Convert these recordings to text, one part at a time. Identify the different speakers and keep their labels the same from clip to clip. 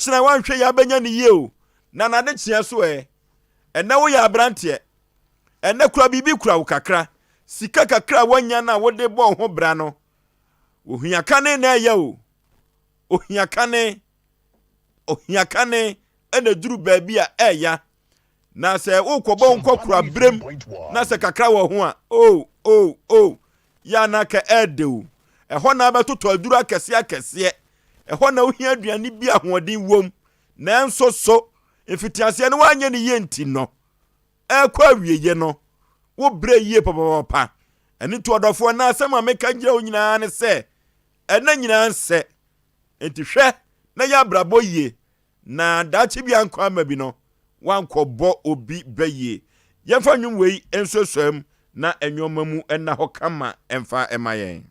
Speaker 1: Kyena woanhwɛ yie abɛnya no yie o, na n'adekyeɛ so ɛ? Ɛnnɛ woyɛ aberanteɛ, ɛnnɛ kura biribi kura wo kakra, sika kakra a woanya no a wode bɔ wo ho bra no, ohia kane na ɛyɛ o, ohia kane, ohia kane ɛna ɛduru baabi a ɛya. Na sɛ wokɔbɔ wo nkɔkora berem na sɛ kakra wɔ ho a, o, o, o, yɛ a na ka ɛɛdɛ o. Ɛhɔ na abɛtotɔ aduru akɛseɛ akɛseɛ. Ɛhɔ na wohia aduane bi a ahoɔden wom. Nanso so mfitiaseɛ no woanyɛ no yie nti no, ɛrekɔ awieeɛ no, wobrɛ yie papapapa. Ɛno nti ɔdɔfoɔ, na asɛm a meka gyina wo nyinaa ne sɛ, ɛna nyinaa nsɛ. Enti hwɛ na yɛ abrabɔ yie na daakye bi ankɔ ama bi no, woankɔbɔ obi bɛ yie. Yɛmfa nnwom wei nsuasuam na nneɛma mu nna hɔ kama mfa mma yɛn.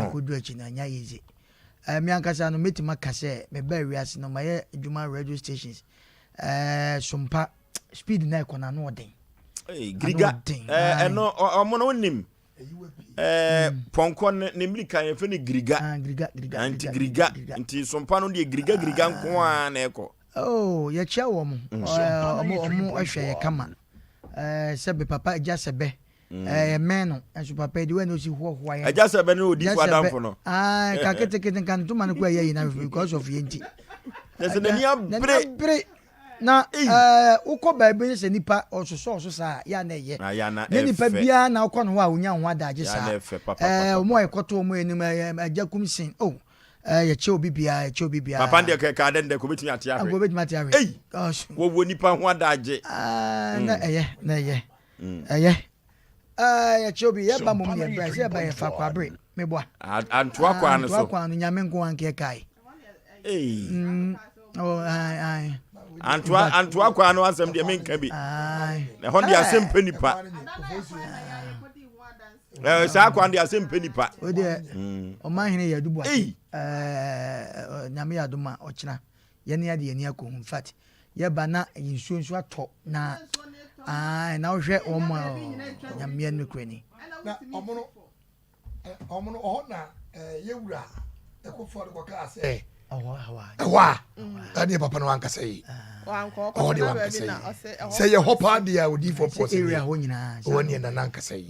Speaker 2: Akɔdu akyi no ɛnyɛ easy. Me ankasa no mɛtumi aka sɛ mebaa wiase no mayɛ adwuma radio stations Sompa speed na ɛkɔ no ano ɔden.
Speaker 1: Giriga ɛno ɔmo no wonim pɔnkɔ ne mmirika yɛfrɛ no giriga.
Speaker 2: Ah, giriga giriga.
Speaker 1: Nti giriga nti Sompa no deɛ giriga giriga nko ara na ɛkɔ.
Speaker 2: Oh, yɛkyia wɔn. Ɔmo ɔmo hwɛ yɛ kama. Sɛbe papa agya sɛbɛ. Ɛɛ mɛn no nso papa yi de wɛn na osi hoahoa yɛn.
Speaker 1: Agya sɛbɛ ne odifo adamfo no.
Speaker 2: Aa ka ketekete nka ntoma no kɔ ɛyɛ yi na because of yɛn ti.
Speaker 1: Kyɛ sɛ n'ani abere.
Speaker 2: N'ani abere. Na ɛɛ wokɔ baabi ne sɛ nipa ɔsosɔ ɔso saa yɛ a na ɛyɛ. Nyɛ nipa biara na wokɔ ne hɔ a onya ho adagye saa. Ɛɛ wɔn a yɛkɔto wɔn anim ɛɛ agya kum sin oh ɛɛ yɛkyɛ obi biara yɛkyɛ obi biara.
Speaker 1: Papa deɛ kɛkɛ adɛ ndɛ kò betumi ate ahwɛ.
Speaker 2: Kò betumi ate ahwɛ.
Speaker 1: Ei wɔwɔ nipa ho adagye.
Speaker 2: Ɛɛ na ɛyɛ na ɛyɛ. Ɛyɛ. Ɛɛ yɛkyɛ obi yɛba mom deɛ brɛ sɛ yɛba yɛfa kwabere meboa.
Speaker 1: Antoa kwan no so.
Speaker 2: Antoa kwan no nyame nko anka ɛkae.
Speaker 1: Ee.
Speaker 2: Mm, oh, ae, ae.
Speaker 1: Antoa antoa kwan no asɛm deɛ menka bi. Ɛhɔ deɛ asɛm pɛ nipa. Ɛɛ saa kwan deɛ asɛm pɛ nipa.
Speaker 2: O deɛ ɔman hene yɛ adubu ase. Ɛɛ nyame yɛ adom a ɔkyena yɛne ade yɛn ani akɔ ho in fact yɛba na nsuo nso atɔ na ae na wohwɛ wɔn a nyameɛ no kura ni.
Speaker 3: Na ɔmo no ɔmo no ɔhɔ na yɛwura ɛkɔfoɔ no kɔkaa sɛ ɛhɔ a ɛneɛ papa no wankasa yi ɔhɔ deɛ wankasa yi sɛ yɛ hɔ paa deɛ a odiifoɔ pɔ sɛ
Speaker 2: area hɔ nyinaa
Speaker 3: ɔwɔ neɛ nana ankasa yi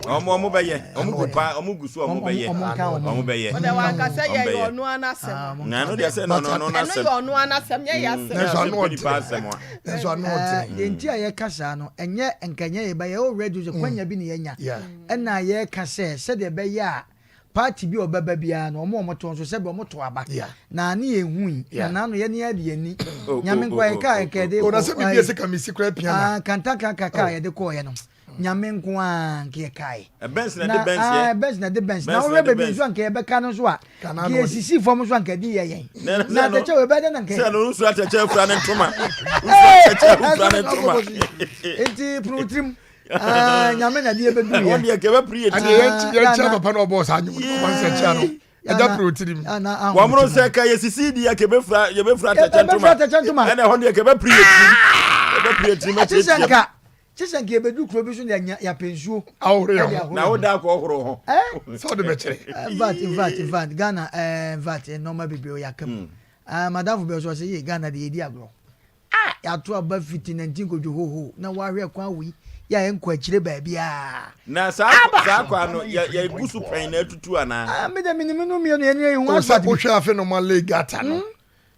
Speaker 1: ɔmo ɔmo bɛyɛ ɔmo gu pa ɔmo gu so ɔmo bɛyɛ ɔmo bɛyɛ
Speaker 4: ɔdɛ wankasa yɛ yɛ ɔno anasɛm
Speaker 1: na ɛno deɛ sɛ no no no
Speaker 4: ɛno yɛ ɔno anasɛm nyɛ yɛ asɛm
Speaker 3: nanso ano ɔtene nanso ano ɔtene
Speaker 2: deɛ nti a yɛka saa no ɛnyɛ nkanyɛ yɛ ba yɛ already sɛ kwanya bi ne yɛnya ɛna yɛka sɛ sɛdeɛ ɛbɛyɛ a Party bi a ɔbɛba biara no ɔmo a ɔmo to nso sɛbi ɔmo to aba na ne yɛn hui na n'ano yɛ ne yɛde yɛn ani nyame nko a yɛ kaa nka yɛde
Speaker 3: kɔ
Speaker 2: ayi kantankanka kaa yɛde kɔɔ yɛ no nyame nko a nka yɛ kae
Speaker 1: na
Speaker 2: ah Benz na de Benz na wohwɛ baabi nso a nka yɛbɛka no nso a nka yɛsisi fam nso a nka ɛde yɛ yɛn na atɛkyɛ wɔ ɛbɛyɛ dɛ na nka
Speaker 1: sɛ no nso atɛkyɛ fura ne ntoma nso atɛkyɛ fura ne ntoma
Speaker 2: nti pono tirim Ah, nyame na deɛ bɛdu yɛ.
Speaker 1: Wɔn deɛ kɛbɛ piri yɛ
Speaker 3: tiri. Ɛdeɛ yɛn kyɛn papa na ɔbɔ saa nyom no ɔba nsɛ kyɛn no ɛda piri otiri mu.
Speaker 1: Wɔn mo sɛ ka yɛ sisi di yɛ kɛbɛ fura yɛ bɛ fura atɛkyɛ ntoma.
Speaker 2: Yɛ bɛ fura atɛkyɛ ntoma.
Speaker 1: Ɛna ɛhɔ deɛ kɛbɛ piri yɛ tiri. Yɛ bɛ piri yɛ tiri mɛ tiɛ tiɛ.
Speaker 2: Kyesɛ nka yɛbɛdu kuro bi so na yɛapɛ nsuo.
Speaker 3: Ahohoro yɛ ho.
Speaker 1: Na wo da akɔ ɔhoro ho.
Speaker 3: Sɛ ɔde bɛkyerɛ.
Speaker 2: Infact infact infact Ghana ɛɛ infact nneɛma bebree ɔyɛ aka mu. Madamfo bi ɔsɛ ɔsɛ yie Ghana de yɛdi agorɔ. Ah! Yɛato aba fiti nantin kodwo hoho na woahwɛ kwan wei yɛ a ɛnkɔ akyire baabiara.
Speaker 1: Na saa saa kwan no yɛ yɛgu so pɛn na atutu anaa?
Speaker 2: Ah, me de menim no mmienu yɛn yɛn ho
Speaker 3: asfalt
Speaker 2: bi.
Speaker 3: Sɛ wohwɛ afe no ma lay gutter no.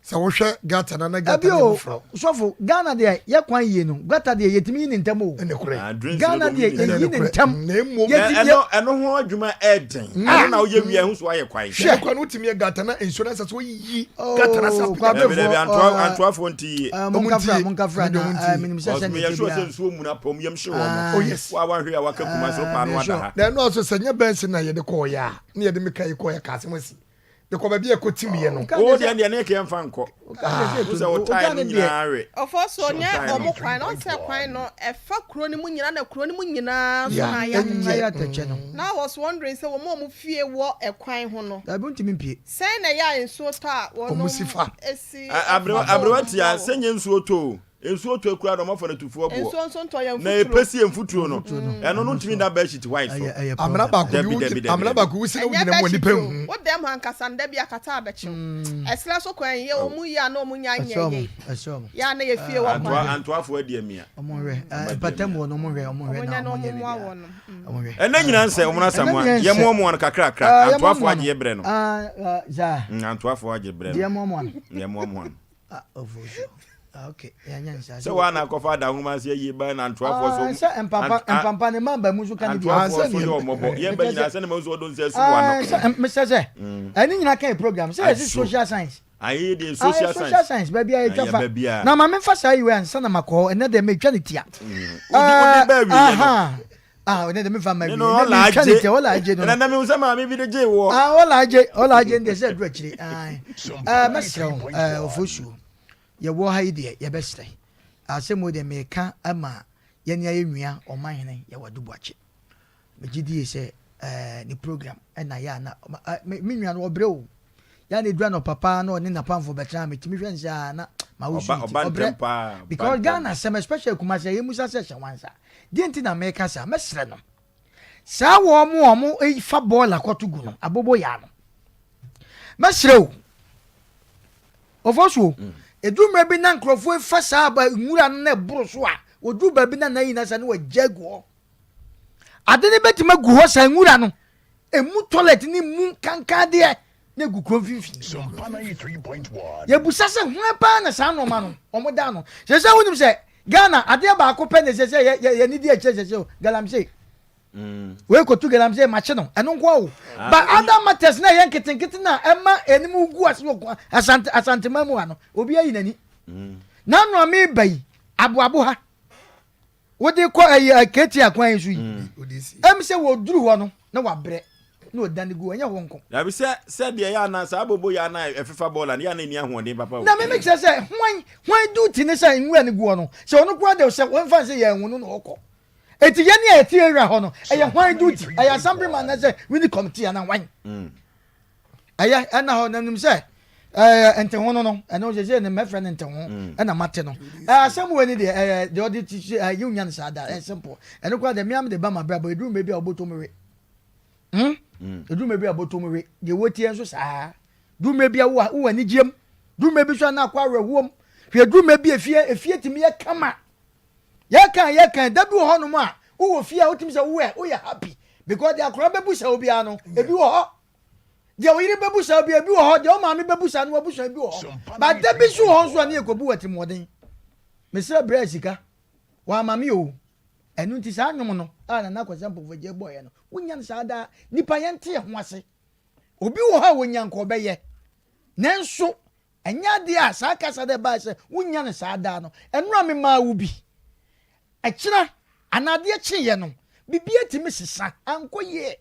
Speaker 3: Sɛ wohwɛ gutter no na gutter no foforɔ.
Speaker 2: Sɔfo, Ghana deɛ yɛ kwan yie no, gutter deɛ yɛtumi yi ne ntɛm o.
Speaker 3: Ɛnokorɛ.
Speaker 2: Ghana deɛ yɛyi ne ntɛm.
Speaker 3: Na mmom.
Speaker 1: Ɛno ɛno ho adwuma ɛɛden. Ɛno na woyɛ wie a ɛho so ayɛ kwan.
Speaker 3: Hwɛ kwan no wotumi yɛ gutter na nsuo no asɛ sɛ woyi. Gutter no asɛ
Speaker 2: apagya.
Speaker 1: Dabi dabi antoa antoafoɔ nti yie.
Speaker 2: Monkafra monkafra na menim sɛ sɛ
Speaker 1: ne ɛsɛ sɛ nsuo muna pɔm yam hye wɔn.
Speaker 3: Oh yes.
Speaker 1: Wa wanhwɛ a waka kuma so paa no ada ha.
Speaker 3: Na ɛno nso sɛ nyɛ bɛnse na yɛde kɔɔ yɛ a na yɛde meka yi kɔɔ yɛ ka asɛm asi. Mekɔ baabi a ɛkɔtim yɛ no.
Speaker 1: Wo deɛ deɛ ne kɛ mfa nkɔ. Wo sɛ wo tae no nyinaa we.
Speaker 4: Ɔfɔ so nyɛ ɔmo kwan no ɔnsɛ kwan no ɛfa kuro no mu nyinaa na kuro no mu nyinaa nso na ayɛ
Speaker 2: atɛkyɛ no.
Speaker 4: Na I was wondering sɛ wɔn a wɔn fie wɔ ɛkwan ho no.
Speaker 2: Dabi wontumi mpie.
Speaker 4: Sɛn na ɛyɛ a nsuo tɔ a wɔnom
Speaker 3: si fa.
Speaker 4: si
Speaker 1: Aberewa aberewa tia sɛ nyɛ nsuo tɔ o. Nsuo tɔ akura na ɔmafa no tufuo aboɔ.
Speaker 4: Nsuo nso ntɔ yɛ
Speaker 1: Na
Speaker 4: mfuturo.
Speaker 1: ɛpɛ si yɛ mfuturo no. Ɛno no ntumi nda bedsheet white so.
Speaker 3: Amena baako bi
Speaker 1: Dabi
Speaker 3: wo
Speaker 1: dabi dabi
Speaker 3: amena
Speaker 1: dabi.
Speaker 3: baako wo si na
Speaker 4: Ɛnyɛ
Speaker 3: wogyina mu a
Speaker 4: bedsheet
Speaker 3: nipa
Speaker 4: o.
Speaker 3: nhu.
Speaker 4: Wo dɛm hɔ ankasa no da bi akata abɛkye wo. Ɛserɛ so kwan yi yɛ wɔn yie a na wɔn nya nyɛ
Speaker 2: Ɛsɛ
Speaker 4: yie.
Speaker 2: ɔmo ɛsɛ ɔmo.
Speaker 4: Yɛ a na yɛ fie wɔ
Speaker 1: Antoa
Speaker 4: kwan ho.
Speaker 1: antoafoɔ adi amia.
Speaker 2: Ɔmo nhwɛ mpatamu hɔ no ɔmo nhwɛ ɔmo nhwɛ
Speaker 4: Wɔn
Speaker 2: na
Speaker 4: nyɛ na
Speaker 2: ɔmo
Speaker 4: wɔn
Speaker 2: nyɛ
Speaker 4: mmoa
Speaker 2: biribiara.
Speaker 4: wɔn no.
Speaker 2: Ɔmo nhwɛ.
Speaker 1: Ɛnɛ nyinaa nsɛ wɔn asamoa
Speaker 2: Ɛnɛ nyinaa
Speaker 1: yɛ
Speaker 2: nsɛ.
Speaker 1: moamoa no kakrakra
Speaker 2: Yɛ
Speaker 1: antoafoɔ
Speaker 2: moamoa
Speaker 1: agye
Speaker 2: no.
Speaker 1: yɛ brɛ no.
Speaker 2: Ah, ah, saa.
Speaker 1: Antoafoɔ agye brɛ
Speaker 2: Deɛ
Speaker 1: no.
Speaker 2: moamoa no.
Speaker 1: Yɛ moamoa no.
Speaker 2: Ah, ofosuo. Ah, okay. Yɛnyɛ nsa.
Speaker 1: Sɛ waa na akɔfa ada nwoma ase ayie ba na antoafoɔ so.
Speaker 2: Ah, sɛ mpampa mpampa ne mamba mu nso ka ne bi.
Speaker 1: Antoafoɔ so yɛ ɔmɔbɔ. Yɛn ba nyinaa sɛ ne ma nso ɔdɔ nsa asu wa no.
Speaker 2: Sɛ mesɛ sɛ ɛne nyinaa ka yɛ program sɛ yɛsi social science.
Speaker 1: Ayi deɛ social science.
Speaker 2: Social science baabi a yɛtwa fa. Na maame nfa saa yi wei ansa na makɔ hɔ ɛnɛ deɛ metwa ne tia.
Speaker 1: Wode baa wie no.
Speaker 2: Ah, ɔne de mefa ma wie.
Speaker 1: No, ɔla
Speaker 2: agye. Ne ɔla agye no.
Speaker 1: Ɛna na mehu sɛ maame bi de gye wɔ.
Speaker 2: Ah, ɔla agye, ɔla agye ndeɛ sɛ aduru akyire. Ah, mɛsrɛ wo, eh, ɔfosuo. Yɛwɔ ha yi deɛ, yɛbɛsrɛ. Asɛm wei deɛ meka ama yɛne ayɛ nua ɔmanhene yɛwɔ Aduboakye. Megye die sɛ. Eh, ne program ɛna yɛ a na eh, me me nua no ɔbrɛ o. Yɛ a na edu anɔpa paa na ɔne n'apamfo bɛtena a metumi hwɛ no sɛ ah na ma wosu
Speaker 1: Ɔba
Speaker 2: ne ti.
Speaker 1: ɔba
Speaker 2: Ɔbrɛ
Speaker 1: ntɛm paa, ɔba
Speaker 2: because
Speaker 1: ntɛm.
Speaker 2: Ghana asɛm especially Kumasi a yɛmmusa sɛ hyɛ wansa. Deɛ nti na meka saa mɛsrɛ no saa wɔn a wɔn fa bɔɔla kɔto gu no aboboyaa no mɛsrɛ o ɔfɔ so edu mmerɛ bi na nkurɔfoɔ fa saa aba nwura no na ɛboro so a wɔduru baabi na n'ayi na sa na wɔagya agu hɔ. Ade no bɛtumi agu hɔ saa nwura no emu toilet ne mu kankan deɛ na egu kuro mfimfini. Yɛbusa sɛ hwan paa na saa nneɛma no wɔn da ano. Sɛ sɛ wonim sɛ Ghana adeɛ baako pɛ na ɛsɛ sɛ yɛ yɛ yɛne di akyire sɛ sɛ galamsey. Mm. Wei kotu galamsey makye no ɛno nko awo. Ah, But other matters na ɛyɛ nketenkete na ɛma anim gu ase wɔ asante asanteman mu ha no obi ayi n'ani. Mm. N'ano a meba yi aboabo ha. Wode kɔ ɛyi Ketia kwan yi so yi. Mm. Ɛm sɛ wɔduru hɔ no na wabrɛ na ɔdane gu ɛnyɛ hɔ nko.
Speaker 1: Dabi sɛ sɛ deɛ yɛ ana saa bobo yɛ ana ɛfefa bɔɔla no yɛ ana ɛni ahoɔden papa o.
Speaker 2: Na meme kyerɛ sɛ hwan hwan duty ne sɛ nwura no gu hɔ no sɛ ɔno koraa de sɛ wɔmfa sɛ yɛn ho no na ɔkɔ. Eti yɛn a yɛte area hɔ no ɛyɛ hwan duty ɛyɛ assemblyman na sɛ wini committee ana hwan. Mm. Ɛyɛ ɛna hɔ na nim sɛ ɛɛ nteho no no ɛno sɛ sɛ ne mɛfrɛ no nteho mm. ɛna mate no ɛɛ asɛm wɔ ni deɛ ɛɛ deɛ ɔde ti sɛ ɛɛ yiw nya no saa da ɛɛ simple ɛno koraa deɛ mmea de ba ma brabɔ eduru mɛ bi a ɔbɔtɔ mu we hmm mm. eduru mɛ bi a ɔbɔtɔ mu we deɛ wɔtie nso saa duru mɛ bi a wowɔ wowɔ anigyeɛ mu duru mɛ bi so a na akɔ awerɛhoɔ mu hwɛ duru mɛ bi efie efie tumi yɛ kama yɛka yɛka da bi wɔ hɔnom a wowɔ fie a wotumi sɛ wowɛ woyɛ happy because deɛ akora bɛbu sɛ obiara no ebi wɔ hɔ. Deɛ wo yere bɛbusa wo bi, ebi wɔ hɔ, deɛ wo maame bɛbusa no wabusua ebi wɔ hɔ. But da bi nso wɔ hɔ nso a ne yɛkɔbu wɔ atirimuɔden. Mesrɛ brɛ sika, wamma me o. Ɛno nti saa nnwom no a Nana Kwasi Ampofo Adjei bɔeɛ no, wonya no saa daa. Nnipa yɛnte yɛn ho ase. Obi wɔ hɔ a wɔnya nka ɔbɛyɛ. Nanso ɛnyɛ adeɛ a saa kasa no ɛbaeɛ sɛ wonya no saa daa no. Ɛno a memaa wo bi. Ɛkyena anaa adeɛ kyeeɛ no, biribiara tumi sesa, ankɔ yie.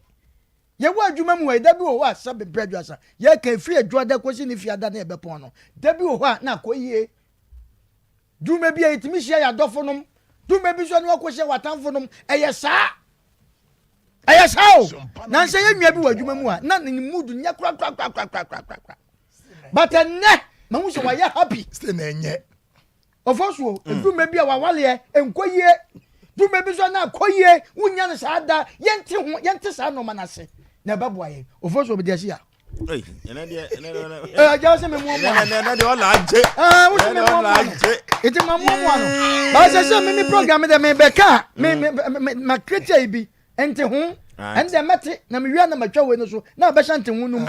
Speaker 2: Yɛwɔ adwuma mu hɔ yi, da bi wɔ hɔ a sɛbe mprɛ aduasa, yɛka ɛfiri adwuada kɔsi ne fiada na yɛbɛpɔn no, da bi wɔ hɔ a na akɔ yie. Dwuma bi a yɛtumi hyia yɛ adɔfo nom, dwuma bi nso a na wakɔhyia w'atamfo nom, ɛyɛ saa. Ɛyɛ saa o. Nansɛ yɛ nua bi wɔ adwuma mu a, na ne mood nyɛ korakorakorakorakorakora. But ɛnnɛ, mahu sɛ wayɛ happy.
Speaker 3: Sɛ na ɛnyɛ.
Speaker 2: Ɔfɔ so edwuma bi a wawaleɛ nkɔ yie dwuma bi nso na akɔ yie wonya no saa da yɛnte ho yɛnte saa nneɛma no ase na ɛbɛboa yɛn ɔfɔ so ɔbɛdi ase a. Ɛgya sɛ memoamoa no wosɛ memoamoa no nti mamoamoa no baasɛ sɛ meme program dɛ mebɛka a makrɛtia yi bi nte ho ɛnde mɛte na mewia na matwa wei no so na abɛhyɛ nte ho no mu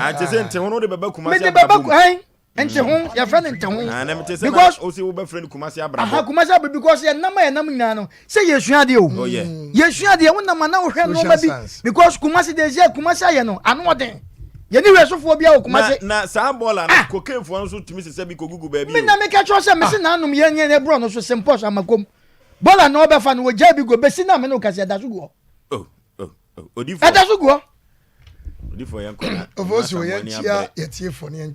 Speaker 2: mede bɛba nte ho yɛfrɛ no nte ho
Speaker 1: because o se wobɛfrɛ no kumasi abrabɔ
Speaker 2: aha kumasi abrabɔ because yɛn nam a yɛn nam nyinaa no sɛ yɛsua adeɛ o oh, yɛsua adeɛ wo nam ana wohwɛ nneɛma bi because kumasi de ɛsɛ kumasi ayɛ no ano ɔden yɛne wɛsofoɔ bi a wɔ kumasi
Speaker 1: na saa bɔɔla no ah. kokainfoɔ nso tumi sisɛ bi kɔgugu baabi
Speaker 2: o me na meka kyerɛ sɛ mese ah. nanom yɛn yɛn ɛborɔ no so sempɔs amakom bɔɔla na ɔbɛfa no wɔgya bi gu bɛsi na me ne wo kasa ɛda so gu hɔ
Speaker 1: oh, oh,
Speaker 2: ɛda so gu hɔ
Speaker 1: Odifoɔ yɛn kɔ na.
Speaker 3: Ofosuo yɛn kyia yɛ tiefoɔ ne yɛn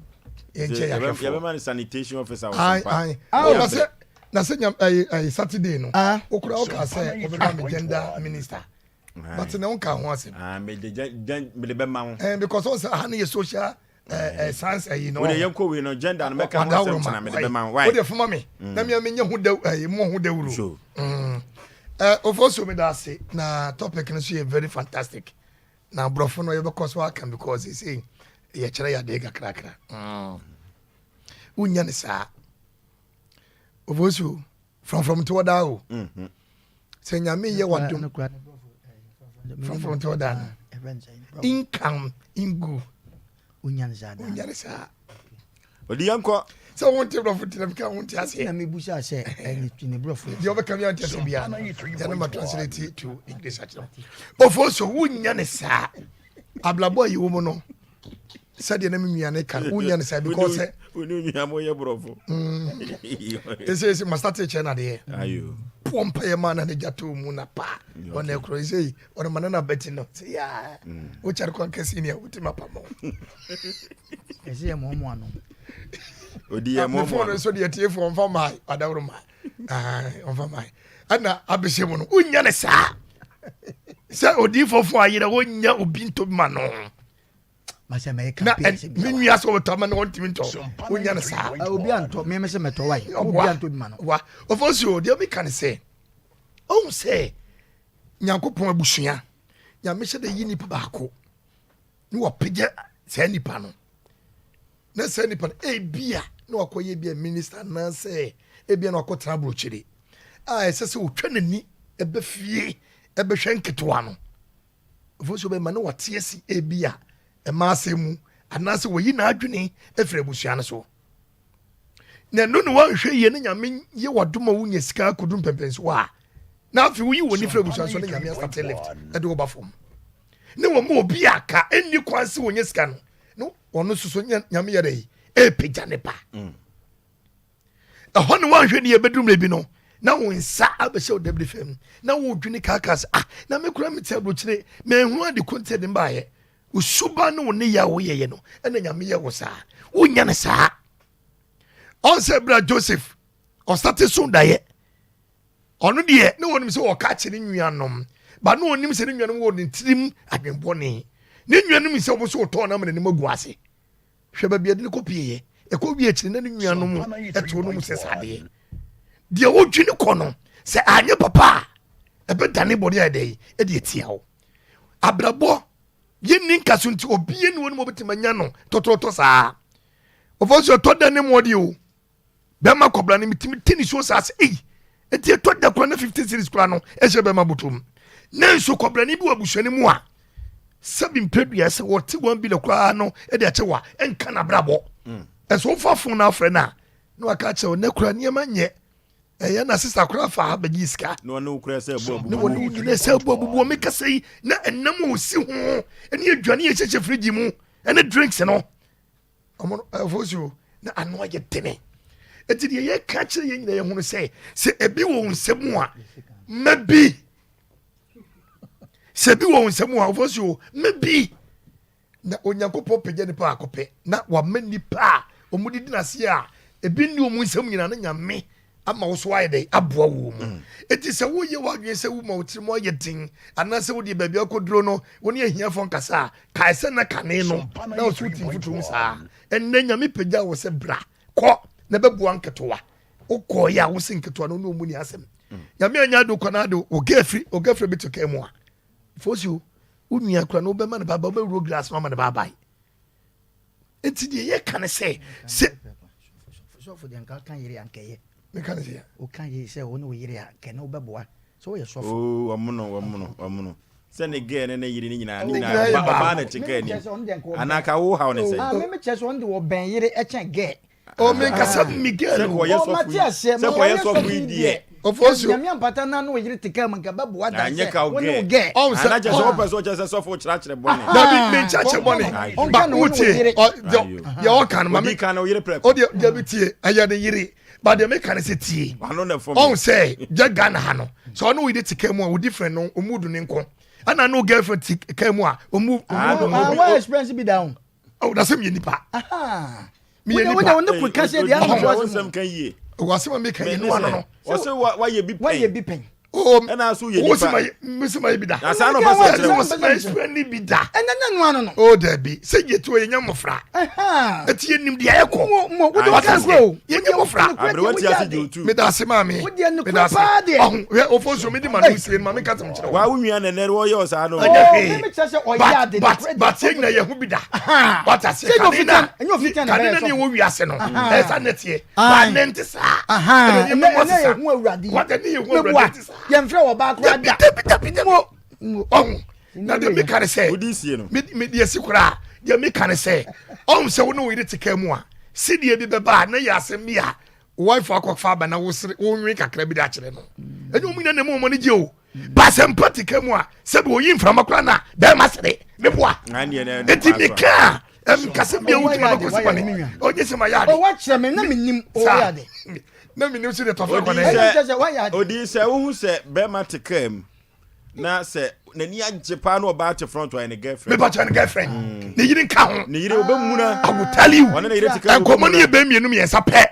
Speaker 3: kyɛ yɛ ahwɛfoɔ.
Speaker 1: Yɛbɛma no sanitation officer wɔ so
Speaker 3: pa. Ayi na sɛ na sɛ nyam ayi ayi Saturday no. Okura ɔka sɛ ɔbɛma mi gender minister. But na ɔnka ho asɛm.
Speaker 1: Ah me de gen me de bɛma wo.
Speaker 3: Eh because ɔsɛ aha no yɛ social eh science ayi no.
Speaker 1: Wode yɛn kɔ wei no gender no mɛka ho asɛm kyena me de bɛma wo.
Speaker 3: Why? Wode foma me. Na me amenye ho da ayi mo ho dawuro. Sure. Mm. Eh Ofosuo me da ase na topic no so yɛ very fantastic. Na aborɔfo no yɛbɛkɔ so aka because seesei yɛkyerɛ yɛ adeɛ kakrakra. Mm. Wonya ne saa. Ofosu frɔmfrɔm nti wɔdaa o. Mm-hmm. Sɛ nyame yɛ wadom frɔmfrɔm nti wɔdaa no. Income ingo.
Speaker 2: Wonya ne saa.
Speaker 3: Wonya ne saa.
Speaker 1: Ɔdi yɛn kɔ.
Speaker 3: Sɛ wo nte borɔfo nti na meka wo nte aseɛ.
Speaker 2: Na mebusa sɛ ɛne ne borɔfo
Speaker 3: yɛ. Deɛ ɔbɛka bi a nte aseɛ biara no yɛne ma translate to English akyerɛ wo. Ofo so wonya ne saa. Abrabɔ a yɛwɔ mu no sɛdeɛ na me nua ne ka no wonya ne saa because sɛ.
Speaker 1: Wo ne onua mo yɛ borɔfo.
Speaker 3: Ɛsɛ ɛsɛ ma start kyerɛ no adeɛ.
Speaker 1: Ayo.
Speaker 3: Poɔ mpa yɛ maa na ne gya too mu na pa. Ɔna ɛkorɔ ɛsɛ ɔno ma ne na bɛti no sɛ yaa. Wokyɛre kwan kɛse ni a wotumi apamɔ.
Speaker 2: Ɛsɛ yɛ mɔmɔ ano.
Speaker 1: Odi yɛ mɔmɔ ano.
Speaker 3: Phone nso deɛ tie fo ɔnfa maa adaworo maa ɔnfa maa ɛna abɛhyɛ mu no wonya ne saa. Sɛ odiyifoɔ fo ayerɛ wɔnya obi ntɔ bi ma no. Na me nua sɛ wɔtɔ ama no wɔntumi ntɔ wonya no saa.
Speaker 2: Obi antɔ me sɛ mɛtɔ wae. Obi antɔ bi ma no.
Speaker 3: Wa ɔfɔ si o deɛ mi ka ne sɛ ɔhu sɛ Nyankopɔn abusua Nyame hyɛ dɛ yi nipa baako ne wapagya saa nipa no na saa nipa no ebia na wakɔyɛ ebia minister anaasɛ ebia na wakɔtena aburokyire a ɛsɛ sɛ otwa n'ani ɛbɛ fie ɛbɛhwɛ nketewa no mfonso bɛma na wate asi ebia ɛma asɛm mu anaasɛ wɔyi n'adwene afiri abusua no so Na ɛno na woanhwɛ yie na Nyame yɛ w'adom ma wonya sika akɔdu mpɛmpɛnsoɔ a, na afei woyi w'ani firi abusua so na Nyame asate lift ɛde wo ba fam. Ne wɔn mu obi a ka ɛnni kwan sɛ wɔnya sika no, na ɔno nso so Nyame yɛ dɛ ɛrepagya ne ba. Mm. Ɛhɔ ne woanhwɛ ne yɛbɛduru mmerɛ bi no, na wo nsa abɛhyɛ wo dabiri fam na wodwene kaakaa sɛ ah na me kora mete aburokyire manhunu ade ko nti ɛde mbaeɛ Wo suban ne wo nneyɛe a woyɛeɛ no ɛna Nyame yɛ wo saa. Wonyɛ no saa. Ɔn sɛ berɛ a Joseph ɔsate so daeɛ ɔno deɛ ne wɔnim sɛ wɔka akyɛ ne nuanom ba ne ɔnim sɛ ne nuanom wɔ ne tirim adwenbɔne ne nuanom sɛ wɔn so wɔtɔn no ama n'anim agu ase Hwɛ baabi a ɛde no kɔpieeɛ. Ɛkɔwie akyiri na ne nuanom ɛtoo no mu sɛ sadeɛ. Deɛ wodwene kɔ no, sɛ anyɛ papa a, ɛbɛdane bɔne a ɛdɛ ɛde atia wo. Abrabɔ yɛnni nka so nti obie ne wɔn mu obɛtumi anya no tɔtɔtɔ saa. Ɔfɔ so ɛtɔ da ne mu ɔde o. Bɛrima kɔbra no metumi te ne suo saa sɛ ei nti ɛtɔ da kora na 50 series kora no ɛhyɛ bɛrima bɔtɔ mu. Na nso kɔbrani bi wɔ abusua no mu a sɛbi mpɛdua sɛ wɔte wɔn bi na koraa no de akyɛ wɔ a ɛnka n'abrabɔ. Mm. Ɛsɛ wofa fon no afrɛ no a na waka kyerɛ wo nɛ kora nneɛma nyɛ ɛyɛ na sista koraa fa ha bɛgye sika
Speaker 1: na ɔne wo kora sɛ ɛbɔ abubuo
Speaker 3: na wɔne wo nyina sɛ ɛbɔ abubuo meka sɛ yi na ɛnam a ɔsi ho ɛne aduane yɛ hyehyɛ firigye mu ɛne drinks no ɔmo no ɛfo si o na ano ayɛ dene eti deɛ yɛka kyerɛ yɛn nyinaa yɛn ho no sɛ sɛ ebi wɔ nsɛm mu a mma bi sɛ ebi wɔ nsɛm mu a ɔfo si o mma bi na onyankopɔn pagya nipa akɔpɛ na wama nipa a wɔn didi n'ase a ebi nni wɔn nsɛm nyinaa na nyame ama wo so ayɛ dɛ aboa wo mu mm. eti sɛ woyɛ w'adwene sɛ woma wo tirim ayɛ den anaasɛ wodeɛ baabi akɔduro no wo ne ahiafoɔ nkasa a kae sɛ na kane no na wo so wote mfuturo mu saa ɛnnɛ nyame pagya wo sɛ bra kɔ na bɛboa nketewa wokɔɔyɛ a wo se nketewa no ne ɔmu ni asɛm mm. nyame anya ade wokɔ no ade wo girlfriend wo girlfriend bi te kaa mu a fosio wo nua kora no wobɛma no baaba wobɛwuro glass no ama no baabae nti deɛ yɛka ne sɛ sɛ
Speaker 2: sɔfo deɛ nka ka yere ankɛyɛ
Speaker 3: meka ne sɛ
Speaker 2: woka yere sɛ wo ne wo yere a kɛ ne wobɛboa sɛ woyɛ sɔfo
Speaker 1: oh, wɔmono wɔmono wɔmono sɛ ne gɛɛ ne ne yere ne nyinaa ne nyinaa ɔbaa na te kaa nim anaa ka wo haw ne sɛ
Speaker 2: ah, me kyerɛ sɛ ɔno de wɔbɛn yere ɛkyɛn gɛɛ
Speaker 3: Oh, me nkasa Miguel.
Speaker 1: Sɛ kɔyɛ sɔfo yi. Sɛ kɔyɛ sɔfo yi deɛ.
Speaker 3: Ɔfɔsio.
Speaker 2: Nyame ampata na no yere te kaa mu nka bɛboa da
Speaker 1: sɛ
Speaker 2: wo ne wo gɛ.
Speaker 3: Ɔn sɛ
Speaker 1: Ana kyɛ sɛ ɔpɛ sɛ ɔkyɛ sɛ sɔfo kyerɛkyerɛ bɔne.
Speaker 3: Dabi me nkyerɛkyerɛ bɔne. Ba wo tie deɛ ɔka no ma me.
Speaker 1: Odi kan no yere prɛko.
Speaker 3: O deɛ deɛ bi tie ɛyɛ ne yere. Ba deɛ meka ne sɛ tie.
Speaker 1: Ano na fam.
Speaker 3: Ɔn sɛ gya Ghana ha no. Sɛ ɔne wo yere te kaa mu a wo different no ɔmu du ne nko. Ɛna ne wo girlfriend te kaa mu a ɔmu ɔmu du
Speaker 2: ne. Wa experience bi da ho.
Speaker 3: Oh, na sɛ meyɛ nipa.
Speaker 2: Meyɛ nipa. Wode wo ne kɔ kɛseɛ deɛ
Speaker 1: ano so asɛm ka yie.
Speaker 3: Wɔ asɛm a meka yɛ no ano no.
Speaker 1: Ɔsɛ wayɛ bi pɛn.
Speaker 2: Wayɛ bi pɛn.
Speaker 3: Oh,
Speaker 1: ɛna so yɛ nipa.
Speaker 3: Wo sɛ ma yɛ bi da.
Speaker 1: Na saa na ɔpɛ sɛ ɔkyerɛ
Speaker 3: wo. Wo sɛ ma yɛ ni bi da.
Speaker 2: Ɛna na no ano no.
Speaker 3: Oh, dabi. Sɛ yɛ ti wɔ yɛ nya mmɔfra. Eti yɛ nim deɛ ɛkɔ.
Speaker 2: Mo mo wode wo kan kura o.
Speaker 3: Yɛ nya mmɔfra.
Speaker 1: Aberewa ti ase gye otu.
Speaker 3: Meda ase maame.
Speaker 2: Wo deɛ no kura paa deɛ.
Speaker 3: Ɔho hwɛ ofo nso mi di ma no sie no ma mi nka sɛm kyerɛ wo.
Speaker 1: Wa wo nua na ɛnɛ wɔyɛ ɔsaa no.
Speaker 3: Ɛnyɛ hwee. But but but yɛn nyinaa yɛn ho bi da. Wata aseɛ kane na kane na ne wɔ wiase no ɛsa ne teɛ. Ba ne nte saa.
Speaker 2: Ɛnɛ
Speaker 3: nneɛma mu asesa. Wata ne yɛ hu awurade nte saa.
Speaker 2: Yɛn fɛ wɔ baako ada.
Speaker 3: Dabi dabi dabi. Ɔho na deɛ meka ne sɛ me deɛ si koraa deɛ meka ne sɛ ɔho sɛ wo ne wo yere te kaa mu a sideɛ bi bɛba a na yɛ asɛm bi a wife akɔfa aba na wosere wonwe kakra bi de akyerɛ no ɛnyɛ ɔmu nyina na ɛmu ɔmɔ no gye o baasɛ mpa te ka mu a sɛbi oyi mframa koraa na bɛrima sere ne boa eti meka a nkasɛm bi a wotuma no kɔsi bɔne ɔnyɛ sɛ ma yɛ ade
Speaker 2: ɔwɔ me na menim ɔwɔ ade
Speaker 3: na menim sɛ deɛ tɔfɛ kɔnɛ
Speaker 1: odi sɛ wohu sɛ bɛrima te kaa mu na sɛ n'ani agye paa na ɔbaa te front ɔyɛ ne girlfriend.
Speaker 3: mepa kyɛ ne girlfriend mm. ne yere nka ho.
Speaker 1: ne yere ɔbɛ muna.
Speaker 3: I will tell you
Speaker 1: ɔne ne yere te kaa
Speaker 3: nkɔmɔ ne yɛ bɛn mmienu mmiɛnsa pɛ.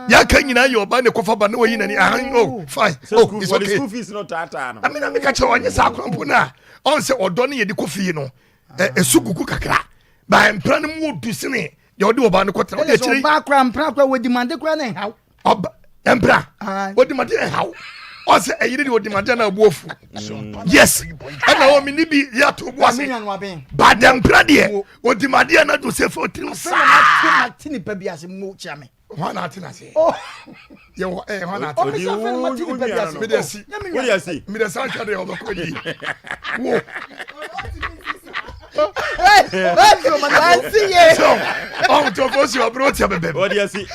Speaker 3: Yɛaka nyinaa yɛ ɔbaa ne kɔfa ba na wayi n'ani ahan oh fine oh it's okay.
Speaker 1: School fees no taataa no.
Speaker 3: Amina meka kyerɛ ɔnyɛ saa kora mpo no a ɔn sɛ ɔdɔ no yɛde kɔ fie no ɛso gugu kakra ba mpra no mu ɔdu sene deɛ ɔde ɔbaa no kɔtena ɔde akyire
Speaker 2: ɔbaa kora mpra kora wɔdi mande kora ne nhaw
Speaker 3: ɔba mpra wɔdi mande nhaw ɔsɛ ɛyere deɛ ɔdi mande na ɔbu afu yes ɛna wɔ mi ni bi yɛ ato bu ase ba dɛ mpra deɛ ɔdi mande na joseph ɔtirim saa
Speaker 2: ti nipa bi ase mo kyia me
Speaker 3: hwan na ate n'ase
Speaker 2: oh.
Speaker 3: yɛ wɔ ɛɛ hwan na ate
Speaker 2: n'ase ɔbisa fɛn ma ti nipa bi ase
Speaker 3: mi de si
Speaker 1: wo de si
Speaker 3: mi de san hwɛ de ɔbɛkɔ yi wo. Ɔn tó fo si ɔbɛrɛ ɔti abɛbɛ.
Speaker 1: O de si.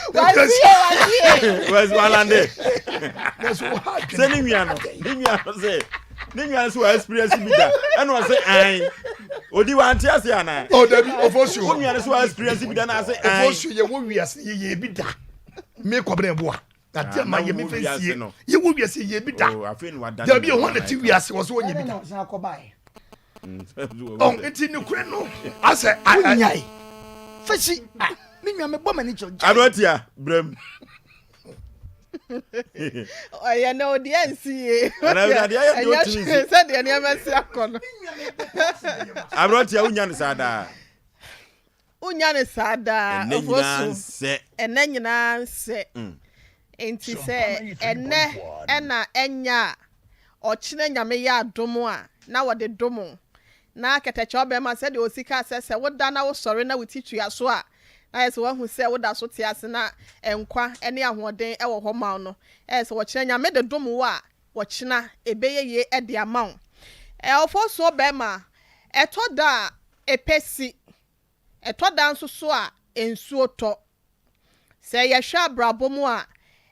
Speaker 1: Wɛsi walande. Sɛ ne nua no ne nua no sɛ ne nua no sɛ wa experience bi da ɛna ɔsɛ ayi odi wa nte ase ana.
Speaker 3: Ɔ dabi ɔfɔ si o.
Speaker 1: O nua no sɛ wa experience bi da na ase ayi.
Speaker 3: Ɔfɔ si yɛ wɔ wiase yɛ yɛ bi da mi kɔ bɛrɛ bu wa ati ama yɛ mi fɛ sie yɛ wɔ wiase yɛ bi da dabi ɛhɔn na ti wiase wɔ so wɔ nyɛ bi da. Ɔn nti nukurɛ no asɛ.
Speaker 2: Wonyae fɛsi a me nua mebɔ m'ani kyerɛ.
Speaker 1: Aberanteɛ brɛm.
Speaker 4: Ɔyɛ na ɔdi ɛnsi yie. Ɛnyɛ hwee sɛdeɛ nneɛma si akɔ no.
Speaker 1: Aberanteɛ wonya no saa daa.
Speaker 4: Wonya no saa daa.
Speaker 1: Ɛnɛ nyinaa nsɛ.
Speaker 4: Ɛnɛ nyinaa nsɛ. Mm. Nti sɛ ɛnɛ ɛna ɛnya a, ɔkyena Nyame yɛ adom a, na wɔde dom wo. Na kɛtɛkyɛ ɔbɛrima sɛdeɛ ɔsi kaa sɛ, sɛ woda na wosɔre na wo ti tua so a, na ayɛ sɛ woahu sɛ woda so te ase na nkwa ne ahoɔden wɔ hɔ ma wo no, ɛyɛ sɛ ɔkyena Nyame de dom wo a, ɔkyena ɛbɛyɛ yie de ama wo. Ɔfɔsuo bɛrima, ɛtɔ da a ɛpɛ si, ɛtɔ da nso so a nsuo tɔ. Sɛ yɛhwɛ abrabɔ mu a,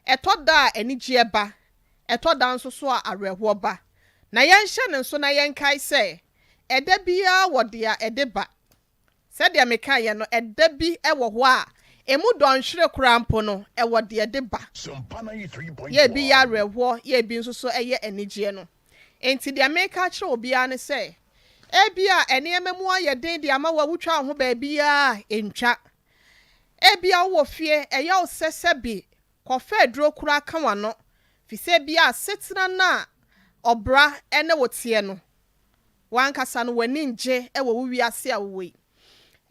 Speaker 4: ɛtɔ da a anigyeɛ ba, ɛtɔ da nso so a awerɛhoɔ ba. Na yɛnhyɛ no nso na yɛnkae sɛ, ɛda biara wɔ deɛ ɛde ba. Sɛdeɛ mekaeɛ no, ɛda bi wɔ hɔ a, ɛmu dɔnhwere koraa mpo no, ɛwɔ deɛ ɛde ba. Yɛ ebi yɛ awerɛhoɔ, yɛ ebi nso so yɛ anigyeɛ no. Enti deɛ mereka akyerɛ obiara ne sɛ, ebia nneɛma mu ayɛ den de ama wo a wotwa wo ho baabiara a, ɛntwa. Ebia wowɔ fie, ɛyɛ wo sɛ sɛbe kɔfa aduro koraa ka w'ano, fisɛ ebia asetena no a ɔbra ne wo teɛ no, w'ankasa no w'ani ngye wɔ wo wiase a wowɔ yi.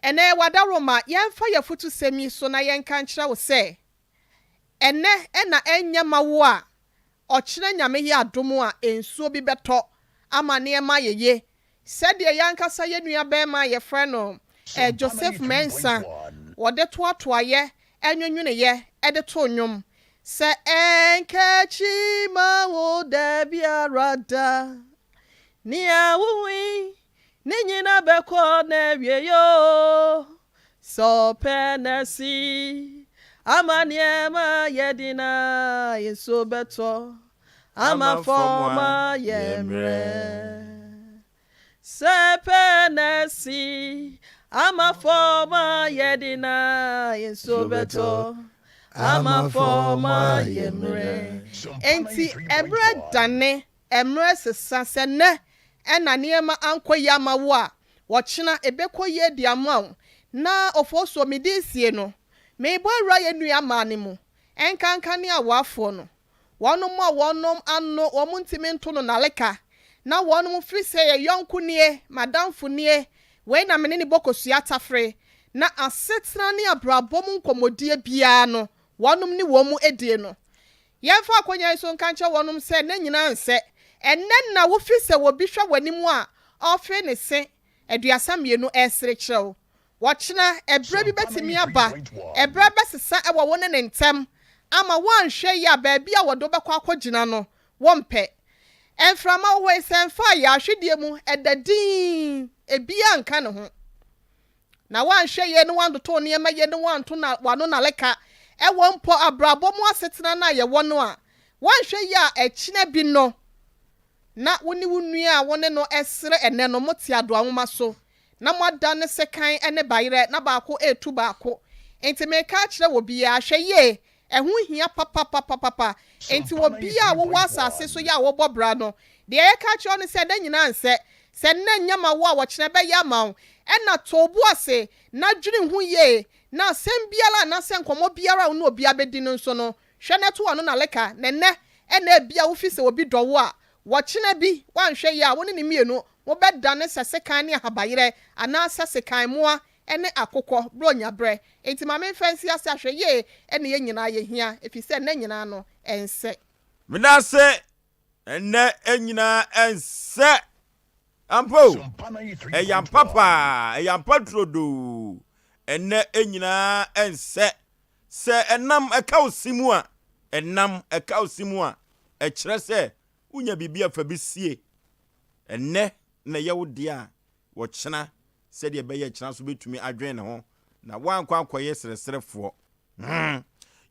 Speaker 4: Ɛnɛ w'adaworoma, yɛmfa y'afutusɛm yi so na yɛnka nkyerɛ wo sɛ, ɛnɛ na ɛnyɛ ma wo a, Ɔkyena Nyame yɛ adom a nsuo bi bɛtɔ ama nneɛma ayɛ ye sɛdeɛ yɛn ankasa yɛn nua barima a yɛfrɛ no Joseph Mensah wɔde toatoayɛ nwenweneyɛ de too nnwom sɛ Ɛnkakyi ma wo dabiara da Nea wohui ne nyina bɛkɔ n'awiei o Sɛ ɔpɛ na si ama nneɛma ayɛ den a, nsuo bɛtɔ ama fam ayɛ mmerɛ. Sɛ pɛ na si ama fam ayɛ den a, nsuo bɛtɔ ama fam ayɛ mmerɛ. Enti ɛberɛ dane Mmerɛ sesa, sɛ nnɛ na nneɛma ankɔ yie ama wo a, ɔkyena ɛbɛkɔ yie de ama wo. Na Ofosuo, me din sie no, merebɔ awura yɛn nua mmaa no mu, ɛnkanka ne awoafoɔ no, wɔnom a wɔnom ano wɔn ntumi nto no naleka, na wɔnom firi sɛ yɛ yɔnko nie, m'adamfo nie, wei na me ne no bɔ kosua tafere, na asetena ne abrabɔ mu nkɔmmɔdie biara no, wɔnom ne wɔn mu die no. Yɛmfa akonya yi so nka nkyerɛ wɔnom sɛ nna nyinaa nsɛ. Ɛnnɛ na wofi sɛ obi hwɛ w'anim a ɔrefe ne se 32 resere kyerɛ wo. Ɔkyena, ɛberɛ bi bɛtumi aba, ɛberɛ bɛsesa wɔ wo ne ne ntam ama woanhwɛ yie a baabi a wɔde wo bɛkɔ akɔgyina no, wompɛ. Mframa wɔ hɔ yi, sɛ ɛmfaa yɛ ahwedeɛ mu, ɛda dinn, ebiara nka ne ho. Na woanhwɛ yie na woantoto wo nneɛma yie na woanto na w'ano nnaleka wɔ mpo abrabɔ mu asetena no a yɛwɔ no a, woanhwɛ yie a ɛkyena bi no na wo ne wo nua a wo ne no sere ɛnnɛ no mote adoa nwoma so na moadane sekan ne bayerɛ na baako retu baako. Enti mereka akyerɛ obiara, hwɛ yie, Ɛho hia papapapapa. Enti obiara a wowɔ asase so yɛ a wobɔ bra no, deɛ yɛka akyerɛ wo ne sɛ, nna nyinaa nsɛ. Sɛ nnɛ nyɛ ma wo a, ɔkyena ɛbɛyɛ ama wo. Ɛnna to wo bo ase na dwene ho yie, na asɛm biara anaasɛ nkɔmmɔ biara a wo ne obiara bɛdi no nso no, hwɛ na to w'ano na leka, na ɛnnɛ na ebia wofi sɛ obi dɔ wo a, wɔkyena bi, woanhwɛ yie a, wo ne no mmienu mobɛdane sɛ sekan ne ahabayerɛ, anaasɛ sekan mmoa ne akokɔ, Buronya berɛ. Enti ma memfa nsi ase, ahwɛyie ne yɛn nyinaa yɛhia, ɛfiri sɛ nna nyinaa no ɛnsɛ.
Speaker 1: Meda ase, ɛnnɛ nyinaa ɛnsɛ. Ampa o, ɛyɛ ampa paa, ɛyɛ ampa turodoo. Ɛnnɛ nyinaa ɛnsɛ. Sɛ ɛnam ɛka wo se mu a, ɛnam ɛka wo se mu a, ɛkyerɛ sɛ wonya biribi a fa bi sie. Ɛnnɛ na ɛyɛ wo dea a, wɔkyena sɛdeɛ ɛbɛyɛ kyena so bɛtumi adwene ne ho na woankɔ ankɔyɛ srɛsrɛfoɔ. Hmm.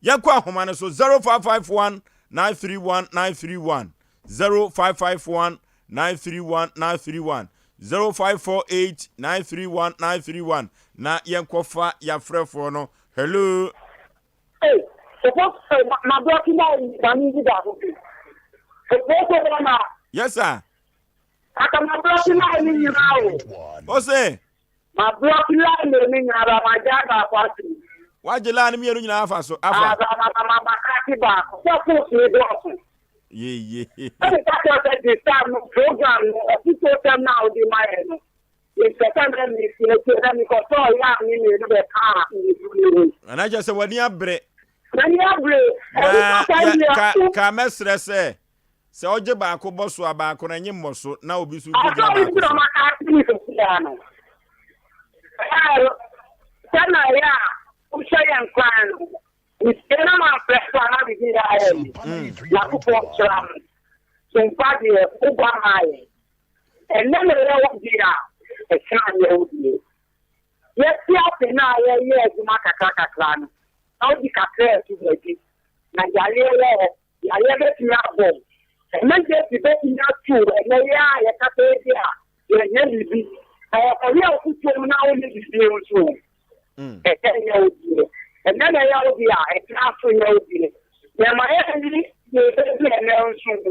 Speaker 1: Yɛnkɔ ahoma no so 0551 931 931 0551 931 931 0548 931 931 na yɛnkɔfa yɛafrɛfoɔ no. Hello.
Speaker 5: Hey, suppose eh, ma blocking na ma mi baako bi. Suppose ma.
Speaker 1: Yes sir.
Speaker 5: Aka ma blocking line no nyinaa o.
Speaker 1: O se.
Speaker 5: Ma blocking line no nyinaa ba ma gya baako ato mu.
Speaker 1: Wagye line mmienu nyinaa afa so afa.
Speaker 5: Ah, ba ma ma ma kati baako. Sɛ post ne dɔɔso.
Speaker 1: Ye ye.
Speaker 5: Ɛna ka kyerɛ sɛ this time no program no afutuo sɛm no a wode ma yɛ no. Mepɛ sɛ na mesiesie na mekɔtɔɔ yɛ a me mmienu bɛkaa mmienu no ho.
Speaker 1: Ɛna kyerɛ sɛ w'ani abere.
Speaker 5: M'ani abere.
Speaker 1: Na yɛ ka ka mɛsrɛ sɛ Sɛ ɔgye baako bɔ so a, baako no nye mmɔ so na obi nso nkɔgyina baako so.
Speaker 5: Sɛnea ɛyɛ a wohyɛ yɛn kwan no, metie na mamfrɛ so a na biribi yɛ ayɛ me. Nyankopɔn nhyira mo. Sompa deɛ wobɔ maa yɛn. Ɛnnɛ na ɛyɛ wo deɛ a, ɛkyena nyɛ wo deɛ. Yɛte ase na yɛyɛ adwuma kakra kakra no, na wode kakra ɛto baabi. Na yareɛ wɔ hɔ. Yareɛ bɛtumi abɔ wo. Emergency bɛtumi ato wo. Ɛnnɛ yi ara a yɛkasa yi deɛ a, yɛhia biribi. Na yɛkɔyɛ wo fotuo mu na wonni biribi nso o, ɛnnɛ nyɛ wo deɛ. Ɛnnɛ na ɛyɛ wo deɛ a, ɛkyena nso nyɛ wo deɛ. Na ɛma yɛnni deɛ yɛbɛdi ɛnnɛ nso ho.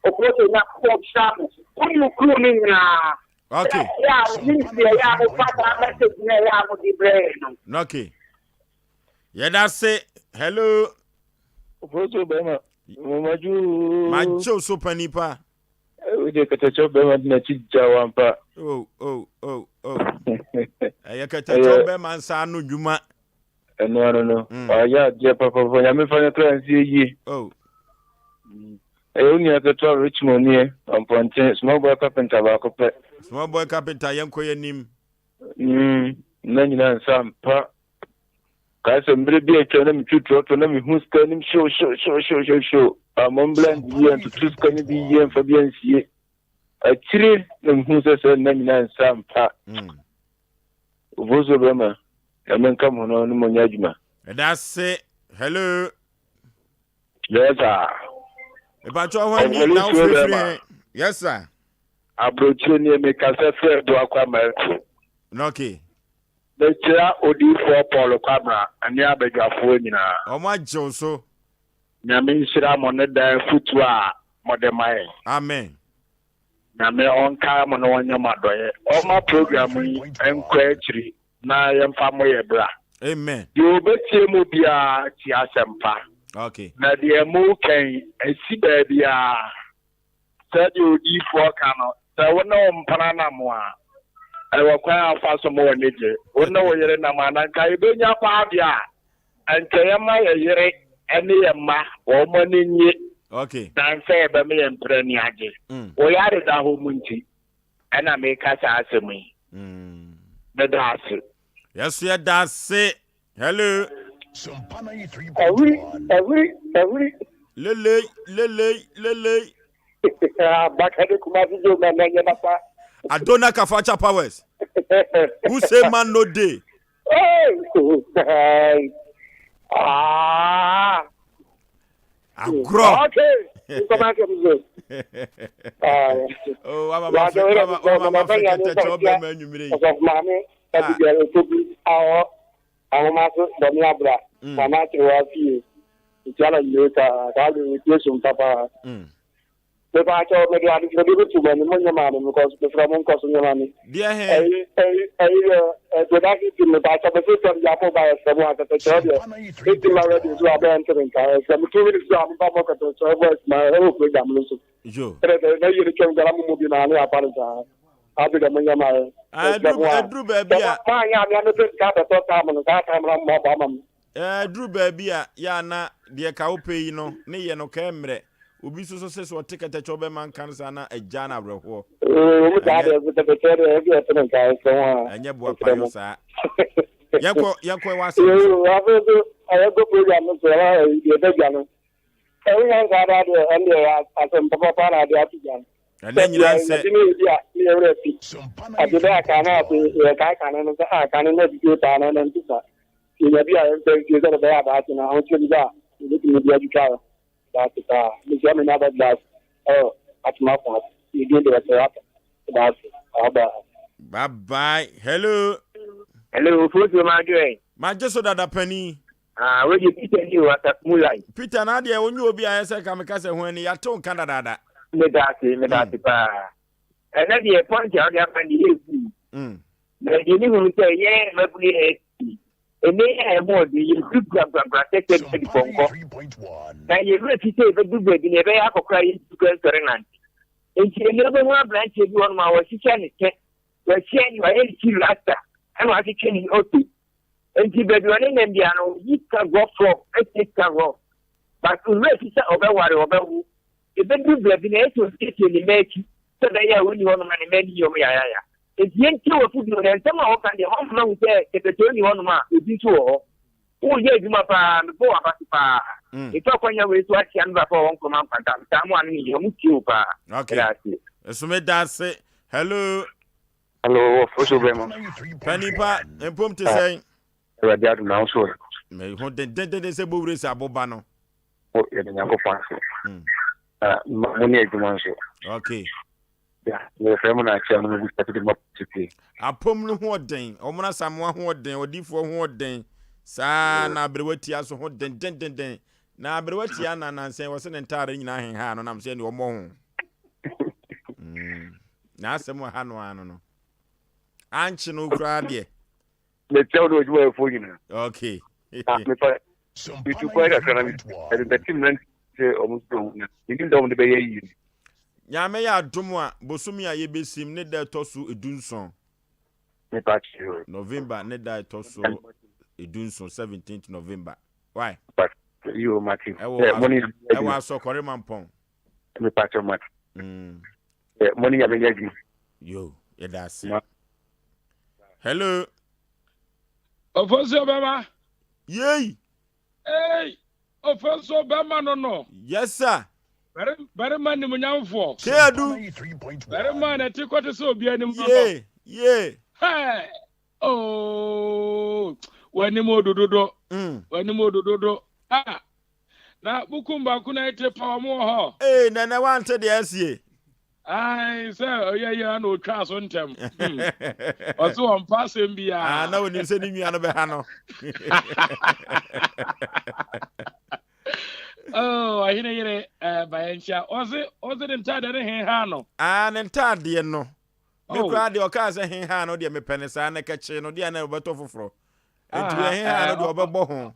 Speaker 5: Okoto, Nyankopɔn nhyira mo. Wo ne wo crew no nyinaa.
Speaker 1: Okay.
Speaker 5: Sɛ ɛyɛ a, menim sɛ ɛyɛ a mofa saa message no a ɛyɛ a mode brɛ yɛn no.
Speaker 1: Okay. Yɛda se. Hello.
Speaker 6: Ofosu bɛrima, mmadwo.
Speaker 1: Magye wo so pa nipa.
Speaker 6: Wode kɛtɛkyɛw bɛrima de n'akyi gya wo ampa.
Speaker 1: Oh, oh, oh, oh. Ɛyɛ kɛtɛkyɛw bɛrima nsa ano dwuma.
Speaker 6: Ɛno ano no, mm. wayɛ adeɛ papapapa, nyame fa no kra nsie yie.
Speaker 1: Oh.
Speaker 6: Ɛyɛ wo nua ketewa Richmond nie, Ɔmpɔnten, small boy carpenter baako pɛ.
Speaker 1: Small boy carpenter, yɛnkɔ yɛnim.
Speaker 6: Mm, nna nyinaa nsa mpa. Kae sɛ mmerɛ bi a atwa na metwi trɔtrɔ na mehu sika anim hyew hyew hyew hyew hyew hyew. Ammɔ mbla yie antoto sika no bi yie amfa bi ansie. Akyire na mehu sɛ sɛ nna nyinaa nsa mpa.
Speaker 1: Mm.
Speaker 6: Ofosuo bɛrima, Nyame nka mo ho na ɔne mo nyɛ adwuma.
Speaker 1: Ɛda ase. Hello.
Speaker 6: Yes sir.
Speaker 1: Mepakyɛ hɔ ni na wofirifiri he? Yes sir.
Speaker 6: Aburokyire nie mekasa firi Abuakwa Manso.
Speaker 1: Okay.
Speaker 6: Mekyea Odiyifoɔ Paul Kwabena ne abadwafoɔ nyinaa.
Speaker 1: Wɔn agye wo so.
Speaker 6: Nyame nhyira mo ne daa afutuo a mode ma yɛn.
Speaker 1: Amen.
Speaker 6: Nyame ɔnkae mo na ɔnyɛ mo adɔeɛ. Ɔmma program yi nkɔ akyiri na yɛmfa mo yɛ bra.
Speaker 1: Amen.
Speaker 6: Deɛ ɔbɛtie mo biara tie asɛmpa.
Speaker 1: Okay.
Speaker 6: Na deɛ moka yi, asi baabiara. Sɛdeɛ odiyifoɔ ka no, sɛ wo ne wo mpena nam a, ɛwɔ kwan a wofa so ma w'ani gye. Wo ne wo yere nam a, na nka yɛbɛnya paa deɛ a, anka yɛma yɛn yere ne yɛn mma wɔn ani nnye
Speaker 1: Okay.
Speaker 6: dan sɛ yɛbɛma yɛn mpena ani agye.
Speaker 1: Mm.
Speaker 6: Wo yare da hɔ mu nti, ɛna meka saa asɛm yi.
Speaker 1: Mm.
Speaker 6: Meda ase.
Speaker 1: Yɛso yɛda ase. Hello.
Speaker 5: Ɛhuri, ɛhuri, ɛhuri.
Speaker 1: Lele, lele, lele.
Speaker 5: Bakade Kumasi Joe ma na nyɛ papa.
Speaker 1: Adona Kafacha Powers. Who say man no day?
Speaker 5: Hey. Ah.
Speaker 1: Agorɔ.
Speaker 5: Okay. Nkɔmɔ asɛm so.
Speaker 1: Oh, wama ma fɛ, wama ma fɛ kɛtɛ kyɛ ɔbɛn ma enyimire yi.
Speaker 5: Ɔsɔfo maame, ɛbi biara otobi awɔ. Ahoma so dɔ me abra ma m'akyerɛwa fie. Metua no anwummere saa. Saa bere no metie som papa. Mepaakyɛw mede adesrɛdeɛ bi to mo anim, monyɛ maa me because mesrɛ mo nkɔ so nyɛ ma me.
Speaker 1: Deɛ he?
Speaker 5: Ɛyi ɛyi ɛyi yɛ ɛ production team mepaakyɛw mese sɛm deɛ mo ba yɛsrɛ mo a kɛtɛkyerɛ deɛ ɛti ma radio so a bɛyɛ nte me nka yɛsrɛ mo 2 minutes so a momfa mmɔ kɛtɛkyerɛ voice ma ɛwɔ program no so.
Speaker 1: Yo.
Speaker 5: Ɛdɛ sɛ na yie no twam koraa na mo mu bi na ne yɛafa no saa. Afei deɛ monyɛ ma yɛ.
Speaker 1: Ah,
Speaker 5: Yɛsrɛ
Speaker 1: ɛduru
Speaker 5: mo a.
Speaker 1: ɛduru baabi
Speaker 5: Sɛ
Speaker 1: a.
Speaker 5: mo moanyɛ a mea mepɛ sika abɛtɔ time no saa time no na moabɔ ama me.
Speaker 1: Ɛduru baabi a, yɛ a na deɛ ka wopɛ yi no, ne yɛ no ka ɛmmerɛ. Obi nso so se sɛ ɔte kɛtɛkyɛ ɔbɛma nka no saa na agyaa no awerɛhoɔ.
Speaker 5: Ɛwɔ mu saa
Speaker 1: Ɛnyɛ
Speaker 5: deɛ, nso kɛtɛkyɛ deɛ ɛsɛ yɛte ne nka, ɛsrɛ ho a,
Speaker 1: ɛnyɛ
Speaker 5: ɛsrɛ
Speaker 1: boapayɔ
Speaker 5: mo.
Speaker 1: saa. Yɛnkɔ yɛnkɔ wɔ asɛm no so.
Speaker 5: Yoo, afei nso yɛnkɔ program no so, ɛna ɛyi deɛ ɛda dwa no. Ɛho nya nsaa daa deɛ, ɛno deɛ ɛyɛ asɛm papa paa na ade ato dwa no.
Speaker 1: Ɛnɛ
Speaker 5: Sɛ
Speaker 1: nyinaa
Speaker 5: deɛ
Speaker 1: nsɛ.
Speaker 5: yɛde ne yɛdi a, ne yɛ werɛ fi. Ade bɛyɛ a kan na afei yɛkae kane no sɛ, ah, kane no adidie paa na ɛnɛ nte saa. Yɛnya bi a yɛmfa nsie sɛdeɛ ɛbɛyɛ a daakye no ahokyerɛ bi ba a, yɛbɛtumi de atwitwa yɛn ho. Meda ase paa. Mehyia me nuaba Glass wɔ Atomafo ase. Ne din de Ɔsɛe-Apa. Meda ase. Bye bye.
Speaker 1: Bye bye. Hello.
Speaker 7: Hello, Ofosuo Madwoɛ.
Speaker 1: Magye so dada panin.
Speaker 7: Ah, wei deɛ Peter ni o, Asafo mu line.
Speaker 1: Peter na adeɛ wonyɛ obi a ɛyɛ sɛ nka meka sɛ ho ani yɛate wo nka dadaada.
Speaker 7: Meda ase, meda ase paa. Ɛnɛ deɛ point a wode aba no deɛ ɛyɛ hu. Na deɛ mehu ne sɛ yɛn mmabunu yɛ AFC. Ɛnnɛ yi a ɛho ɔden, yɛduru guragurakura sɛ sɛ bɛdi pɔnkɔ. Na yɛn werɛ fi sɛ yɛbɛduru baabi na yɛbɛyɛ akɔkora a yɛntumi kura nsɔre nante. Enti ɛnnɛ wobɛhu aberanteɛ bi hɔnom a wɔahyehyɛ ne kyɛ, wahyia ne, wayɛ ne ti rasta, ɛna watwetwe ne oto. Enti baabi ɔne nam biara no, ɔyi sika rɔfrɔf, ɛsie sika rɔf. But owura fi sɛ ɔbɛware, ɔbɛwo. Ɛbɛduru baabi no, ɛyɛ sɛ ɔsiesie ne mma akyi sɛ ɛbɛyɛ a ɔnni hɔnom a ne mma ani yɛ wɔn yayaya. Enti yɛntie w'afotu no, na nsɛm a wɔka deɛ, wɔmma mahu sɛ kɛtɛkyɛ nni hɔnom a obi nso wɔ hɔ. Woreyɛ adwuma paa, mebɔ w'aba so paa. Mefa akwanya wei so akyea me papa a ɔwɔ Nkrumah Nkwanta. Metaa mo ano yiye, wɔtie wo paa.
Speaker 1: Okay.
Speaker 7: Meda ase.
Speaker 1: Nso meda ase. Hello.
Speaker 7: Hello, Ofosu Bɛma.
Speaker 1: Panin pa, mpom te sɛn?
Speaker 7: Awurade adom na wo nso ɛ?
Speaker 1: Me ho dendendenden sɛ bowure sɛ aboba no.
Speaker 7: O, yɛda Nyankopɔn ase. Na mo ne adwuma nso.
Speaker 1: Okay.
Speaker 7: Ya, mefrɛ mo na akyerɛ mo no bisa sɛ mo tete.
Speaker 1: Apom no ho ɔden, ɔmono Asamoah ho ɔden, ɔdifoɔ ho ɔden, saa na aberewa tia so ho dendendenden. Na aberewa tia na nansa yi wɔse ne ntaare nyinaa henhaa no nam sɛ ɛne ɔmmɔ ho. Mm. Na asɛm wɔ ha no ano no. Ankye no koraa deɛ.
Speaker 7: Mekyia wo ne w'adwumayɛfoɔ nyinaa.
Speaker 1: Okay.
Speaker 7: Na mepa metu kwan kakra na mede bɛte mmerante sɛ ɔmo sɛ ɔmo na menim dɛ ɔmo de bɛyɛ yie.
Speaker 1: Nyame yɛ adom a, bosome a yɛbɛsim ne da ɛtɔ so edunson.
Speaker 7: Mepa kyɛw.
Speaker 1: November ne da ɛtɔ so edunson, 17th November. Why?
Speaker 7: Yo, mate.
Speaker 1: Ɛwɔ ɛwɔ asɔkɔre mampɔn.
Speaker 7: Mepa kyɛw mate. Mm. Mo ne Nyame nyɛ adwuma.
Speaker 1: Yo, yɛda ase. Hello.
Speaker 8: Ofosuo bɛma.
Speaker 1: Yei.
Speaker 8: Hey, Ofosuo bɛma no no.
Speaker 1: Yes sir.
Speaker 8: Barima nimunyamfoɔ.
Speaker 1: Keadu.
Speaker 8: Barima na ti kɔte sɛ obi anim no.
Speaker 1: Yee, yee.
Speaker 8: Hey, oh, w'anim odododo. Mm. W'anim odododo. Ah, Na bukum baako na ete pa wɔn wɔ hɔ.
Speaker 1: Ee, na na wante deɛ asie.
Speaker 8: Ae, sɛ ɔyɛ yɛ na otwaa so ntɛm. Hmm. Ɔse wɔn pa asɛm biara.
Speaker 1: Ah, na onim sɛ ne nua no bɛha no.
Speaker 8: Oh, ɔhene yere eh, bayɛnkyia. Ɔse ɔse ne ntaadeɛ no heha no.
Speaker 1: Ah, ne ntaadeɛ no. Me oh. koraa deɛ ɔkaa sɛ heha no deɛ mepɛ ne saa na kɛkyee no deɛ na ɔbɛtɔ foforɔ. Nti wei he ha no deɛ ɔbɛbɔ ho.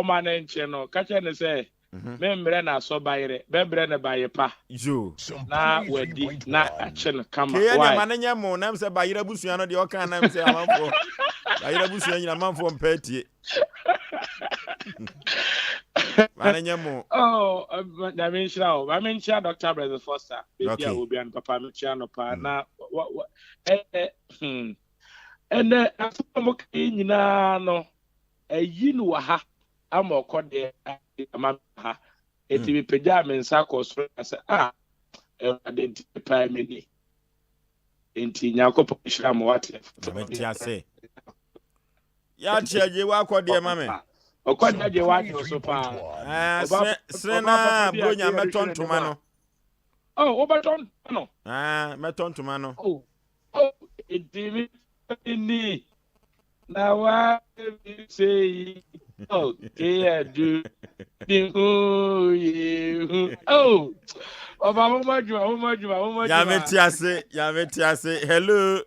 Speaker 8: Ɔma ne nkye no, ka kyerɛ no sɛ, mhm. Memmerɛ no asɔ bayerɛ, bɛbrɛ no baye pa.
Speaker 1: Yo.
Speaker 8: Na wadi na akye no kama.
Speaker 1: Kee deɛ ma no nyɛ mo, nam sɛ bayerɛ abusua no deɛ ɔka nam sɛ amanfoɔ, bayerɛ abusua nyina amanfoɔ mpɛ atie. Ma no nyɛ mo.
Speaker 8: Oh, nyame nhyira wo. Ma menkyia Dr. Brother Foster. Baabi a obi ano papa mekyia no paa. Mm. Na ɛɛ hmm. Ɛnɛ asɛm a wɔka yi nyinaa no, ayi no wɔ ha ama ɔkɔ deɛ ama me ha. Enti hmm. mepagyaa me nsa kɔ soro ka sɛ, ah, Awurade nti mepae me ni. Enti Nyankopɔn nhyira mo wate.
Speaker 1: Mete ase. Yɛakye agye wakɔ deɛ ma me.
Speaker 8: Ɔkɔ deɛ agye wagye so paa.
Speaker 1: Eh, sere na bronya mɛtɔ ntoma no.
Speaker 8: Oh, wobɛtɔ ntoma no.
Speaker 1: Ah, mɛtɔ ntoma no.
Speaker 8: Oh. Oh, enti me ni na wa mi sei. Oh, keya du ni hu ye hu. Oh, Ɔba mo mo adwuma mo mo adwuma mo mo adwuma.
Speaker 1: Nyame te ase nyame te ase hello.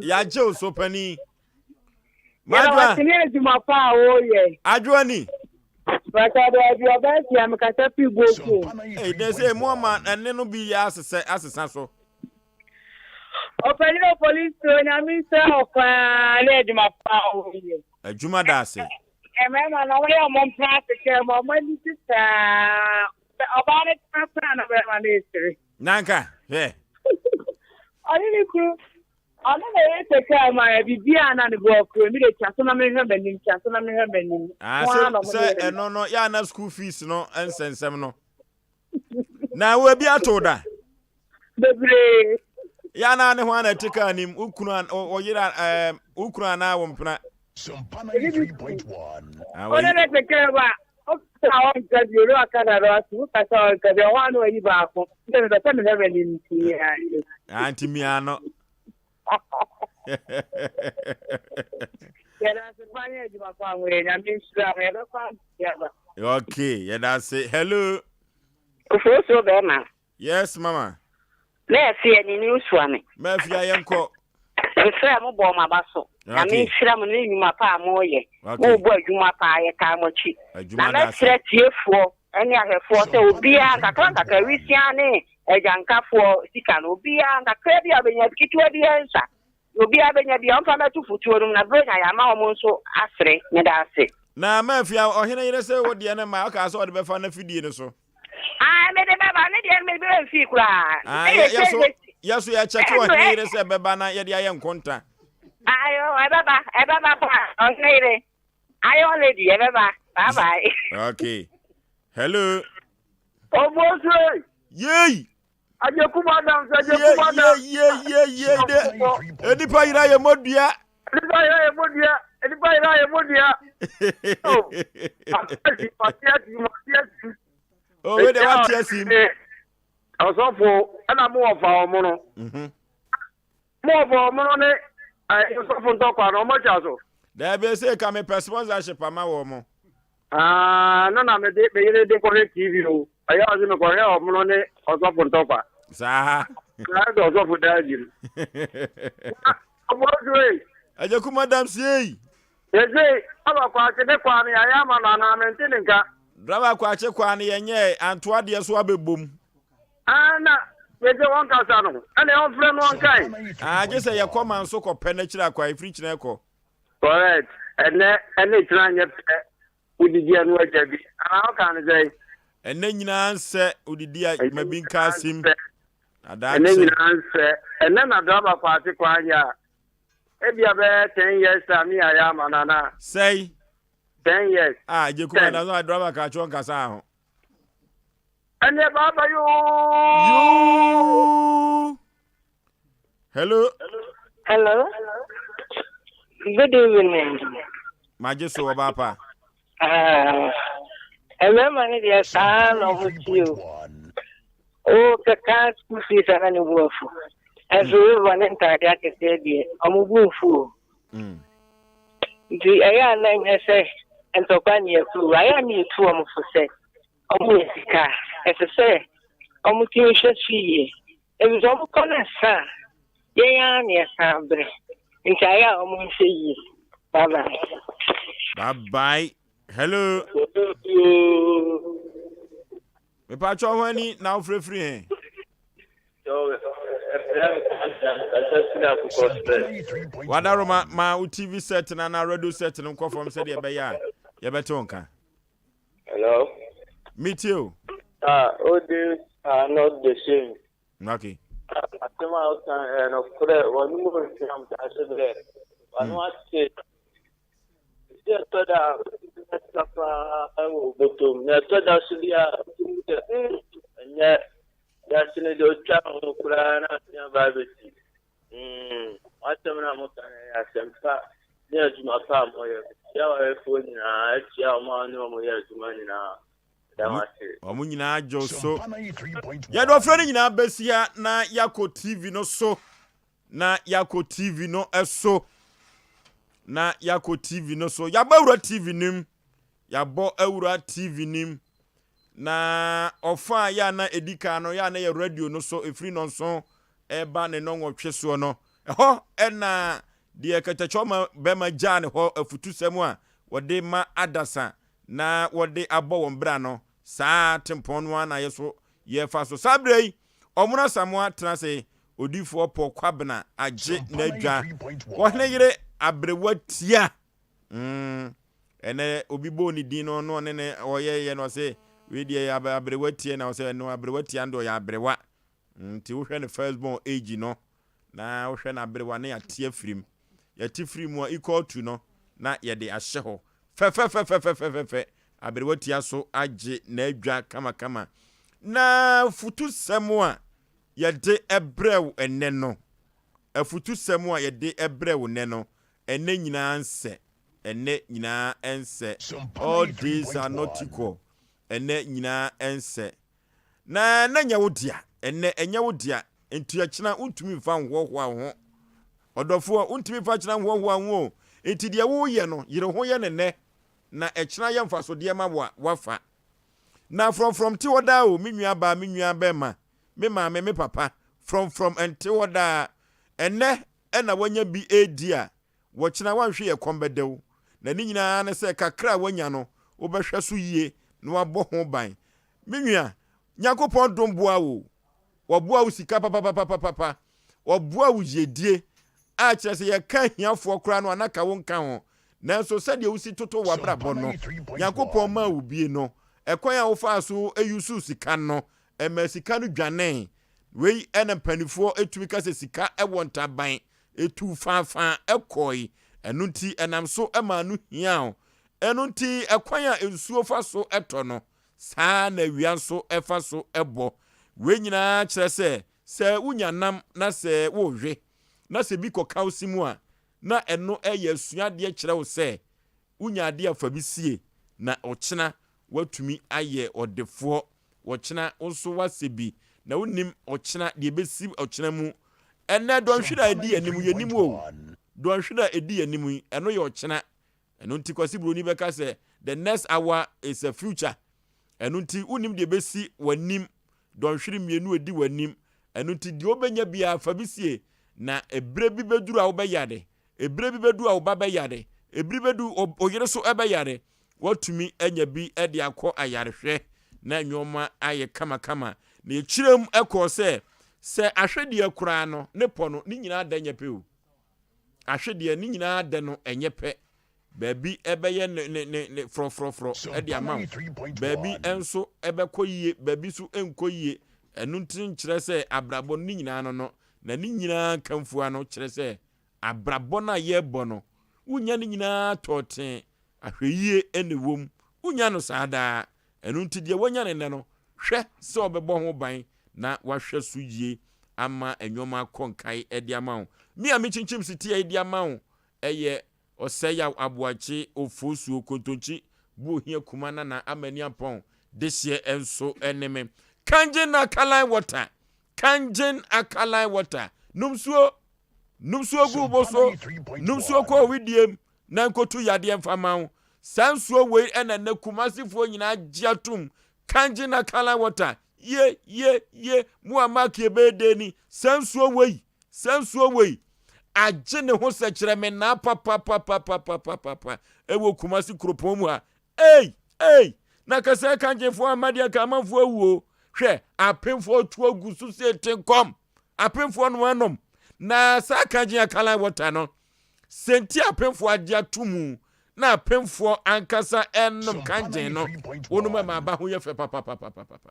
Speaker 1: Yagye wo so panin.
Speaker 5: Madwoa. Yɛda adwuma pa a woyɛ.
Speaker 1: Adwoa ni.
Speaker 5: Bàtà baabi ɔbaa fia mekasa fi Boku.
Speaker 1: Ee dɛ sɛ emu ama ɛne no bi yɛ asesɛ asesa so.
Speaker 5: Ɔpanyin opolisi onyame nhyira wo paa ne adwuma pa a woyɛ.
Speaker 1: Adwuma da ase.
Speaker 5: Mmarima no wɔyɛ wɔn mpena ase kyɛ ma wɔn ani gye saa. Ɔbaa no tena paa na barima no esere.
Speaker 1: Nanka hwɛ.
Speaker 5: Ɔne ne kunu ɔno na ɛyɛ sɛ ma yɛ biribi a na ne bo afuro mi de twa so na mehwɛ m'anim twa so na mehwɛ m'anim.
Speaker 1: Ah, sɛ sɛ ɛno no yɛ ana school fees no nsɛnsɛm no. Na wo ebi ato da.
Speaker 5: Bebree.
Speaker 1: Yɛ ana ne ho ana ɛte kaa nim wo kunu wo yere ɛɛ wo kunu anaa wo mpena.
Speaker 5: Ɔne ne te kaa mu a wokasa a ɔnka bio ne waka na no ato wokasa a ɔnka bio ɔhɔ a na wayi baako sɛ mepɛ sɛ mehwɛ m'anim nti
Speaker 1: ah nti mia no.
Speaker 5: Yɛda ase pa ne adwuma pa ho yɛ nyame nhyira ho yɛbɛkɔ aba.
Speaker 1: Okay, yɛda ase. Hello.
Speaker 9: Ofuosuo bɛrima.
Speaker 1: Yes mama.
Speaker 9: Mɛɛfia ni ni osua me.
Speaker 1: Mɛɛfia yɛn kɔ.
Speaker 9: Mefrɛ mo bɔɔ mo aba so. Nyame nhyira mo ne nnwuma pa a moyɛ. Mobɔ adwuma paa yɛtaa mo akyi. Na mɛsrɛ tiefoɔ ne ahwɛfoɔ sɛ obiara nkakra nkakra wisia ne agyankafoɔ sika no obiara nkakra bi a ɔbɛnya ketewa bi nsa Obiara bɛnya bi a, ɔmfa mmɛto fotuo no mu, na berɛ nya yɛ ama wɔn nso asere. Meda ase.
Speaker 1: Na Mafia, ɔhene yere se wo deɛ no mma, ɔkaa sɛ ɔde bɛfa n'afidie no so.
Speaker 9: Ae, mede bɛba, ne deɛ no mede bɛba mfii koraa.
Speaker 1: Ae, yɛ, yɛ so, yɛ so yɛkyɛke ɔhene yere sɛ ɛbɛba na yɛde ayɛ nkonta.
Speaker 9: Ae, ɛbɛba, ɛbɛba paa, ɔhene yere, Iron Lady, ɛbɛba, bye bye.
Speaker 1: Okay. Hello.
Speaker 6: Obosu.
Speaker 1: Yay!
Speaker 6: Agyekum Adams, Agyekum Adams.
Speaker 1: Ye ye ye ye de. Enipa yira yɛ mɔdua.
Speaker 6: Enipa yira yɛ mɔdua. Enipa yira yɛ mɔdua. Oh, ati mati ati mati ati.
Speaker 1: Oh, wei de wate asim.
Speaker 6: Ɔsɔfo ɛna mo wɔ fa wɔn no. Mhm. Mo wɔ fa wɔn no ne ɔsɔfo ntɔkwa no wɔn atwa so.
Speaker 1: Daabi ese ka mepɛ sponsorship ama wɔn.
Speaker 6: Ah, no na mede me yere de kɔhwɛ TV o. Ɛyɛ ɔse mekɔhwɛ ɔmono ne ɔsɔfo ntɔkwa.
Speaker 1: Saa.
Speaker 6: Saa sɛ ɔsɔfo daa gyim. Ɔbɔsu ei.
Speaker 1: Agya kuma damsi ei.
Speaker 6: Yɛse aba kwakye ne kwaa no yɛayɛ ama no anaa mente ne nka.
Speaker 1: Driver kwakye kwaa no yɛnyɛɛ antoa deɛ so abɛbom.
Speaker 6: Ah na yɛse ɔnkasa no ɛne ɔmfrɛ no ɔnkae.
Speaker 1: Ah gye sɛ yɛkɔ manso kɔpɛ n'akyiri akwa ɛfiri kyena kɔ.
Speaker 6: Correct. Ɛnɛ ɛne kyena nyɛ pɛ. Wodidi a na wagya bi. Anaa woka no sɛn?
Speaker 1: Ɛnɛ nyinaa nsɛ wodidi a ma bi nka asim.
Speaker 6: Ɛnɛ nyinaa nsɛ. Ɛnɛ na driver kwakye kwan yɛ a. Ebia bɛyɛ 10 years time ne yɛayɛ ama no anaa?
Speaker 1: Sɛi?
Speaker 6: 10 years.
Speaker 1: Ah, Gyekuma na so driver krakye ɔnkasa ho.
Speaker 6: Ɛnɛ baaba yoo.
Speaker 1: Yoo. Hello.
Speaker 9: Hello. Good evening.
Speaker 1: Magye so ɔbaa pa.
Speaker 9: Ah, mmarima no deɛ saa na ɔmo ti o. O kɛkɛ school fees ana ne bu afu. Ɛnso reba ne ntaade akɛseɛ deɛ ɔmo bu nfu o. Mm. Nti ɛyɛ a na nyɛ sɛ ntɔkwa ne yɛtu ayɛ a ne yɛtu ɔmo fo sɛ ɔmo yɛ sika a ɛsɛ sɛ ɔmo tumi hwɛ so yie. Efisɛ ɔmo kɔ no asa a, yɛn ara na yɛsan brɛ. Nti ayɛ a ɔmo nhwɛ yie. Bye bye.
Speaker 1: Bye bye. Hello. Mepakyɛ ho ani na wofrɛfiri he? Wadaroma ma wo TV set no anaa radio set no nkɔ fam sɛdeɛ ɛbɛyɛ a yɛbɛte wo nka.
Speaker 10: Hello.
Speaker 1: Metie o.
Speaker 10: Ah, all days are not the same.
Speaker 1: Okay.
Speaker 10: Asɛm a woka ɛyɛ nokorɛ, wɔn mu nsuam daase berɛ, wɔn hmm. ate. Sɛ ɛtɔ da a, wotumi bɛsa paa wɔ bɔtɔm, na ɛtɔ da so bi a, wotumi sɛ, hmm, ɛnyɛ, wiase no deɛ otwa ho koraa na asua ba abɛsi. Mm, w'asɛm no a moka no ɛyɛ asɛmpa ne adwuma pa a moyɛ. Mekyia w'awefoɔ nyinaa, akyia wɔn a wɔne wɔn yɛ adwuma nyinaa. Meda mo ase.
Speaker 1: Wɔn nyinaa gye wo so. Yɛde ɔfrɛ no nyinaa bɛsi ha na yɛakɔ TV no so. Na yɛakɔ TV no so. Na yɛakɔ TV no so. Yɛabɛwura TV no mu. Yɛabɔ awura TV nim. Na ɔfa a yɛ a na ɛdi kan no, yɛ a na yɛ radio no so, ɛfiri nnɔnson ɛreba ne nnɔnwɔtwe soɔ no. Ɛhɔ na deɛ katakyɛwma bɛma gyaa ne hɔ afutusɛm a wɔde ma adasa na wɔde abɔ wɔn bra no, saa tempɔn no ara na yɛ so yɛrefa so. Saa berɛ yi, Ɔmono Asamoah tena ase, Odiyifoɔ Paul Kwabena agye n'adwa, Ɔhene yere aberewa tia. Mm, ɛnɛ obi bɔɔ ne din no, na ɔne ne ɔyɛyɛ no ɔse, wei deɛ aberewa tia na ɔsɛ ɛno aberewa tia no deɛ ɔyɛ aberewa. Nti wohwɛ ne first born age no, na wohwɛ n'aberewa na yɛate afiri mu. Yɛte firi mu a equal to no na yɛde ahyɛ hɔ fɛfɛfɛfɛfɛfɛfɛ. Aberewa tia so agye n'adwa kamakama. Na afutusɛm a yɛde brɛ wo ɛnnɛ no, afutusɛm a yɛde brɛ wo nnɛ no, ɛnnɛ nyinaa nsɛ, ɛnnɛ nyinaa nsɛ. All days are not equal. Ɛnnɛ nyinaa nsɛ. Na ɛnnɛ nyɛ wo dea, ɛnnɛ ɛnyɛ wo dea, nti ɛkyena wontumi mfa nhoahoa wo ho. Ɔdɔfoɔ, wontumi mfa kyena nhoahoa wo ho o. Nti deɛ woreyɛ no, yere ho yɛ no nnɛ, na ɛkyena yɛ mfasodeɛ ma wo a, woafa. Na frɔmfrɔm te hɔ daa o, me nua baa, me nua bɛɛma, me maame, me papa, frɔmfrɔm nte hɔ daa. Ɛnnɛ na woanya bi redi a, wɔkyena woanhwe yɛ kɔm bɛdɛ wo. Na ne nyinaa ne sɛ kakra a woanya no, wobɛhwɛ so yie na woabɔ ho ban. Me nua, Nyankopɔn dom boa wo o. Wɔboa wo sika papapapapapa. Wɔboa wo yiedie a kyerɛ sɛ yɛka ahiafoɔ koraa no a na ka wo nka ho. Nanso sɛdeɛ wosi toto w'abrabɔ no, Nyankopɔn maa wo bie no, ɛkwan a wofaa so usuu sika no, ɛmaa sika no dwanee. Wei na mpanifoɔ tumi ka sɛ sika wɔ ntaban, ɛtuu faafaa kɔe. Ɛno nti ɛnam so maa no hiaa wo. Ɛno nti ɛkwan a nsuo fa so tɔ no, Saa ara na awia nso fa so bɔ. Wei nyinaa kyerɛ sɛ, sɛ wunya nam na sɛ worewe, na sɛ bi kɔka wo se mu a, na ɛno yɛ asuadeɛ kyerɛ wo sɛ, wunya adeɛ a fa bi sie, na ɔkyena woatumi ayɛ ɔdefoɔ. Ɔkyena wo nso woasɛ bi, na wonnim ɔkyena deɛ ɛbɛsi ɔkyena mu. Ɛnnɛ dɔnhwere a ɛdi yɛn anim, yɛnnim o. Dɔnhwere a ɛdi yɛn anim yi, ɛno yɛ ɔkyena. Ɛno nti Kwasi Broni bɛka sɛ the next hour is a future. Ɛno nti wonnim deɛ ɛbɛsi w'anim dɔnhwere mmienu ɛdi w'anim. Ɛno nti deɛ wobɛnya biara fa bi sie na ɛberɛ bi bɛduru a wobɛyare, ɛberɛ bi bɛdu a wo ba bɛyare, ɛbere bɛdu wo yere so ɛbɛyare. Woatumi anya bi de akɔ ayarehwɛ na nneɛma ayɛ kamakama. Na ɛkyerɛ mu ɛkɔɔ sɛ, sɛ ahwedeɛ koraa no ne pɔ no ne nyinaa da nyɛ pɛ o. Ahwedeɛ ne nyinaa dɛ no ɛnyɛ pɛ. Baabi ɛbɛyɛ ne ne ne ne frɔfrɔfrɔ de ama wo. Baabi nso ɛbɛkɔ yie, baabi nso ɛnkɔ yie. Ɛno nti nkyerɛ sɛ abrabɔ no ne nyinaa no no. Na ne nyinaa nkamfua no kyerɛ sɛ abrabɔ no a yɛrebɔ no, wonnya ne nyinaa tɔɔtee. Ahwɛyie na ɛwɔ mu. Wonnya no saa daa. Ɛno nti deɛ wanya no nnɛ no, hwɛ sɛ ɔbɛbɔ ho ban na wahwɛ so yie ama nnoɔma akɔ nkae de ama wo. Me a mekyinkyim setia yi de ama wo yɛ Ɔsɛeyaw Aboakye Ofosuo Kontonkyi Buohia Kuma Nana Amani Ampɔn dehyeɛ nso ne me. Kangen Alkaline Water, Kangen Alkaline Water, nom nsuo, nom nsuo gu wo bo so, nom nsuo kɔ wo wedeɛ mu na nkotu yadeɛ mfa ma wo. Saa nsuo wei na nnɛ Kumasifoɔ nyinaa gye atom, Kangen Alkaline Water, Ye, ye, ye, mo a moaka ɛbɛyɛ dɛn ni? Saa nsuo wei, saa nsuo wei, agye ne ho sɛkyerɛmenaa papapapapapapapa ɛwɔ Kumasi kuropɔn mu ha. Ei, ei, na kasa kangyefoɔ amma deɛ nka amanfoɔ awu o. Hwɛ, apemfoɔ tu agu so sɛ tenkɔm. Apemfoɔ no anom. Na saa kangye alkaline water no, sɛ nti apemfoɔ agye ato mu na apemfoɔ ankasa ɛnom kangyen no, wonom ɛma aba ho yɛ fɛ papapapapapa.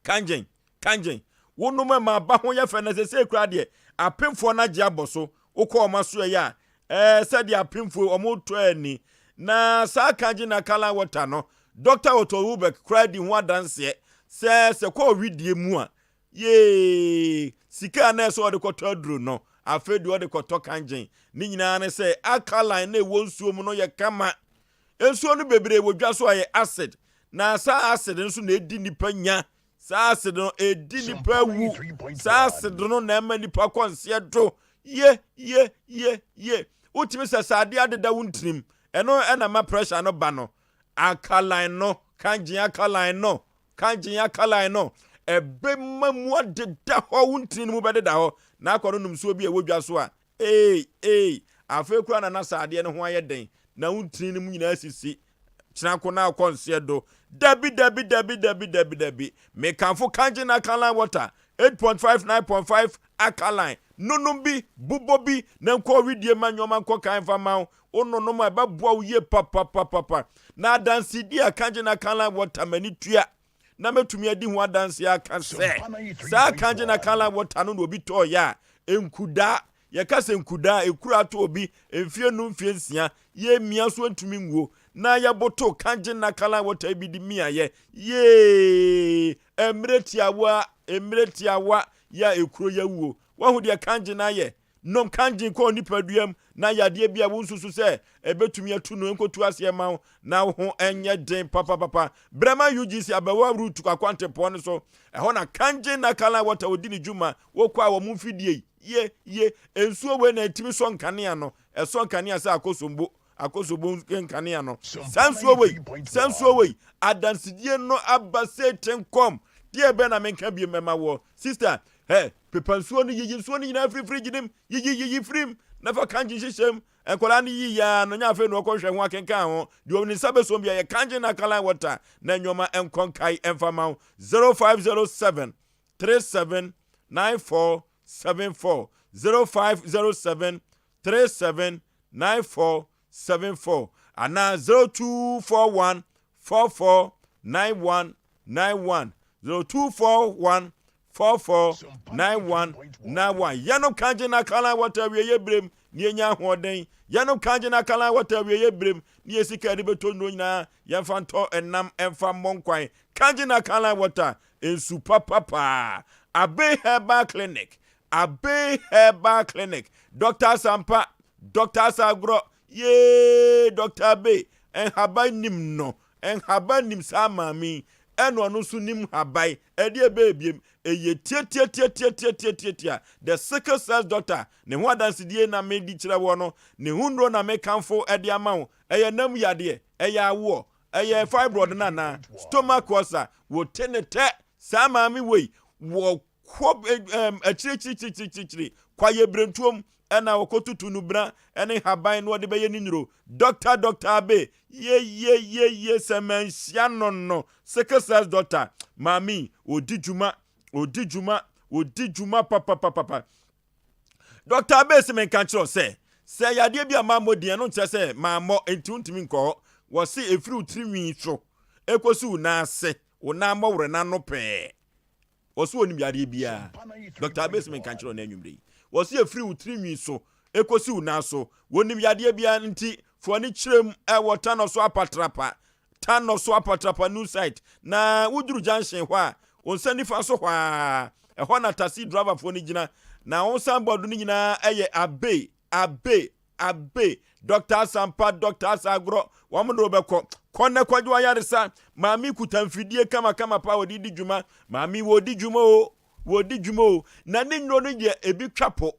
Speaker 1: Kangyen, kangyen, wonom ɛma aba ho yɛ fɛ na sɛsɛ kura deɛ apemfoɔ no agye abɔ so, wokɔ wɔn aso ɛyɛ a, ɛɛ sɛdeɛ apemfoɔ wɔn tɔ ani. Na saa kangyen na alkaline water no, Dr. Otto Rubeck koraa di ho adanseɛ sɛ sɛ kɔ ɔwedie mu a, Yee! Sika a na ɛsɛ ɔde kɔtɔ aduro no, afei deɛ ɔde kɔtɔ kangyen. Ne nyinaa ne sɛ alkaline na ɛwɔ nsuo mu no yɛ kama. Nsuo no bebree wɔ dwa so a ɛyɛ acid, na saa acid no nso na ɛdi nipa nya. Saa acid no ɛdi nipa awu. Saa acid no na ɛma nipa kɔ nseɛ do. Ye, ye, ye, ye. Wotumi sɛ sɛ adeɛ adeda wo ntirim, ɛno ɛna ma pressure no ba no. Alkaline no, kangen alkaline no, kangen alkaline no, ɛbɛma mu adeda hɔ, wo ntini no mu bɛdeda hɔ, na akɔ no nom nsuo bi a ɛwɔ dwa so a, ee, ee, afei koraa na na saa adeɛ no ho ayɛ den, na wo ntini no mu nyinaa sisi, kyena ko na akɔ nseɛ do. Dabi, dabi, dabi, dabi, dabi, dabi. Mekamfo kangen alkaline water, 8.5, 9.5 alkaline. Nonom bi, bobɔ bi, na nkɔ wedeɛ ma nneɛma nkɔ kan fa ma wo. Wononom a ɛbɛboa wo yie papapapapa. Na adansedie a kangen alkaline water m'ani tua na mɛtumi adi ho adanseɛ aka sɛ saa kangen alkaline water no na obi tɔɔyɛ a nkudaa yɛka sɛ nkudaa ekura ato obi mfie num mfie nsia yɛmia so ntumi nwuo na yɛboto kangen alkaline water bi de miayɛ yee mmerɛ tiawa mmerɛ tiawa yɛ a ekuro yɛwuo wahu deɛ kangen ayɛ nom kangen kɔɔ nipaduam na yadeɛ bi a wonsusu sɛ ɛbɛtumi atu no nkotu aseɛ ma wo na wo ho ɛnyɛ den papapapa brɛma ugc abɛwa route akwantepɔn no so ɛhɔ na kangen alkaline water ɔdi ne dwuma wokɔ a wɔn mfidie ye ye nsuo wei na ɛtumi sɔ nkanea no ɛsɔ nkanea sɛ akosombo akosombo nkanea no saa nsuo wei saa nsuo wei adansidie no aba sɛ tenkɔm deɛ bɛn na menka bi mɛma wɔ sister hɛ pepa nsuo no yiyi nsuo no nyinaa firifiri gyinim yiyi yiyi firim na fa kangen hyehyɛ mu nkwadaa no yiyi ya no nya afei na ɔkɔhwɛ ho akenkan ho deɛ ɔne nsa bɛsom bi a yɛ kangen alkaline water na nneɛma nkɔ nkae ɛmfa ma wo 0507 37 94 74 0507 37 94 74 anaa 0241 44 91 91 0241 44 91 91 yɛnom kangen alkaline water awieyɛ berem ne yɛnya ahoɔden yɛnom kangen alkaline water awieyɛ berem ne yɛ sika yɛde bɛtɔ nnuro nyinaa yɛmfa ntɔ ɛnam ɛmfa mmɔ nkwan kangen alkaline water nsu papapaa Abe Herbal Clinic Abe Herbal Clinic Dr. Sampa Dr. Asagorɔ yee Dr. Abe nhaban nim no nhaban nim saa maame yi ɛna ɔno nso nim haban ɛde ɛbɛɛ biem ɛyɛ tiatiatiatiatiatiatia the sickle cell doctor ne ho adansedie na medi kyerɛ wɔ no ne ho nnuro na mekamfo ɛde ama wo ɛyɛ nam yadeɛ ɛyɛ awoɔ ɛyɛ fibroid no anaa stomach ulcer wɔte ne tɛ saa maame wei wɔ kɔ akyirikyirikyirikyirikyiri kwayɛ berentuom ɛna wɔkɔtutu no bena ɛne haban na wɔde bɛyɛ ne nnuro doctor doctor abe yeyeyeye sɛ manhyia no no sickle cell doctor maame ɔdi dwuma ɔdi dwuma ɔdi dwuma papapapa doctor abe sɛ menka kyerɛ sɛ sɛ yadeɛ bi a mammɔ din ɛno nkyerɛ sɛ mammɔ enti wontumi nkɔ hɔ wɔse ɛfiri wo tirinwi so ɛkɔsi wo nan ase wo nan mmɔwerɛ n'ano pɛɛ wɔso wɔnim yadeɛ biara dr abesi menka kyerɛ no anwummerɛ yi wɔse ɛfiri wo tirinwi so ɛkɔsi wo nan so wɔnim yadeɛ biara nti foɔ ne kyerɛm ɛwɔ tanɔ so apatrapa tanɔ so apatrapa new site na woduru junction hɔ a wo nsa nifa so hɔ a ɛhɔ na taxi driverfoɔ no gyina na wo signboard no nyinaa ɛyɛ abe abe abe dr sampa dr asagorɔ wɔn de wɔbɛkɔ kɔ ne kɔdwo ayaresa maame kuta mfidie kamakama pa wɔde di dwuma maame wɔdi dwuma o wɔdi dwuma o na ne nnuro no deɛ ebi twa po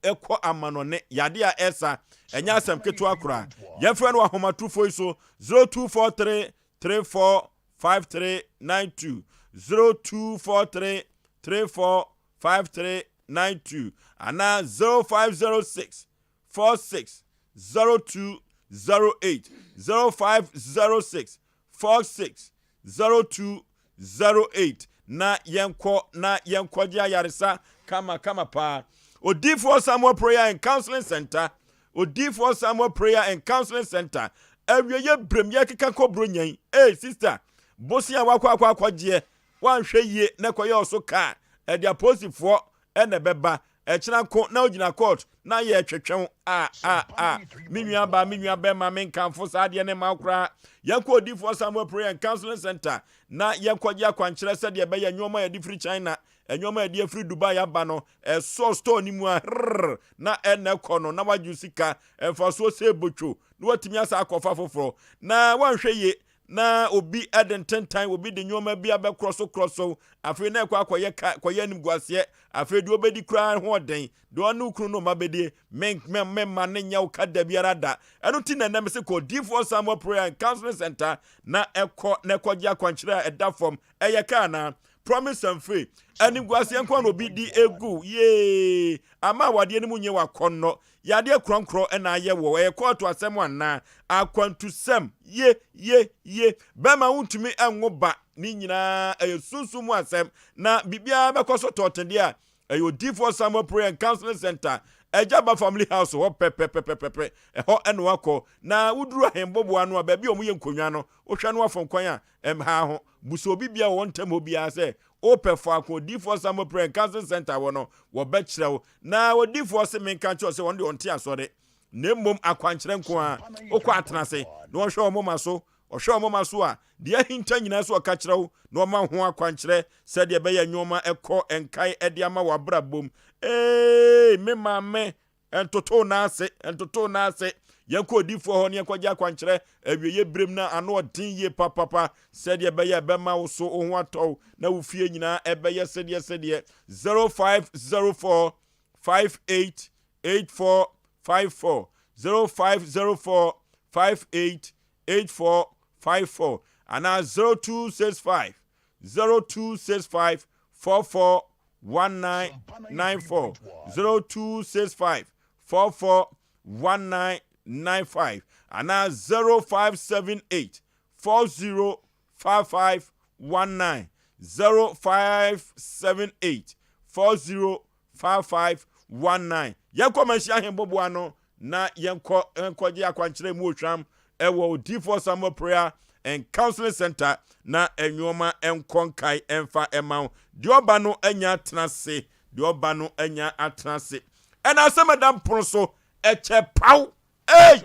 Speaker 1: ɛkɔ amanɔne yade a ɛsa ɛnyɛ asɛm ketewa koraa yɛmfrɛ no wɔ ahomatorofo yi so 0243 34 5392 0243 34 5392 anaa 0506 46 0208 0506 46 0208 na yɛnkɔ na yɛnkɔgye ayaresa kama kama paa odiifoɔ samuel prayer and counseling center odiifoɔ samuel prayer and counseling center awieyɛ brem yɛkeka kɔ buro nyan ee sister bosia wakɔ akɔ akɔgyeɛ wanhwɛ yie na kɔyɛ ɔso kaa ɛde apolisifoɔ ɛna ɛbɛba ɛkyena ko na ogyina court na yɛ twetwew a a a me nua ba me nua bɛma me nkamfo saa adeɛ ne ma koraa yɛnkɔ odiifoɔ samuel prayer and counseling center na yɛnkɔgye akwankyerɛ sɛdeɛ ɛbɛyɛ nneɛma a yɛde firi china nneɛma a yɛde afiri dubai aba no ɛsɔ store no mu a hrrr na ɛna ɛkɔ no na wagye sika mfasoɔ sɛ botwo na watumi asa akɔfa foforɔ na wanhwɛ yie. Na obi de ntentan, obi de nneɛma bi abɛkorɔ so korɔ so, afei na ɛkɔ akɔyɛ ka, kɔyɛ animguaseɛ, afei deɛ ɔbɛdi koraa ho ɔden, deɛ ɔne wo kunu no mma bɛdie, me, me, me mma ne nyɛ wo ka da biara da. Ɛno nti na ɛnɛ mese kɔ Odiyifoɔ Samuel Prayer and Counseling Center na ɛkɔ na ɛkɔgye akwankyerɛ a ɛda fam. Ɛyɛ ka anaa? Promise and faith. Animguaseɛ nko na obi di egu. Yee! Ama awadeɛ no mu nyɛ wakɔnnɔ. Yadeɛ korɔnkorɔ na ayɛ wɔ ɛyɛ kɔɔto asɛm anaa? Akwantusɛm, ye, ye, ye. Bɛrima wontumi nwo ba, ne nyinaa ɛyɛ sunsum mu asɛm, na biribiara bɛkɔ so tɔɔten deɛ a, ɛyɛ Odiyifoɔ Samuel Prayer and Counseling Center, Agya Ba Family House hɔ pɛpɛpɛpɛpɛ, ɛhɔ na wakɔ. Na woduru ahemboboa ano a, baabi a wɔyɛ nkonnwa no, wohwɛ no afom kwan a, ɛmhaa ho. Busa obi biara wɔ wɔn ntam hɔ biara sɛ, Wopɛ faako Odiyifoɔ Samuel Prayer and Counseling Center wɔ no, wɔbɛkyerɛ wo. Na odiyifoɔ se menka nkyerɛ wo sɛ wɔn deɛ wɔnte asɔre, na mmom akwankyerɛ nko ara. Wokɔ atena ase na wɔhwɛ wɔn moma so. Ɔhwɛ wɔn moma so a, deɛ ahinta nyinaa so ɔka kyerɛ wo na ɔma ho akwankyerɛ sɛdeɛ ɛbɛyɛ nnoɔma ɛkɔ nkae de ama w'abrabɔ mu. Eei, me maame, Ntotow nan ase, ntotow nan ase. Yɛnkɔ odiyifoɔ hɔ na yɛnkɔgye akwankyerɛ awieeɛ berɛm na ano ɔden yie papapa sɛdeɛ ɛbɛyɛ ɛbɛma wo so wo ho atɔ wo na wo fie nyinaa ɛbɛyɛ sɛdeɛ sɛdeɛ 0504 58 84 54 0504 58 84 54 anaa 0265 0265 44 1994 0265 44 1995 anaa 0578 40 5519 0578 40 5519 Yɛnkɔ Manhyia Ahemboboa no na yɛnkɔ nkɔgye akwankyerɛ mu ohwam wɔ Odiyifoɔ Samuel Prayer and Counseling Center na nnoɔma nkɔ nkae mfa mma wo. Deɛ ɔba no anya atena ase, deɛ ɔba no anya atena ase. Ɛna asɛm ɛda mpono so ɛkyɛ paw. Ei!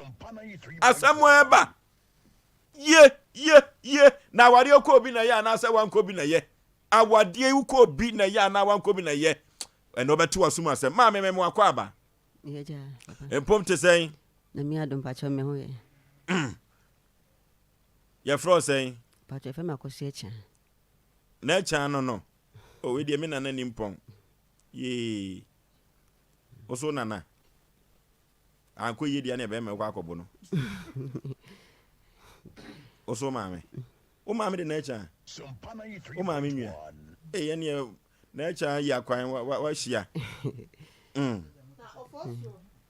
Speaker 1: Asɛm ɛba. Ye, ye, ye. Na awareɛ kɔ obi na ɛyɛ anaasɛ wankɔ bi na ɛyɛ. Awadeɛ yi wokɔ obi na ɛyɛ anaa wankɔ bi na ɛyɛ. Ɛna ɔbɛte w'asom asɛm. Maame mɛmo akɔ aba. Mpom te sɛn?
Speaker 11: Nyame adom pakyɛ me ho yɛ.
Speaker 1: Yɛfrɛ wo sɛn?
Speaker 11: Pakyɛ yɛfrɛ me Akosua Akyan.
Speaker 1: Na Akyan no no? Oh, wei deɛ me nana ni mpɔn. Yee. Wo so nana? Ankɔ yie deɛ ne ɛbɛyɛ mɛkɔ akɔbo no. Wo so maame? Wo maame de na Akyan? Wo maame nua? Ee, ɛneɛ Na ɛkyɛ ayi akwan wahyia. Mm.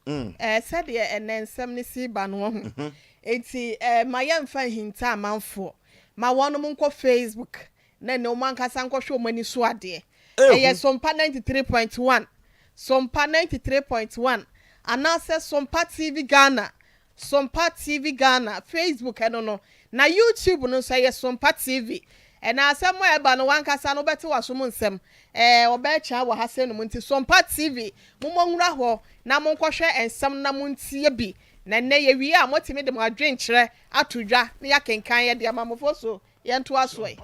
Speaker 4: Mm. Eh, sɛdeɛ ɛnɛ nsɛm no si ba no wahu. Mhm. Enti eh, ma yɛmfa nhinta amanfoɔ. Ma wɔnom nkɔ Facebook na ɛnɛ wɔn ankasa nkɔhwɛ wɔn ani so adeɛ. Ɛyɛ Sompa 93.1, Sompa 93.1, anaasɛ Sompa TV Ghana Sompa TV Ghana, Facebook ɛno no, na YouTube no nso ɛyɛ Sompa TV. Ɛna asɛm a ɛba no w'ankasa no wobɛte w'asom nsɛm. Ɛɛ ɔbɛɛkyaa wɔ ha sɛ nom nti Sompa TV mommɔ nwura hɔ na monkɔhwɛ nsɛm no na montie bi. Na ɛnnɛ yɛwie a moatumi de mo adwenkyerɛ ato dwa na yɛakenkan ɛde ama mo. Foso yɛntoa so ɛ.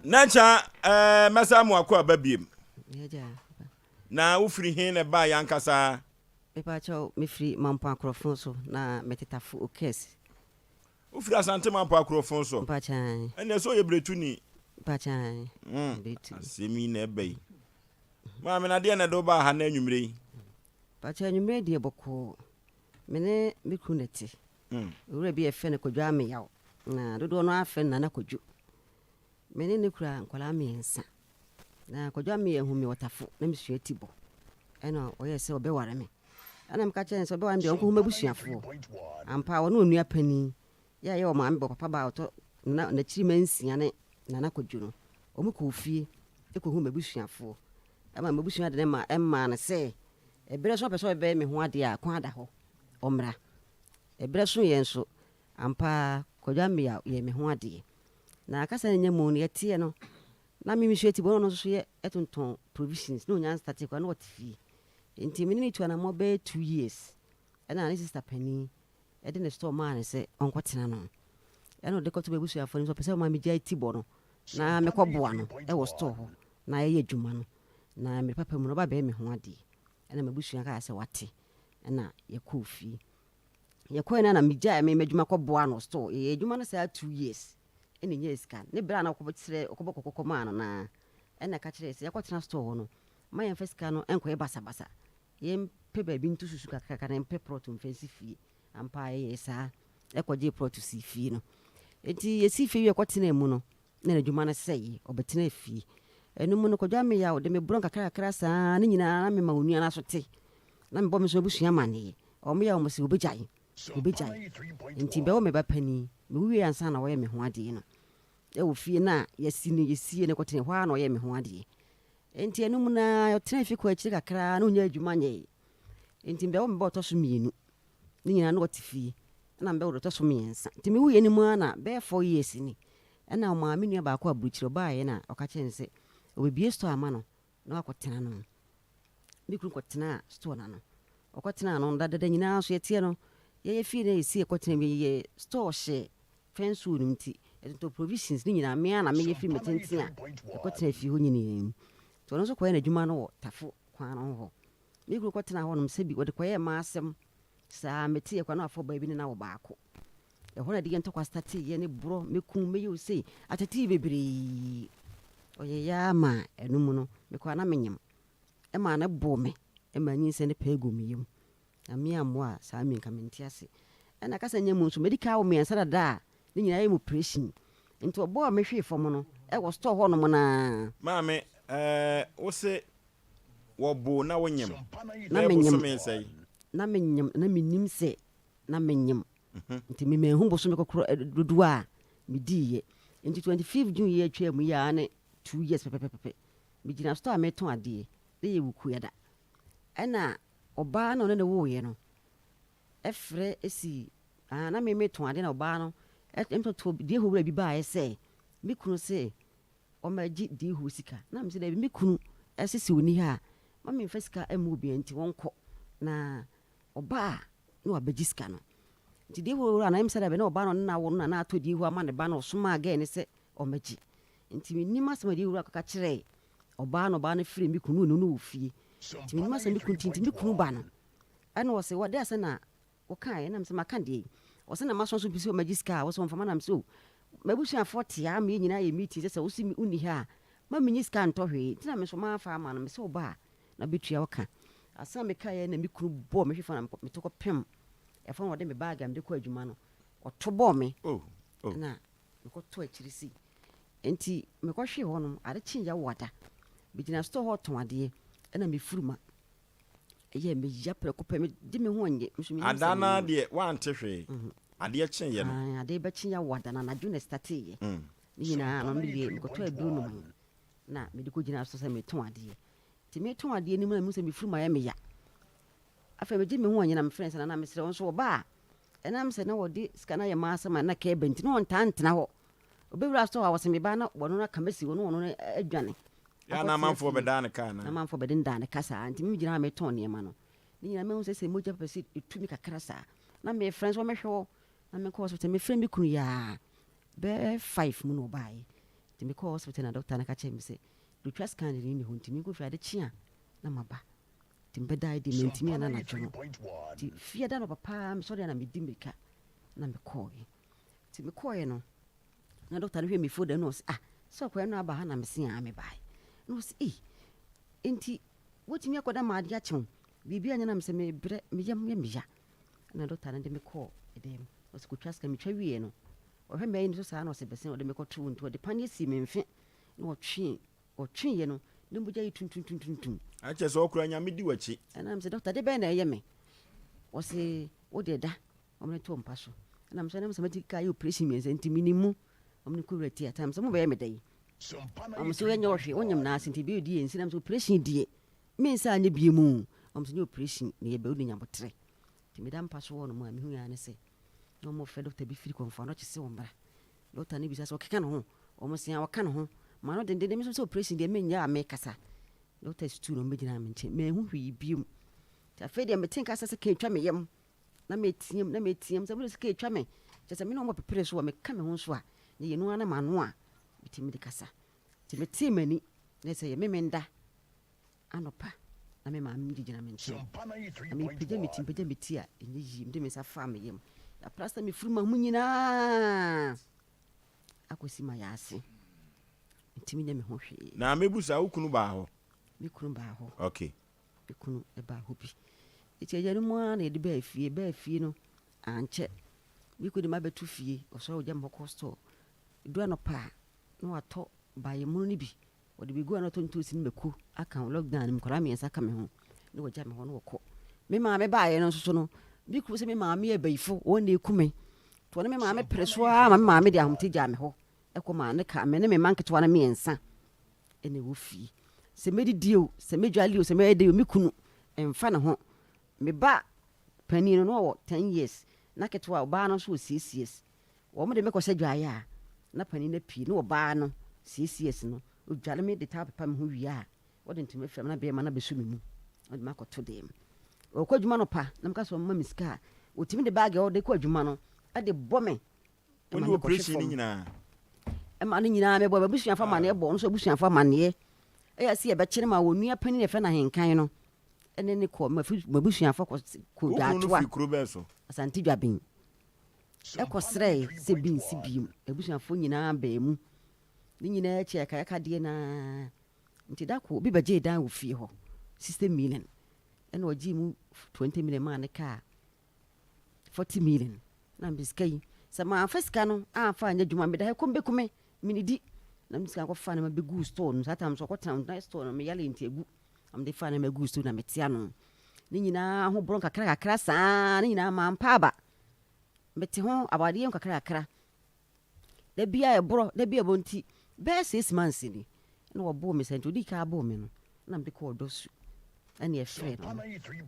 Speaker 1: Nɛkya ɛɛ mɛsan mo akɔ aba biem. Na wofiri he na ɛbaeɛ ankasa?
Speaker 11: Mepakyɛw, mefiri Mampong Akorɔfon so, na mete Tafo Okes.
Speaker 1: Wofiri Asante Mampong Akorɔfon so?
Speaker 11: Mpakyɛ ae.
Speaker 1: Ɛnneɛ sɛ ɔyɛ Bretuni?
Speaker 11: Mpakyɛ ae, Bretuni.
Speaker 1: Asɛm yi na ɛba yi. Maame, na deɛn na ɛde wo baa ha nnɛ anwummerɛ yi?
Speaker 11: Mpakyɛ anwummerɛ yi deɛ bɔkɔɔ. Me ne me kunu na ɛte. Owura bi a yɛfrɛ no Kwadwo Ameyaw, na dodoɔ no ara frɛ no Nana Kwadwo. Me ne no kura nkwadaa mmiɛnsa. Na Kwadwo Ameyaw hu me ɔtafo na mesua ti bɔ. Ɛna ɔyɛɛ sɛ ɔbɛware me. Ɛna meka kyerɛɛ no sɛ ɔbɛware me deɛ ɔnkɔhu m'abusuafoɔ. Ampa ɔne onua panin yɛ a ɛyɛ ɔmaame bɔ papa baa ɔtɔ na n'akyiri mansia ne Nana Kwadwo no. Wɔn kɔɔ fie kɔhuu m'abusuafoɔ. Ɛma m'abusua de ne ma ɛmaa no sɛ ɛberɛ so ɔpɛ sɛ ɔbɛyɛ me ho adeɛ a kwan da hɔ ɔmmra. Ɛberɛ so yɛ nso ampa ara Kwadwo Ameyaw yɛɛ me ho adeɛ. Na kasa no nya mu no yɛteɛ no na me mesua ti bɔ na ɔno nso so yɛ tontɔn provisions na ɔnya nstate koraa na ɔte fie nti me ne no tu anammɔ bɛyɛ 2 years ɛna ne sister panin ɛde ne store maa no sɛ ɔnkɔtena no ɛna ɔde kɔto m'abusuafoɔ no sɛ ɔpɛ sɛ ɔma megyae ti bɔ no na mekɔboa no ɛwɔ store hɔ na yɛyɛ adwuma no na mmerɛ papa mu no ɔba bɛyɛ me ho adeɛ ɛna m'abusua kaa sɛ wate ɛna yɛkɔɔ fie. Yɛkɔe no a na megyae me m'adwuma kɔboaa no store. Yɛyɛɛ adwuma no saa 2 years ɛna ɛnyaa sika. Ne berɛ a na ɔkɔsrɛ ɔkɔbɔ kɔkɔ kɔmaa no no ara ɛna ɛka kyerɛɛ sɛ yɛakɔtena store hɔ no, mma yɛmfa sika no nkɔyɛ basabasa. Yɛmpɛ baabi nto susu kakrakra na yɛmpɛ prɔto mfa nsi fie. Ampa ara yɛyɛɛ saa kɔgyee prɔto sii fie no. Enti yɛsii fie wie kɔtenaa mu no, na n'adwuma no sɛeɛ, ɔbɛtenaa fie. Ɛno mu no, Kwadwo Ameyaw de me borɔ nkakrakakra saa ara, ne nyinaa na mema onua no aso te. Na mebɔ me nso m'abusua amanneɛ. Wɔyɛ wɔn sɛ wɔbɛgyae, wɔbɛgyae. Enti bɛwɔ me ba panin, mewu wieeɛ ansa na wɔyɛ me ho adeɛ no. Ɛwɔ fie no a yɛasi no, yɛsiee no kɔtenaa hɔ ara na ɔyɛɛ me ho adeɛ. Enti ɛno mu no ara, ɔtenaa fie kɔɔ akyire kakra na ɔnyaa adwuma nyɛe. Enti mebɛwo me ba a ɔtɔ so mmienu. Ne nyinaa na ɔte fie. Ɛna mebɛwo deɛ ɔtɔ so mmiɛnsa. Nti mewuiɛ no mu ara na bɛyɛ 4 years ni, ɛna ɔmaa me nua baako aburokyire, ɔbaeɛ na ɔka kyerɛɛ no sɛ ɔbɛbue store ama no na wakɔtena no. Me kunu kɔtenaa store no ano. Ɔkɔtenaa ano no, dadada nyinaa nso yɛteɛ no, yɛyɛ fie no a yɛsi yɛkɔtena mu, yɛyɛ store hyɛ fence wall no mu nti, yɛtontɔn provisions ne nyinaa, me ara na meyɛ firi me tenten a yɛkɔtenaa fie hɔ nyinaa mu. Nti ɔno nso kɔyɛ n'adwuma no wɔ Tafo kwan no ho hɔ. Me kunu kɔtenaa hɔnom sɛ bi wɔde kɔyɛɛ mmaa asɛm saa meteeɛ koraa na wafa ɔbaa bi ne no awo baako. Ɛhɔ na ɛde yɛn ntɔkwa starteeɛ ne borɔ, mɛku wo, mɛyɛ wo sei, atetee bebree. Ɔyɛeɛ ara maa ɛno mu no, mekɔɔ a na menyem. Ɛmaa no boo me maa nyinsɛn no pɛɛ guu me yam. Nyame ammoa a saa me nka mente ase. Ɛna kasa nya mu nso, madi kan awo mmiɛnsa dada a ne nyinaa yɛ mu operation. Nti ɔbɔɔ me hwee fam no, ɛwɔ store hɔnom no ara.
Speaker 1: Maame, ɛɛ, wo se wɔboo na wonyem
Speaker 11: Na
Speaker 1: bɛyɛ
Speaker 11: menyem.
Speaker 1: bosome sɛn?
Speaker 11: Na menyem, na mennim sɛ na menyem. Nti me manhu bosome kɔkorɔ dodoɔ a mediiɛ. Nti 25 June yi a atwaa mu yi ara ne 2 years pɛpɛpɛpɛ. Megyina store a metɔn adeɛ, na ɛyɛ Wukuada. Ɛna ɔbaa no a ɔne no woeɛ no frɛ si, ah, na me metɔn adeɛ na ɔbaa no ntɔtoɔ deɛ wura bi baeɛ sɛ me kunu se ɔmmɛgye Deho sika. Na mese dabi, me kunu se sɛ ɔnni ha a, mma memfa sika mma obiara nti ɔnkɔ, na ɔba a na wabɛgye sika no. Nti Deho wura no, ɛmsɛ dabi na ɔba no ɔne no awo no na na atɔ Deho ama ne ba no, ɔsomaa gɛɛ no sɛ ɔmmɛgye. Nti mennim asɛm a Deho wura kɔka kyerɛɛ ɔbaa no, ɔbaa no frɛɛ me kunu, na ɔne no wɔ fie. Nti mennim asɛm me kunu nti, nti me kunu ba no, ɛna ɔse, wɔ dɛ asɛ na Wokaeɛ na mesɛ maka deɛn? Ɔse na maso nso pɛ sɛ ɔmɛgye sika a wosɛ ɔmfa ma na mesɛ o m'abusuafoɔ te ha ma yɛn nyinaa yɛ meeting sɛ sɛ wose wonni ha a ma menyi sika ntɔ hwee nti na me nso mamfa ama no mesɛ woba a na bɛtua wo ka. Asɛm a mekaeɛ na me kunu bɔɔ me hwe fam na meto kɔpem ɛfam na ɔde me bag a mede kɔ adwuma no ɔto bɔɔ me na mekɔtɔ akyiri sei nti mekɔhwee hɔ nom ade kye Yawoada megyina store hɔ tɔn adeɛ ɛna mefiri ma Ɛyɛɛ me ya prɛko pɛ, megye me ho nnye. Me nso mennim
Speaker 1: Ada
Speaker 11: sɛ
Speaker 1: no ara
Speaker 11: menim.
Speaker 1: deɛ woante hwee, adeɛ kyeeɛ no.
Speaker 11: Ae, adeɛ bɛkye ya wɔ ada no, anadwo na ɛstateeɛ. Ne nyinaa no, me deɛ mekɔtɔ aduro nom na mede kɔgyinaa so sɛ metɔn adeɛ. Nti metɔn adeɛ no mu na mehu sɛ me furum ayɛ me ya. Afei megye me ho annye na mefrɛ no sɛ Nana mesrɛ wo nso ɔba a, ɛnam sɛ na wɔde sika no ayɛ m'asɛm a na kɛɛba nti na ɔntaa ntena hɔ. Ɔbɛwura store a wɔse me ba na wɔno no aka masi hɔ na wɔno no adwane.
Speaker 1: Yɛ a na amanfoɔ bɛdaa ne ka anaa?
Speaker 11: Na amanfoɔ bɛde no daa ne ka saa. Nti me gyina hɔ a metɔn nneɛma no. Ne nyinaa mahu sɛ sɛ mogya pɛ sɛ ɛtu me kakra saa. Na mefrɛ nso wɔmɛhwɛ hɔ. Na mekɔ hospital mefrɛ me kunu yaa bɛyɛ 5 mu na ɔbaeɛ. Nti mekɔɔ hospital na doctor no ka kyerɛɛ me sɛ deɛ ɔtwa scan no nni hɔ nti menkɔ fie ade kye a na maba. Nti mebɛdaeɛ deɛ mantumi anna anadwo no. Nti fie da anɔpa paa mesɔre a na medi mmirika na mekɔɔeɛ. Nti mekɔɔeɛ no na dɔkta no hwɛ me folder na ɔse ah sɛ ɔkɔɛ no aba ha na mese aa mebae na ɔse ei nti wotumi akɔda ma adeɛ akye wo biribi anyɛ na mesɛ mebrɛ me yam yɛ meya na dɔkta no de me kɔɔ ɛdɛm mu ɔse kɔtwa sika metwa wieɛ no ɔhwɛ me ayi no so saa na ɔse bɛsɛn ɔde me kɔtoo nti ɔde paneɛ sii me mfe na ɔtwee ɔtweeɛ no ne mogya yɛ tuntuntuntuntum.
Speaker 1: Akyɛ sɛ ɔkora Nyame di w'akyi.
Speaker 11: Ɛna mesɛ dɔkta de bɛn na ɛyɛ me ɔse wo deɛ da Wɔn de too mpa so. Ɛna mesɛ na mesɛ mɛti ka ayɛ operation mmiɛnsa nti menim mu. Wɔn de kɔ wura theatre. Mesɛ mo bɛyɛ me dɛn? Wɔn sɛ yɛnyɛ ɔhwe wonyam n'ase nti ebi di yɛn nsi na mesɛ operation deɛ me nsa anyɛ bie mu. Wɔn sɛ nyɛ operation na yɛbɛ wode nyabotrɛ. Nti meda mpa so wɔ no mu a mehu yɛn ne sɛ na wɔn frɛ dɔkta bi firi kɔnfa no ɔkye sɛ wɔn mmra. Dɔkta no bisa sɛ ɔkeka ne ho. Wɔn sɛ ɔka ne ho. Ma no dendenden me nso sɛ operation deɛ menyɛ a mekasa. Dɔkta situ na wɔn bɛgyina me nkyɛn. Manhu hwee biom. Nti afei deɛ mete nka sɛ sɛ kan twa me yam. Na meteam, na meteam sɛ, Mode sika retwa me! Kyerɛ sɛ, me ne wɔn bɛpepere so a, meka me ho nso a, na ɛyɛ ɛno ara na m'ano a metumi de kasa. Nti metee m'ani, na ɛsɛ yɛ Memenda anɔpa. Na me maame gyinagyina me nkyɛn. Na mepagya me ti, mepagya me ti a, ɛnyɛ yie. Mede me nsa faa me yam. Yɛaprasta me firi ma mu nyinaa akɔsi ma yɛase. Ntumi nyɛ me ho hwee.
Speaker 1: Na mebusa, wo kunu baa hɔ?
Speaker 11: Me kunu baa hɔ.
Speaker 1: Okay.
Speaker 11: Me kunu baa hɔ bi. Eti agya no mu ara na yɛde baa fie. Baa fie no, ankyɛ. Me kunu de m'abɛto fie. Ɔsɔre ɔgya me hɔ kɔ store. Edu anɔpa a, na watɔ bayɛmono no bi. Wɔde begu a na ɔtɔ ntoosi ne mako aka ho. Lockdown no mu, nkwadaa mmiɛnsa ka me ho na wɔgya me hɔ na wɔkɔ. Me maame baeɛ no nso so no, me kunu sɛ me maame yɛ bayifo, wɔn na eku me. Nti ɔne me maame pere so ara ma me maame de ahomte gyaa me hɔ kɔ maa ne ka me ne me mma nketewa no mmiɛnsa na ɛwɔ fie. Sɛ mɛdidi o, sɛ mɛdwale o, sɛ mɛyɛ dɛ o, me kunu mfa ne ho. Me ba panin no na ɔwɔ 10 years, na ketewa ɔbaa no nso wɔ 6 years. Wɔn de me kɔhyɛ dwaeɛ a, na panin no apue, na ɔbaa no siesie no, ɔdware me de towel pepa me ho wie a, ɔde ntoma fira me na bɛrima no abɛsɔ me mu, na ɔde me akɔto dan mu. Ɔkɔ adwuma anɔpa na meka sɛ ɔmma me sika a, ɔtumi de baage a ɔde kɔ adwuma no de bɔ me ma
Speaker 1: Wode
Speaker 11: mekɔhwe
Speaker 1: operation no
Speaker 11: fam.
Speaker 1: nyinaa?
Speaker 11: Ɛma no nyinaa mebɔ m'abusuafo amanneɛ bɔ ɔno nso abusuafo amanneɛ. Ɛyɛ sɛ yɛbɛkyere ma wɔn nua panin a yɛfrɛ no Ahenkan no ne ne kɔ m'abusuafo kɔ kɔ
Speaker 1: Wo kunu no
Speaker 11: Dwaatoa,
Speaker 1: firi kuro bɛn so?
Speaker 11: Asante Dwaben. Kɔsrɛe sɛ bi nsi bio. Abusuafoɔ nyinaa baa mu. Ne nyinaa akyi ayakayakadeɛ no ara nti da koro obi bɛgyee dan wɔ fie hɔ, 60 million, ɛna ɔgyee mu 20 million maa ne kaa 40 million. Na mede sika yi, sɛ mamfa sika no amfa anyɛ adwuma meda ha kɔm bɛku me, menidi. Na mede sika no kɔfaa nneɛma bɛguu store no mu. Saa time nso ɔkɔtena na store no meyare nti agu. Na mede faa nneɛma guu store na mete ano. Ne nyinaa ho borɔ nkakra kakra saa, ne nyinaa mampa aba. Mete ho awadeɛ mu kakrakra. Da biara ɛborɔ, da biara ɛborɔ nti bɛyɛ six months ni na wɔboo me saa nti ɔdii kan boo me no na mede kɔɔ ɔdɔ su ɛne ɛfrɛ no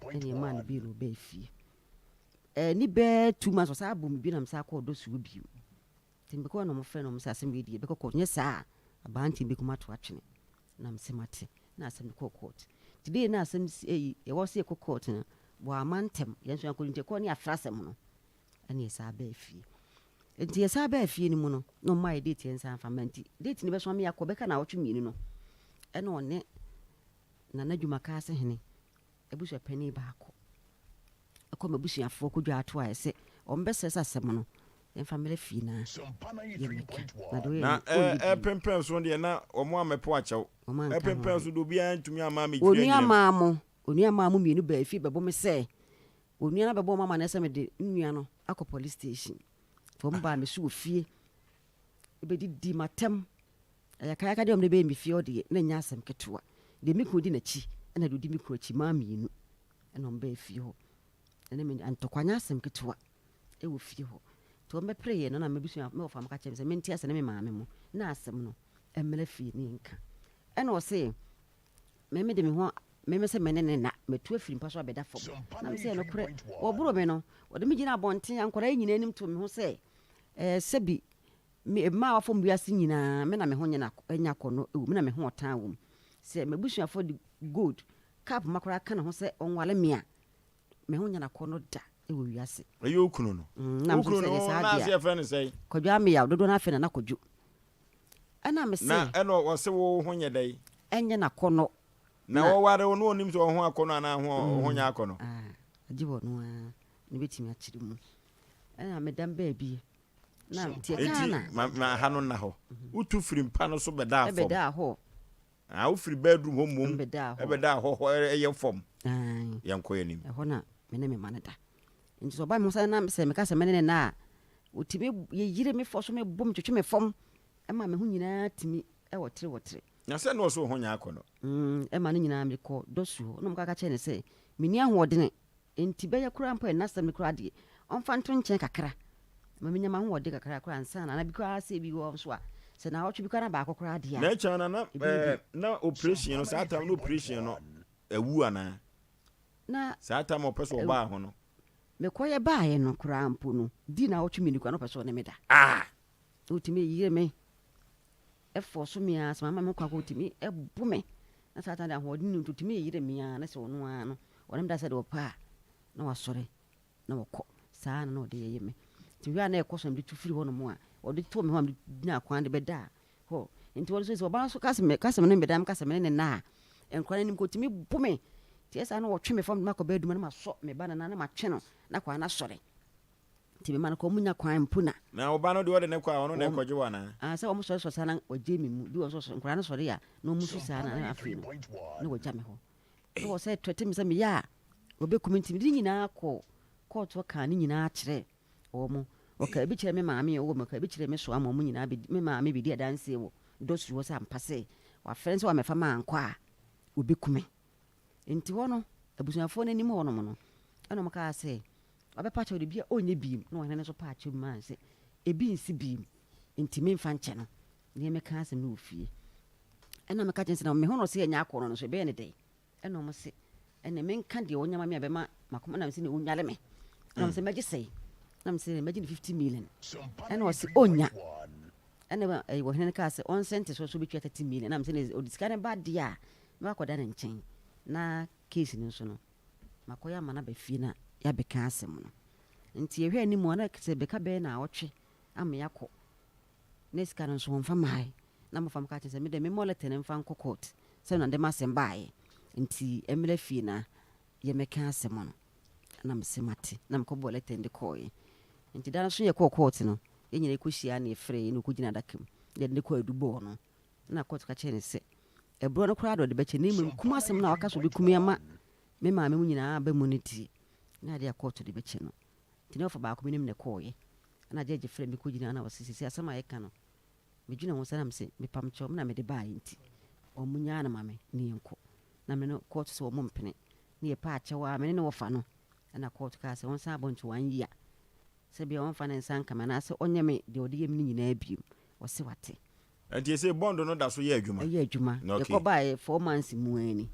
Speaker 11: ɛne ɛmaa no bi na ɔbɛɛ fie. Ɛni bɛɛ 2 months ɔsan boo me bi na mesan kɔɔ ɔdɔ su bio. Nti mekɔɔ na wɔfrɛ no wɔn sɛ asɛm wei deɛ ɛbɛkɔ court nyɛ saa a abaa nti bɛkum ato atwene na mese mate na asɛm no kɔɔ court. Nti dei na asɛm si ɛyi ɛwɔ sɛ yɛkɔ court no wɔamma ntɛm yɛn nso yɛankɔ nti ɛkɔɔ ne yɛafrɛ asɛm no ɛne yɛsan baa fie. Nti yɛsan baa fie no mu no na ɔmaa yɛ date yɛn nsa mfa mma nti date no bɛso ama yɛakɔ bɛka naawɔtwe mmienu no ɛna ɔne Nana Dwumakaase hene abusuapanin baako ɛkɔ m'abusuafoɔ kɔ dwa ato a ɛsɛ wɔn bɛsrɛ sɛ asɛm no yɛmfa mmra fie na yɛmmɛka na deɛ ɔyɛ
Speaker 1: Na
Speaker 11: no ɔnyɛ bio.
Speaker 1: ɛpempɛn so deɛ na wɔn ammɛpo akyɛw.
Speaker 11: Wɔn anka ho
Speaker 1: Ɛpempɛn
Speaker 11: hwee.
Speaker 1: so deɛ obiara ntumi amma ammɛgyina
Speaker 11: Onua
Speaker 1: anyinam.
Speaker 11: maa mo onua maa mo mmienu baa fie bɛbo me sɛ onua no abɛbɔ wɔn amanneɛ sɛ mede nnua no akɔ police station. Nti wɔn baa me so wɔ fie bɛdidi m'atɛm. Ayakayaka deɛ wɔn de bɛyɛ me fie hɔ deɛ na ɛnyɛ asɛm ketewa. Deɛ me kunu di n'akyi ɛna deɛ ɔdi me kunu akyi maa mmienu ɛna wɔn baa fie hɔ. Ɛne me ntɔkwa nyɛ asɛm ketewa ɛwɔ fie hɔ. Nti wɔn bɛpereeɛ no na m'abusua me wɔfa mo ka kyerɛ me sɛ mente ase ne me maame mo na asɛm no ɛmmra fie ne yɛnka. Ɛna ɔse me mede me ho me me sɛ me ne ne na matu afiri mpa so abɛda fam. Na me sɛ nokorɛ wɔboro me no wɔde me gyina abɔnten a nkwadaa yi nyinaa anim to me ho sɛ ɛɛ sɛbi me mmaa a wɔafam wiase nyinaa me na me ho nyɛ na anya akɔnnɔ wɔ mu na me ho ɔtan wɔ mu. Sɛ m'abusuafoɔ de gold cup ma koraa ka ne ho sɛ ɔnwale me a me ho nyɛ n'akɔnnɔ da wɔ wiase.
Speaker 1: Ɛyɛ wo kunu no?
Speaker 11: Mm, na
Speaker 1: Wo
Speaker 11: me
Speaker 1: kunu
Speaker 11: sɛ
Speaker 1: no
Speaker 11: ɛyɛ saa
Speaker 1: na
Speaker 11: deɛ
Speaker 1: ase
Speaker 11: a
Speaker 1: yɛfrɛ no sɛn?
Speaker 11: Kwadwo Ameyaw dodoɔ no afei Nana Kwadwo. Ɛna me
Speaker 1: Na
Speaker 11: se
Speaker 1: ɛna ɔse wo ho nyɛ dɛn?
Speaker 11: ɛnyɛ n'akɔnnɔ
Speaker 1: Na
Speaker 11: na
Speaker 1: wɔware wo no ɔnim sɛ ɔho akɔnnɔ anaa ho ho nyɛ akɔnnɔ?
Speaker 11: ah, agye wɔ no ara na bɛtumi akyerɛ mu. Ɛna meda baabi na nti ɛka
Speaker 1: Enti
Speaker 11: na
Speaker 1: ma ma ha no nna hɔ. Wotu firi mpa no so bɛdaa fam.
Speaker 11: ɛbɛdaa hɔ
Speaker 1: Ah, wofiri bedroom hɔ mmom
Speaker 11: ɛbɛdaa hɔ
Speaker 1: ɛbɛdaa hɔ hɔ ɛyɛ fam.
Speaker 11: Ae,
Speaker 1: Yɛnkɔ yɛn anim.
Speaker 11: ɛhɔ na me ne me ma no da. Nti sɛ ɔba me ho sɛ na sɛ meka sɛ me ne ne na a ɔtumi yɛyere me fɔ so me bom twetwe me fam ɛma me ho nyinaa tumi ɛwɔtere wɔtere.
Speaker 1: Na sɛ na ɔsɛ wo ho nyɛ akɔnnɔ.
Speaker 11: Mm, ɛma no nyinaa mekɔ dɔsu hɔ na ɔmka ka kyerɛ ne sɛ menni ahoɔdene nti bɛyɛ koraa mpo ɛnna asɛm no koraa deɛ ɔmfa nto nkyɛn kakra ma menya m'ahoɔden kakra koraa ansa na na bi koraa sɛ bi wɔ nso a sɛ naawɔtwe bi koraa na baako koraa deɛ
Speaker 1: Na
Speaker 11: a
Speaker 1: ɛkyɛn na na
Speaker 11: ebi ne
Speaker 1: ɛɛ na operation no saa time na operation no awu anaa?
Speaker 11: Na
Speaker 1: Saa time a ɔpɛ sɛ ɔbaa ho no.
Speaker 11: mekɔyɛ baeɛ no koraa mpo no di naawɔtwe mmienu koraa na ɔpɛ sɛ ɔne me da.
Speaker 1: Ah!
Speaker 11: Na ɔtumi yere me ɛfɔ so me ara sɛ mama me kwan kɔ ɔtumi ɛbo me na saa time de ahoɔden no nti ɔtumi yere me ara na sɛ ɔno ara no ɔne me da sɛ deɛ ɔpɛ a na wasɔre na wɔkɔ saa na na ɔde yɛyɛ me nti hwɛ a na ɛkɔ so na mede tu firi hɔ nom a ɔde too me hɔ a mede gyina kwan de bɛda hɔ nti wɔde so sɛ ɔbaa nso ka sɛ me ka sɛ me ne me da me ka sɛ me ne ne na a nkora no anim kɔ ɔtumi bo me. Nti ɛyɛ saa na wɔtwe me fam de me akɔ bɛɛdum na masɔ me ba no nan na matwe no na akwadaa no asɔre. Nti me mma no kɔ wɔn nya kwan mpo na.
Speaker 1: Na wo ba no deɛ ɔde no kɔ a ɔno na ɛkɔgye wo anaa?
Speaker 11: Ah sɛ wɔn sɔre sɔre saa na wɔgye me mu bi wɔ nso nkwadaa no sɔre a na wɔn su saa na afei no na wɔgya me hɔ. Na wɔ sɛ trɛte me sɛ meyɛ a wɔbɛku me nti mede ne nyinaa kɔ kɔɔto hɔ kaa ne nyinaa kyerɛ wɔn. Wɔkaa bi kyerɛ me maame a ɔwɔ mu, wɔkaa bi kyerɛ me soa ma wɔn nyinaa bɛdi me maame bɛdi adanseɛ wɔ dɔsu hɔ sɛ ampa sɛ wafrɛ no sɛ wammɛfa mankɔ a wɔbɛku me. Enti hɔ no, abusuafoɔ no anim hɔnom no, ɛna wɔkaa sɛ, Wabɛpa kyɛw de bi a ɔnyɛ bio. Na ɔhene no nso paa kyɛw maa no sɛ, Ebi nsi bio, enti memfa nkyɛ no. Na yɛmmɛka asɛm no wɔ fie. Ɛna meka kyerɛ no sɛ, na mehu no sɛ ɛnyɛ akɔnnɔ no nso, ɛbɛyɛ no dɛn? Ɛna wɔn se, ɛnna menka deɛ ɔnya ma me a ɛbɛma m'akoma, ɛna mese, na ɔnnwale me. Ɛna wɔn se, mɛgye sɛn? Ɛna mese, mɛgye no 50 million. Ɛna ɔse, ɔnnya. Ɛna ɛyi ɔhene no kaa sɛ, ɔnsɛnte so sɛ ɔbɛtua 30 million. Ɛna mese, na ɔde sika no ba deɛ a, na wakɔda ne nkyɛn. Na case no nso no, makɔyɛ ama no aba fie na yɛabɛka asɛm no. Nti yɛhwɛ anim a, na sɛ bɛka bɛyɛ naawɔtwe ama yɛakɔ. Na sika no nso wɔmfa mmaeɛ. Na mmɔfra no ka kyerɛ sɛ, me deɛ memmɔ lɛtɛ no mfa nkɔ court sɛ na de m'asɛm baeɛ nti ɛmmra fie na yɛmmɛka asɛm no. Ɛna mese mate na mekɔbɔɔ lɛtɛ no de kɔeɛ. Nti da no so yɛkɔɔ court no, yɛn nyinaa yɛkɔhyiaa na yɛfrɛɛ yɛn na ɔkɔgyina adaka mu na yɛde no kɔɔ adubɔɔ no. Ɛna court ka kyerɛɛ no sɛ ɛborɔ no koraa de ɔde bɛkyɛ na mmom kum asɛm no a waka sɛ ɔbɛkum me ama me maame mu nyinaa aba mu no deɛ, na adeɛ a court de bɛkyɛ no. Nti na ɔfa baako menim na ɛkɔeɛ. Ɛna judge frɛɛ me kɔgyinaa na ɔse seesei asɛm a yɛka no Medwene ho saa na mese mepamkyɛw me na mede baeɛ nti wɔn nyaa no ma me ne yɛnkɔ. Na me no kɔɔto sɛ wɔn mpene ne yɛpɛ akyɛw a me ne ne wɔfa no ɛna kɔɔto kaa sɛ wɔnsan abɔ nto one year sɛ bia wɔmfa ne nsa nka me anaasɛ ɔnyɛ me deɛ ɔde yɛ me no nyinaa biom. Ɔse wate.
Speaker 1: Ɛnti ɛsei bond no da so yɛ adwuma?
Speaker 11: Ɛyɛ adwuma.
Speaker 1: Okay.
Speaker 11: Yɛkɔ baeɛ 4 months mu ara ni.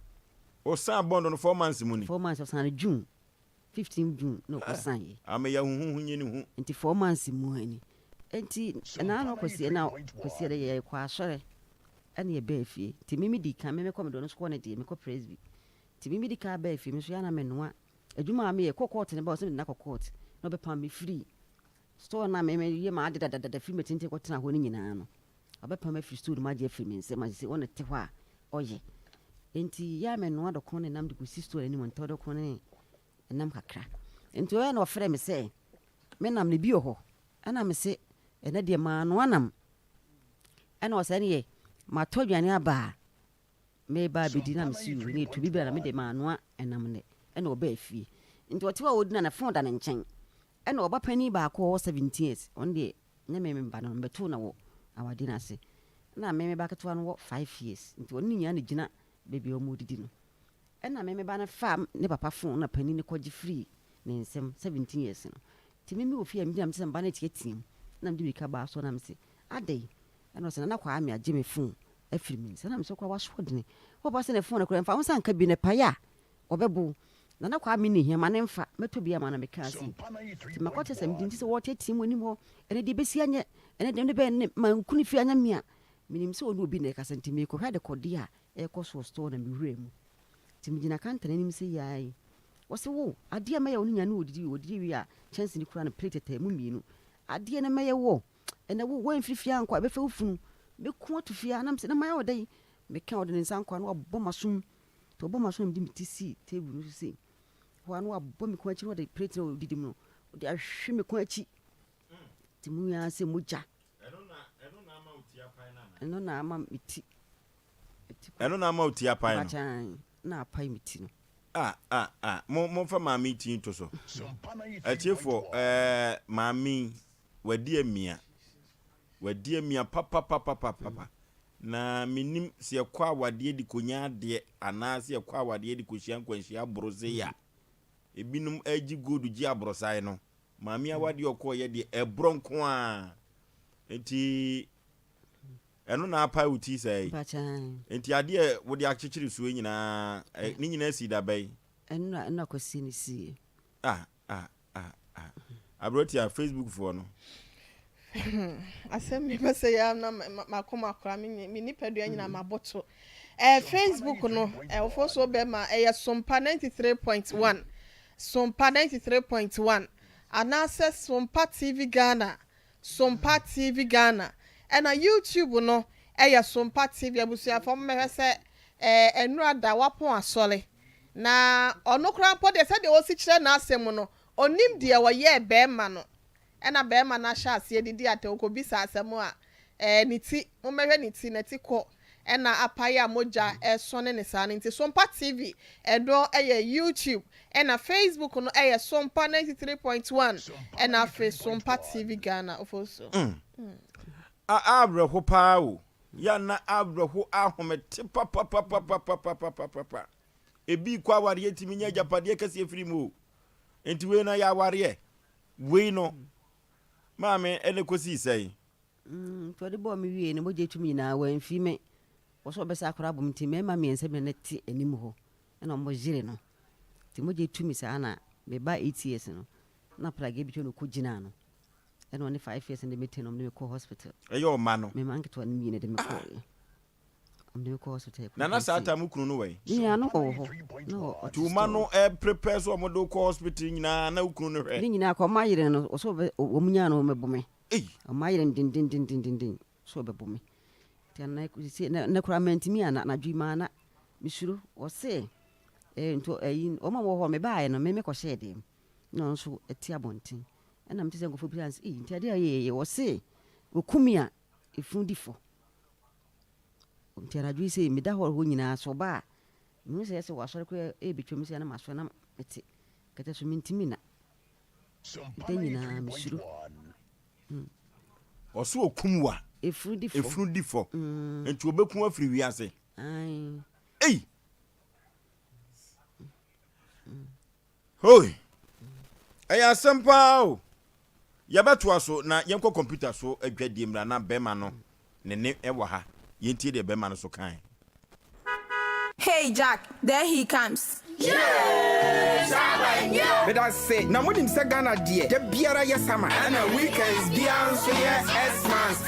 Speaker 1: Ɔsan bond no 4 months mu ni?
Speaker 11: 4 months, ɔsan no June. 15 June na ɔkɔ sign yɛ.
Speaker 1: Ameya huhuhu nye ne hu.
Speaker 11: Nti 4 months mu ani. Nti ɛna no Kwasi ɛna Kwasi ɛdɛ yɛ kɔ asɔre ɛna yɛ bɛɛ fie. Nti mimi di kan mimi kɔ me deɛ ɔno nso kɔ ne deɛ mekɔ presby. Nti mimi di kan bɛɛ fie me nso yɛ ana menoa adwuma a meyɛ kɔ court ne ba ɔsɛ mede no akɔ court na ɔbɛpam me firi store na me yɛ maa de dadadada firi me tenten kɔtena hɔ no nyinaa no ɔbɛpam afiri store no mu agye afiri me nsam asese ɔne te hɔ a ɔyɛ. Nti yɛ a menoa dɔkono ne nam de kɔsi store anim ntɔ dɔkono ne nam kakra. Nti ɔyɛ na ɔfrɛ me sɛ me nam no bi wɔ hɔ. Ɛna me se ɛnɛ deɛ maanoa nam. Ɛna ɔsɛ ɛneɛ matɔ aduane aba a meba abɛdi na mese yoo ne ɛtu bi bra na mede maanoa ɛnam nnɛ. Ɛna ɔbaa fie. Nti ɔte hɔ a ɔdi na ne phone da ne nkyɛn. Ɛna ɔba panin baako a ɔwɔ 17 years ɔno deɛ nyɛ me me ba no mebɛtoo no wɔ awadeɛ no ase. Ɛna me me ba ketewa no wɔ 5 years nti ɔne ne nyinaa na gyina baabi a wɔredidi no. Ɛna me me ba no faa ne papa phone na panin no kɔgye firii ne nsam 17 years no. Nti me mewɔ fie a megyina mete sɛ me ba no reteatea mu na mede mirika baa so na mese adɛn? Ɛna ɔse Nana Kwame agye me phone afiri me nsa na mese koraa w'asoɔdene wo papa se ne phone no koraa mfa wo nsa nka bi na ɛpae a ɔbɛbo wo. Nana Kwame nni hia ma ne mfa mɛtɔ bi ama no mekaa sei. Nti makɔte sɛ mede nti sɛ wɔreteatea mu anim hɔ ɛnɛ deɛ ɛbɛsi anyɛ ɛnɛ deɛ ɛbɛyɛ ne manku ne fie anyɛ me a menim sɛ ɔne obi na ɛkasa nti merekɔhwɛ adekɔdeɛ a ɛrekɔ so wɔ store na mewuraa mu. Nti megyina counter no anim sɛ yi ara yi. Ɔse wo, adeɛ a mɛyɛ wo no nyinaa ne ɔdidi wie, ɔdidi wie a kyɛnse no kura no plate tɛtɛɛ mu mmienu. Adeɛ no mɛyɛ wo, ɛnɛ wo, woamfiri fie ankɔ a ɛbɛfɛ wo funu. Mɛku ato fie ha na mese na mayɛ wo dɛn? Meka ɔde ne nsa nkɔ a na wabɔ m'asom. Nti ɔbɔ m'asom na mede me ti sii table no so sei. Hɔ a na wabɔ me kɔn akyi na ɔde plate no a ɔdidi mu no, ɔde ahwe me kɔn akyi. Nti mu yi ara sɛ mogya. Ɛno na ama me ti.
Speaker 1: Ɛno na ama wo ti apae no?
Speaker 11: Mpakyɛw, na apae me ti no.
Speaker 1: Ah ah ah, mo momfa maame yi ti nto so. Atiefoɔ, ɛɛ maame yi, wadi amia. Wadi amia papapapapapa. Na menim sɛ yɛkɔ awadeɛ de kɔnya adeɛ anaasɛ yɛkɔ awadeɛ de kɔhyia nkwanhyia aboro sei a, ebinom agye gold gye aborosae no. Maame yi awadeɛ ɔkɔɔyɛ deɛ ɛborɔ nko ara. Nti ɛno na apae wo ti saa yi. Nti adeɛ a wode akyekyere soɔ yi nyinaa, ne nyinaa sii da bɛn?
Speaker 11: Ɛno na Kwasi ne siiɛ.
Speaker 1: Ah ah ah ah. Aberanteɛ Facebook foɔ no.
Speaker 4: Asɛm bi bɛsɛ yɛ na makoma kora me me nipadua nyinaa maboto. Eh, Facebook no, ɛwofo so bɛma ɛyɛ Sompa 93.1, Sompa 93.1 anaasɛ Sompa TV Ghana, Sompa TV Ghana. Ɛna YouTube no ɛyɛ Sompa TV. Abusuafoɔ mo mɛhwɛ sɛ eh, ɛnura da wapɔn asɔre. Na ɔno koraa mpo deɛ sɛdeɛ ɔsi kyerɛ n'asɛm no, ɔnnim deɛ ɔyɛɛ barima no. Ɛna barima no ahyɛ aseɛ didi atɛn, ɔkɔbisa asɛm a, ɛɛ ne ti, mommɛhwɛ ne ti, n'ati kɔ ɛna apae a mogya ɛresɔne no saa no nti Sompa TV ɛno ɛyɛ YouTube ɛna Facebook no ɛyɛ Sompa 93.1 ɛna afei Sompa TV Ghana Ofosu.
Speaker 1: Mm. A awerɛho paa o. Ya na awerɛho ahomete papapapapapapapapa. Ebi kɔ awareɛ tumi nya agyapadeɛ kɛseɛ firi mu o. Nti wei no yɛ awareɛ. Wei no maame ɛna kɔsii sɛn?
Speaker 11: Mm, nti ɔde bɔɔ me wiei no, mogya tum nyinaa, wamfi me. Wɔ sɛ ɔbɛsa akora abom nti, mmarima mmiɛnsa bi na na ɛte anim hɔ, ɛna wɔyere no. Nti mogya tu me saa na meba 8 years no, na pragea bi twɛ no kɔgyinaa no. Ɛna ɔne 5 years no de me te no, ɔde me kɔ hospital.
Speaker 1: Ɛyɛ ɔma no?
Speaker 11: Me mma nketewa no mmienu de me kɔɔeɛ. Ɔde me kɔ hospital.
Speaker 1: Na na saa time wo kunu no wɔ he?
Speaker 11: Me nua no ɔwɔ hɔ. Na ɔte
Speaker 1: Nti wo mma no prepare sɛ wɔde wo kɔ hospital nyinaa na wo kunu no hwɛ?
Speaker 11: Ne nyinaa kɔ, ɔma yere no, ɔsɛ ɔbɛ, wɔn nyaa no wɔbɛbo me. Ei! Ɔma yere no dendendendenden sɛ ɔbɛbo me. Nti ana sɛ na koraa mantumi ana anadwo yi maa na mesuro. Ɔse eh, nti ɛyi wɔn a wɔwɔ hɔ mebaeɛ no me mekɔhyɛɛ dɛm na ɔno nso ɛte abɔnten. Ɛna mete sɛ nkurɔfoɔ bisa no sɛ, ei nti adeɛ a yɛyɛ yɛ ɔse wɔku me a efunu di fɔ. Nti anadwo yi sei meda hɔ hɔ nyinaa sɛ ɔba a mehu sɛ ɛsɛ wasɔre koraa ɛrebɛtwam sɛ na masɔre na mete kɛtɛ so mentumi nna. Da nyinaa mesuro.
Speaker 1: Ɔso okum wa.
Speaker 11: Efunu di fɔ.
Speaker 1: Efunu di fɔ. Nti obeku afiri wiase.
Speaker 11: Ae.
Speaker 1: Ei! Hoi! Ɛyɛ asɛm paa o. Yɛbɛtoa so na yɛnkɔ kɔmputa so adwadie mmra na bɛrima no ne ne wɔ ha. Yɛntie deɛ bɛrima no so kae.
Speaker 12: Hey Jack, there he comes.
Speaker 13: Medase, na monim sɛ Ghana deɛ da biara yɛ summer. Ɛna weekends biara nso yɛ Xmas.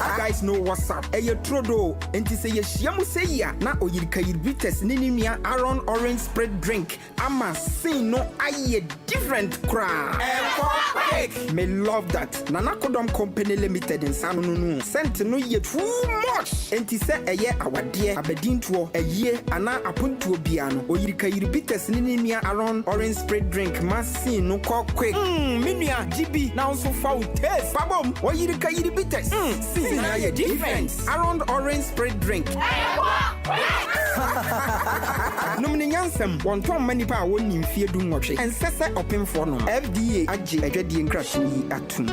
Speaker 13: You guys know what's up, ɛyɛ turodoo, enti sɛ yɛhyia mu sɛyi a na Oyirikayir Bitters ne ne nua Aaron Orange Spirit Drink ama scene no ayɛ different koraa. Ɛkɔ quick! Me love that Nana Kodɔm Company Limited nsa ano no no scent no yɛ too much! Enti sɛ ɛyɛ awadeɛ, abadintoɔ, ayie anaa apontoɔ biara no, Oyirikayiri Bitters ne ne nua Aaron Orange Spirit Drink ma scene no kɔ quick. Mm me nua gye bi na wo nso fa wo taste fa bom! Oyirikayiri Bitters, mm scene no ayɛ different! Aaron Orange Spirit Drink. Nom no nyansam, wɔntɔn mma nnipa a wɔnnii mfeɛ dunwɔtwe. Ɛnsɛ sɛ ɔpemfoɔ nom. FDA agye adwadie nkratoɔ yi atom.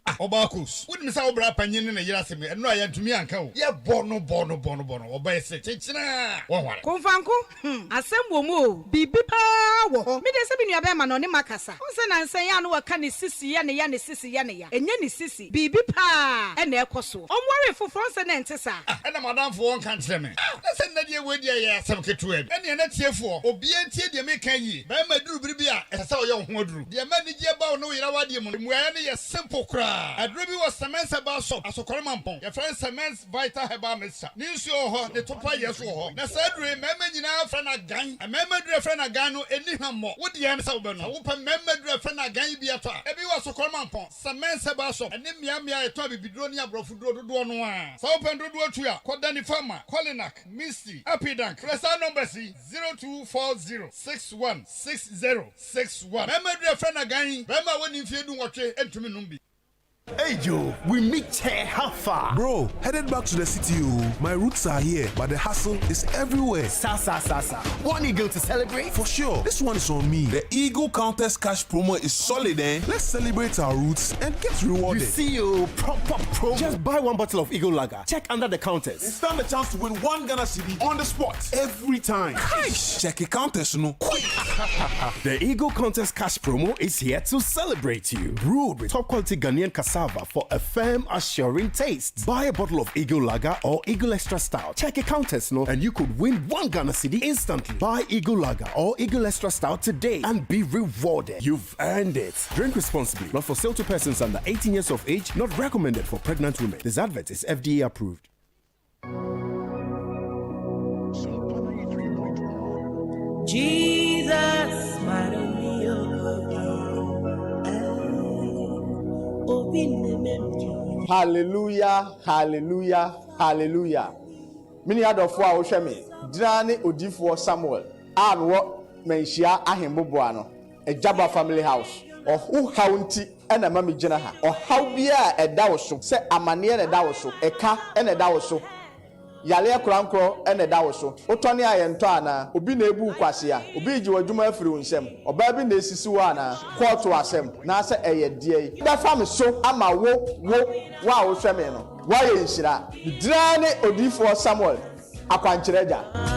Speaker 14: Ah Ɔbaa Kos, wonim sɛ wo bra panyin ne ne yere asɛm yi, ɛno a yɛantumi anka o. Yɛbɔ no bɔ no bɔ no bɔ no, ɔbaa yi se kyekyena a, wɔnware.
Speaker 15: Komfanko, hmm, asɛm wɔ mu o, biribi paa wɔ hɔ. Me deɛ sɛ me nua bɛɛma no ɔne makasa. Wohu sɛ nansa yi a na wɔka ne sisi yɛ ne ya, ne sisi yɛ ne ya. Ɛnyɛ ne sisi, biribi paa na ɛkɔ soɔ. Ɔnwaree foforɔ, wohu sɛ na ɛnte saa.
Speaker 14: Ah, ɛna m'adamfo ɔnka nkyerɛ me. Ah, na sɛ nnɛ deɛ wei deɛ ɛyɛ asɛm ketewa bi. Ɛnneɛ na tiefoɔ, obiara ntie deɛ mereka yie. Barima duru bere bi a, ɛsɛ sɛ ɔyɛ wo ho aduru. Deɛ ɛma anigyeɛ ba wo ne wo yere awadeɛ mu no, mmuaeɛ no yɛ simple koraa. Aduro bi wɔ Semens Herbal Shop, Asokore Mampong. Yɛfrɛ no Semens Vital Herbal Mixture. Ne nsuo wɔ hɔ, ne topa yɛ nso wɔ hɔ. Na saa aduro yi, mmarima nyinaa frɛ no agan. Mmarima aduro a yɛfrɛ no agan no, ɛnni hwammɔ. Wo deɛ ne sɛ wobɛnom. Sɛ wopɛ mmarima aduro a yɛfrɛ no agan yi bi atɔ a, ebi wɔ Asokore Mampong, Semens Herbal Shop, ɛne mmeammea a yɛtɔn abibiduro ne aborɔfo duro dodoɔ no ara. Sɛ wopɛ no dodoɔ tu a, kɔ Danny Pharma, Kolinak, Misty, Apidank. Frɛ saa numbers yi, 0240 61 60 61. Mmarima aduru a yɛfrɛ no agan yi, barima a wadi mfeɛ dunwɔtwe ntumi nnom bi.
Speaker 16: Hey Joe, we meet here, how far?
Speaker 17: Bro, headed back to the city oh. My roots are here, but the hustle is everywhere.
Speaker 16: Sa sa sa sa. One eagle to celebrate?
Speaker 17: For sure. This one is on me. The Eagle Countess Cash promo is solid, eh? Let's celebrate our roots and get rewarded.
Speaker 16: You see you proper promo. Just buy one bottle of Eagle Lager. Check under the counters.
Speaker 17: And stand the chance to win one Ghana cedi on the spot every time. Cash! Check the counters, no. Quick!
Speaker 16: The Eagle Contest Cash promo is here to celebrate you. Brewed with top quality Ghanaian cassava for a firm, assuring taste. Buy a bottle of Eagle Lager or Eagle Extra Stout. Check a counters, no, and you could win one Ghana cedi instantly. Buy Eagle Lager or Eagle Extra Stout today and be rewarded. You've earned it. Drink responsibly. Not for sale to persons under 18 years of age. Not recommended for pregnant women. This advert is FDA approved.
Speaker 18: Jesus, my Obi Hallelujah, hallelujah, hallelujah. Me nua dɔfoɔ a wohwɛ me, gyina ne odiyifoɔ Samuel a mewɔ Manhyia Ahemboboa no, Agyaba Family House. Wo haw nti na ɛma megyina ha. Ɔhaw biara a ɛda wo so, sɛ amaneɛ na ɛda wo so, ɛka na ɛda wo so, Yareɛ korankorɔ na ɛda wo so. Wotɔne a yɛntɔ anaa? Obi na ebu wo kwasea? Obi regye w'adwuma afiri wo nsam? Ɔbaa bi na esisi wo anaa? Kɔɔto asɛm, naasɛ ɛyɛ deɛn? Bɛfa me so ama wo, wo, wo a wohwɛ me no, woayɛ nhyira. Me din ara ne Odiyifoɔ Samuel, Akwankyerɛ Agya.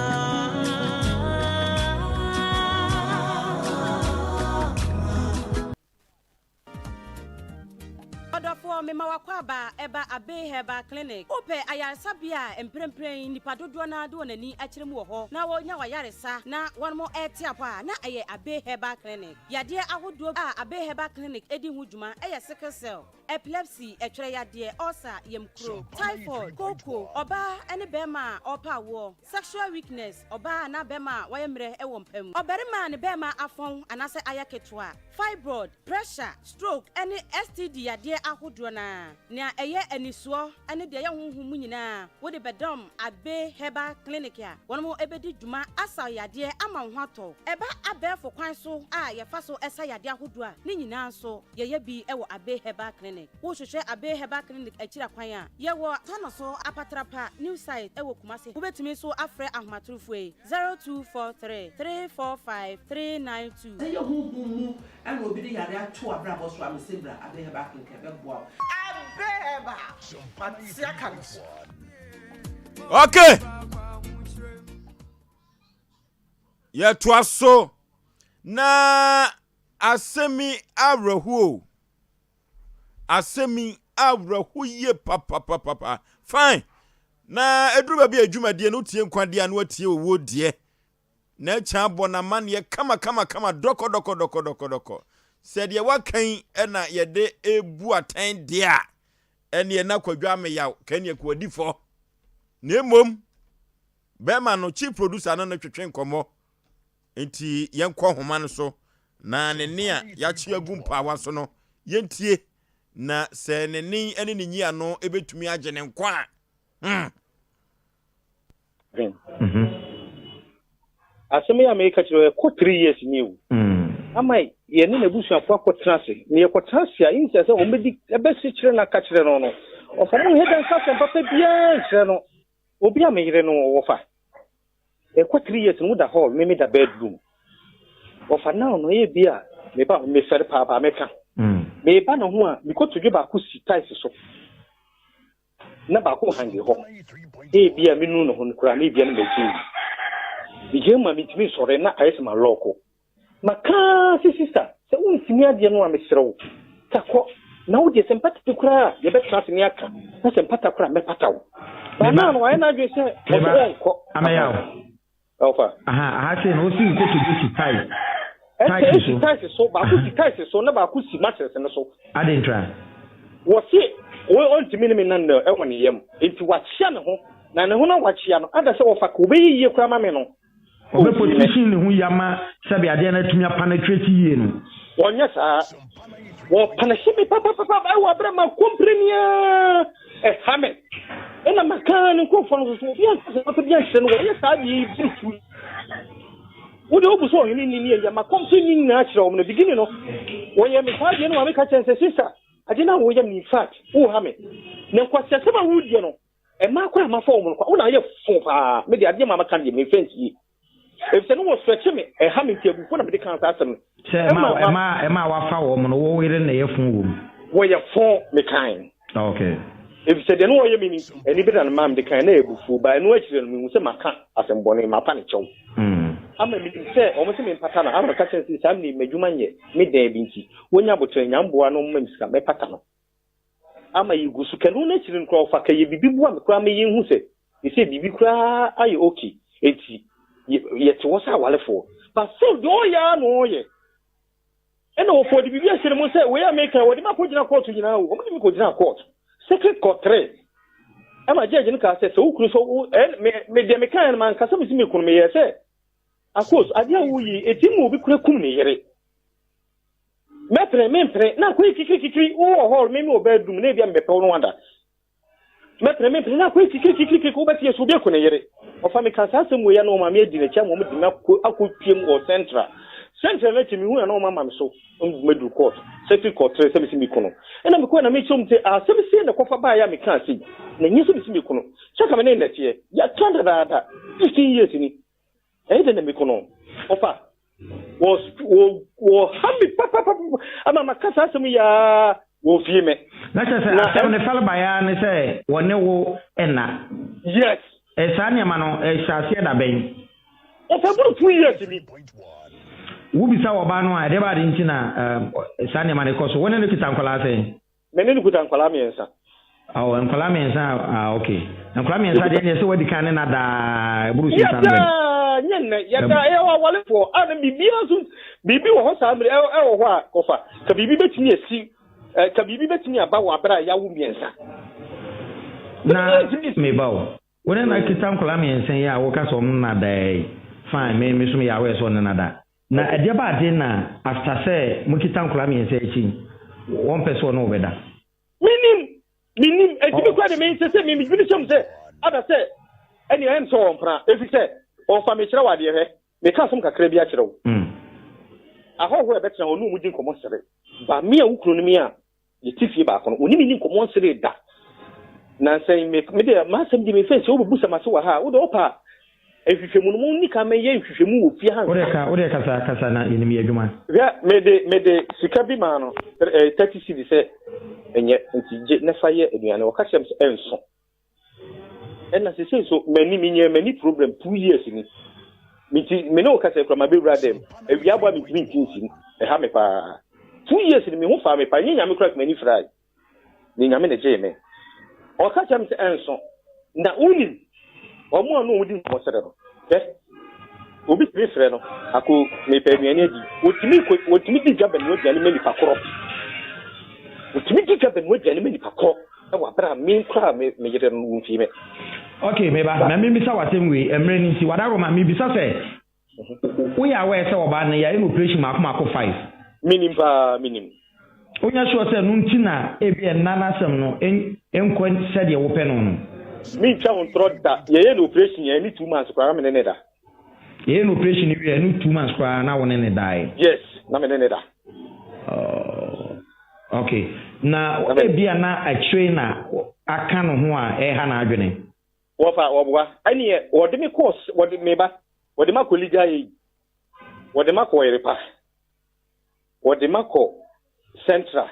Speaker 15: Ɔdɔfoɔ, mema w'akwaaba ɛba Abbey Herbal Clinic. Wopɛ ayaresabea a mprempren nnipa dodoɔ no ara de wɔn ani akyerɛ mu wɔ hɔ na wɔnya w'ayaresa na wɔn rete apɔ a, na ɛyɛ Abbey Herbal Clinic. Yadeɛ ahodoɔ a Abbey Herbal Clinic di ho dwuma yɛ sickle cell, epilepsy, ɛtwerɛ yadeɛ, ulcer, yamkuro, typhoid, kooko, ɔbaa ne barima a ɔrepɛ awoɔ, sexual weakness, ɔbaa anaa barima a wayɛ mmerɛ wɔ mpa mu, ɔbarima a ne barima afɔn anaasɛ ayɛ ketewa, fibroid, pressure, stroke ne STD yadeɛ ahodoɔ no ara. Nea ɛyɛ anisoɔ ne deɛ ɛyɛ honhom mu nyinaa wode bɛdɔm Abbey Herbal Clinic a wɔn bɛdi dwuma asa wo yadeɛ ama wo ho atɔ wo. Ɛba abɛɛfo kwan so a yɛfa so sa yadeɛ ahodoɔ a, ne nyinaa nso yɛyɛ bi wɔ Abbey Herbal Clinic. Wohwehwɛ Abbey Herbal Clinic akyiri kwan a, yɛwɔ Tanoso Apatrapa New Site wɔ Kumasi. Wobɛtumi nso afrɛ ahomatorofoɔ yi, 0243 345 392.
Speaker 19: Sɛ yɛ honhom mu na obi de yare ato w'abrabɔ so a, mese bra Abbey Herbal Clinic ɛbɛboa wo.
Speaker 20: Abbey Herbal, mate aka no so.
Speaker 1: Okay. Yɛtoa so na asɛm yi awerɛhoɔ. Asɛm yi awerɛho yie papapapapa. Fine. Na ɛduru baabi a adwumadie no wotie nkwa deɛ a na watie owuo deɛ. Na akya abɔ n'amanneɛ kama kama kama dɔkɔ dɔkɔ dɔkɔ dɔkɔ dɔkɔ. Sɛ deɛ waka yi na yɛde ebu atɛn deɛ a, ɛneɛ na kwadwo ameyaw ka ɛneɛ kɔ adi fɔ. Na mmom bɛrima no chief producer no no twetwe nkɔmmɔ. Enti yɛnkɔ nhoma no so, na ne nne a yɛakye agu mpaawa so no, yɛntie, na sɛ ne nne ne ne nyiano bɛtumi agye ne nkwa a, hmm.
Speaker 21: Asɛm yi a mereka kyerɛ wo, ɛkɔ three years ni o. Ama yɛne n'abusuafo akɔtena ase. Na yɛkɔtena ase a, instead sɛ wɔbɛdi ɛbɛsi kyerɛ no aka kyerɛ no no, ɔfa mo nhɛ da nka asɛm papa biara nkyerɛ no. Obi a me yere no wɔfa. Ɛkɔ three years no woda hall me me da bedroom. Wɔfa now no ɛyɛ bi a me ba me fɛre paapaa mɛka. Me ba ne ho a me kotodwe baako si tiles so na baako hange hɔ. Ɛyɛ bi a me nu ne ho no koraa na ebia no magye mu. Me gye mu a mentumi nsɔre na ayɛ sɛ ma lɔɔko. Maka ara sɛ sista, sɛ wontumi adeɛ no a mesrɛ wo, ka kɔ. Na wo deɛ sɛ mpata bi koraa a, yɛbɛtena ase ne aka, na sɛ mpata koraa a, mɛpata wo. But now no, wayɛ n'adwene sɛ ɔse ɔnkɔ.
Speaker 22: Ameyaw.
Speaker 21: Ɔfa.
Speaker 22: Aha, aha sei no, wosi nkotodwe si tiles.
Speaker 21: Ɛsɛ esi tiles so, baako si tiles so na baako si mattress no so.
Speaker 22: Adɛn ntira?
Speaker 21: Wɔse ɔntumi ne me nna nnɛ ɛwɔ ne yam, nti wakyea ne ho, na ne ho no a wakyea no, ada sɛ ɔfa ka ɔbɛyɛ yie koraa ma me no,
Speaker 22: Ɔbɛ position ne ho yie ama sɛbe adeɛ no atumi apenetrate yie no.
Speaker 21: Wɔnyɛ saa. Wɔpanehye me papapapa ɛwɔ aberɛ ma kɔmpreni ara ɛha me. Ɛna maka ne nkurɔfoɔ no nso so obi anka sɛ papa bi ankyerɛ no wɔyɛ saa adeɛ yi bi tu. Wo deɛ wobu sɛ ɔhene ni ne ɛyɛ ma kɔmpreni nyinaa kyerɛ wɔn na beginning no wɔyɛ me saa adeɛ no ma meka kyerɛ sɛ sister adeɛ no a woyɛ me in fact woha me na nkwaseasɛm a wodiɛ no Mmaa koraa a mafa wɔn no kwa, wo na ayɛ fo paa. Me deɛ adeɛ maa maka deɛ memfa nsie. Efisɛ ne wɔsrɛkye me, ɛha me nti abufuo na mede kaa saa asɛm no.
Speaker 22: Sɛ ɛma ɛma ɛma a wafa wɔn no, wo yere na ɛyɛ fo wɔ mu.
Speaker 21: Wɔyɛ fo, mekae.
Speaker 22: Okay.
Speaker 21: Efisɛ deɛ ne wɔyɛ me no nti, anibere na ne maa mede kae, na ɛyɛ abufuo. But ɛno akyire no, mehu sɛ maka asɛm bɔne, mapa ne kyɛw. Ama menim sɛ wɔn se mempata no, ama meka kyerɛ no sɛ saa mmerɛ yi m'adwuma nyɛ me dan bi nti, wɔnya aboterɛ, nya mmoa na wɔmma me sika, mɛpata no. Ama yegu so kɛ no n'akyiri no koraa ɔfa kɛ yɛ biribi boa me koraa ma yɛnhu sɛ sesei biribi koraa ayɛ ok enti yɛte hɔ sɛ awarefoɔ but still deɛ ɔyɛ ara na ɔyɛ ɛna ɔfa ɔde biribi ahyɛ ne mu sɛ wei a meka wɔde me akɔgyina court nyinaa o wɔde me kɔgyina court circuit court 3 ɛma judge no kaa sɛ sɛ wo kunu sɛ wo ɛn me me deɛ mekaeɛ no mankasa mesi me kunu meyɛɛ sɛ akos adeɛ a woyi ɛti ma obi kura kum ne yere. Mɛpene, mempene, na akɔyɛ kikirikikiri, wowɔ hɔ, me me wɔ bedroom, na ebia mebɛpɛ wo no ada. Mɛpene, mempene, na akɔyɛ kikirikikiri, wobɛte yɛ sɛ obi aku ne yere. Ɔfa meka saa asɛm wei a na ɔmaame adi n'akyi ama wɔde me akɔ akɔpiem wɔ Central. Central no akyi mehu a na wɔama me so maduru court, circuit court tere sɛ mesi meku no. Ɛna mekɔɛ na mekyerɛ mu sɛ asɛm sei na ɛkɔfa baeɛ a mekaa sei, na ɛnyɛ sɛ mesi meku no. Sɛ ka me ne no na ɛteɛ, yɛaka dadaada, 15 years ni. Ɛyɛ dɛn na meku no? Ɔfa, wɔ wɔ wɔha me papapapa ama maka saa asɛm yi ara wɔmfie me.
Speaker 22: Na kyerɛ sɛ asɛm no fɛre baeɛ ara ne sɛ wɔne wo nna.
Speaker 21: Yes.
Speaker 22: Ɛ saa nneɛma no ɛhyɛ aseɛ da bɛn?
Speaker 21: Ɔfa boro 2 years ni.
Speaker 22: Wobisa ɔbaa no a ɛdeɛ baa de nti na ɛm, saa nneɛma no kɔ so. Wo ne no kita nkwadaa sɛn?
Speaker 21: Me ne no kuta nkwadaa mmiɛnsa.
Speaker 22: Oh, nkwadaa mmiɛnsa ah, okay. Nkwadaa mmiɛnsa deɛ ɛneɛ sɛ wadi kan ne na daa ɛboro 600.
Speaker 21: Yɛda nyɛ nnɛ yɛda ɛyɛ awalefoɔ a na biribiara nso biribi wɔ hɔ saa mmerɛ ɛwɔ hɔ a kɔfa ka biribi bɛtumi asi ka biribi bɛtumi aba wɔ abere a yɛawo mmiɛnsa.
Speaker 22: Na meba o. Wo ne na kita nkwadaa mmiɛnsa yi a woka sɛ ɔmo na daa yi fine me me so meyɛ aware sɛ ɔne na da. Na ɛdeɛ ba ade na after sɛ mo kita nkwadaa mmiɛnsa akyi wɔn pɛ sɛ ɔne wo bɛda.
Speaker 21: Menim menim eti mi kura de me nsɛ sɛ me medwene hyɛ mu sɛ ada sɛ ɛne ɛyɛ sɛ ɔmpena efi sɛ ɔfa mekyerɛ wɔ adeɛ hwɛ meka asɛm kakra bi akyerɛ wo. Ahɔhoɔ a ɛbɛtena hɔ ne ɔmo di nkɔmmɔ sere ba me a wo kunu no me a Yɛte fie baako no, ɔne me nni nkɔmmɔ nseree da. Nansa yi, me me deɛ m'asɛm di me fɛ sɛ wobɛbu sɛ m'ase wɔ ha a, wo deɛ wopɛ a, nhwehwɛmu no, monni kan mɛyɛ nhwehwɛmu wɔ fie ha
Speaker 22: Wo deɛ ka, wo deɛ kasa, kasa na yɛnim yɛ adwuma.
Speaker 21: Hwɛ, mede, mede sika bi maa no, eh, 30 cedi sɛ ɛnyɛ, nti gye na fa yɛ aduane. Ɔka kyerɛɛ me sɛ ɛnso. Ɛna sesei so m'ani menyɛ m'ani problem 2 years ni. Nti me ne wo kasa kura ma bɛwura dɛm. Awia abɔ a mentumi nti nsim. Ɛha me paa. 2 years ni me ho faa me paa. Nyɛ Nyame kura m'ani firae. Ne Nyame na gyee me. Ɔka kyerɛ me sɛ ɛnso. Na wonim wɔn a na wɔn di nkɔmmɔ srɛ no. Hwɛ, obi tumi frɛ no ako mepɛ aduane adi. Wɔtumi kɔ wɔtumi di dwa bɛnoa aduane ma nipa korɔ. Wɔtumi di dwa bɛnoa aduane ma nipa korɔ. Ɛwɔ abere a me koraa me me yere no womfii me.
Speaker 22: Ok me ba, ma memmisa wo asɛm wei, mmerɛ no nti, w'adaworoma, mebisa sɛ, woyɛ aware sɛ ɔbaa no yɛayɛ no operation maako maako five?
Speaker 21: Menim paa, menim.
Speaker 22: Wonyɛ sure sɛ ɛno nti na ebia nna no asɛm no nkɔ sɛdeɛ wopɛ no no?
Speaker 21: Mentwa wo ntorɔ da, yɛyɛɛ no operation ɛne 2 months koraa na me ne no da.
Speaker 22: Yɛyɛ no operation no wie ɛne 2 months koraa na wo ne no dae?
Speaker 21: Yes, na me ne no da.
Speaker 22: Oh. Ok. Na ebia na akyire na aka ne ho a ɛreha n'adwene.
Speaker 21: Wɔfa, wɔboa. Ɛneɛ wɔde me kɔɔ, wɔde me ba, wɔde ma kɔ legal aid, wɔde ma kɔ Ɔyerepa, wɔde ma kɔ Central.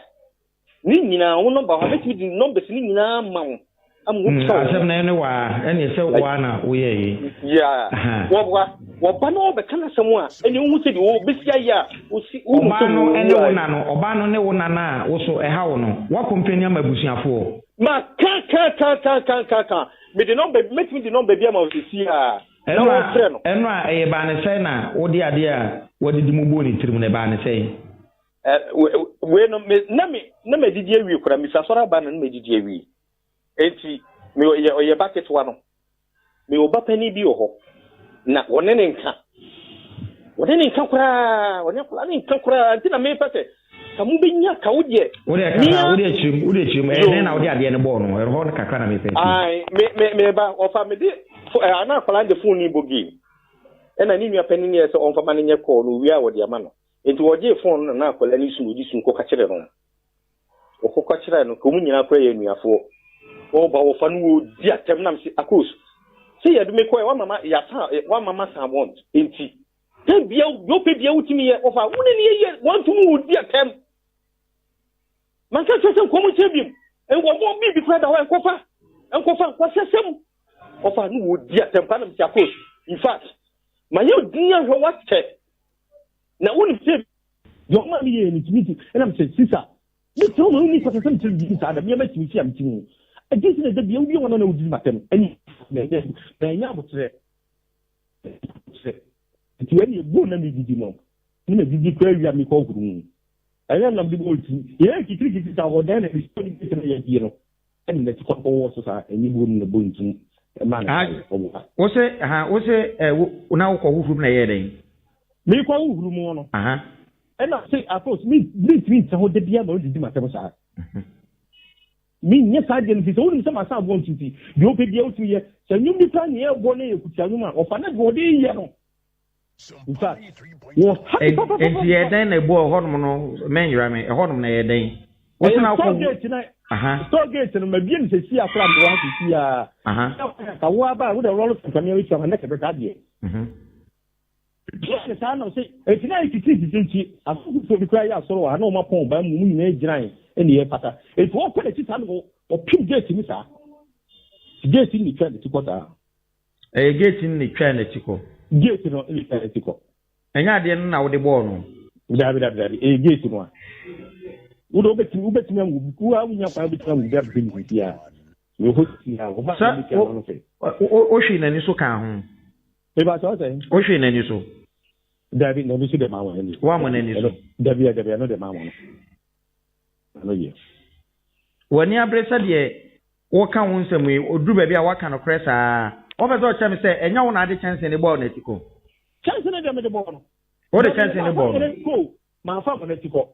Speaker 21: Ne nyinaa wo nɔmba hɔ a, mɛtumi de numbers ne nyinaa ma wo. Ama
Speaker 22: wo twa wo. Asɛm no ɛne waa, ɛneɛ sɛ waa na woyɛɛ yi.
Speaker 21: Yeah. Wɔboa. Wɔba na wɔbɛka n'asɛm a, ɛneɛ wohu sɛ deɛ wɔbɛsi ayɛ a, wosi, wohu sɛ
Speaker 22: Ɔbaa no ne wo na no, ɔbaa no ne wo na no a wo so ɛha wo no, woakɔmpleni ama abusuafoɔ?
Speaker 21: Ma ka ka ka ka ka ka ka. Mede nɔmba bi, mɛtumi de nɔmba bi ama wo seesei a, na
Speaker 22: Ɛno a,
Speaker 21: wɔmfrɛ no.
Speaker 22: ɛno a, ɛyɛ baa ne sɛn na wode adeɛ a woadidi mu bɔɔ ne tirim no, ɛbaa ne sɛn?
Speaker 21: Ɛ, wei no, me, na me, na madidi awie koraa, mefiri asɔre aba na na madidi awie. Enti, me, ɔyɛ, ɔyɛ ba ketewa no. Mewɔ ba panin bi wɔ hɔ, na wɔne ne nka. Wɔne ne nka koraa, wɔne akwadaa ne nka koraa. Nti na mepɛ sɛ, ka mobɛnya ka wo deɛ.
Speaker 22: Wo deɛ kasa, wo deɛ kyirim, wo deɛ kyirim. Ɛyɛ dɛn na wode adeɛ no bɔɔ no? Ɛhɔ no kakra na mepɛ nti.
Speaker 21: Ae, me, me, me ba, ɔfa me de, ana akwadaa no de phone no bɔ game. Ɛna ne nua panin yɛ sɛ ɔmfa ma no nyɛ call no, owie a wɔde ama no. Nti wɔgyee phone no na na akwadaa no su, ɔdi su kɔka kyerɛ no. Wɔkɔka kyerɛɛ no, ka wɔn nyinaa koraa yɛ anuafoɔ. Wɔba wɔfa no wɔdi atɛm nam se akos. Sɛ yɛde me kɔɛ wama ma yasa wama ma san wɔn nti. Tɛm bia deɛ ɔpɛ bia wotumi yɛ wɔfa wo ne ne yɛ wɔntumi wɔdi atɛm. Manka kyerɛ sɛ nkɔm nkyɛn biom. Nkɔmɔ biribi koraa da hɔ nkɔfa nkɔfa nkɔsɛsɛm. Wɔfa no wɔdi atɛm pa nam se akos. In fact, ma yɛ din ahwɛ wakyɛ. Na wonim sɛ deɛ ɔma me yɛɛ no ntumi nti ɛna mesɛ sisa mesrɛ wo ma wonni kwata sɛ mekyerɛ biribi saa da mea matumi fi a mete mu ɛgye sɛ na da bia wobie wɔn na wodidi matɛm ɛne na ɛnyɛ abotrɛ abotrɛ nti ɛne ɛbu na medidi no ne medidi kora awia mekɔ horo mu ɛnyɛ nam de bɔ ti yɛ kikirikikiri saa ɔdan na mesɛ ne bɛtena yɛ adie no ɛne na ti kɔ akɔwɔ so saa ɛnyɛ buo no na bɔ ntum ɛma no ɔboa.
Speaker 22: Wo se ha wo se ɛ wo na wokɔ hohoro mu na ɛyɛɛ dɛn?
Speaker 21: Mekɔ hohoro mu no.
Speaker 22: Aha.
Speaker 21: Ɛna se afos me mentumi ntra hɔ da biara ma wodidi m'atɛm saa. Menyɛ saa deɛ no fi sɛ wonim sɛ masan aboɔ nto nti deɛ wopɛ biara wotumi yɛ. Sɛ nnwom bi koraa na yɛrebɔ na ɛyɛ kutia nnwom a ɔfa na deɛ ɔde reyɛ no. In fact, wɔha me papapapa.
Speaker 22: Nti yɛ dɛn na ebu ɛhɔnom no mɛnyera me ɛhɔnom na yɛ dɛn? Wosi na
Speaker 21: Store gate na store gate no mabie no sɛsi akora mewɔ ha sɛsi a. Ka wo aba a wode rɔlo sankamea bɛtua ma na kɛbɛka adeɛ. Bia ne saa na ɔsɛ eti na ekiti sisi nti asɔfofoɔ bi koraa yɛ asɔre wɔ ha na wɔn apɔn ɔbaa mu wɔn nyinaa gyinae ɛna yɛ pata eti wɔkɔ n'akyi saa na ɔpem gate ni saa gate ni twa n'akyi kɔ saa.
Speaker 22: Ɛyɛ gate no na etwaa n'akyi kɔ.
Speaker 21: Gate no na etwaa n'akyi kɔ.
Speaker 22: Ɛnyɛ adeɛ no na wode bɔɔ no.
Speaker 21: Dabi dabi dabi ɛyɛ gate no a wode wobɛtumi wobɛtumi awu bi wo a wonya kwan wobɛtumi awu bi abɛhwɛ ne biribi a mewɔ hɔ si a wɔba
Speaker 22: na
Speaker 21: bɛtua no no fɛ.
Speaker 22: Wohwee n'ani so kaa ho.
Speaker 21: Meba sɛ ɔsɛ.
Speaker 22: Wohwee n'ani so.
Speaker 21: Dabi n'ani so de maa wɔn ani.
Speaker 22: Woammɔ n'ani so.
Speaker 21: Dabi dabi ɛno de maa wɔn. Ɛno yɛ.
Speaker 22: W'ani abere sɛdeɛ woka wo nsɛm yi, ɔduru baabi a woaka nokorɛ saa. Wopɛ sɛ ɔkyerɛ me sɛ ɛnyɛ wo na ade kyɛnsee no bɔɔ n'atikɔ?
Speaker 21: Kyɛnsee no deɛ mede bɔɔ no.
Speaker 22: Wode kyɛnsee no bɔɔ
Speaker 21: no? Mamfa ammɔ n'atikɔ.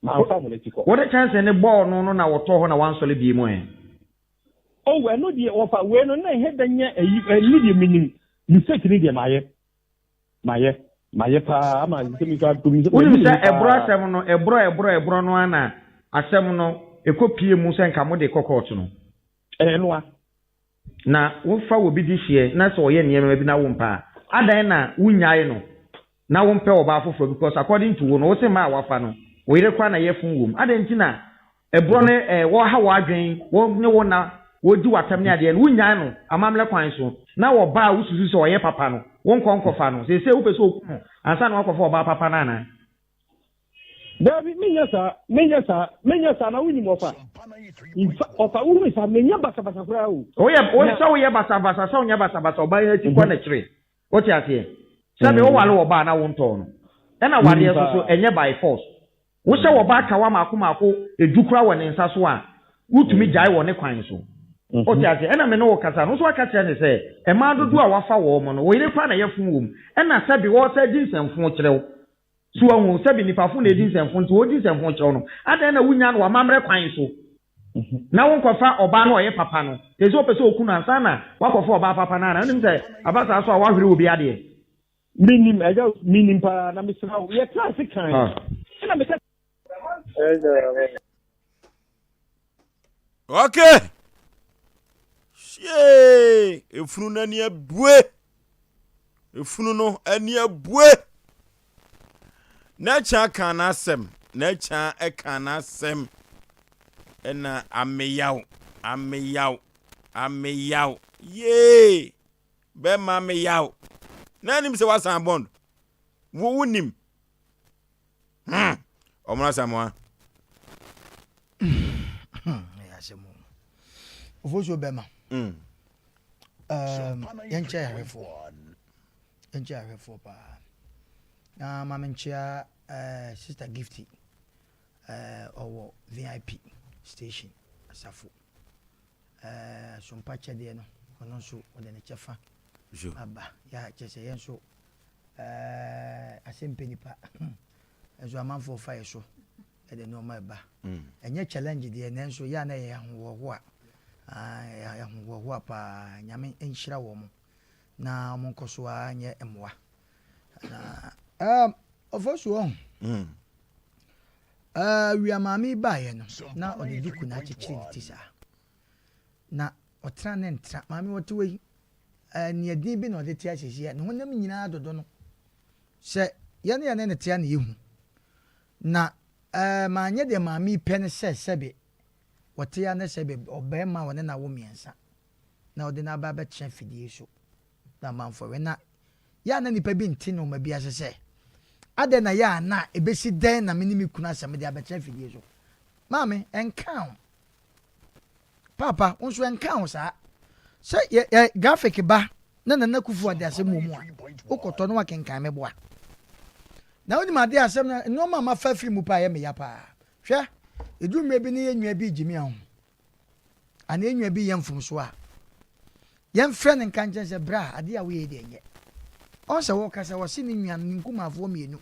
Speaker 21: Mamfa ammɔ n'atikɔ.
Speaker 22: Wode kyɛnsee no bɔɔ no no na wɔtɔɔ hɔ na wansɔre bio mu ɛ?
Speaker 21: Oh, ɛno deɛ wɔfa wei no na ɛhɛ da nyɛ ayi, ɛno deɛ menim. Mistake no deɛ mayɛ. Mayɛ. Mayɛ paa ama sɛ mi kura mi sɛ.
Speaker 22: Wonim sɛ ɛborɔ asɛm no, ɛborɔ ɛborɔ ɛborɔ no ara na asɛm no ɛkɔ pie mu sɛ nka mode kɔ kɔɔto no.
Speaker 21: Ɛyɛ noa.
Speaker 22: Na wofa obi de hyeɛ na sɛ ɔyɛ nneɛma bi na wompɛ a, adan na wonnyae no na wompɛ ɔbaa foforɔ because according to wo no, wose mmaa a wafa no, wo yere koraa na ɛyɛ fon wom. Adɛn nti na ɛborɔ no eh, wɔha w'adwen, wo ne wo nna, wɔdi w'atɛm ne adeɛ no, wonnyae no amammerɛ kwan so na ɔbaa a wosusu sɛ ɔyɛ papa no, wonkɔ nkɔfa no. Seesei wopɛ sɛ oku no ansa na woakɔfa ɔbaa papa no anaa?
Speaker 21: Dabi, menyɛ saa, menyɛ saa, menyɛ saa, na wonim ɔfa. Nfa, ɔfa, wohunu saa, menyɛ basabasa koraa o.
Speaker 22: Woyɛ, wo, sɛ woyɛ basabasa, sɛ wonyɛ basabasa, ɔbaa yi akyi kɔ n'akyire. Wote aseɛ? Sɛbe woware ɔbaa na wontɔɔ no. Ɛna wareɛ nso so, ɛnyɛ by force. Wohyɛ ɔbaa kawa mako mako du koraa wɔ ne nsa so a, wotumi gyae wɔ ne kwan so. Wote aseɛ? Ɛna me ne wo kasa no, wo nso woaka kyerɛ no sɛ, mmaa dodoɔ a wafa wɔn no, wo yere koraa na ɛyɛ fo wɔ mu. Ɛna sɛbe wɔresan di nsɛmfoo kyerɛ wo. So wahu? Sɛbe nnipa fo na ɛdi nsɛmfoo nti wɔredi nsɛmfoo kyerɛ wo no, adɛn na wonnya no wɔ amammerɛ kwan so na wonkɔfa ɔbaa no a ɔyɛ papa no? Te sɛ wopɛ sɛ oku no ansa na woakɔfa ɔbaa papa no anaa? Wonim sɛ aba saa so a woahwere obi adeɛ?
Speaker 21: Menim, agya, menim paa, na mesrɛ wo, yɛtena ase kan. Ɛna meka.
Speaker 1: Okay. Hyee! Efunu no ani abue. Efunu no ani abue. N'akya ka n'asɛm. N'akya ka n'asɛm. Ɛna ameyaw, ameyaw, ameyaw. Yee! Bɛma ameyaw. Na anim sɛ wasan bond. Wo wonim. Hmm. Ɔmono Asamoah.
Speaker 2: Ɛyɛ asɛm o. Ofosuo bɛma. Mm. Um, yɛnkyɛ ahwɛfoɔ. Yɛnkyɛ ahwɛfoɔ paa. Na ma menkyea uh, Sister Gifty. Uh, ɔwɔ VIP station asafo. Uh, sompa kyɛdeɛ no, ɔno nso ɔde ne kyɛfa aba. Yɛ kyɛ sɛ yɛn nso uh, asɛmpɛ nipa. Nso amanfoɔ fa yɛ so de nnoɔma ɛba. Ɛnyɛ challenge deɛ nanso yɛ a na ɛyɛ ahohoahoa. Ɛyɛ ahohoahoa paa. Nyame nhyira wɔn na wɔn nkɔ so ara nyɛ mmoa. Na um, ɔfɔ so ɔho. Mm. Uh, wia maame yi baeɛ no na ɔde duku na akyekyere ne ti saa. Na ɔtena ne ntra maame ɔte wɔ yi uh, nea din bi na ɔde te asiesie ne honam nyinaa dodo no. Sɛ yɛne yɛne no te a na yɛhu. Na ɛɛ manyɛ deɛ maame yi pɛ ne sɛ sɛbe wɔte a ne sɛbe ɔbarima a ɔne no awo mmiɛnsa na ɔde no aba abɛtena afidie so na amanfoɔ wɛ. Na yɛ a na nnipa bi nte nnoɔma bi ase sɛ adɛn na yɛ a na ɛbɛsi dɛn na me ne me kunu asɛm de abɛtena afidie so. Maame, ɛnkaa ho. Paapa, wo nso ɛnkaa ho saa. Sɛ yɛ yɛ graphic ba na Nana Akufo ade asɛm wɔ mu a, wokɔtɔ na wakenkan meboa. Na wonim adeɛ a asɛm no nneɛma a mafa afiri mu paa ɛyɛ me ya paa. Hwɛ, ɛduru mmerɛ bi ne yɛn nua bi regye me ahu. Anaa yɛn nua bi yɛ mfomsoɔ a, yɛmfrɛ no nka nkyɛn sɛ bra adeɛ a woyɛ yi deɛ nyɛ. Ɔn sɛ wɔkasa wɔse ne nua no ne nkumaafoɔ mmienu.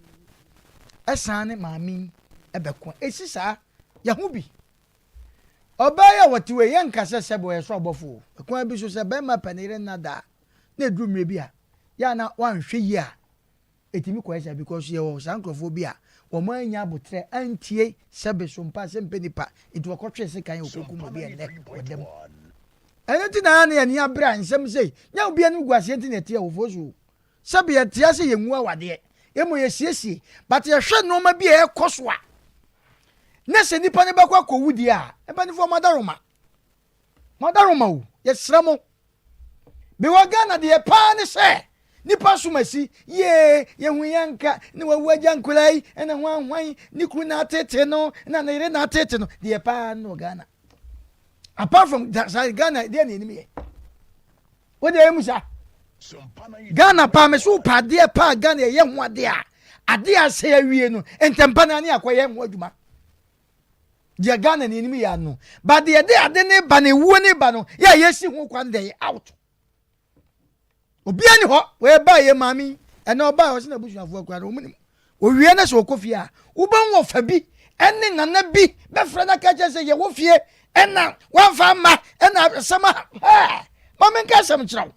Speaker 2: ɛsan ne maame yi ɛbɛko. Ɛsi saa, yɛho bi. Ɔbaa yi a wɔte wei, yɛnka sɛ sɛbe ɔyɛ soro abɔfo o. Ɛkwan bi so sɛ bɛrima pɛ ne yere nna da a, na ɛduru mmerɛ bi a, yɛ a na wanhwɛ yie a, ɛtumi kɔyɛ saa because yɛwɔ saa nkurɔfoɔ bi a wɔn annya aboterɛ antie sɛbe so mpa sɛ mpɛ nipa nti wɔkɔtwee sekan wɔkɔkum obi ɛnnɛ wɔda mu. Ɛno nti na na yɛn ani abere a nsɛm sei nyɛ obi anim gu aseɛ nti na ɛte awufoɔ so o. Sɛbe yɛte ase yɛngu awadeɛ mmom yɛsiesie but yɛhwɛ nnoɔma bi a ɛkɔ so a na sɛ nipa no bɛkɔ akɔwu deɛ a mpanimfoɔ moadaroma moadaroma o yɛsrɛ mo Mewɔ Ghana deɛ paa ne sɛ nipa som asi yee yɛhu yɛ nka ne wawu agya nkwadaa yi ɛna hwan hwan ne kunu na atete no na ne yere na atete no deɛ paa ne wɔ Ghana apart from saa Ghana deɛ na anim yɛ wo deɛ emu sa Ghana paa me so pa adeɛ paa Ghana yɛyɛ ho adeɛ a adeɛ asɛ awie no ntɛmpa na ne akɔyɛ ho adwuma Deɛ Ghana ni anim yɛ ano. But deɛ de ade ne ba na ewuo ne ba no yɛ a yɛsi ho kwan deɛ yɛ out. Obiara ni hɔ wɔyɛ baa yɛ maame yi ɛna ɔbaa ɔsɛ n'abusuafoɔ akura no wɔn nim. Owie na sɛ ɔkɔ fie a wobɛhu ɔfa bi ɛne nana bi bɛfrɛ no aka kyerɛ sɛ yɛwɔ fie ɛna wamfa amma ɛna asɛm a hɛɛ maame nka asɛm kyerɛ wo.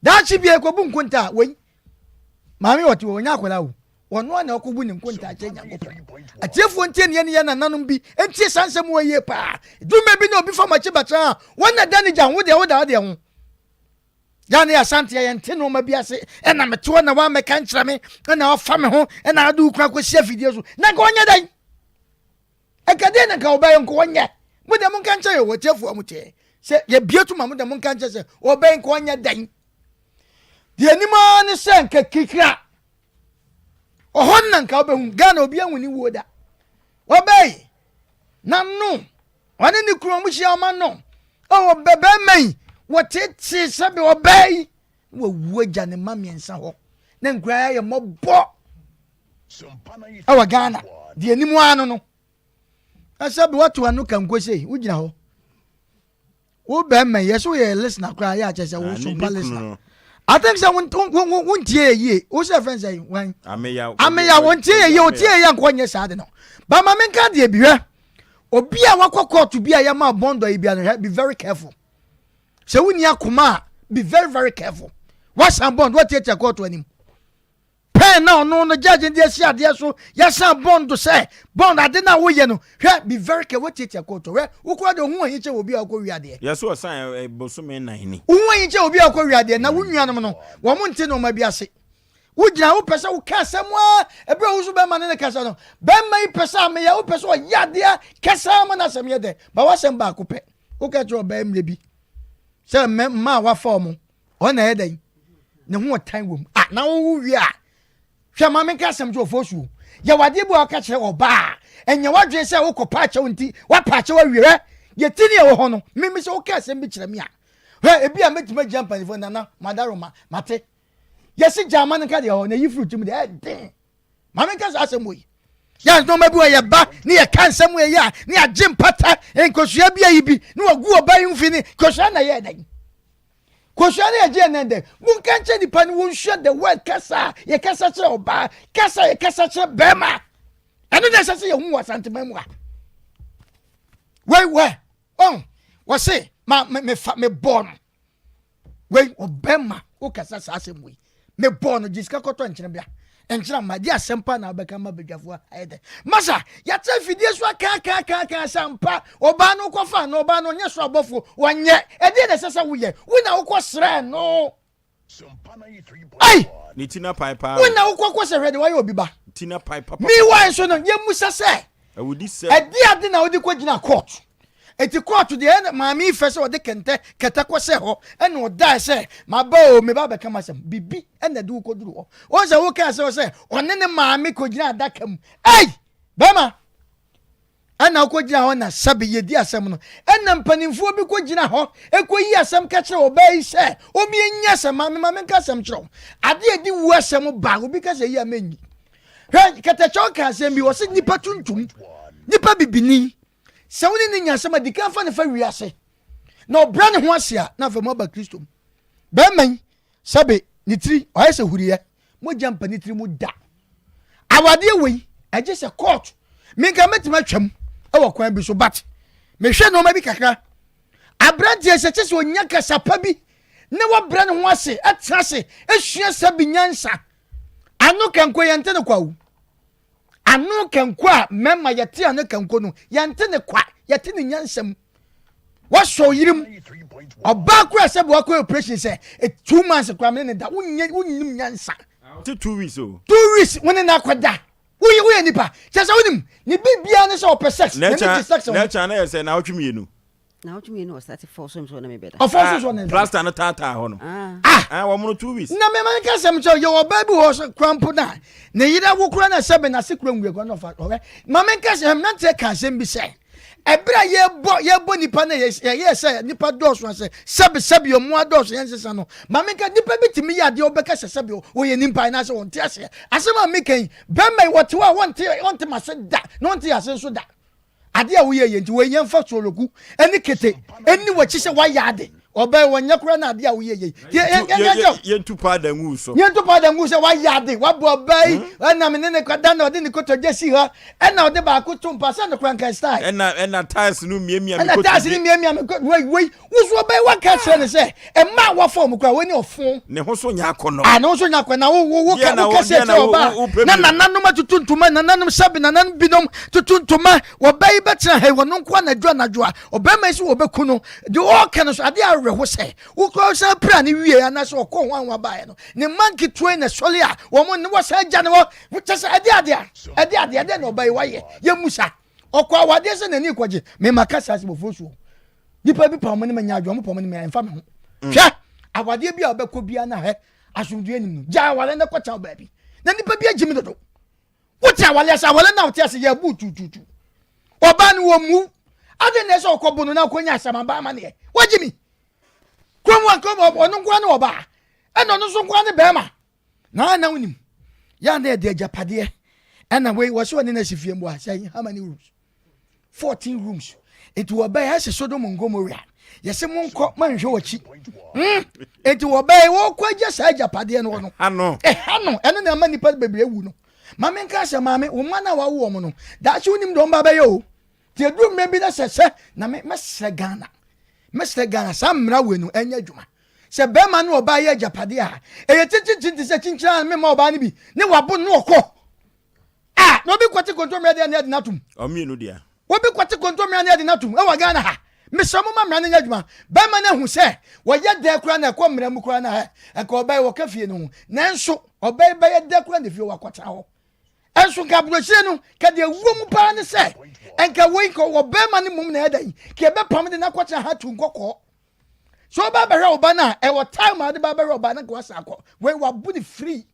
Speaker 2: Daakye bi ɛkɔbu nkonta a wei maame ɔte hɔ ɔnyɛ akwadaa o ɔno a na ɔkɔbu ne nkonta akyerɛ Nyankopɔn. Atiefoɔ ntie ne yɛne yɛ nananom bi ntie saa nsɛm wɔ yie paa. Dwuma bi na obi fa makyi bɛtra a wɔn na da ne gya ho deɛ woda adeɛ ho. Gya ne asanteɛ yɛnte nneɛma bi ase ɛna mete hɔ na wɔamɛka nkyerɛ me ɛna ɔfa me ho ɛna ade wo kura kɔsi afidie so na nka ɔnyɛ dɛn? Ɛka deɛ na nka ɔbɛyɛ nka ɔnyɛ. Mo deɛ monka nkyerɛ yɛ wɔ atiefoɔ a moteɛ sɛ yɛbie to ma mo deɛ monka nkyerɛ sɛ ɔbɛyɛ nka ɔnyɛ dɛn. Deɛ anim ara ne sɛ nka kikira ɔhɔ no na nka wobɛhu Ghana obi ahu ne wuo da. Ɔbɛyi na no ɔne ne kunu ɔmo hyia ɔma no ɔwɔ bɛbɛɛma yi wɔtete sɛbe ɔbaa yi wawu agya ne mma mmiɛnsa hɔ na nkura yɛ mmɔbɔ. ɛwɔ Ghana deɛ anim ara no no ɛsɛ bi wato ano kanko sei wogyina hɔ wo bɛrima yɛ so yɛ listener koraa yɛ akyɛ sɛ wo so mpa listener I think sɛ wontie yɛ yie wo sɛ fɛn sɛ wan ameya wontie yɛ yie wotie yɛ yie nkɔ nyɛ saa de no bama menka deɛ bi hwɛ obi a wakɔ kɔɔto bi a yɛma bɔndɔ yi bia no hwɛ be very careful sɛ wonni akoma a be very very careful wasan bɔnd watiatia kɔɔto anim Pɛn na ɔno no judge no de asi adeɛ so yɛsan bond sɛ bond ade no a woyɛ no hwɛ be very careful wotiatia court hwɛ wokora de ohun ahi kyɛ obi a ɔkɔ wi adeɛ.
Speaker 1: Yɛ so ɔsan bosome nan ni.
Speaker 2: Ohun ahi kyɛ obi a ɔkɔ wi adeɛ na wo nuanom no wɔn nte nneɛma bi ase wogyina wopɛ sɛ woka asɛm a ɛberɛ a wo so bɛrima ne ne kasa no bɛrima yi pɛ sɛ ameyɛ wopɛ sɛ ɔyɛ adeɛ kɛsaa ma no asɛm yɛ dɛ ba w'asɛm baako pɛ woka kyerɛ ɔbaa mmerɛ bi sɛ mmaa a wafa ɔmo Ɔno na ɛyɛ dɛn? Ne ho ɔtan wɔ mu. Ah, na wowo wie a, hwɛ ma menka asɛm kyerɛ ɔfo suo. Yɛ wadeɛ bi a ɔka kyerɛ ɔbaa a, ɛnyɛ w'adwene sɛ wokɔ pa akyɛw nti, woapa akyɛw awie. Hwɛ, yɛ ti ne ɛwɔ hɔ no, mimi sɛ woka asɛm bi kyerɛ me a, hwɛ, ebi a mɛtumi agyina mpanimfoɔ nana, madaroma, mate. Yɛsi gya ama no nka deɛ hɔ, na yi firi tirim deɛ, ɛden. Ma menka saa asɛm wɔ yi. Yɛ nneɛma bi wɔ yɛ ba ne yɛ ka nsɛm wɔ yɛ a ne yɛagye mpata nkosua bi ayi bi ne wɔgu ɔba yi mfi ne kosua na yɛ dɛn. Kosua no yɛgye ɛnɛ dɛ. Monka nkyerɛ nipa no wɔnsua the word kasa a yɛkasa kyerɛ ɔbaa, kasa a yɛkasa kyerɛ bɛrima. Ɛno na ɛsɛ sɛ yɛhu wɔ Asanteman mu ha. Wei wɛ ɔn wɔse ma me mefa mebɔɔ no. Wei ɔbɛrima wokasa saa asɛm wei. Mebɔɔ no gye sika kɔtɔ nkyene bra. Nkyene ma di asɛm pa na wobɛka ma badwafoɔ ayɛ dɛ. Masa yɛte afidie so akaakaakaaka sɛ ampa ɔbaa no wokɔfa no ɔbaa no ɔnyɛ so abɔfoɔ wɔnyɛ ɛdeɛ na ɛsɛ sɛ woyɛ wo na wokɔ srɛ no ai
Speaker 1: ne ti na pae paa
Speaker 2: wo na wokɔ kɔ sɛ hwɛ de wayɛ obi ba
Speaker 1: ti na pae papa
Speaker 2: meanwhile nso no yɛmmusa sɛ
Speaker 1: awudi sɛ
Speaker 2: ɛde ade na wode kɔ gyina court Eti kɔɔto deɛ ɛna maame yi fɛ sɛ ɔde kɛntɛ kɛtɛ kɔsɛ hɔ ɛna ɔdae sɛ maba o meba abɛka m'asɛm bibi ɛna ɛde wo kɔduru hɔ wɔn sɛ wokaa sɛ sɛ ɔne ne maame kɔgyina adaka mu ei bɛrima ɛna wokɔgyina hɔ na sɛbe yɛdi asɛm no ɛna mpanimfoɔ bi kɔgyina hɔ ɛkɔyi asɛm ka kyerɛ ɔbaa yi sɛ omi enyi asɛm maame maame nka asɛm kyerɛ wo adeɛ ɛdi wu asɛm ba obi ka sɛ yi a mɛnyi hwɛ kɛtɛkyɛw ka asɛm bi wɔ se nipa tuntum nipa bibini Sɛ wo ne no nya asɛm a, di kan fa no fa wiase, na ɔbrɛ ne ho ase a, na afei moaba Kristo mu. Bɛrima yi, sɛbe ne tiri, ɔayɛ sɛ huriɛ, mogya mpa ne tiri mu da. Awadeɛ wei ɛgye sɛ court. Menka mɛtumi atwam wɔ kwan bi so but mehwɛ nneɛma bi kakra. Aberanteɛ sɛ kyɛ sɛ ɔnya kasapa bi na wabrɛ ne ho ase atena ase asua sɛ bi nyansa. Ano kanko yɛnte no kwa o. Ano kanko a mmarima yɛte ano kanko no yɛnte ne kwa yɛte ne nyansa mu. Wasɔ yere mu ɔbaa kora sɛ wakɔ operation sɛ eh, 2 months kora mene ne da wonyɛ wonnim nyansa.
Speaker 1: Ti 2 weeks o.
Speaker 2: 2 weeks wo ne no akɔda woyɛ woyɛ nipa kyɛ sɛ wonim ne biribiara ne sɛ ɔpɛ sex na ne gye sex ho.
Speaker 1: Na ɛkyɛ na yɛ sɛ na ɔtwe mmienu.
Speaker 11: Na ɔtwe mmienu ɔsate fɔ so nso na mebɛda.
Speaker 2: Ɔfɔ so so ne.
Speaker 1: Plaster no taataa hɔ no.
Speaker 2: Ah.
Speaker 1: Ah wɔn no 2 weeks.
Speaker 2: Na mɛma nka sɛm kyɛw yɛ ɔbaa bi wɔ so kora mpo na ne yere awo kora na sɛbe n'ase kora nwie kora na ɔfa ɔhwɛ maame nka sɛ mmeranteɛ ka asɛm bi sɛ ɛberɛ a yɛbɔ yɛbɔ nipa no yɛyɛ sɛ nipa dɔɔso asɛ sɛbe sɛbe ɔmo adɔɔso yɛn sesa no maame nka nipa bi tumi yɛ adeɛ ɔbɛka sɛ sɛbe ɔyɛ nipa anaasɛ wɔnte aseɛ asɛm a meka yi bɛrima yi wɔte hɔ a wɔnte wɔnte m'ase da na wɔnte ase nso da Adeɛ a woyɛ yɛ nti wei yɛmfa soloku ne kete ɛni w'akyi sɛ woayɛ ade ɔbɛn wɔnyɛ koraa na adeɛ a woyɛ yɛ
Speaker 1: yɛntu paada ngu so
Speaker 2: yɛntu paada ngu sɛ woayɛ ade wabɔ ɔbaa yi hmm? ɛna me ne ne kɔda na ɔde ne kotodwe si hɔ ɛna ɔde baako to mpa sɛ no kora nka style
Speaker 1: ɛna ɛna tiles no miamia
Speaker 2: me kotodwe ɛna tiles no miamia me wei wei Woso ɔbɛn waka kyerɛ no sɛ mmaa a wafa wɔn koraa wɔn ani ɔfo.
Speaker 1: Ne ho so nyɛ akɔnɔ.
Speaker 2: A ne ho so nyɛ akɔnɔ na wo wo wo ka wo kɛse kyerɛ ɔbaa na nananom atutu ntoma nananom sɛbi nananom binom tutu ntoma ɔbaa yi bɛtena ha yi wɔn nko anadwo anadwo a ɔbɛrima yi sɛ wɔbɛku no deɛ ɔreka no so adeɛ awerɛho sɛ wokɔ san pira ne wie anaasɛ ɔkɔ ho anwa baeɛ no ne mma nketewa yi na sɔre a wɔn ne wɔsan gya ne hɔ kyɛ sɛ ɛde adeɛ ɛde adeɛ ɛdeɛ na ɔbaa yi wayɛ yɛ musa ɔkɔ awadeɛ sɛ n'ani kɔgye mema kasa ase bɔfoɔ suo nipa bi pam ne ma nya adwuma mo pam ne ma ɛnfa me ho mm. hwɛ awadeɛ bi a ɔbɛkɔ bia na hɛ asomdue nim no gya awale ne kɔkyɛw baabi na nipa bi agyi mi dodo wote awale ase awale na wote ase yɛ bu tututu ɔbaa no wɔ mu adi na ɛsɛ ɔkɔ bo no na ɔkɔ nya asɛm aba ama neɛ wagyi mi kurom wa kurom ɔno nkoa ne ɔbaa ɛna ɔno nso nkoa ne bɛrima na na wonim yɛ na yɛde agyapadeɛ ɛna wei wɔsɛ ɔne no asi fie mboa sɛ how many rooms 14 rooms nti wɔbɛyɛ ɛsɛ Sodom and Gomorrah yɛsɛ monkɔ manhwɛ wɔkyi hmm? nti wɔbɛyɛ wɔkɔ agya saa agyapadeɛ no hɔ no ɛha no ɛno na ɛma nnipa bebree wu no ma menka sɛ maame wo mma no a wawo wɔn no daakye wonim deɛ ɔmba bɛyɛ o nti ɛduru mmerɛ bi na sɛ sɛ na mɛsrɛ Ghana mɛsrɛ Ghana saa mmara wei no ɛnyɛ adwuma Sɛ bɛrima ne ɔbaa yɛ agyapadeɛ a, ɛyɛ kyinkyinkyin te sɛ kyinkyin a mema ɔbaa no bi ne wabo no ɔkɔ. A na obi kɔte kontommire adeɛ ne adi n'atom.
Speaker 1: Ɔmmienu deɛ.
Speaker 2: Obi kɔte kontommire adeɛ adi n'atom ɛwɔ Ghana ha. Mesrɛ mo ma mmara no nyɛ adwuma. Bɛrima no ahu sɛ wɔyɛ dɛ koraa na ɛkɔ mmara mu koraa na ɛ ɛka ɔbaa yi wɔka fie no ho. Nanso ɔbaa yi bɛyɛ dɛ koraa na fie wakɔtena hɔ. Ɛnso nka aburokyire no ka deɛ ɛwɔ mu paa ne sɛ nka wei nka ɔwɔ bɛrima no mmom na ɛda yi ka ɛbɛpam de no akɔtena ha tu nkɔkɔɔ. So ɔba bɛhwɛ ɔba no a ɛwɔ time a ɔde ba bɛhwɛ ɔba no nka wasan akɔ wei wabu ne free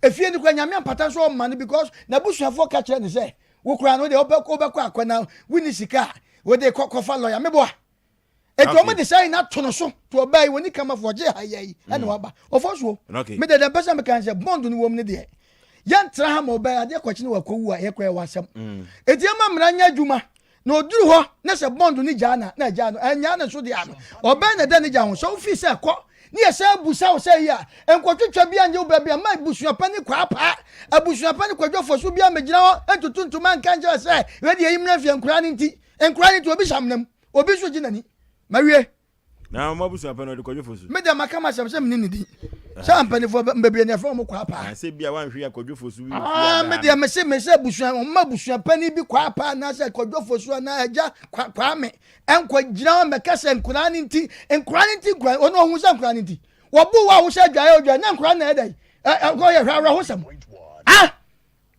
Speaker 2: efie no kura nyame ampata nso ɔma no because n'abusuafoɔ ka kyerɛ ne sɛ wo kura no deɛ wobɛkɔ wobɛkɔ akɔ na wonni sika a wode kɔ kɔfa lɔya meboa eti wɔn de saa yi na to no so to ɔbaa yi wɔn ni kama fo ɔgye ha yɛ yi ɛna mm. waba ɔfɔ soɔ me dɛdɛ mpɛ sɛ meka sɛ bond no wɔm no deɛ yɛntra ha ma ɔbaa yi adeɛ kɔkye ne wakɔ wu a yɛkɔ yɛ wɔ asɛm mm. eti ɛma mmara nyɛ adwuma Na ɔduru hɔ na sɛ bond no gyaa na na agyaa no ɛnyaa no nso deɛ ano ɔbɛn na ɛda ne gya ho sɛ wofii sɛ kɔ ne yɛ sɛ abusa wo sɛ yi a nkɔtwitwa bi anyɛ wo baabi a ma abusua pa ne kwaapaa abusua pa ne kwadwofoɔ so bi a mɛgyina hɔ ntutu ntoma nka nkyerɛ sɛ wei deɛ yi mmra fie nkoraa no nti nkoraa no nti obi hyɛ amena mu obi nso gye n'ani mawie
Speaker 1: Na ɔmo abusua pɛ no ɔde kwadwo fosu.
Speaker 2: Me deɛ maka m'asɛm sɛ menni ne din. Sɛ mpanimfoɔ bebree na ɛfrɛ wɔn kwaapaa.
Speaker 1: Ah, sɛ bia wanhwɛ yɛ kwadwo fosu bi wɔ fie
Speaker 2: Ah, me deɛ mese mese abusua wɔn ma abusua panin bi kwaapaa anaasɛ kwadwo fosu anaa agya kwa kwame ɛnkɔ gyina hɔ mmɛka sɛ nkoraa ne nti nkoraa ne nti nkoraa ɔno ɔhu sɛ nkoraa ne nti wɔbu wo a wohyɛ adwaeɛ odwaeɛ na nkoraa na ɛdɛ ɛ ɛ kɔ yɛ hwɛ awerɛhosɛm ah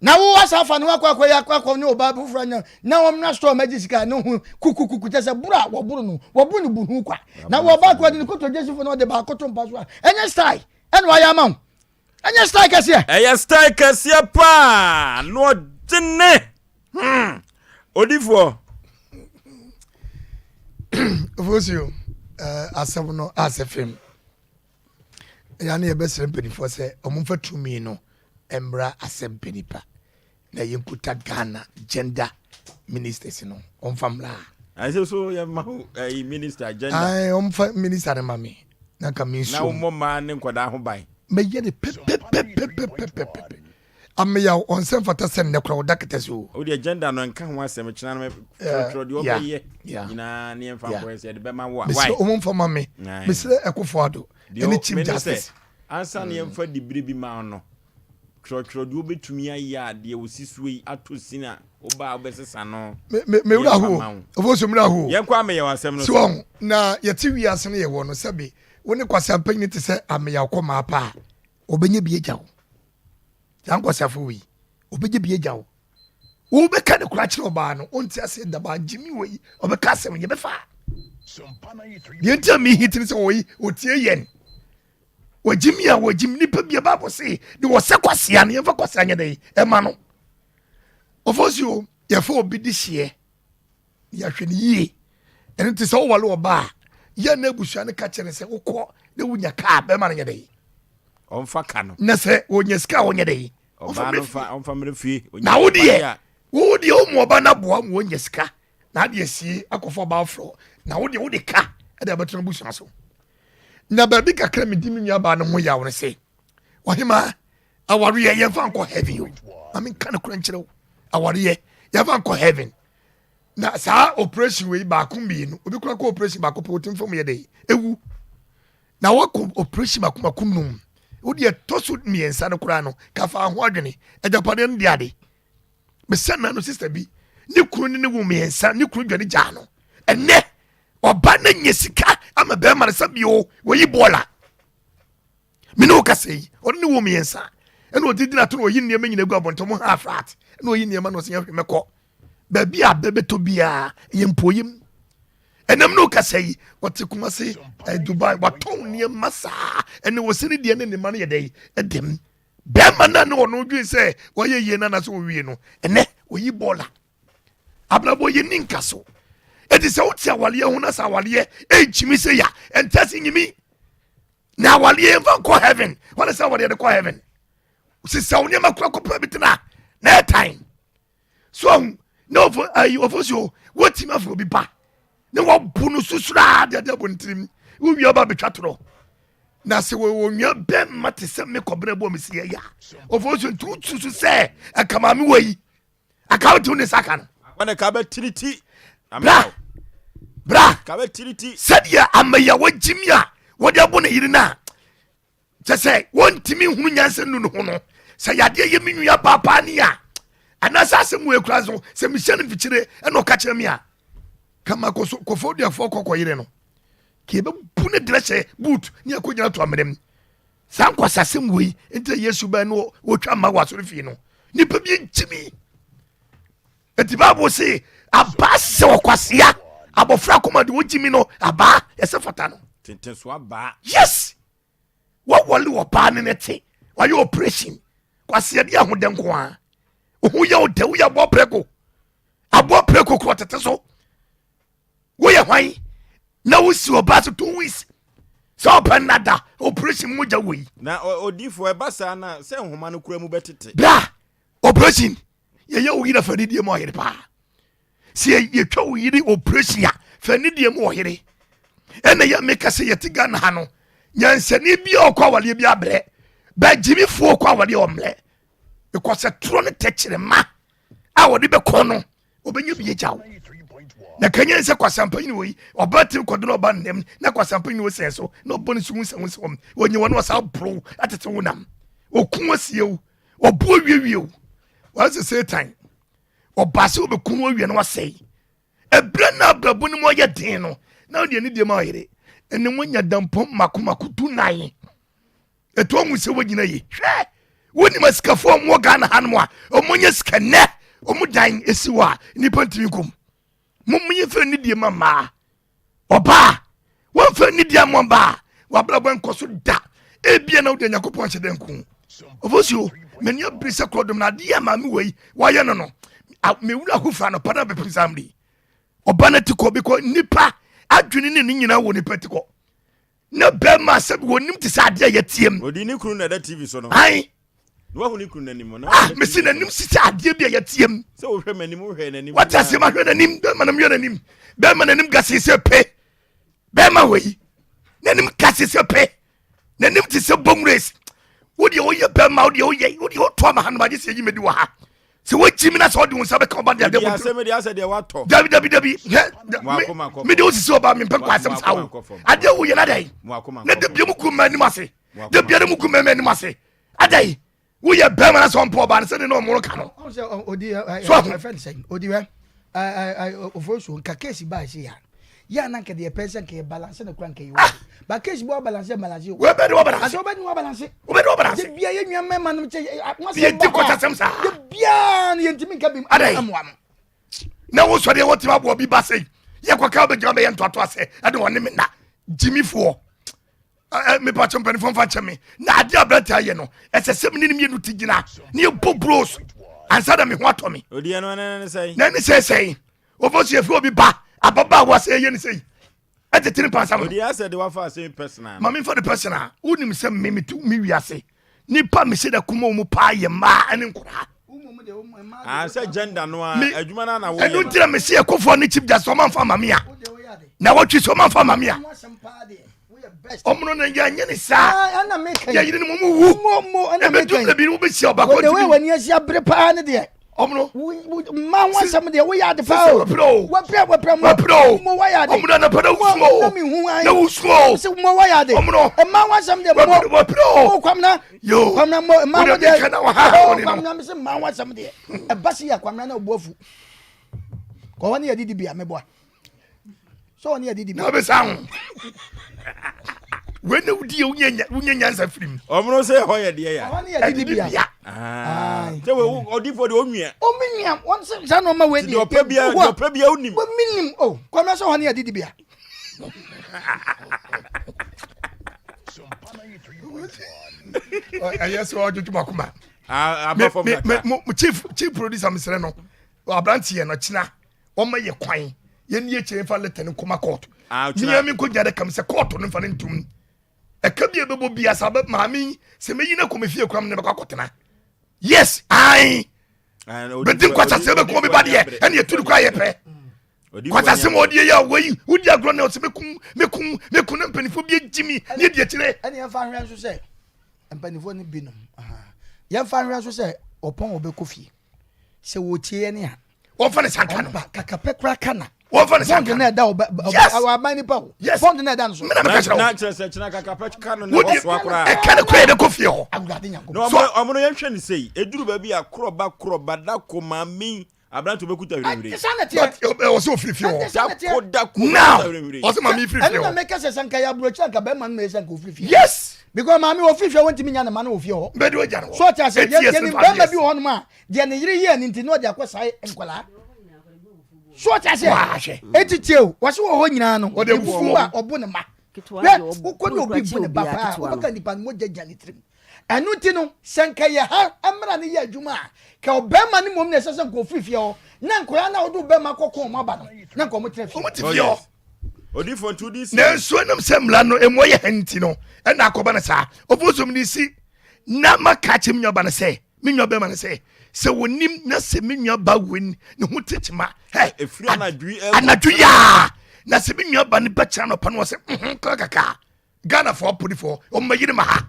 Speaker 2: Na wo asa afa ne ho akɔ akɔyɛ akɔ akɔ ne ɔbaa foforɔ anya na wɔmmra store mɛgye sika ne ho kukukuku kyɛ sɛ boro a wɔboro no wɔboro no bunu kwa na wɔba akɔ de ne kotodwe sifo na ɔde baako to mpa so a ɛnyɛ style ɛna wayɛ ama wo ɛnyɛ style kɛseɛ.
Speaker 1: Ɛyɛ style kɛseɛ paa na ɔgye ne hmm odifoɔ.
Speaker 3: Ofosuo, eh, asɛm no asɛ fam. Ɛyɛ a na yɛbɛsrɛ mpanimfoɔ sɛ wɔmfa tumi no mmra asɛm pɛ nipa na yɛnkuta Ghana gender ministers no wɔmfa mmra.
Speaker 1: Ɛsɛ so yɛma wo ɛyi minister gender.
Speaker 3: Ayi wɔmfa minister no ma me na nka me nsuo.
Speaker 1: Na wɔmmɔ mmaa ne nkwadaa ho ban.
Speaker 3: Mɛyɛ ne pɛpɛpɛpɛpɛpɛpɛ. Ameyaw ɔnsɛ mfata sɛ nnɛ koraa ɔda kɛtɛ so o.
Speaker 1: Wo deɛ gender no nka ho asɛm kyena no twerɛtwerɛ deɛ ɔbɛyɛ nyinaa ne yɛmfa nkɔyɛ sɛ yɛde bɛma wo a.
Speaker 3: Mesrɛ ɔmo mfa ma me. Mesrɛ Akufo Addo ɛne Chief Justice.
Speaker 1: Ansa na yɛmfa dibere bi ma wo no, twerɛtwerɛ deɛ wobɛtumi ayɛ a deɛ ɔsi soɔ yi atɔ sin a woba a wobɛsesa no.
Speaker 3: Me wura ho Ofosu me wura ho.
Speaker 1: Yɛnkɔ Ameyaw asɛm no
Speaker 3: so. So wɔn na yɛte wiase no yɛwɔ no sɛbe wo ne kwaseampanyin te sɛ Ameyaw kɔ maa pa a ɔbɛnya bi agya wo. Saa nkwaseafo wei ɔbɛgye bi agya wo. Wobɛka ne kora kyerɛ ɔbaa no ɔnte aseɛ da baa gyimi wei ɔbɛka asɛm yɛbɛfa. Deɛ nti a mehi tene sɛ ɔyi ɔtie yɛn. Wɔgyimi a wɔgyimi nipa bi a Bible se de wɔsɛ kwasea no yɛmfa kwasea nyɛ dɛn ɛma no. Ɔfɔsuo yɛfa obi de hyeɛ yɛahwɛ no yie. Ɛno nti sɛ wowale ɔba a, yɛ na abusua no ka kyerɛ no sɛ wokɔ na wonya kaa bɛrima no nyɛ dɛn?
Speaker 1: Ɔmfa ka no.
Speaker 3: Na sɛ wɔnya sika a wɔnyɛ dɛn?
Speaker 1: Ɔmfa mmerɛ fie. Ɔmfa mmerɛ fie.
Speaker 3: Na wo deɛ, wo deɛ wo mu ɔba no aboa ma wɔnya sika na ade asie akɔfa ɔba aforɔ na wo deɛ wode ka ɛde abɛtena abusua so. Na baabi kakra medi me nuabaa no ho yaw no sɛ ɔhemaa awareɛ yɛmfa nkɔ heaven o ma menka no kora nkyerɛ wo awareɛ yɛmfa nkɔ heaven na saa operation wei baako mmienu obi kora kɔ operation baako pɛ wotim fam yɛ dɛ ewu na wakɔ operation baako baako num wode ɛtɔ so mmiɛnsa no koraa no kafa ho adwene agyapadeɛ no de ade mesɛ na no sister bi ne kunu ne ne wo mmiɛnsa ne kunu dwane gyaa no ɛnɛ ɔba no nya sika ama bɛrima no sɛ bio wɔyi bɔɔla Me ne wo kasa yi, ɔne ne wɔ mmiɛnsa. Ɛna ɔde gyina to na ɔyi nneɛma nyina gu abɔnten mo ha flat. Ɛna ɔyi nneɛma na ɔsɛ yɛhwɛ mɛkɔ. Baabi a bɛbɛtɔ biara ɛyɛ mpoyim. Ɛnam ne wo kasa yi, ɔte Kumasi, eh, Dubai, watɔn nneɛma saa. Ɛne wɔ sɛ ne deɛ ne ne ma no yɛ dɛ ɛdɛm. Bɛrima no a ne ɔno dwen sɛ wayɛ yie no anaasɛ ɔwie no, ɛnɛ ɔyi bɔɔla. Abrabɔ yɛ ni nka so. Ɛti sɛ wote awaleɛ ho na sɛ awaleɛ ɛnkyimi sɛ ya, ɛnkyɛ se nyimi. Na awadeɛ yɛmfa nkɔ heaven. Wɔne sɛ awadeɛ de kɔ heaven. Sisa wo nneɛma kora kɔpɛ bi tena na ɛtan. So ahu na ɔfo ayi ɔfo so wɔtumi afɔ obi ba na wɔbu no susura de ade abɔ ne tirim. Wowie ɔba betwa torɔ. Na sɛ wɔwɔ nua bɛmma te sɛ me kɔbena bɔ me si yɛ ya. Ɔfo so nti wosusu sɛ ɛka maame wɔ yi. Aka wotu ne nsa ka no.
Speaker 1: Akwa ka bɛtiri ti.
Speaker 3: Bra bra.
Speaker 1: Ka bɛtiri ti.
Speaker 3: Sɛdeɛ amayawa gyimi a wɔde abɔ ne yere no a kyɛ sɛ wɔntumi nhunu nyansa nnu ne ho no sɛ yadeɛ yɛ me nua paapaa ni a anaasɛ asɛm wɔ ekura so sɛ mehyɛ no mfikyire ɛna ɔka kyerɛ me a kama kɔfɔ duafoɔ kɔkɔ yere no ka yɛbɛbu ne derɛ hyɛ boot ne akɔgyina to amerɛm Saa nkwasasɛm wei nti na Yesu bɛn no wɔtwa mma wɔ asɔre fie no. Nipa bi nkyimi. Eti Bible se abaa sɛ ɔkwasea abɔfra kɔma de wogyimi no abaa ɛsɛ fata no.
Speaker 1: Tenten so abaa.
Speaker 3: Yes. Wɔwɔle ɔbaa ne ne te. Wɔayɛ operation. Kwasea di ahodɛ nko ara. Ohu yɛ ɔdɛ woyɛ aboa prɛko. Aboa prɛko korɔ tete so. Woyɛ hwan na wosi ɔbaa so 2 weeks sɛ ɔpɛ nnada operation mogya wɔ yi.
Speaker 1: Na odiifoɔ ɛba saa na sɛ nhoma no kura mu bɛtete.
Speaker 3: Bra operation yɛyɛ wo yere fɛ mu ɔyere paa sɛ yɛtwa wo yere operation a fɛ mu ɔyere ɛna yɛ meka sɛ yɛte Ghana ha no nyansani bi a ɔkɔ awadeɛ bi abrɛ bɛgyimifoɔ kɔ awadeɛ ɔmmerɛ because ɛtorɔ ne tɛkyerɛma a wɔde bɛkɔ no ɔbɛnya bi agya wo na kanya sɛ kwasampa nyini wɔ yi ɔba tiri kɔdo na ɔba nnam na kwasampa nyini wɔ sɛn so na ɔbɔ ne so hu sɛ wo sɛ wɔm wɔnyɛ wɔn ɔsa boro atete wo nam ɔku asie wo ɔbo awiewie wo wɔn sɛ satan ɔba sɛ ɔbɛku no awie na wasɛe ɛberɛ na abrabɔ no mu ɔyɛ den no na ɔde ani deɛ ma ɔyere ɛne wɔnya dampɔn mako mako 14 ɛtɔ ɔhu sɛ wogyina yi hwɛ wonim asikafoɔ ɔmo wɔ Ghana hanom a ɔmo nyɛ sika nnɛ ɔmo dan esi hɔ a nnipa ntumi nkom momyɛ fɛ ne die ma mmaa ɔbaa wɔmfa ne die ama ɔbaa wabrabɔ nkɔ so da ebia na wode Nyankopɔn hyɛ dɛ nko ɔfosio m'ani abere sɛ korɔdom na adeɛ a maame wei wayɛ no no mewura ho fa no pa na bɛpem saa mmere ɔba no ti kɔ bikɔ nipa adwene ne ne nyinaa wɔ nipa ti kɔ na bɛrima sɛ wɔnim te sɛ adeɛ a yɛteam.
Speaker 1: Odi ne kunu na ɛda TV so no.
Speaker 3: Ayi.
Speaker 1: Na wahu ne kunu n'anim.
Speaker 3: Ah, mesi n'anim si sɛ adeɛ bi a yɛteam.
Speaker 1: Sɛ wohwɛ m'anim, wohwɛ n'anim.
Speaker 3: Wate aseɛ ma hwɛ n'anim, bɛrima nam hwɛ n'anim. Bɛrima n'anim gase sɛ pe. Bɛrima wɔ yi. N'anim gase sɛ pe. N'anim te sɛ bom race. Wo deɛ woyɛ bɛrima, wo deɛ woyɛ, wo deɛ woto ama ha no magye sɛ yɛyi medi wɔ ha. Sɛ woagyi me na sɛ wode wo nsa bɛka ɔba de adeɛ
Speaker 1: Odi asɛm de asɛ deɛ watɔ.
Speaker 3: Dabi dabi dabi. Hɛ, me de wo sisi ɔba mempɛ nkɔ asɛm saa o. Adeɛ woyɛ no adɛn? Na da bia mu gu mma anim ase. Da bia mu gu mmarima anim ase. Adɛn? Woyɛ bɛrima na sɛ ɔmpɛ ɔbaa no sɛdeɛ na ɔmo ka no.
Speaker 2: So ahu. Odi hɛ, ofosuo nka case baa ɛsɛ ya. Yɛ a na nka deɛ pɛ sɛ nka yɛ balance no kora nka yɛ wɔ. Ba case bi wa balance balance o.
Speaker 3: Wei bɛ de wa balance.
Speaker 2: Ase wobɛ de wa balance.
Speaker 3: Wobɛ de wa balance.
Speaker 2: De bia yɛ nua mmarima nom kyɛ.
Speaker 3: Yɛ di kɔta sɛm saa.
Speaker 2: De bia no yɛ ntumi nka bi amoa no.
Speaker 3: Na wo sɔ deɛ wɔtumi aboɔ bi ba sɛ yɛ kɔ ka wobɛgyina bɛyɛ ntoatoa sɛ ɛde wɔne me na gyimifoɔ mepakyɛ mpanimfoɔ mfa nkyɛ me na adeɛ aberante ayɛ no ɛsɛ sɛ mene ne mmienu ti gyina ne yɛbɔ bros ansa na me ho atɔ me na ɛne sɛ sɛn wɔfɔ so yɛfiri obi ba ababaawa sɛ ɛyɛ ne sɛi ɛtete ne pansam no ma memfa ne personal wonim sɛ me metu me wiase nipa mese da kuma mu paa yɛ mmaa ne nkoraa
Speaker 1: ah, sɛ gender no a adwuma no na woyɛ
Speaker 3: ɛno nti na mese ɛkofoɔ ne chief justice ɔma mfa ma me a na wɔtwe sɛ ɔma mfa ma me a ɔmono no yɛnyɛ ne saa ah, yɛyere no mu wu ɛbɛdu mmerɛ bi no wobɛhyia ɔbakɔ
Speaker 2: ntimi w'ani asi abere paa ne deɛ
Speaker 3: ɔmono
Speaker 2: mma ho asɛm deɛ woyɛ ade paa o
Speaker 3: wapere o
Speaker 2: wapere wapere mo
Speaker 3: wapere o
Speaker 2: mo wayɛ ade
Speaker 3: ɔmono anapa na wusuo
Speaker 2: na mi hu ayi
Speaker 3: na wusuo
Speaker 2: sɛ mo wayɛ ade
Speaker 3: ɔmono
Speaker 2: mma ho asɛm deɛ mo
Speaker 3: wapere o
Speaker 2: mo kwamina
Speaker 3: yo
Speaker 2: kwamina mo mma ho deɛ
Speaker 3: o
Speaker 2: kwamina mi sɛ mma ho asɛm deɛ ɛba si yɛ kwamina na obu afu kɔwɔ ne yɛ didi bia meboa sɛ ɔne adidi
Speaker 3: na ɔbɛsa ho wei na wodi yɛ wonya nyansa firi mu
Speaker 1: ɔmono sɛ ɛhɔ yɛ deɛ ya
Speaker 2: ɛhɔ ne yɛdidi bia
Speaker 1: sɛ ɔdifoɔ deɛ ɔnwia
Speaker 2: ɔmenwia wɔn sɛ saa nɔɔma wei
Speaker 1: deɛ ɔpɛ bia deɛ ɔpɛ bia wonim
Speaker 2: menim o kɔmɛ sɛ ɔhɔ ne yɛdidi bia
Speaker 3: ɛyɛ sɛ ɔdwodwo makoma chief chief producer mesrɛ no aberanteɛ no kyena wɔma yɛ kwan yɛni akyire mfa lɛtɛ no nkɔma kɔɔto
Speaker 1: ah,
Speaker 3: mea me nkɔgya dɛ kam sɛ kɔɔto no mfa no ntom ɛka bi a ɛbɛbɔ bia sɛ abɛ maame yi sɛ mɛyi no akɔ me fie kora me ne bɛkɔ akɔtena yes ae bɛdi nkwasasɛm bɛkɔ bi ba deɛ ɛne ɛtu no kora yɛ pɛ kwasasɛm a ɔdeɛ yɛ a wɔyi wodi agorɔ ne ɔsɛ mɛkum mɛkum mɛkum na mpanimfoɔ bi agyi mi ne adi akyire
Speaker 2: ɛne yɛmfa nhwɛ nso sɛ mpanimfoɔ no binom yɛmfa nhwɛ nso sɛ ɔpɔn wɔbɛkɔ fie sɛ wɔtie yɛne a
Speaker 3: wɔnfa ne sanka no.
Speaker 2: Ɔba kakapɛ kora ka na.
Speaker 3: Wɔnfa ne sanka
Speaker 2: no. Bɔnd na ɛda ɔba
Speaker 3: yes
Speaker 2: ɔba nipa o.
Speaker 3: Yes
Speaker 2: bɔnd na ɛda no so.
Speaker 3: Mena meka kyerɛ wo.
Speaker 1: Na kyerɛ sɛ kyerɛ kakapɛ ka no na ɔsoa koraa.
Speaker 3: Ɛka ne kora yɛde kɔ fie hɔ.
Speaker 2: Awurade Nyankopɔn.
Speaker 1: Na ɔmo ɔmo no yɛnhwɛ ne sei eduru baabi a korɔba korɔba dako maame aberante obɛkuta hwirehwire.
Speaker 2: Saa na teɛ.
Speaker 3: Ɔsɛ ofiri fie hɔ.
Speaker 1: Dako dako
Speaker 3: now ɔsɛ maame firi fie hɔ.
Speaker 2: Ɛno na meka sɛ sɛ nka yɛ aburokyi anka bɛrima no na yɛ sɛ nka ofiri fie.
Speaker 3: Yes.
Speaker 2: Because maame ofiri fie wɔntumi nya ne ma no wɔ fie hɔ.
Speaker 3: Bɛde wagya no hɔ.
Speaker 2: So ɔte ase yɛ yɛ nim bɛrima bi wɔ hɔnom a deɛ ne yere yɛɛ no nti na ɔde akɔ saa nkwadaa so ɔte aseɛ eti tie o wɔsi wɔ hɔ nyinaa no ebufu a ɔbo ne ma hwɛ wokɔ ne obi bu ne ba paa wobɛka nipa no mogya gya ne tirim ɛno ti no sɛ nka yɛ ha mmara no yɛ adwuma a ka ɔbɛrima no mmom na ɛsɛ sɛ nka ofiri fie hɔ na nkwadaa no a wɔde ɔbɛrima kɔkɔ wɔn aba no na nka wɔn tena fie.
Speaker 3: Wɔn te fie hɔ.
Speaker 1: Odifo nti wodi si.
Speaker 3: Nanso ɛnam sɛ mmara no emu yɛ hɛn nti no ɛna akɔba no saa ofosom de si na maka akyerɛ me nuaba no sɛ me nua bɛrima no sɛ sɛ wɔnim na sɛ me nua ba wei ne ho te kyema hɛ
Speaker 1: ɛfiri anadwo yi
Speaker 3: anadwo yaa na sɛ me nua ba no bɛkyerɛ anɔpa no wɔ sɛ mhm kra kaka Ghanafoɔ apolifoɔ wɔn yere ma ha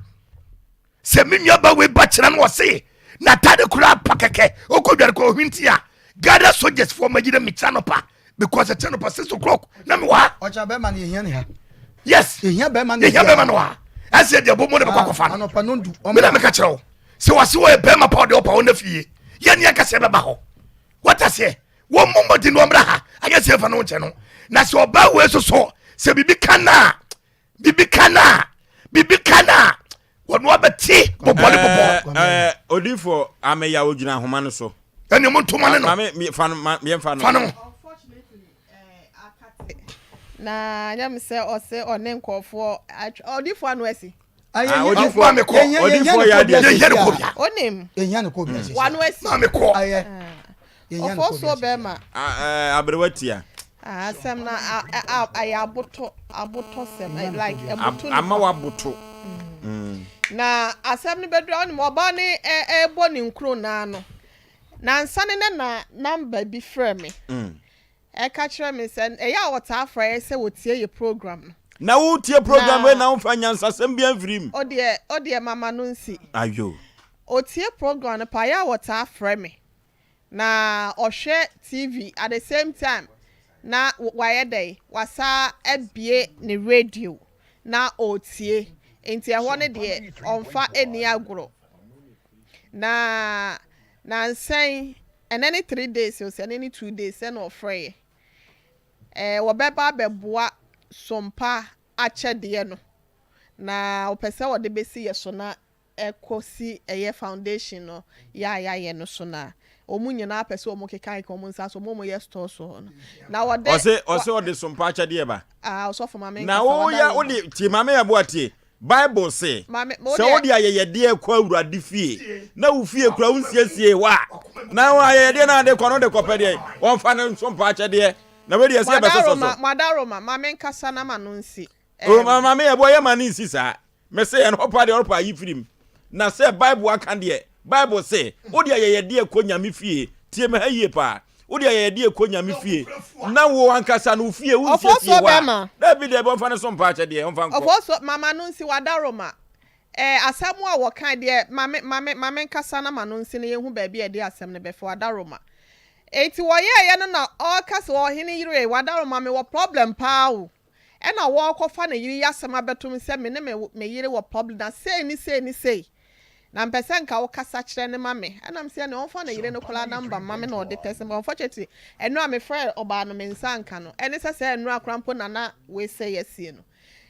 Speaker 3: sɛ me nua ba wei ba kyerɛ no wɔ se n'atade koraa pa kɛkɛ ɔkɔ dware kɔ ɔhwinti a Ghana soldiers foɔ ma yere me kyerɛ anɔpa because ɛkyerɛ anɔpa 6 o'clock na me wɔ ha
Speaker 2: ɔkyɛ bɛrima no yɛhia ne ha
Speaker 3: yes
Speaker 2: yɛhia bɛrima no
Speaker 3: yɛhia bɛrima no wɔ ha ɛsɛ deɛ bɔ mu ne bɛkɔ akɔfa
Speaker 2: no anɔpa no ndu
Speaker 3: me na meka kyerɛ wo sɛ wɔse wɔyɛ bɛrima pa ɔde ɔpa wɔn fie yɛne akasɛ bɛba hɔ wata seɛ wɔn mmɔ mmɔden na wɔmmra ha anyɛ sɛ yɛfa no nkyɛ no na sɛ ɔbaa wei soso sɛ biribi ka no a biribi ka no a biribi ka no a wɔn abɛte bɔbɔ ne bɔbɔ.
Speaker 1: Ɛɛ odifo ameya ogyina ahoma no so.
Speaker 3: Ɛnni mo ntoma ne no.
Speaker 1: Maame fa no ma yɛn fa no.
Speaker 3: Fa no.
Speaker 4: Na nyɛ me sɛ ɔse ɔne nkurɔfoɔ atwa ɔdifo ano asi.
Speaker 1: Ah, odifo odifo yɛ adeɛ
Speaker 3: yɛhia ne kɔ bia.
Speaker 4: Onim.
Speaker 2: Yɛhia ne kɔ bia sisi.
Speaker 4: Wano asi.
Speaker 3: Maame kɔ.
Speaker 4: Ɔfɔ soɔ bɛrima.
Speaker 1: Aberewa tia.
Speaker 4: Asɛm na ayɛ abotɔ abotɔ sɛm like ɛboto
Speaker 1: nipa. Ama waboto.
Speaker 4: Na asɛm no bɛduru a wonim ɔbaa no ɛrebɔ ne nkuro naa no nansa ne nɛ na number bi frɛ me. Ɛka kyerɛ me sɛ ɛyɛ a wɔtaa frɛ yɛ sɛ wɔtie yɛ program no.
Speaker 1: Na wotie program wei na womfa nyansasɛm bi amfiri mu.
Speaker 4: Odeɛ odeɛ mama no nsi.
Speaker 1: Ayo.
Speaker 4: Otie program no paa yɛ a wɔtaa frɛ me na ɔhwɛ TV at the same time na wayɛ dɛn wasa abue ne radio na ɔretie nti ɛhɔ no deɛ ɔmfa nni agorɔ. Na nansa yi ɛnɛ ne 3 days o sɛ ɛnɛ ne 2 days sɛ na ɔfrɛeɛ. Ɛɛ wɔbɛba abɛboa Sompa akyɛdeɛ no na ɔpɛ sɛ ɔde bɛsi yɛ so na ɛkɔsi ɛyɛ foundation no yɛ a yɛayɛ no so na wɔn nyinaa pɛ sɛ wɔn keka keka wɔn nsa so wɔn a wɔyɛ stores wɔ hɔ no na wɔde
Speaker 1: Ɔse ɔse ɔde sompa akyɛdeɛ ba.
Speaker 4: Ah ɔsɔfo ma me
Speaker 1: Na
Speaker 4: nkasa
Speaker 1: wo
Speaker 4: wada
Speaker 1: ya
Speaker 4: wo
Speaker 1: wode tie maame yɛ tie Bible se
Speaker 4: Maame mo
Speaker 1: sɛ
Speaker 4: deɛ
Speaker 1: wode ayɛyɛdeɛ kɔ awurade fie na wo fie kura wo nsiesie hɔ a na wo ayɛyɛdeɛ na ade kɔ no de kɔpɛ deɛ wɔmfa no sompa akyɛdeɛ na wei deɛ ɛsɛ yɛbɛsosɔ so.
Speaker 4: Moadaroma moadaroma ma me nkasa na ma no nsi
Speaker 1: O
Speaker 4: ɛɛm.
Speaker 1: maame yɛ boa yɛ ma no nsi saa. Mese ɛno hɔ paa deɛ ɔrepa ayi firi mu. Na sɛ Bible aka deɛ, Bible se, wode ayɛyɛdeɛ kɔ Nyame fie, tie me ha yie paa, wode ayɛyɛdeɛ kɔ Nyame fie, na wo ankasa no wo fie wonsiesie
Speaker 4: Ɔfosuo
Speaker 1: hɔ a,
Speaker 4: bɛma.
Speaker 1: daabi daabi ɔmfa ne so mpa akyɛdeɛ, ɔmfa nkɔ.
Speaker 4: Ɔfosuo, mama no nsi, w'adaworoma. Eh, asɛm a wɔkae deɛ, ma me, ma me, ma me nkasa na ma no nsi na yɛnhu baabi a yɛde asɛm no bɛfa, w'adaworoma. Enti wɔyɛeɛ no na ɔreka sɛ, Ɔhene yere, w'adaworoma, mewɔ problem paa o. Ɛna wɔɔkɔfa ne yere yi asɛm abɛto me sɛ me ne me me yere wɔ problem na sei ne sei ne sei na mpɛ sɛ nka wo kasa kyerɛ no ma me ɛna me sɛ ɛneɛ ɔmfa ne yere no koraa number mma me na ɔde text me unfortunately ɛnora me frɛɛ ɔbaa no me nsa anka no ɛne sɛ sɛ ɛnora koraa mpo na na wei sɛi asie no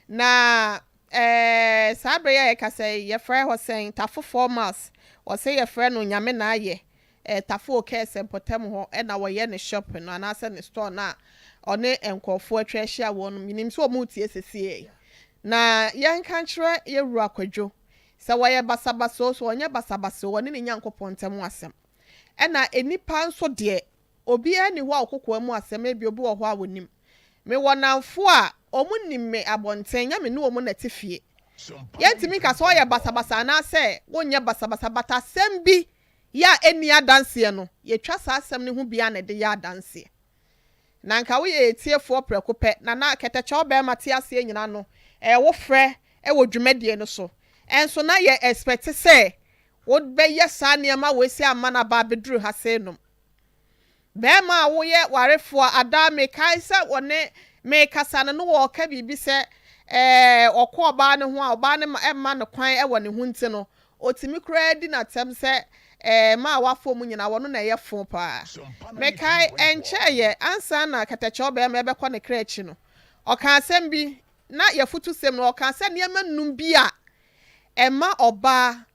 Speaker 4: na ɛɛ saa berɛ yi a yɛkasa yi yɛfrɛ hɔ sɛn Tafo 4 miles wɔsɛ yɛfrɛ no Nyame na ayɛ eh, Tafo Okɛsɛ mpɔtam hɔ na wɔyɛ ne shop no anaasɛ ne store no a ɔne nkurɔfoɔ atwa ahyia wɔ no. Menim sɛ wɔretie sesei. Na yɛnka nkyerɛ yɛn wura Kwadwo sɛ wɔyɛ basabasa o, sɛ wɔnyɛ basabasa o, ɔne ne Nyankopɔn ntam asɛm. Ɛna nnipa nso deɛ, obiara nni hɔ a ɔkokoa mu asɛm, ebia obi wɔ hɔ a ɔnim. Mewɔ nnamfo a wɔnim me abɔnten, nyɛ me ne wɔn na ɛte fie. Yɛntumi nka sɛ ɔyɛ basabasa anaasɛ wonyɛ basabasa, but asɛm bi yɛ a ɛnni adanseɛ no, yɛtwa saa asɛm no ho biara na ɛde yɛ adanseɛ. Na anka woyɛ yɛn tiefoɔ prɛko pɛ, na na kɛtɛkyɛw barima te aseɛ nyina no, ɛyɛ wo frɛ wɔ dwumadie no so. Nso na yɛ expect sɛ wobɛyɛ saa nneɛma wei sei ama no aba abɛduru ha sei nom. Barima a woyɛ warefoɔ a ada mekae sɛ wɔne me rekasa no na wɔreka biribi sɛ ɛɛ ɔkɔ ɔbaa no ho a ɔbaa no mma no kwan wɔ ne ho nti no ɔtumi koraa di n'atɛm sɛ ɛɛ mmaa a wafɔ mu nyinaa wɔno na ɛyɛ fo paa. Mekae ɛnkyɛeɛ ansa na kɛtɛkyɛw barima ɛbɛkɔ ne kra akyi no ɔkaa asɛm bi na yɛafutusɛm no ɔkaa sɛ nneɛma nnum bi a ɛma ɔbaa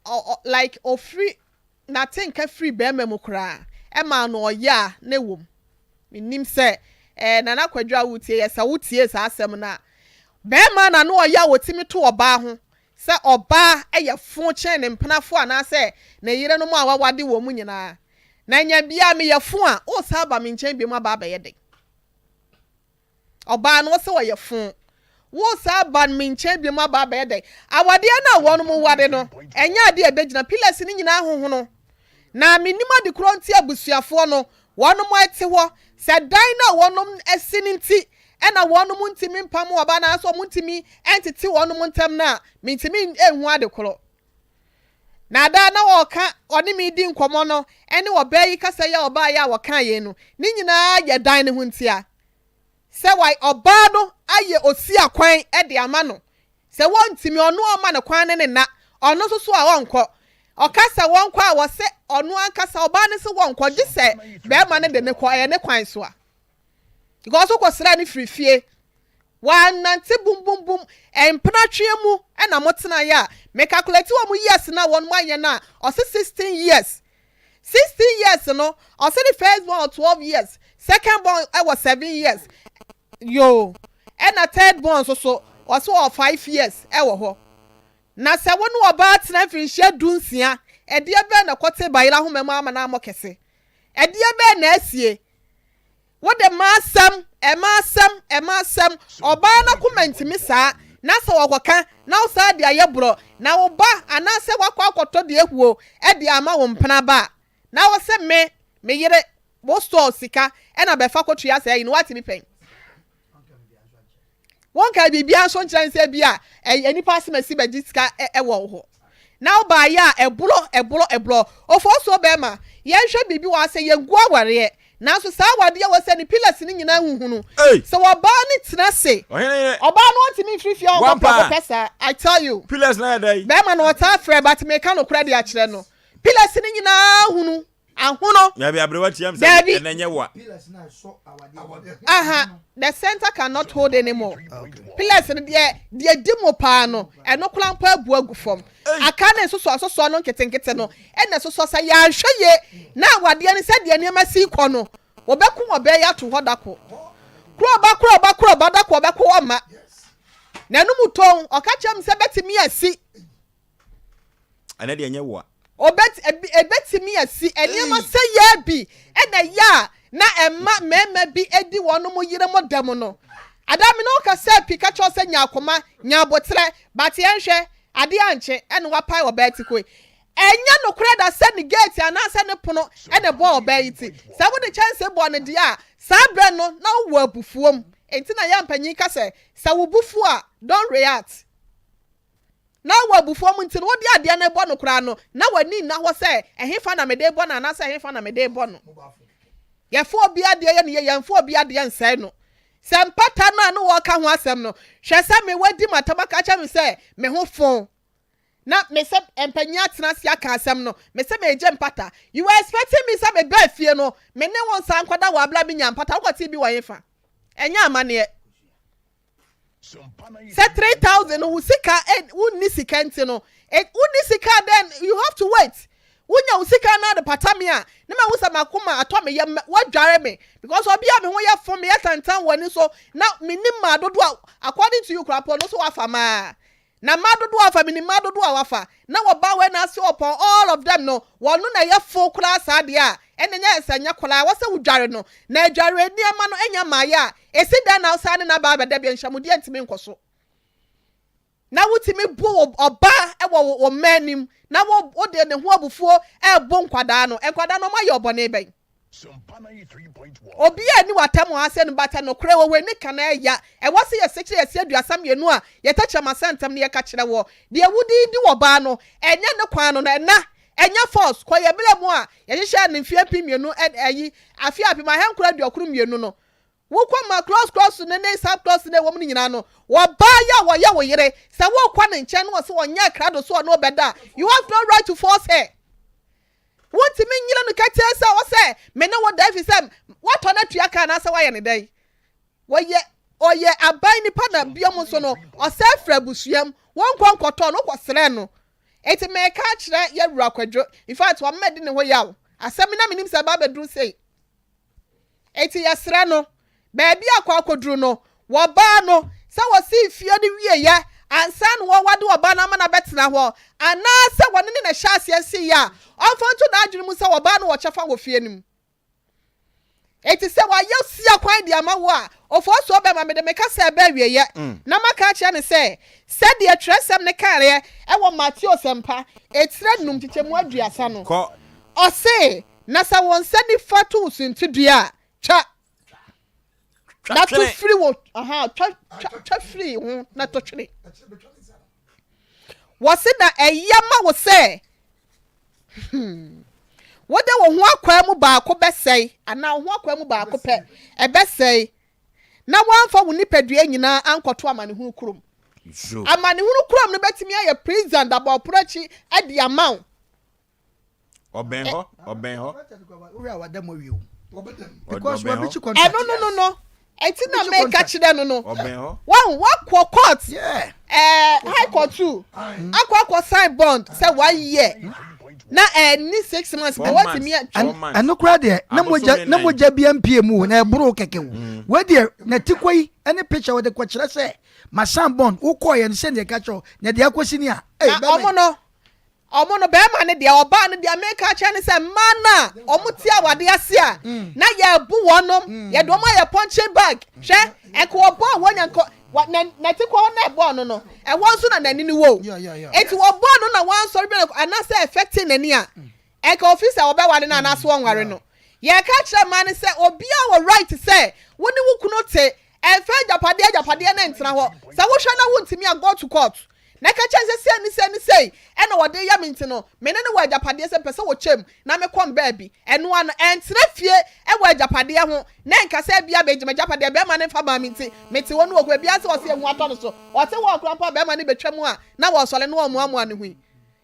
Speaker 4: ɔ ɔ like ɔfiri N'atenka firii barima mu koraa, ɛmaa no ɔyɛ a na ɛwɔ mu. Mennim sɛ ɛɛ Nana Kwadwo a woretie yɛ, sɛ wotiee saa asɛm no a. Barima na na ɔyɛ a ɔtumi to ɔbaa ho sɛ ɔbaa yɛ fo kyɛn ne mpenafoɔ anaasɛ ne yerenom a wawade wɔn nyinaa. Na nya biara meyɛ fo a, woresan aba me nkyɛn biom aba abɛyɛ dɛn? Ɔbaa no, ɔsɛ ɔyɛ fo. Wo saa ba no me nkyɛn biom aba abɛyɛ dɛn? Awadeɛ no a wɔnom ware no, ɛnyɛ adeɛ a ɛbɛgyina. Pillars no nyinaa ahohono. Na mennim ade korɔ nti abusuafoɔ no, wɔnom te hɔ. Sɛ dan no a wɔnom asi no nti na wɔnom ntumi mpam ɔbaa no anaasɛ wɔn ntumi ntete wɔnom ntam no a, mentumi nhu ade korɔ. Na da a na ɔreka, ɔne me redi nkɔmmɔ no, ɛne ɔbaa yi kasa yi a ɔbaeɛ a ɔkaa yei no, ne nyinaa yɛ dan no ho ntia. Sɛ wa, ɔbaa no ayɛ osiakwan de ama no. Sɛ wɔntumi, ɔno a ɔma no kwan ne ne nna, ɔno nso so a ɔnkɔ. Ɔka sɛ wɔnkɔ a, wɔse ɔno ankasa, ɔbaa no se wɔnkɔ, gye sɛ barima no de no kɔ, ɛyɛ ne kwan so a. Because wokɔsraa no firi fie, Wɔannante bum-bum-bum, mpenatweɛ mu na motenaeɛ a, me calculate wɔn years no a wɔn ayɛ no a, ɔse 16 years. 16 years no, ɔse ne first born wɔ 12 years, second born wɔ 7 years, yoo, ɛna third born nso so, ɔse ɔwɔ 5 years wɔ hɔ. Na sɛ wo ne ɔbaa tena mfirinhyia dunsia, ɛdeɛ bɛn na ɛkɔte bayerɛ ahoma mu ama no ammɔ kɛse? Ɛdeɛ bɛn na asie? Wode m'asɛm, m'asɛm, m'asɛm, ɔbaa no akoma ntumi saa, na sɛ ɔkɔka na wo saa de ayɛ borɔ, na wo ba anaasɛ woakɔ akɔtɔ deɛ ahuo de ama wo mpena ba a, na wo se me, me yere, wo store sika na bɛfa kɔtua saa yi no, woate bi pɛn? Wonkae biribiara nso nkyerɛ no sɛ ebia ɛyɛ nnipa asɛmasi bɛgye sika wɔ wo hɔ. Na wobaeɛ a, ɛborɔ, ɛborɔ, ɛborɔ. Ofosuo bɛrima, yɛnhwɛ biribi wɔ ha sɛ yɛngu awareɛ. Nanso saa awadeɛ wɔ sɛ ne pillars no nyinaa huhunu. Sɛ ɔbaa no tena ase, ɔbaa no ɔntumi mfiri fie ɔnkɔ prɛko pɛ saa. I tell you.
Speaker 1: Pillars no ayɛ dɛn?
Speaker 4: Bɛrima no ɔtaa frɛ but meka nokorɛ de akyerɛ no. Pillars no nyinaa hunu. Ahono.
Speaker 1: Dabi aberewa tia mi sɛ
Speaker 4: Dabi.
Speaker 1: ɛnɛ nyɛ wa.
Speaker 4: Aha, the center cannot hold anymore. Pillars no deɛ deɛ di mu paa no, ɛno koraa mpo abu agu fam. Aka ne nsosɔ asosɔ no nketenkete no, ɛna ɛsosɔ sɛ yɛanhwɛ yie na awadeɛ no sɛdeɛ nneɛma si kɔ no, wɔbɛko ɔbaa yi ato hɔ dako. Korɔba korɔba korɔba dako ɔbɛko ɔma. N'anum tɔn, ɔka kyerɛ me sɛ bɛtumi asi.
Speaker 1: Ɛnɛ deɛ ɛnyɛ woa.
Speaker 4: Obet, ebi, ebetumi asi. Nneɛma sɛ yɛ bi na ɛyɛ a na ɛma mmarima bi di wɔn yere mo dɛm no. Ada me ne wo kasa pii ka kyerɛ wo sɛ nya akoma, nya aboterɛ, but yɛnhwɛ, adeɛ ankye ɛna wapae ɔbaa ti koi. Ɛnyɛ nokorɛ da sɛ ne gate anaasɛ ne pono na ɛbɔɔ ɔbaa yi ti. Sɛ wode kyɛnsee bɔɔ no deɛ a, saa berɛ no na wowɔ abufuo mu. Enti na yɛn mpanyin ka sɛ, sɛ wo bo fu a, don't react. Na wɔ abufuo mu nti no, wode adeɛ no rebɔ no koraa no, na w'ani nna hɔ sɛ, ɛhefa na mede rebɔ no anaasɛ ɛhefa na mede rebɔ no. Yɛfa obi adeɛ yɛ no yie, yɛmfa obi adeɛ nsɛe no. Sɛ mpata no a ne wɔreka ho asɛm no, hwɛ sɛ me wadi m'atam aka akyerɛ me sɛ me ho fon. Na me sɛ mpanyin atena ase aka asɛm no, me sɛ meregye mpata. You were expecting me sɛ mebaa fie no, me ne wo nsan nkɔda wɔ abla menya mpata. Wokɔtee bi wɔ hefa? Ɛnyɛ amanneɛ. Sɛ 3000 no wo sika wonni sika nti no, wonni sika then you have to wait. Wonya wo sika na de pata me a, ne ma hu sɛ makoma atɔ me yam, wadware me because obi a me ho yɛ fo, meyɛ tantan wɔ ani so na menim maa dodo a according to you koraa po no so wafa maa. Na mmaa dodoɔ a wafa, menim mmaa dodoɔ a wafa, na wɔba wei na ase upon all of them no, wɔno na ɛyɛ fo koraa saa deɛ a, ɛnna ɛnyɛ sɛ ɛnyɛ koraa, ɛwɔ sɛ wodware no, na adwareɛ nneɛma no nya mmaeɛ a, ɛsi dɛn na wosan ne no aba abɛda bio, nhyɛmudeɛ ntumi nkɔ so. Na wotumi bu wo ɔba wɔ wo mma anim, na wo wode ne ho abufuo rebo nkwadaa no, nkwadaa no wɔayɛ ɔbɔne bɛn? Obiara nni w'atam wɔ ha sɛ no bata nokorɛ wɔ w'ani ka na ɛya. Ɛwɔ sɛ yɛsekyerɛ yɛse 32 a yɛtɛkyerɛma sɛ ntɛm na yɛka kyerɛ woɔ. Deɛ wode redi wɔ baa no ɛnyɛ ne kwan no no ɛna ɛnyɛ force. Kɔ yɛ berɛ mu a yɛhyehyɛɛ no mfeɛ 2000 ɛyi afe 1992 no wokɔ ma clause clause no ne sub clause no ɛwɔ mu no nyinaa no wɔbaa yɛ a wɔyɛ wo yere sɛ wokɔ ne nkyɛn na ɔse ɔnyɛɛ krado so ɔne wo bɛda a you have no right to force her. Wontumi nnyina no ketee sɛ ɔwɔ sɛ me ne wo da efisɛ woatɔ no atua ka anaasɛ woayɛ no dɛn. Wɔyɛ ɔyɛ aban nipa na biom nso no ɔsɛe firi abusua mu. Wonkɔ nkɔtɔɔ no wokɔsrɛɛ no. Enti meka akyerɛ yɛwura Kwadwo in fact wama madi ne ho yaw. Asɛm yi na menim sɛ ɛba abɛduru sei. Enti yɛsrɛ no, baabi a akɔ akɔduru no, wɔbaa no sɛ wɔsii fie no wieeɛ ansa na wɔwade ɔbaa no ama no abɛtena hɔ, anaasɛ wɔne no na ɛhyɛɛ aseɛ siiɛ a, ɔmfa nto n'adwene mu sɛ ɔbaa no wɔ kyɛfa wɔ fie no mu. Enti sɛ wayɛ sia kwan de ama wo a, Ofosuo bɛma mede me kasa reba awieeɛ, na maka akyerɛ no sɛ, sɛdeɛ twerɛsɛm no kaeɛ wɔ Mateo Sɛmpa, etire num nkyekyɛmu 30 no, ɔse, Na sɛ wo nsa nifa to wo suntidua a, twa na to firi wo aha twa twa twa firi ho na to twene. Wɔsi na ɛyɛ ma wo sɛ hmm, wode wo ho akwaa mu baako bɛsɛe anaa wo ho akwaa mu baako pɛ ɛbɛsɛe na woamfa wo nipadua nyinaa ankɔto amanehunu kurom. Amanehunu kurom no bɛtumi ayɛ prison dabɔpono akyi de ama wo.
Speaker 1: Ɔbɛn hɔ, ɔbɛn hɔ.
Speaker 4: Ɛno no no no, ɛti na meka kyerɛ no no.
Speaker 1: Ɔbɛn hɔ.
Speaker 4: Wɔn wakɔ court, ɛɛ high court too, akɔ akɔ sign bond sɛ one year na ɛni 6 months bɛ wɔtumi atwa.
Speaker 2: Ɛno koraa deɛ na mogya na mogya bi mpie mu o na ɛboro kɛkɛ o. Mm. Wei deɛ na ti kɔ yi ɛne picture wɔde kɔkyerɛ sɛ ma sign bond wokɔɔ yɛ no sɛdeɛ ɛka kyerɛ na deɛ akɔsi ni a.
Speaker 4: Na ɔmo no Ɔmo no, bɛɛma no deɛ, ɔbaa no deɛ, meka akyerɛ ne sɛ, mmaa no a ɔmo te awadeɛ ase a, na yɛbu wɔnom, yɛde ɔmo ayɛ punching bag, hwɛ, nka ɔbɔɔ wɔn nya, nka, wa, na, nɛte kɔ hɔ na ɛbɔɔ no no, ɛhɔ nso na n'ani no wɔ o. Enti wɔbɔɔ no na wansɔre bi anaasɛ affecting n'ani a, nka ofi sɛ ɔbɛware no anaasɛ ɔnware no. Yɛka kyerɛ mmaa no sɛ, obiara wɔ right sɛ wo ne wo kunu te. Ɛmfa agyapadeɛ agyapadeɛ no ntena hɔ. Sɛ wohwɛ na wontumi a, go to court na ka kyerɛ no sɛ sei ne sei ne sei ɛna wɔde reyɛ me nti no, me ne no wɔ agyapadeɛ sɛ mepɛ sɛ wɔkyɛ mu na mekɔ me baabi. Ɛno ara no, ɛntena fie wɔ agyapadeɛ ho na ɛnka sɛ ebia megye m'agyapadeɛ, barima no mfa maa me nti mete hɔ no wɔ hɔ. Ebia sɛ ɔse ehu atɔ no so, ɔte hɔ koraa mpo a barima no bɛtwa mu a na wɔresɔre na wɔremoamoa ne ho yi.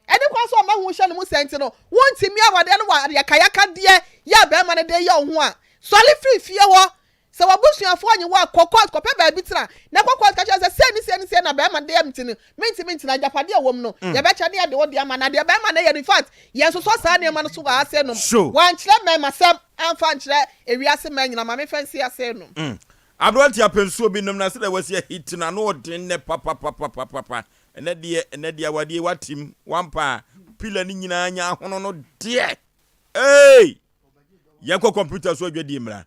Speaker 4: Ɛne kwan sɛ ɔma ho hyɛ ne mu saa nti no, wontumi awadeɛ no wɔ ayakayakadeɛ yɛ a barima no de reyɛ wo ho a, sɔre firi fie hɔ. Sɛ w'abusuafoɔ nye wo a, kɔ court kɔpɛ baabi tena, na kɔ court ka kyerɛ sɛ sei ne sei ne sei na barima no de yɛ me nti no, mentumi ntena, agyapadeɛ a ɛwɔ mu no, yɛbɛkyɛ ne yɛde wo deɛ ama, na deɛ barima no yɛ no, in fact, yɛnsosɔ saa nneɛma no so wɔ ha sei nom. Wankyerɛ mmarimasɛm amfa ankyerɛ ewiase mmaa nyinaa, ma memfa nsi ha sei nom.
Speaker 1: Aberanteɛ apɛ nsuo bi nom na sɛdeɛ wasi ahiti no ano ɔden nnɛ papapapapapa. Ɛnɛ deɛ ɛnɛ deɛ awadeɛ yi watim wampa a pillar no nyinaa nya ahono no deɛ eei! Yɛnkɔ computer so adwadie mmra.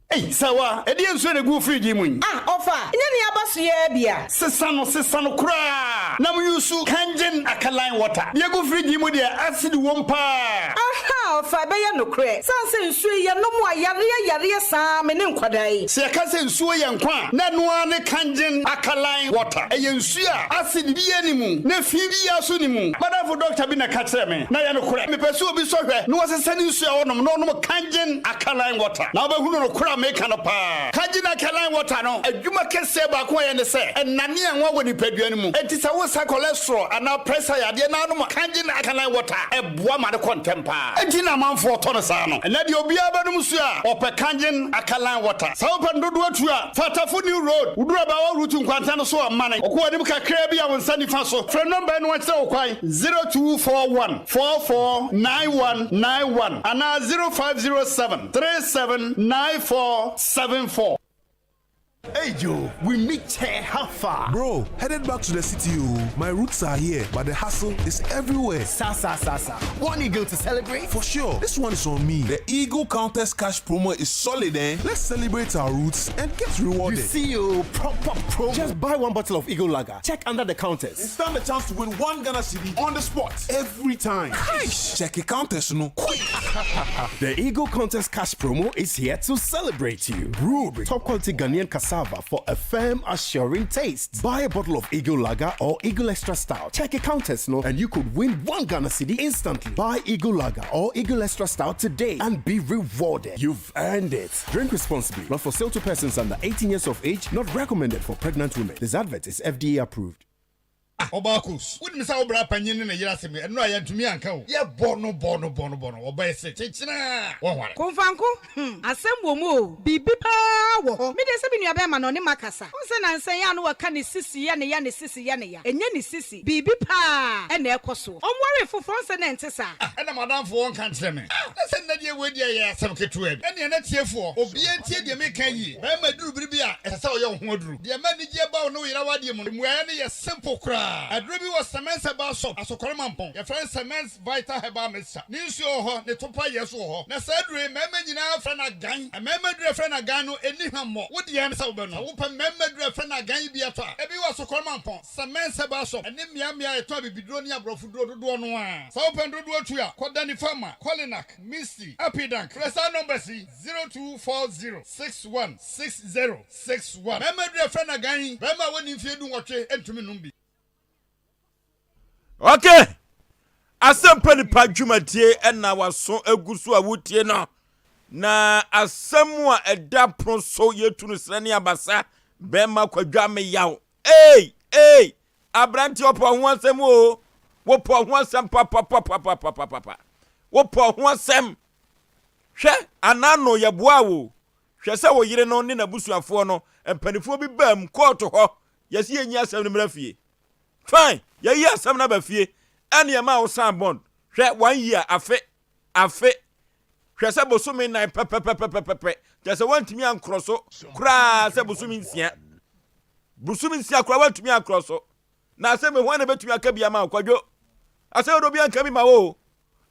Speaker 7: Ei, Sawa, ɛdeɛn nsuo na ɛgu wo fridge yi mu yi?
Speaker 15: Ah, ɔfa, nyɛ nea aba so yi ara bi a?
Speaker 7: Sesa no, sesa no koraa na mo use Kangen alkaline water. Deɛ ɛgu fridge yi mu deɛ, acid wom paa.
Speaker 15: Ahaa, ɔfa, ɛbɛyɛ nokorɛ. Sane sɛ nsuo yi, yɛnom a, yareɛ yareɛ saa me ne nkwadaa yi.
Speaker 7: Sɛ yɛka sɛ nsuo yɛ nkwa a, na ɛno ara ne Kangen alkaline water. Ɛyɛ nsuo a acid biara nni mu, na fi biara nso nni mu. M'adamfo dɔkta bi na ɛka kyerɛɛ me, na ɛyɛ nokorɛ. Mepɛ sɛ obi sɔ hwɛ na ɔsesa ne nsuo a ɔnom na ɔnom Kangen Alkaline water, na wobɛhunu nokorɛ a meka no paa. Kangen alkaline water no, adwuma kɛseɛ baako a ɛyɛ ne sɛ, ɛnane anwa wɔ nipadua no mu. Enti sɛ wosa cholesterol anaa pressure yadeɛ na wonom Kangen alkaline water a, ɛboa ma no kɔ ntɛm paa. Enti na amanfoɔ tɔ no saa no. Ɛnnɛ deɛ obiara bɛnom nsuo a, ɔpɛ Kangen alkaline water. Sɛ wopɛ no dodoɔ tu a, fa Tafo New Road, woduru Abaawa Route nkwanta no so a, mane. Wokɔ w'anim kakraa bi a, wo nsa nifa so. Frɛ nɔmba yi na wɔnkyerɛ wo kwan, 0241 449191 anaa 0507 379474.
Speaker 16: Hey Joe, we meet chair how far?
Speaker 17: Bro, headed back to the city oh. My roots are here, but the hustle is everywhere.
Speaker 16: Sa sa sa sa. One eagle to celebrate?
Speaker 17: For sure. This one is on me. The Eagle Countess Cash promo is solid, eh? Let's celebrate our roots and get rewarded.
Speaker 16: You see oh, proper promo. Just buy one bottle of Eagle Lager. Check under the counters.
Speaker 17: And stand a chance to win one Ghana cedi on the spot every time. Check the counters, no quick.
Speaker 16: the Eagle Contest Cash promo is here to celebrate you. Brewed with top quality Ghanaian cassava for a firm, assuring taste. Buy a bottle of Eagle Lager or Eagle Extra Stout. Check a counters, no, and you could win one Ghana cedi instantly. Buy Eagle Lager or Eagle Extra Stout today and be rewarded. You've earned it. Drink responsibly. Not for sale to persons under 18 years of age. Not recommended for pregnant women. This advert is FDA approved.
Speaker 14: Ah ɔbaa Kos, wonim sɛ wo bra panyin ne ne yere asɛm yi, ɛno a yɛantumi anka o. Yɛbɔ no bɔ no bɔ no bɔ no, ɔbaa yi se kyekyena a wɔnware.
Speaker 15: Komfanko, hmm, asɛm wɔ mu o, biribi paa wɔ hɔ. Me deɛ sɛ me nua bɛɛma no ɔne makasa. Wohu sɛ nansa yi a na wɔka ne sisi yɛ ne ya ne sisi yɛ ne ya. Ɛnyɛ ne sisi, biribi paa na ɛkɔ soɔ. Ɔnwaree foforɔ, wohu sɛ na ɛnte saa.
Speaker 14: Ah ɛna m'adamfo ɔnka nkyerɛ me. Ah na sɛ nnɛ deɛ wei deɛ ɛyɛ asɛm ketewa bi. Ɛnneɛ na tiefoɔ, obiara ntie deɛ meka yie. Barima duru bere bi a ɛsɛ sɛ ɔyɛ wo ho aduru. Deɛ ɛma anigyeɛ ba wo ne wo yere awadeɛ mu no, mmuaeɛ no yɛ simple koraa. Aduro bi wɔ Semens Herbal Shop, Asokore Mampong. Yɛfrɛ no Semens Vital Herbal Mixture. Ne nsuo wɔ hɔ, ne topa yɛ nso wɔ hɔ. Na saa aduro yi, mmarima nyinaa frɛ no agan. Mmarima aduro a yɛfrɛ no agan no, ɛnni hwammɔ. Wo deɛ ne sɛ wobɛnom. Sɛ wopɛ mmarima aduro a yɛfrɛ no agan yi bi atɔ a, ebi wɔ Asokore Mampong, Semens Herbal Shop, ɛne mmeammea a yɛtɔn abibiduro ne aborɔfo duro dodoɔ no ara. Sɛ wopɛ no dodoɔ tu a, kɔ Danny Pharma, Kolinak, Misty, Apidank. Frɛ saa numbers yi, 0240 61 60 61. Barima aduru a yɛfrɛ no agan yi, barima a wadi mfeɛ dunwɔtwe ntumi nnom bi.
Speaker 1: Okay. Asɛmpa nipa dwumadie ɛna waso egu so a wotie no. Na asɛm a ɛda pono so yɛtu no serɛ ne abasa bɛrima kwadwa me yaw. Ei, ei, aberante ɔpɔ ho asɛm o. Wopɔ ho asɛm papapapapapapa. Wopɔ ho asɛm. Hwɛ, anano yɛboa wo. Hwɛ sɛ wo yere no ne n'abusuafoɔ no mpanifoɔ bi baam kɔɔto hɔ, yɛse yɛnyi asɛm no mmra fie. Fine, yɛyi asɛm no aba fie, ɛne ɛmaa wo sign bond. Hwɛ, one year, afe, afe. Hwɛ sɛ bosome nnan pɛpɛpɛpɛpɛpɛ, kyerɛ sɛ woantumi ankorɔ so koraa sɛ bosome nsia. Bosome nsia koraa woantumi ankorɔ so. Na asɛm yi, hwan na ɛbɛtumi aka bi ama wo, Kwadwo? Asɛm yi de obi anka bi ma wo o.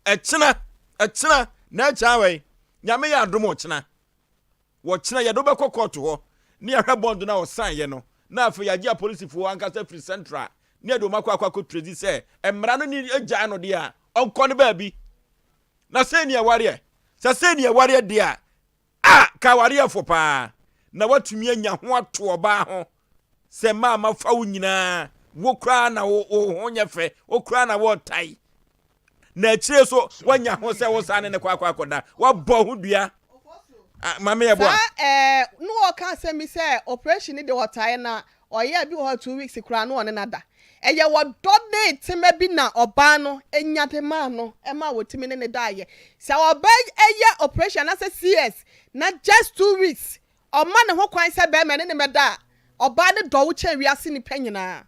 Speaker 1: Ɛkyena, ɛkyena, na ɛkyɛ awɛn. Nyame yɛ adom ɔkyena. Wɔkyena yɛde wobɛkɔ kɔɔto hɔ ne yɛahwɛ bond no a ɔsan yɛ no na afei yɛagye apolisifoɔ ankasa firi central ne yɛde wɔn akɔ akɔ akɔ trezi sɛ mmara no ne agyae no deɛ a ɔnkɔ no baabi. Na sei ne ɛwareɛ. Sɛ sei ne ɛwareɛ deɛ a, a ka awareɛ fo paa. Na woatumi anya ho ato ɔbaa ho sɛ mmaa mafa wo nyinaa, wo koraa na wo ho nyɛ fɛ, wo koraa na wɔretae. Na akyire so woanya ho sɛ wo saa ne ne kɔ akɔ akɔda, woabɔ ho dua. Ah, maame yɛ boa.
Speaker 4: Saa ɛɛ no ɔka asɛm bi sɛ operation ne deɛ ɔtae na ɔyɛ bi wɔ hɔ 2 weeks koraa na ɔne no ada. Ɛyɛ ɔdɔ ne tema bi na ɔbaa no nya de maa no ma ɔtumi ne no daeɛ. Sɛ ɔbaa yɛ operation anaasɛ CS na just 2 weeks ɔma ne ho kwan sɛ barima ne no mmɛda a, ɔbaa no dɔ wo kyɛn wiase nnipa nyinaa.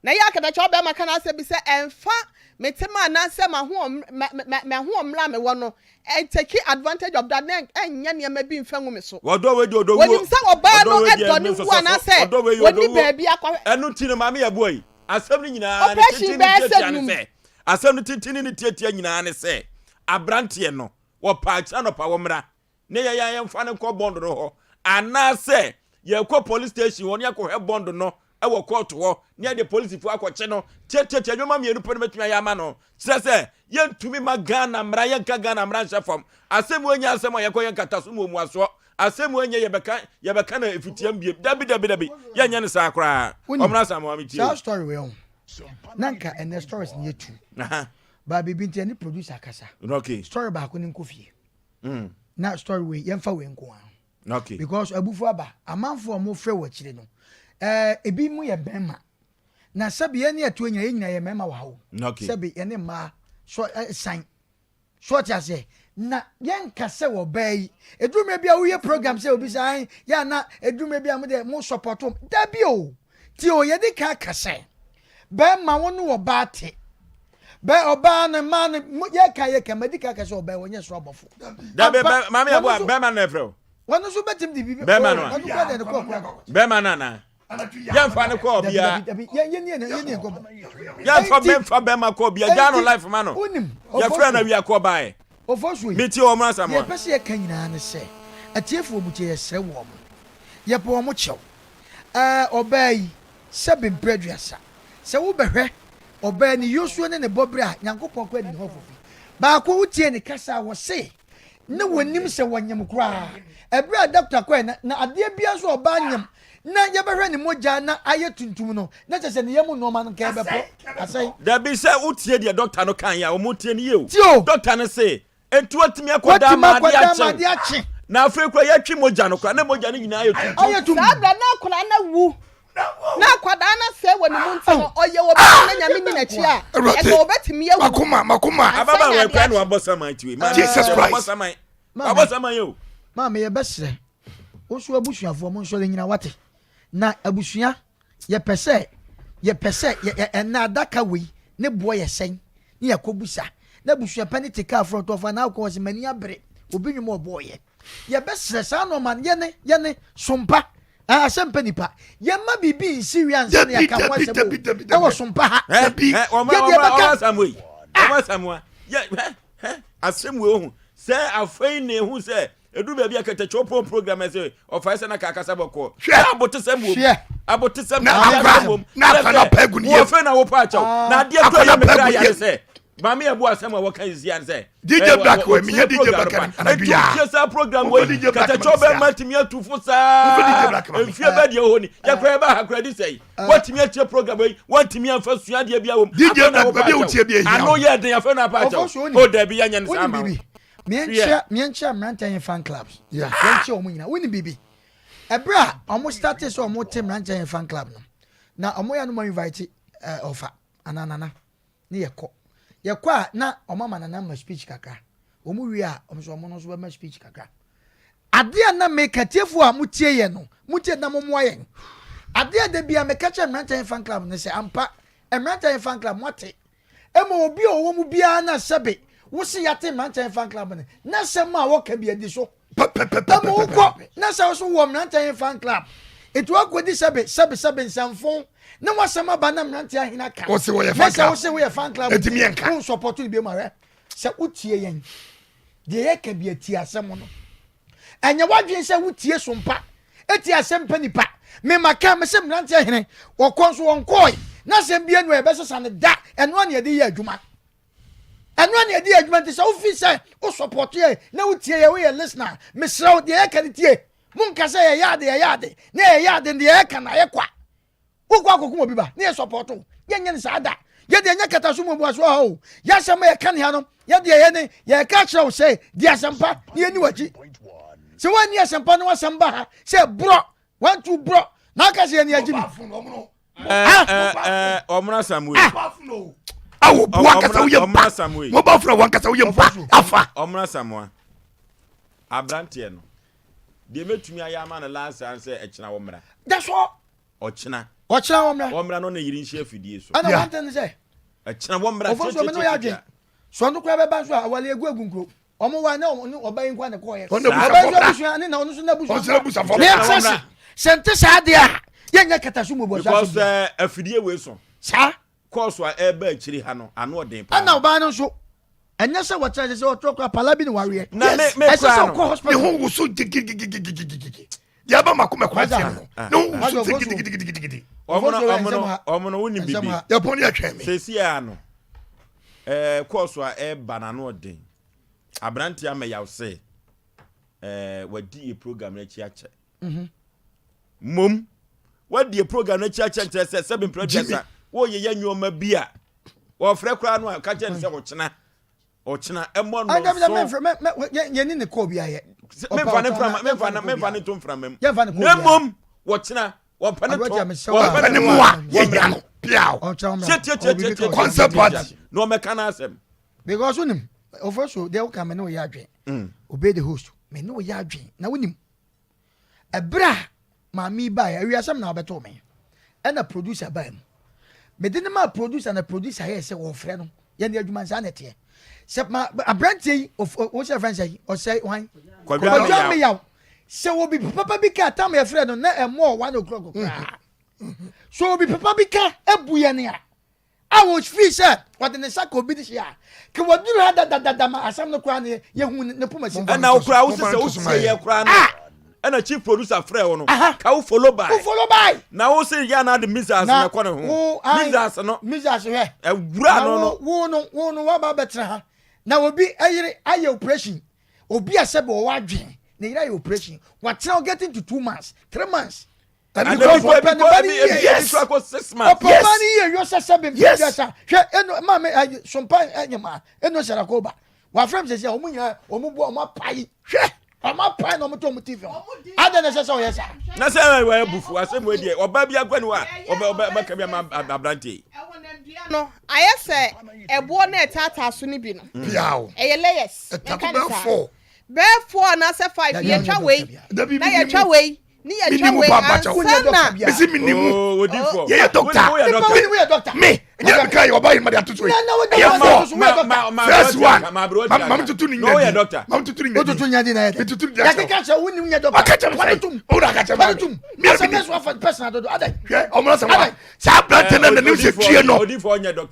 Speaker 4: Na ɛyɛ akatakyɛ ɔbarima ka n'asɛm bi sɛ, Ɛmfa me tema anaasɛ m'ahoɔmmerɛ a mewɔ no ntake advantage of that na ɛnyɛ nneɛma bi mfa ngu me so.
Speaker 1: Ɔdɔ wei deɛ ɔdɔ wuo.
Speaker 4: Wɔnim sɛ ɔbaa
Speaker 1: Ɔdɔ
Speaker 4: no
Speaker 1: wei deɛ
Speaker 4: dɔ ne
Speaker 1: ɛnyɛ
Speaker 4: wu
Speaker 1: nsɔsɔsɔ.
Speaker 4: anaasɛ
Speaker 1: Ɔdɔ wei yɛ ɔdɔ
Speaker 4: wɔnni
Speaker 1: wuo.
Speaker 4: baabi akɔhwɛ.
Speaker 1: Ɛno nti no maame yɛboa yi, asɛm no nyinaa ne
Speaker 4: Operation
Speaker 1: tenten ne
Speaker 4: bɛyɛ sɛ
Speaker 1: tiatia ne
Speaker 4: num.
Speaker 1: sɛ, asɛm no tenten ne ne tiatia nyinaa ne sɛ, aberanteɛ no, wɔpaa akyiri anɔpa wɔmmra ne yɛn a yɛmfa no nkɔ bond no hɔ anaasɛ yɛkɔ police station hɔ ne yɛakɔhwɛ bond no wɔ court hɔ ne yɛde polisifoɔ akɔkye no tiatiatia nneɛma mmienu pɛ no bɛtumi ayɛ ama no kyerɛ sɛ yɛntumi ma Ghana mmara yɛnka Ghana mmara nhyɛ fam asɛm wei nyɛ asɛm a yɛkɔ yɛ nkataso mu omuasoɔ asɛm wei nyɛ yɛbɛka yɛbɛka no efitiam biem dabi dabi dabi yɛnyɛ no saa koraa ɔmena Asamoah metie
Speaker 2: saa story wei ho na nka ɛnɛ stories no yɛ tu baa biribi nti ɛne producer kasa
Speaker 1: okay.
Speaker 2: story baako ne nkɔ fie mm. na story wei yɛmfa wei nko ara
Speaker 1: okay.
Speaker 2: because abufu aba amanfo a wɔfrɛ wɔ akyire no ɛɛ ebi mu yɛ bɛrima na sɛbi yɛn ne ɛtoɔ nyina yɛn nyina yɛ mmarima wɔ ha o
Speaker 1: okay.
Speaker 2: sɛbi yɛn ne mmaa so ɛsan so ɔte aseɛ na yɛnka sɛ wɔ bɛɛ yi edurumɛ bi a woyɛ program sɛ obi sɛ ayi yɛ ana edurumɛ bi a mo deɛ mo support dabi o ti o yɛde ka kasɛ Bɛɛma wo ne ɔbaa te. Bɛ ɔbaa no mmaa no mo yɛ ka yɛ ka madi ka ka sɛ ɔbaa wɔnyɛ soro abɔfo.
Speaker 1: Dabi bɛ maame yɛ boa bɛɛma no ɛfrɛ o.
Speaker 2: Wɔn nso bɛtumi de biribi.
Speaker 1: Bɛɛma no a.
Speaker 2: Ɔno kura deɛ ne kɔɔ kura.
Speaker 1: Bɛɛma no anaa. Yɛn fa no kɔ ɔbia.
Speaker 2: Dabi yɛn yɛn yɛn yɛn yɛn nkɔmɔ.
Speaker 1: Yɛn fa bɛn fa bɛɛma kɔ ɔbia gya no life ma no. Yɛ frɛ no awia kɔ ɔbaa yɛ.
Speaker 2: Ofosuo yi.
Speaker 1: Mi tie wɔn asɛm a.
Speaker 2: Deɛ yɛpɛ sɛ yɛka nyinaa ne sɛ atiefoɔ mu tie yɛsrɛ wɔn yɛpɛ wɔn kyɛw ɛɛ ɔbaa yi Sɛbe mprɛ aduasa, sɛ wo bɛhwɛ ɔbaa ne yosuo ne ne bɔberɛ a, Nyankopɔn koraa nni hɔ fofi. Baako wo tie ne kasa a, wɔse ne wɔnim sɛ wɔnyem koraa. Ɛberɛ a dɔkta kɔɛ na, na adeɛ biara nso a ɔbaa nyem na yɛbɛhwɛ ne mogya na ayɛ tuntum no, na kyerɛ sɛ ne yam nnoɔma no nka ɛbɛpɔ, asɛe.
Speaker 1: Dabi, sɛ wo tie deɛ dɔkta no kaeɛ a, wɔn tie no yie o.
Speaker 2: Tie o.
Speaker 1: Dɔkta no se, Enti watumi akɔda
Speaker 2: Watumi
Speaker 1: ama adeɛ
Speaker 2: akɔda ama
Speaker 1: akye.
Speaker 2: adeɛ akye.
Speaker 1: Na afei koraa yɛatwe mogya no koraa na mogya no nyinaa ayɛ tuntum.
Speaker 2: Ayɛ tuntum.
Speaker 4: Saa berɛ na akwadaa no awu na akwadaa no asɛe wɔ ne mu nti no ɔyɛ obi a na Nyame nni n'akyi a ɛnka ɔbɛtumi awu
Speaker 3: Makoma, makoma.
Speaker 4: ansa na
Speaker 1: Ababaawa yi
Speaker 4: adeɛ
Speaker 1: koraa na
Speaker 4: akye.
Speaker 1: wabɔ saman ti wei. Maame,
Speaker 3: Jesus
Speaker 1: wabɔ
Speaker 3: Christ.
Speaker 1: saman.
Speaker 2: Maame,
Speaker 1: Wabɔ saman o.
Speaker 2: maame yɛbɛsrɛ wo nso abusuafoɔ mo nsɔre nyina wate na abusua Yɛpɛ sɛ, yɛpɛ sɛ, yɛ, yɛ, ɛnna adaka wei ne boɔ yɛ sɛn? Ne yɛakɔbisa. Na abusua panin te kaa frɔntɔɔ fa na akɔ hɔ sɛ, m'ani abere, obi nnwom a ɔbɔɔyɛ. Yɛbɛsrɛ saa nnoɔma no, yɛne, yɛne, sompa, ah, asɛmpa nipa, yɛmma biribi nsi wie ansa na
Speaker 3: Dabi,
Speaker 2: yɛaka ho
Speaker 3: dabi,
Speaker 2: asɛm
Speaker 3: dabi,
Speaker 2: o,
Speaker 3: dabi,
Speaker 2: ɛwɔ
Speaker 3: dabi.
Speaker 2: sompa ha.
Speaker 1: Hɛ,
Speaker 3: Dabi.
Speaker 1: hɛ, wɔn,
Speaker 2: Yɛdeɛ
Speaker 1: wɔn,
Speaker 2: yɛbɛka.
Speaker 1: wɔn asamoa yi, wɔn asamoa, yɛ, hɛ, hɛ, asɛm wei ohu, sɛ afei na ehu sɛ Ɛduru baabi a kɛtɛkyɛw pɔn program ɛsɛ ɔfae sɛ na ka akasa bɔkɔɔ.
Speaker 3: Hwɛ.
Speaker 1: Abotesɛm wom.
Speaker 2: Hwɛ.
Speaker 1: Abotesɛm
Speaker 3: Na
Speaker 1: adeɛ
Speaker 3: akora
Speaker 1: asɛm wom.
Speaker 3: na akora na pɛ gu ne yam.
Speaker 1: Wɔfɛ na wopɛ akyɛw. Na adeɛ
Speaker 3: Akora
Speaker 1: kura
Speaker 3: na
Speaker 1: yɛ me
Speaker 3: pɛ
Speaker 1: kra
Speaker 3: gu ne
Speaker 1: yare
Speaker 3: yam.
Speaker 1: sɛ maame ɛbo asɛm a wɔka yi sia ne sɛ.
Speaker 3: DJ Black wɔ mehia DJ Black anadwo
Speaker 1: Ɛtu
Speaker 3: yi a.
Speaker 1: tie saa program
Speaker 3: Wofɛ
Speaker 1: wei
Speaker 3: DJ Black ma
Speaker 1: kɛtɛkyɛw
Speaker 3: me sia.
Speaker 1: bɛma tumi atu fo
Speaker 3: Wofɛ DJ
Speaker 1: saa.
Speaker 3: Black ma me.
Speaker 1: Mfie bɛ deɛ hɔ ni. Yɛkora yɛba ha kora di sɛyi. Wɔtumi atie program wei wɔntumi amfa sua adeɛ bi a wɔ mu.
Speaker 3: DJ
Speaker 1: Afei na
Speaker 3: Black
Speaker 1: wopɛ
Speaker 3: baabi a wotie
Speaker 1: akyɛw.
Speaker 3: bi ahia
Speaker 1: Ano
Speaker 3: wo.
Speaker 1: yɛ den afei na apɛ
Speaker 2: Ɔfɔ so
Speaker 1: akyɛw.
Speaker 2: wonim.
Speaker 1: O dabi yɛnyɛ no saa
Speaker 2: Wonim
Speaker 1: ma wo.
Speaker 2: biribi? Meɛnkyia meɛnkyia mmeranteɛ yɛn fan clubs.
Speaker 3: Yeah.
Speaker 2: Yɛnkyia wɔn nyinaa. Wonim biribi? Ɛberɛ a wɔn starte sɛ wɔn te mmeranteɛ yɛn fan club no, na wɔn yɛ no wɔn invite ɛɛ ɔfa anaa nana ne yɛkɔ. Yɛkɔ a na wɔn ama nana ma speech kakra. Wɔn wie a wɔn nso wɔn no nso bɛma speech kakra. Adeɛ a na meka tiefoɔ a motie yɛn no, motie na mommoa yɛn. Adeɛ a da biara meka kyerɛ mmeranteɛ yɛn fan club no sɛ ampa mmeranteɛ yɛn fan club moate Mmom obi a ɔwɔ mu biara na sɛbe wose yɛate mmeranteɛ fan club no na sɛm a wɔka bi adi so. Mmom wokɔ na sɛ wo so wɔ mmeranteɛ fan club nti woakɔdi sɛbe sɛbe sɛbe nsɛmfo na wasɛm aba na mmeranteɛ ahene aka
Speaker 3: Wose wɔyɛ
Speaker 2: na
Speaker 3: fan
Speaker 2: sɛ
Speaker 3: club.
Speaker 2: wose woyɛ fan club
Speaker 3: Enti
Speaker 2: nti
Speaker 3: meɛnka.
Speaker 2: wo nsɔpɔto no bio ma hwɛ sɛ wotie yɛn deɛ yɛka bi atie asɛm no. Ɛnyɛ w'adwene sɛ wotie sompa, etie asɛm pɛ nipa. Me ma ka me se mmeranteɛ hene, wɔkɔ nso wɔnkɔɔe. Na asɛm bi anu a yɛbɛsesa no da, ɛno a na yɛde yɛ adwuma. Ɛno a na yɛde yɛ adwuma nti sɛ wofi sɛ wo support yɛ na wotie yɛ woyɛ listener, mesrɛ wo deɛ yɛka no tie. Monka sɛ yɛyɛ ade yɛyɛ ade na yɛyɛ ade deɛ yɛka na ayɛ kwa. Wokɔ akɔkum obi ba ne yɛ sɔpɔto. Yɛnyɛ no saa da. Yɛde ɛnyɛ kata so mmuasoɔ ha o. Yɛasɛm a yɛka ne ha no, yɛde ɛyɛ ne yɛka kyerɛ wo sɛ di asɛmpa na yɛni w'akyi. Sɛ woanni asɛmpa na w'asɛm ba ha sɛ borɔ, wantu borɔ na aka sɛ yɛne agye mi.
Speaker 1: Ɔmona Samuel.
Speaker 3: Awo bu ankasa woyɛ mpa. Mobile phone wankasa woyɛ mpa afa.
Speaker 1: Ɔmona Samoa. Abranteɛ no. Deɛ mɛtumi ayɛ ama no last time sɛ ɛkyena wɔ mmra.
Speaker 2: That's all.
Speaker 1: Ɔkyena.
Speaker 2: Ɔkyena wɔ mmra.
Speaker 1: Wɔ mmra no ne yere nhyia afidie so.
Speaker 2: Ɛna one thing sɛ.
Speaker 1: Ɛkyena wɔ mmra.
Speaker 2: Ɔfɔ so mene woyɛ adwen. So ɔno koraa bɛba nso a awale egu egu nkuro. Ɔmo wa ne ɔno ɔba yi nko na kɔɔyɛ. Ɔba nso abusua ne na ɔno nso n'abusua.
Speaker 3: Ɔno
Speaker 2: Ne yɛn sɛ sɛ nte saa deɛ a yɛnyɛ kata so mu bɔ
Speaker 1: Because afidie wei so.
Speaker 2: Saa.
Speaker 1: Kɔɔso a ɛreba akyiri ha no ano ɔden paa.
Speaker 2: Ɛna ɔbaa no nso ɛnyɛ sɛ wɔkyerɛ sɛ sɛ ɔtɔ kora pala bi na waweɛ.
Speaker 1: Na me me
Speaker 2: ɛsɛ
Speaker 1: kura
Speaker 2: sɛ
Speaker 1: no.
Speaker 2: ɔkɔ hospital.
Speaker 3: Ne ho woso gidigidigidi. Deɛ aba mako mɛkɔ akyerɛ no. Ne ho woso gidigidigidi.
Speaker 1: Ɔmo no ɔmo no ɔmo no wonim bibi.
Speaker 3: Yɛpɔn ne yɛtwɛn me.
Speaker 1: Sɛsi a no ɛɛ kɔɔso a ɛreba no ano ɔden. Aberanteɛ amɛyaw sɛ ɛɛ wadi yɛ program no akyi akyɛ. Mmom, woadie program no akyi akyɛ nkyerɛ sɛ sɛbe mprɛ aduasa woyeyɛ nneɛma bi a wɔfrɛ koraa no a ka kyerɛ no sɛ ɔkyena ɔkyena ɛmmɔ nnɔnso
Speaker 2: yɛne ne kɔɔ bi ayɛ
Speaker 1: memfa ne mframa memfa ne memfa ne to mframa mu na mmom wɔkyena wɔpɛ ne to wɔpɛ ne
Speaker 3: mmoa yɛnya no piaw
Speaker 1: tiatiatiatiatia
Speaker 3: concert party
Speaker 1: na ɔmɛka no asɛm
Speaker 2: because wonim ɔfɔ so deɛ woka me ne woyɛ adwen mm. obey the host me ne woyɛ adwen na wonim Ɛberɛ a maame yi baeɛ, awiasɛm na ɔbɛtoo me. Ɛna producer baa mu. Mede no maa producer na producer yɛɛ sɛ wɔfrɛ no. Yɛn adwuma nsaa na ɛteɛ. Sɛ ma aberanteɛ yi, wo sɛ fɛn sɛ ɔsɛ hwan?
Speaker 1: Kwadwo
Speaker 2: Ameyaw. Sɛ obi papa bi ka tam yɛfrɛ no na ɛmmɔɔ one o'clock koraa. So obi papa bi ka ebu yɛn a, a wɔfii sɛ ɔde ne nsa ka obi de hye a, ka waduru ha dadadada ma asɛm no koraa no yɛhu ne poma si.
Speaker 1: Ɛna wo koraa wo sɛ wotie yɛ koraa no ɛna chief producer frɛ wo no ka wo follow by
Speaker 2: wo follow by
Speaker 1: na wo se yɛ na de missiles na ɛkɔ ne ho missiles no
Speaker 2: missiles hwɛ
Speaker 1: ɛwura no no
Speaker 2: wo no wo no waba bɛtena ha na obi ayere ayɛ operation obi a sɛ bɛ ɔwɔ adwen ne yere ayɛ operation watena getting to 2 months 3 months.
Speaker 1: And because ɔpɛ ne ba ne yie. Yes.
Speaker 2: Ɔpɛ ba ne yie yɔ sɛ sɛ bɛn fi sa. Hwɛ eno maame ayi sompa ɛnyɛ eno sarako ba. Wafrɛ mi sɛ sɛ ɔmo nyinaa ɔmo bu ɔmo apae. Hwɛ ɔmo apae na ɔmo to ɔmo tv ho. Adɛn na ɛsɛ sɛ ɔyɛ saa.
Speaker 1: Na sɛ ɛyɛ wɔ abufu asɛm wɔ deɛ ɔbaa bi akɔ ne hɔ a ɔbɛ ɔbɛ ɔbɛka bi ama aberante yi.
Speaker 4: No ayɛ sɛ ɛboɔ na ɛtaataa so no bi no. Ɛyɛ layers.
Speaker 3: Ɛtako bɛɛ four.
Speaker 4: Bɛɛ four anaasɛ five yɛtwa wei na yɛtwa wei. Ne yɛ twa wei ansa na.
Speaker 3: Mesi mi ni mu.
Speaker 1: Oh, odi fɔ.
Speaker 3: Yɛ yɛ dɔkta.
Speaker 1: Wo
Speaker 2: yɛ dɔkta.
Speaker 3: Me nyɛ mi ka yɛ ɔba yi ma de ato so yi. Yɛ fɔ. First one. Ma mi tutu ni nya di. Ma mi tutu ni nya di.
Speaker 2: O tutu nya di na yɛ dɛ.
Speaker 3: Mi tutu ni nya di.
Speaker 2: Yàtí ká sɛ wo ni nyɛ dɔkta.
Speaker 3: Aka kyerɛ mi sɛ. O de aka kyerɛ mi.
Speaker 2: Wani tum.
Speaker 3: Mi yɛ
Speaker 2: mi
Speaker 3: ni.
Speaker 2: Asɛm afa pɛsɛn adodo adɛ.
Speaker 3: Hwɛ ɔmuna sɛ wa. Saa aberante na n'anim sɛ due no.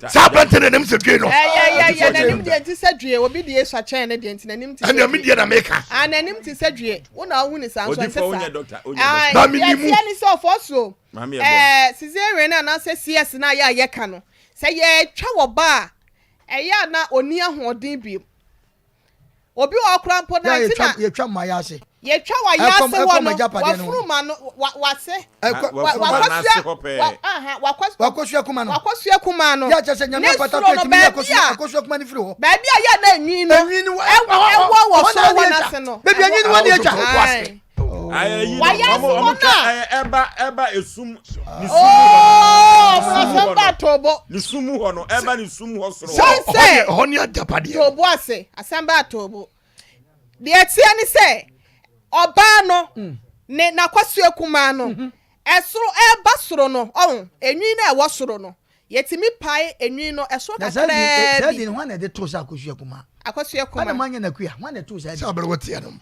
Speaker 3: Saa aberante na n'anim sɛ due no.
Speaker 4: Ɛyɛ yɛ n'anim deɛ nti sɛ due obi deɛ esua kyɛn ne deɛ nti n'anim ti sɛ due.
Speaker 3: Ɛnna mi deɛ na mi ka.
Speaker 4: Ah n'anim ti sɛ due wo na ahu ne saa nso ɛnte saa.
Speaker 1: Ah
Speaker 3: na mi ni mu.
Speaker 4: Yɛ ni sɛ ɔfɔ so. Ɛɛ cesarean anaasɛ CS na yɛ a yɛka no sɛ yɛtwa wɔ ba a ɛyɛ a na ɔni ahoɔden bio. Obi wɔ hɔ koraa mpo na nti na.
Speaker 2: Yɛtwa mma yɛ ase.
Speaker 4: Yɛtwa wa yɛ ase hɔ no wafuru ma no wa wase.
Speaker 2: Wakɔsua wakɔsua kuma no.
Speaker 4: Wakɔsua kuma no.
Speaker 2: Yɛ kyɛ sɛ nyame apata to etimi yɛ akɔsua akɔsua kuma no firi hɔ.
Speaker 4: Baabi a yɛ na enwi no.
Speaker 2: Enwi no
Speaker 4: ɛwɔ wɔ so wɔ n'ase no.
Speaker 2: Baabi enwi no wɔ ne atwa.
Speaker 4: Wayɛ ase hɔ no a.
Speaker 1: Ɛba ɛba esum ne sum
Speaker 4: mu hɔ no. Asɛm ba tobo.
Speaker 1: Ne sum mu hɔ no ɛba ne sum hɔ soro.
Speaker 4: Sɛ
Speaker 3: ɛhɔ ne agyapadeɛ.
Speaker 4: Tobo ase asɛm ba tobo. Deɛ ɛteɛ ne sɛ ɔbaa no mm. ne n'akɔsoɛ kumaa no mhm. ɛsoro ɛba soro no ɔho enwi no ɛwɔ soro no yɛtumi pae enwi no ɛsoro kakraa bi.
Speaker 2: Sɛ di hwan na ɛde to sɛ akosua kumaa.
Speaker 4: Akosua kumaa.
Speaker 2: Ɛna mo anya na kuya hwan na ɛto sɛ.
Speaker 3: Sɛ abɛrɛ wɔ tia no.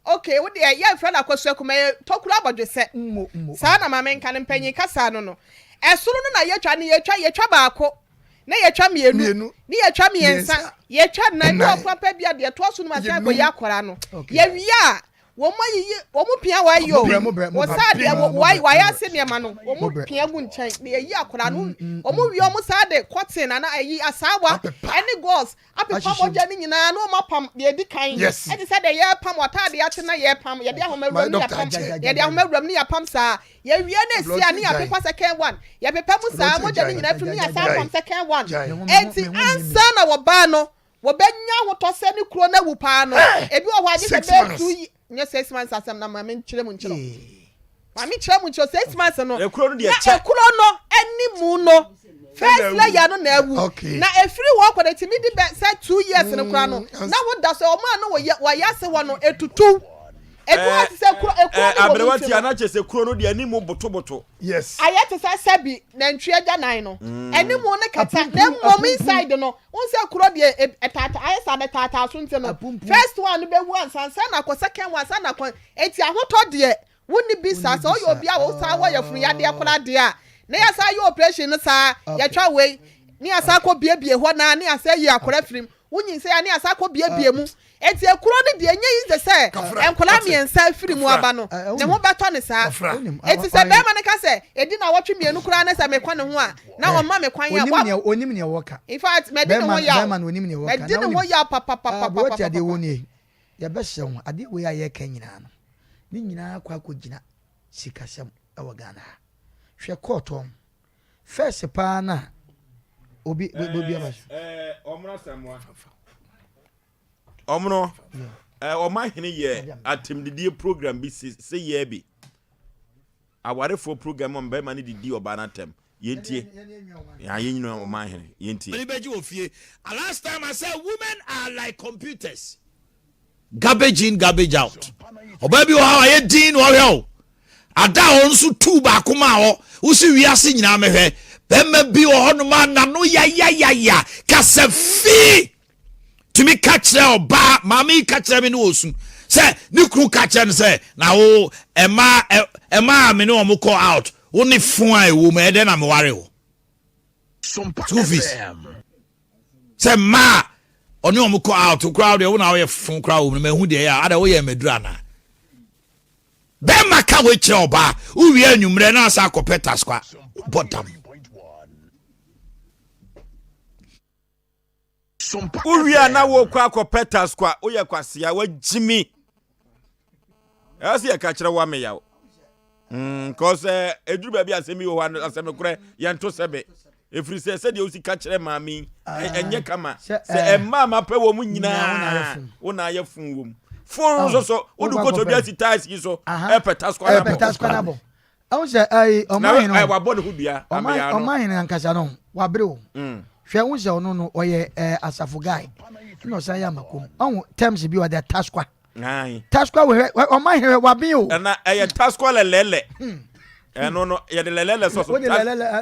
Speaker 4: Ok wo deɛ yɛnfrɛ no akosua kuma ɛyɛ tokuro abɔdwesɛ saa na maame nka no mpanyin kasa no no ɛsono no na yɛtwa no yɛtwa yɛtwa baako na yɛtwa mmienu ne yɛtwa mmiɛnsa yɛtwa nnan ne ɔkora pɛ bi a deɛ ɛtoa so no ma sɛ akɔyɛ akɔra no yɛwie a. Wɔn ayiyi wɔn pia wɔn ayi o. Wɔn saa deɛ wɔn wɔayɛ ase nneɛma no wɔn pia gu nkyɛn na yɛyi akwadaa no wɔn wie wɔn saa de cotton ana ayi asaawa ɛne gauze apepa mogya no nyinaa na wɔn apam deɛ edi kan ɛte sɛ deɛ yɛrepam w'ataade ate na yɛrepam yɛde ahoma awuram ne yɛapam yɛde ahoma awuram ne yɛapam saa yɛwie na esi a ne yɛapepa second one yɛpepa mu saa mogya no nyinaa firi ne yɛasan apam second one eti ansa na wɔbaa no Wɔbɛnya ahotɔ sɛ ne kuro no awu paa no, ebi wɔ hɔ a gye sɛ bɛyɛ two nyɛ six months asɛm na maame nkyerɛ mu nkyerɛ maame nkyerɛ mu nkyerɛ six months no na ekuro no animu no first layer no na awu na efiri hɔ kɔ na etimi di bɛ sɛ 2 years no koraa no na woda so wɔn a no wɔyɛ wɔyɛ ase hɔ no etutu ebi wɔ te sɛ kuro ekuro no wɔ mu
Speaker 1: aberewa
Speaker 4: ti
Speaker 1: ti
Speaker 4: no
Speaker 1: anakyɛ sɛ kuro no deɛ animu botoboto.
Speaker 3: Yes.
Speaker 4: Ayɛ te sɛ sɛbi nantwi agyanan no animu no kata na mmom inside no wohu sɛ kuro deɛ ɛtaataa ayɛ sɛ abɛtaataa so nti no first one no bɛwu ansa ansa na akɔ second one ansa na akɔ enti ahotɔ deɛ wonni bi saa sɛ woyɛ obi a wosan wɔ yafunu yadeɛ koraa deɛ a na yɛsan yɛ operation no saa yɛtwa wei ne yɛsan kɔ biebie hɔ na ne yɛsan yi akora firim wonyinsɛn a ne yɛsan kɔ biebie mu Enti ekuro no deɛ ɛnyɛ easy sɛ nkwadaa mmiɛnsa afiri mu aba no ne ho bɛtɔ no saa. Enti sɛ barima no ka sɛ ɛdi nnawɔtwe mmienu koraa ne sɛ mekɔ ne ho a na ɔmma me kwan a wa.
Speaker 2: Onim nea wɔka.
Speaker 4: In fact madi ne ho yaw. Madi ne ho yaw papapapapapa.
Speaker 2: Adeɛ wɔ nie yɛbɛhyɛ ho adeɛ wei a yɛka nyinaa no ne nyinaa kɔ akɔgyina sikasɛm wɔ Ghana ha. Hwɛ kɔɔtɔm first paa na obi obi aba so.
Speaker 1: Ɔmono Asamoah. Ɔmono ɔmahene yɛ atɛmdidie program bi se se yɛ bi awarefoɔ program a bɛrima no didi ɔbaa no atɛm yɛntie yɛn nyina ɔmahene yɛntie.
Speaker 5: W'ani bɛgye wɔ fie. Last time I said women are like computers. Garbage in, garbage out. Ɔbaa bi wɔ ha ɔyɛ din na ɔhwɛ o. Ada a ɔno nso tuu baako maa hɔ. Wosi wiase nyinaa mɛhwɛ. Bɛrima bi wɔ hɔnom a n'ano yayayaya kasa fi. Tumi ka kyerɛ ɔbaa maame yi ka kyerɛ me ne ɔsu sɛ ne kunu ka kyerɛ no sɛ na wo ɛmaa ɛmaa me ne wɔn kɔ out wo ne fon a ɛwɔ mu ɛdɛn na meware wo. School fees. Sɛ mmaa a ɔne wɔn kɔ out koraa deɛ wo na woyɛ fo koraa wɔ mu no mahu deɛ ɛyɛ a ada woyɛ mmaduru anaa bɛrima ka wei kyerɛ ɔbaa wowie anwummerɛ na asa akɔpɛ taskwa bɔ dam.
Speaker 1: Wowie a na wokɔ akɔpɛ taskwa woyɛ kwasea wagyimi ɛwɔ sɛ yɛka kyerɛ wo ameyaw mm, cause eh, ɛduru baabi asɛm bi wɔ hɔ asɛm nokorɛ yɛnto sɛbe ɛfiri sɛ sɛdeɛ wosi ka kyerɛ maame yi ah, ɛnyɛ kama sɛ eh, ɛma mapɛ wɔ mu nyinaa wo na ayɛ fon wɔ mu fon nso so wode kotodwe asi tiles yi so ɛpɛ taskwa
Speaker 2: no abɔ Ɛho sɛ ɛyi ɔman hene
Speaker 1: no wabɔ ne ho dua
Speaker 2: ɔman ɔman hene ankasa no wabere o mm. hwɛ ho sɛ ɔno no ɔyɛ ɛɛ asafo guy ɛna ɔsan yɛ amakom ɔho terms bi ɔde taskwa taskwa wɔ hwɛ ɔman hene waben o.
Speaker 1: Ɛna ɛyɛ taskwa lɛlɛlɛ hmm. ɛno no yɛde lɛlɛlɛ sɔ so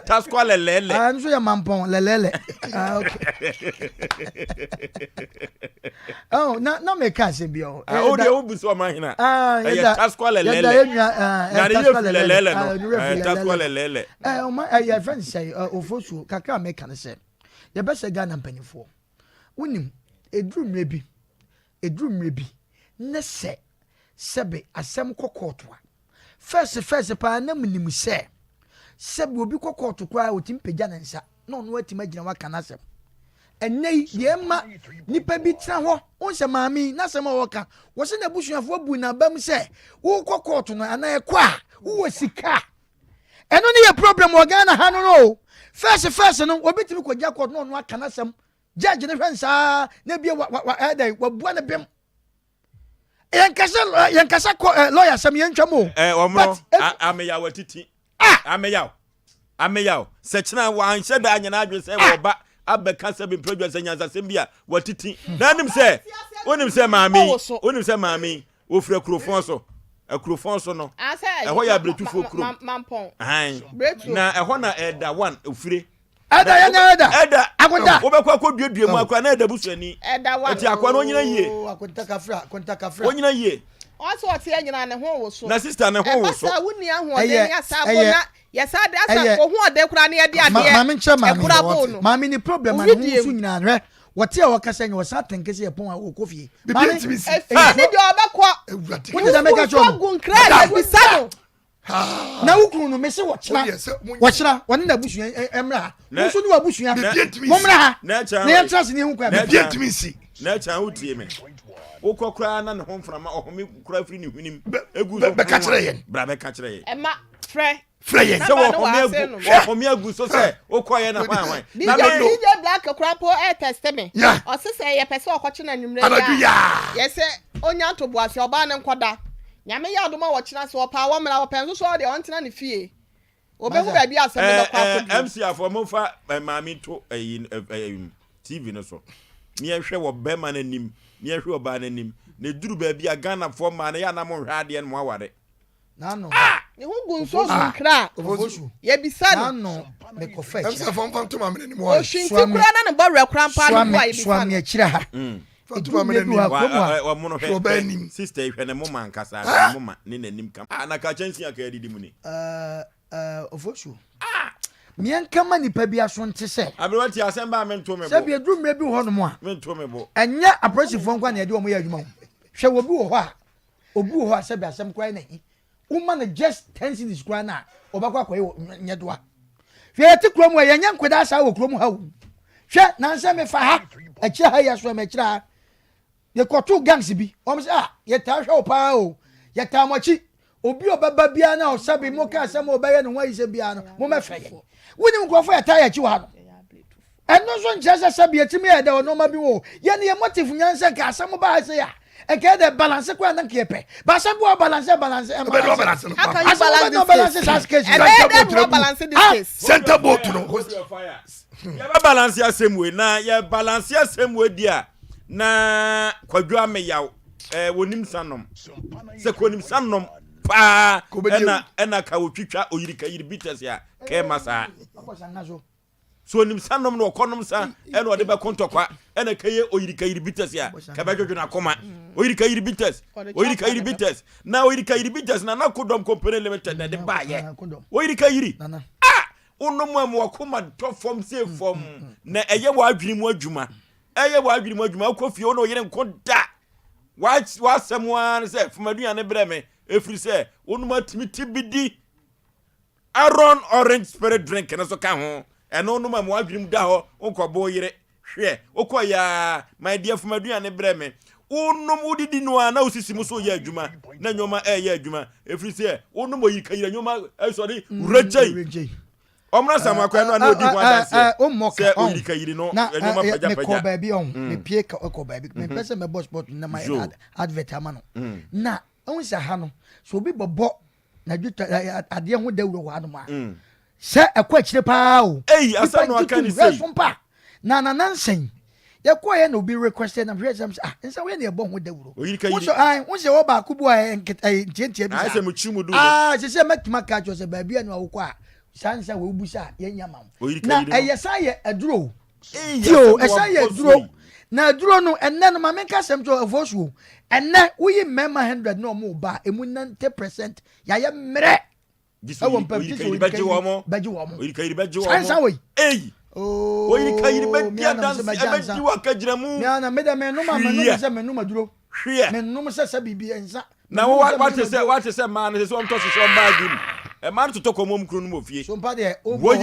Speaker 1: taskwa lɛlɛlɛ.
Speaker 2: Ɛno nso yɛ mampɔn lɛlɛlɛ ah ok oh na na meka asɛm bi ɔ.
Speaker 1: Ah, o deɛ o bu sɛ ɔma hena. Ah, ɛyɛ taskwa lɛlɛlɛ. Yɛda yɛ nua
Speaker 2: ah, na
Speaker 1: ne yɛ fi lɛlɛlɛ no. Ɛyɛ taskwa lɛlɛlɛ.
Speaker 2: Ɛ ɔma ɛyɛ fɛn sɛ ofosuo kakra a meka ne sɛ yɛbɛsɛ Ghana mpanimfoɔ wonim eduru mmerɛ bi eduru mmerɛ bi ne sɛ sɛbe asɛm kɔ kɔɔto a fɛs fɛs paa na menim sɛ sɛbe obi kɔ kɔɔto koraa otumi pagya ne nsa na ɔno atumi agyina hɔ aka n'asɛm. Ɛnnɛ yi, deɛ ɛma nnipa bi tena hɔ, wohu sɛ maame yi, n'asɛm a ɔka, wɔsɛ n'abusuafoɔ bu n'abam sɛ wokɔ kɔɔto no anaa ɛkɔ a, wowɔ sika a. Ɛno ne yɛ problem wɔ Ghana ha no no o. Fɛs fɛs no, obi tumi kɔgyina kɔɔto na ɔno aka n'asɛm. Judge no hwɛ nsaa na ebie wa wa wa ɛdɛn wabua ne bem. Yɛnkasa yɛnkasa kɔ lawyer asɛm yɛntwam o.
Speaker 1: Ɛ wɔn no ameyaw atiti. Ah! Ameyaw. Ameyaw. Sɛ kyena wanhyɛ da anyɛ n'adwene sɛ ah! wɔba abɛka sɛ bi mpɛdwa sɛ nyansasɛm bi a watiti. Hmm. Na anim sɛ wonim sɛ maame yi wonim sɛ maame yi wɔfiri akurofɔn so akurofɔn so no ɛhɔ yɛ abiretufoɔ kurom na ɛhɔ na ɛda one ofire
Speaker 2: Ɛda yɛn nyɛ ɛda.
Speaker 1: Ɛda.
Speaker 2: Akonta.
Speaker 1: Wobɛkɔ akɔ duadua mu akora na ɛda busuani.
Speaker 4: Ɛda wa.
Speaker 1: Ɛti akora no onyina yie.
Speaker 2: Oh, akonta kafra, akonta kafra.
Speaker 1: Onyina yie.
Speaker 4: Ɔsɛ ɔte yɛ nyina ne ho wo so.
Speaker 1: Na sista ne ho wo so.
Speaker 4: Ɛba saa wonni ahoɔden ne asa abo na yɛ saa de asa ohoɔden koraa ne yɛde adeɛ.
Speaker 2: Maame nkyerɛ maame.
Speaker 4: Ɛkora bo no.
Speaker 2: Maame ni problem a ne ho so nyinaa hwɛ. Wɔte a wɔkasa nyɛ wɔsan atenke sɛ yɛpɔn a wɔkɔ fie.
Speaker 3: Bibi ntumi si.
Speaker 4: Efie ne deɛ ɔbɛkɔ.
Speaker 2: Wote dɛ meka kyerɛ no.
Speaker 4: Gu nkra a yɛbisa no.
Speaker 2: Na wo kunu no mese wɔkyena wɔkyena wɔne n'abusua mmra ha. Wo nso ne w'abusua mommra ha na yɛntena ase ne yɛhu kwan.
Speaker 1: Biribi ntumi nsi. Na ɛkyɛn wotie me. Wokɔ koraa na ne ho mframa ɔhome koraa firi ne hwenem egu so.
Speaker 3: Bɛka kyerɛ yɛn.
Speaker 1: Bra bɛka kyerɛ yɛn.
Speaker 4: Ɛma frɛ.
Speaker 3: Frɛ yɛn.
Speaker 1: Sɛ wɔhome agu wɔhome agu so sɛ wokɔyɛ na hwan hwan.
Speaker 4: Na me DJ Black koraa mpo ɛtɛste me. Ɔse sɛ yɛpɛ sɛ ɔkɔkye no anwummerɛ
Speaker 3: yi a.
Speaker 4: Yɛsɛ onya ntoboase ɔbaa no nkɔda. Nyame yɛ adom a wɔkyena sɛ ɔpɛ a wɔmmra ɔpɛ nso so a ɔdeɛ ɔntena ne fie. Wɔbɛhu baabi a asɛm no bɛkɔ akɔduru.
Speaker 1: MC afoɔ momfa maame nto ɛyi TV no so ne yɛnhwɛ wɔ bɛrima no anim ne yɛnhwɛ ɔbaa no anim na ɛduru baabi a Ghanafoɔ mmaa no yɛ anam nhwɛ adeɛ no mo aware.
Speaker 2: N'ano.
Speaker 4: Ah! Ne ho gu nsuo so nkra a, yɛbisa no.
Speaker 2: N'ano mekɔfa akyire.
Speaker 3: Ɛmsɛ fam fam to maame n'anim hɔ.
Speaker 4: Ohwinti koraa na ne bɔwerɛ koraa mpo ano bo a yɛbisa no.
Speaker 2: Soa me akyire ha.
Speaker 3: Edu mmerɛ bi wɔ ha
Speaker 2: kurom ha.
Speaker 1: Wɔmono hwɛ hwɛ sister yi hwɛ ne moma ankasa hwɛ ne moma ne n'anim kam. Ah na ka kyɛnse a ka adidi mu ni.
Speaker 2: Ofosuo. Meɛnka ma nipa bi aso nte sɛ.
Speaker 1: Aberewa ti asɛm ba a mento me bo.
Speaker 2: Sɛbi edu mmerɛ bi wɔ hɔnom a.
Speaker 1: Mento me bo.
Speaker 2: Ɛnyɛ apolisifoɔ nko na yɛde wɔn yɛ adwuma o. Hwɛ obi wɔ hɔ a obi wɔ hɔ a sɛbi asɛm koraa na hi woma no just ten cedis koraa na ɔbɛkɔ akɔyɛ wɔ nyɛdoa. Hwɛ yɛte kurom a yɛnyɛ nkwadaa saa wɔ kurom ha o. Hwɛ nansɛ mefa ha akyire ha yi aso ɛmɛ akyire ha yɛkɔto gangs bi wɔn sɛ ah yɛtaa hwɛ wo paa o yɛtaa mo akyi obi ɔbɛba biara na ɔsɛbi mo ka asɛm a ɔbɛyɛ ne ho ayi sɛ biara no mo mɛfrɛ yɛn wonim nkurɔfoɔ yɛtaa yɛ akyi wɔ ha no ɛno nso nkyerɛ sɛ sɛbi yɛtumi yɛ dɛ wɔ nneɛma bi wɔ yɛn yɛ motive nyansa nka asɛm ba ha sɛ a nka yɛ dɛ balance koraa na nka yɛpɛ ba asɛm bi wɔ balance balance
Speaker 3: ɛmbalance
Speaker 4: How can you
Speaker 2: asɛm bɛ na
Speaker 4: balance
Speaker 2: ɔbalance saa case
Speaker 4: Ɛbɛyɛ dɛ na wabalance this case.
Speaker 3: Center boat no.
Speaker 1: Yɛbɛ balance asɛm wei na yɛ balance asɛm wei di a na kwadwo ameyaw ɛɛ wɔnim sa nom sɛ kɔnim sa nom paa ɛna ɛna ka wɔtwitwa oyirika yiri bitters a kɛɛma saa. So onim sa nom na ɔkɔ nom sa ɛna ɔde bɛko ntɔkwa ɛna kɛyɛ oyirikayiri bitters a kɛbɛdwodwo n'akoma oyirikayiri bitters oyirikayiri bitters na oyirikayiri bitters na na kodɔm company limited na ɛde baayɛ oyirikayiri a wonom a mu wakoma tɔ fam se fam na ɛyɛ w'adwene mu adwuma ɛyɛ w'adwene mu adwuma wokɔ fie wo na oyere nko da w'asɛm ara ne sɛ famaduane brɛ me ɛfiri sɛ wonom atumi ti bi di Aaron orange spirit drink no nso ka ho. Ɛno nom a ma w'adwene mu da hɔ, wonkɔbɔ wo yere. Hwɛ, wokɔ yɛ a, my dear fom aduane brɛ me. Wonom, wodidi no a na wo sisi mu so yɛ adwuma, na nneɛma ɛreyɛ adwuma. Ɛfiri sɛ, wonom oyirikayira nneɛma ɛsɔre wuragyai. Ɔmra Samuel akɔɛ no a na ɔdi ho adanseɛ sɛ oyirikayiri no nneɛma pagyapagya.
Speaker 2: Mekɔ baabi ɔho, mepie kɔ baabi, mempɛ sɛ mɛbɔ sport na mayɛ advert ama no. Na, ɛhu sɛ ha no, sɛ obi bɔbɔ na dwetɛ adeɛ ho dawuro wɔ hanom a mm. sɛ ɛkɔ akyire paa o
Speaker 1: nipa gye tom
Speaker 2: hwɛ so mpa na nanansɛn yɛkɔɛ na obi request na hwɛ sɛm sɛ ah nsa woyɛ na ɛbɔ ho dawuro wosɛ ah wosɛ wɔ baako bu a ɛyɛ ntiantia bi saa ah sɛ sɛ mɛtuma ka kyerɛ sɛ baabi a na awokɔ a saa nsa wɔ obu sa yɛnya ma wo na ɛyɛ san yɛ aduro Ti o, ɛsan yɛ aduro. Na aduro no, ɛnnɛ no, ma menka asɛm kyerɛ wo, ɛfɔ so o. Ɛnnɛ, woyi mmarima 100 na wɔn ba a, emu 90% yɛayɛ mmerɛ. Ɛwɔ mpam gye sɛ oyirikayiri bɛgye wɔn.
Speaker 1: Oyirikayiri bɛgye wɔn.
Speaker 2: Saa nsa wɔ yi.
Speaker 1: Eyi.
Speaker 2: Oh,
Speaker 1: Oyirikayiri bɛdi adanse, ɛbɛdi wɔ akagyinamu.
Speaker 2: Mea na meda menom a menom sɛ menom aduro.
Speaker 1: Hweɛ.
Speaker 2: Menom sɛ sɛ biribi nsa.
Speaker 1: Na wo wate sɛ wate sɛ mmaa no sɛ sɛ wɔn tɔ hyehyɛ wɔn baagi mu. Mmaa no totɔ kɔn mu wɔn kunu no mu ofie.
Speaker 2: So mpa deɛ o bɔ o bɔ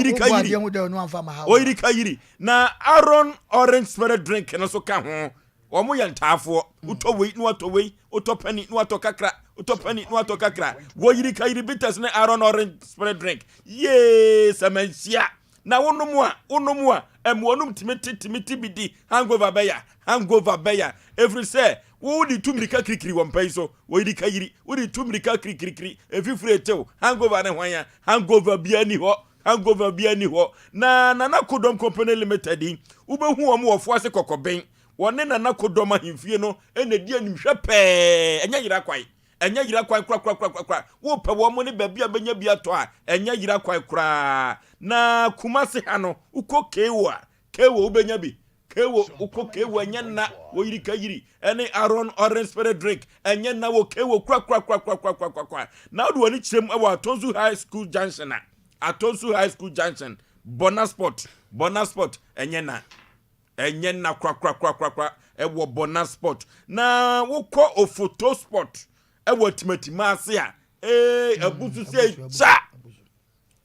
Speaker 2: adeɛ ho dɛ ɔno anfa ma ha.
Speaker 1: Oyiri ka yiri na Aaron orange spirit drink no so ka ho. Wɔn yɛ ntaafoɔ. Wotɔ wei na watɔ wei. Wotɔ pani na watɔ kakra. Wotɔ pani na watɔ kakra. Wɔyiri ka yiri bitters ne Aaron orange spirit drink. Yee sɛmɛnhyia. Na wonom a wonom a ɛmoa nom tumi te tumi te bi di hangover bɛya hangover bɛya ɛfiri sɛ Wode tu mmirika kirikiri wɔ mpa yi so, wɔyiri yiri, wode tu mmirika kirikirikiri, mfifire retew, hangover ne hwan a? Hangover biara nni hɔ, hangover biara nni hɔ. Na Nana Kodɔm Company Limited yi, wobɛhu wɔn wɔ Foase Kɔkɔben. Wɔne Nana Kodɔm ahemfie no na ɛdi animhwɛ pɛɛ, ɛnyɛ yera kwan, ɛnyɛ yera kwan korakorakorakora. Wopɛ wɔn ne baabi a bɛnya bi atɔ a, ɛnyɛ yera kwan koraa. Na Kumasi ha no, wokɔ KO a, KO wobɛnya bi, Kewo, wokɔ Kewo ɛnyɛ nna wɔ yiri ka yiri ɛne Aaron orange spirit drink ɛnyɛ nna wɔ Kewo korakorakorakorakorakorakora. Na wode w'ani kyerɛ mu ɛwɔ Atonsu High School Junction a, Atonsu High School Junction, Bona Spot, Bona Spot ɛnyɛ nna, ɛnyɛ nna korakorakorakorakora ɛwɔ Bona Spot. Na wokɔ Ofoto Spot. ɛwɔ atimatima ase a, ee, abu so sɛ kya.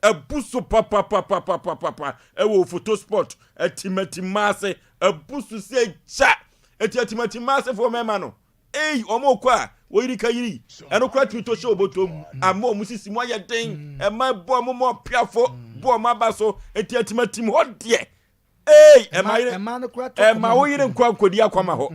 Speaker 1: Abu so papapapapapapa ɛwɔ photo spot atimatima ase. Abu so sɛ kya. Eti atimatima asefoɔ mmarima no, ei, wɔn kɔ a, wɔyiri ka yiri. Ɛno koraa tumi tɔ hyɛ obotom. Ama wɔn sisi mu ayɛ den. Ɛma ɛbɔ wɔn ma ɔpeafo bɔ wɔn aba so. Eti atimatim hɔ deɛ, Ei, ɛma yere, ɛma wo yere nkɔ nkɔdi akwama hɔ.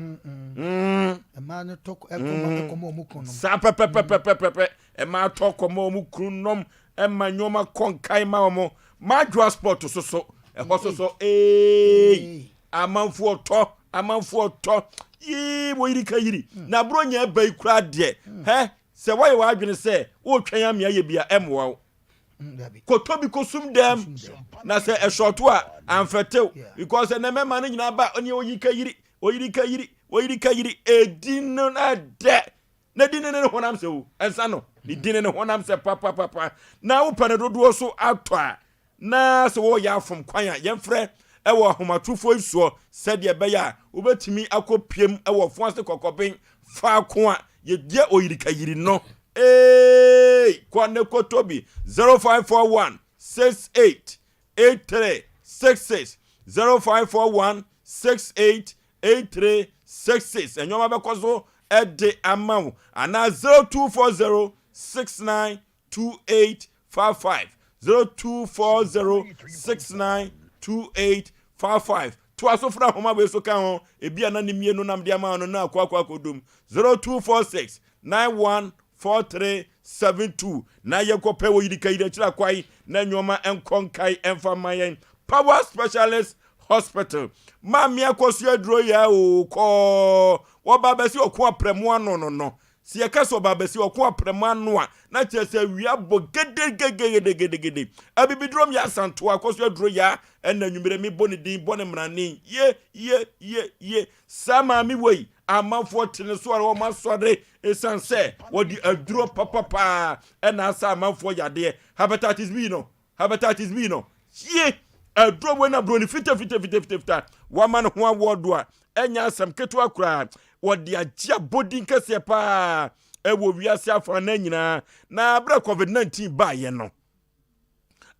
Speaker 2: Ɛma no tɔ ɛkɔma ɛkɔma ɔmo kunu nom.
Speaker 1: Saa pɛpɛpɛpɛpɛpɛ, ɛma atɔ kɔma ɔmo kunu nom, ɛma nneɛma kɔ nkan ma ɔmo. Madwoa sport soso, ɛhɔ soso, ee, amanfoɔ tɔ, amanfoɔ tɔ, yii, wɔ yiri ka yiri. Na aburo nyɛ ɛba yi koraa deɛ, hɛ, sɛ wɔyɛ w'adwene sɛ wotwɛn amea yɛ bi a, ɛmmoa wo. Kɔtɔ bi kɔsum dɛm na sɛ ɛsɔɔto a amfɛtew because ɛnɛ mɛma no nyinaa ba ɔne oyi ka yiri oyiri ka yiri oyiri ka yiri edi no na dɛ na di ne ne honam sɛ o ɛnsa no ne di ne ne honam sɛ papapapa na wopɛ no dodoɔ so atɔ a Na sɛ wɔreyɛ afom kwan a, yɛmfrɛ wɔ ahomatorofoɔ yi soɔ sɛdeɛ ɛbɛyɛ a wobɛtumi akɔpiem wɔ ɔfo ase kɔkɔben faako a yɛdua oyirikayiri no. Eeii! Kɔ ne kɔtɔ bi 0541 68 83 66 0541 68 83 66 Nneɛma bɛkɔ so de ama wo anaa 0240 69 2855 0240692855 Toa so fra nhoma wei so ka ho, ebia na ne mmienu nam de ama no na akɔ akɔ akɔdum 0246914372 na yɛnkɔpɛ wɔ yirikayiri akyiri akwae na nneɛma nkɔ nkae ɛmfa mma yɛn. Power Specialist Hospital Maame Akosua aduro yɛ o kɔɔ wɔba abɛsi ɔko aprɛmo ano no no Sɛ yɛka sɛ ɔbaa bɛsi ɔko aprɛm ano a, na kyerɛ sɛ awia bɔ gedegedegedegede. Abibidurom yɛ asantoa, akɔ so aduro yaa, ɛna anwummerɛ mebɔ ne din, bɔ ne mmrane. Ye, ye, ye, ye. Saa maame wei, amanfoɔ te ne so a wɔn asɔre ɛsiane sɛ wɔde aduro papapaa ɛna asa amanfoɔ yadeɛ. Hepatitis B no, Hepatitis B no, yie aduro wei na buroni fitafitafitafita wama ne ho awɔɔdo a ɛnyɛ asɛm ketewa koraa. Wɔde agye abɔdin kɛseɛ paa ɛwɔ wiase afa no nyinaa. Na abere COVID-19 baeɛ no,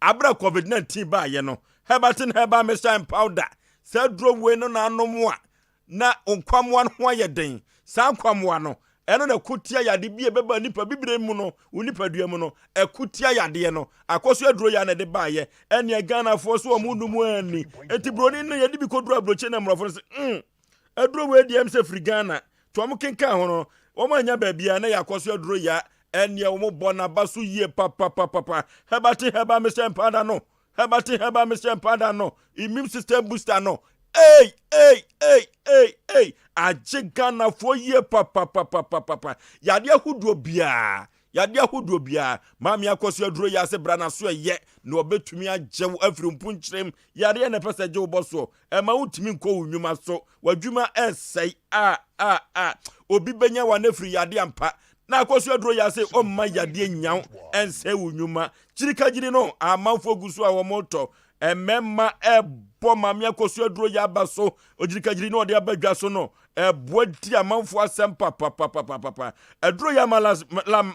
Speaker 1: abere COVID-19 baeɛ no, Herbatin Herbal Mixture and Powder, saa aduro wei no na anom a na nkwammoa no ho ayɛ den. Saa nkwammoa no, ɛno na ɛko tia yade bi a ɛbɛba nipa bibire mu no, wo nipadua mu no, ɛko tia yadeɛ no. Akɔso aduro yɛ na ɛde baayɛ. Ɛnea Ghanafoɔ so wɔn num anni. Enti buroni no yɛde bi kɔduru aburokyi na mmorɔfo no sɛ, mm, aduro wei deɛ ɛm sɛ firi Ghana. Nti wɔn kenkan ho no, wɔn anya baabiara na yɛ akɔso aduro ya. Ɛnea wɔn bɔ n'aba so yie papapapapa. Herbate herbal mixture and powder no, Herbate herbal mixture powder no, immune system booster no. Ei, ei, ei, ei, ei. Agye Ghanafoɔ yie papapapapapa. Yadeɛ ahodoɔ biara, yadeɛ ahodoɔ biara. Maame Akosua aduro yi ase bra n'aso ɛyɛ na ɔbɛtumi agye wo afiri mpunkyerem. Yadeɛ na ɛpɛ sɛ gye wo bɔ soɔ. Ɛma wontumi nkɔ wo nnwuma so. W'adwuma ɛresɛe. A, a, a. Obi bɛnya wo anafiri yadeɛ ampa. Na Akosua aduro yi ase ɔmma yadeɛ nya wo ɛnsɛe wo nnwuma. Kyirikagyiri no, amanfoɔ gu so a wɔretɔ. Mmarima rebɔ Maame Akosua aduro yi aba so. Ogyirikagyiri no ɔde aba dwa so no, ɛboa di amanfoɔ asɛm papapapapapa. Aduro yi ama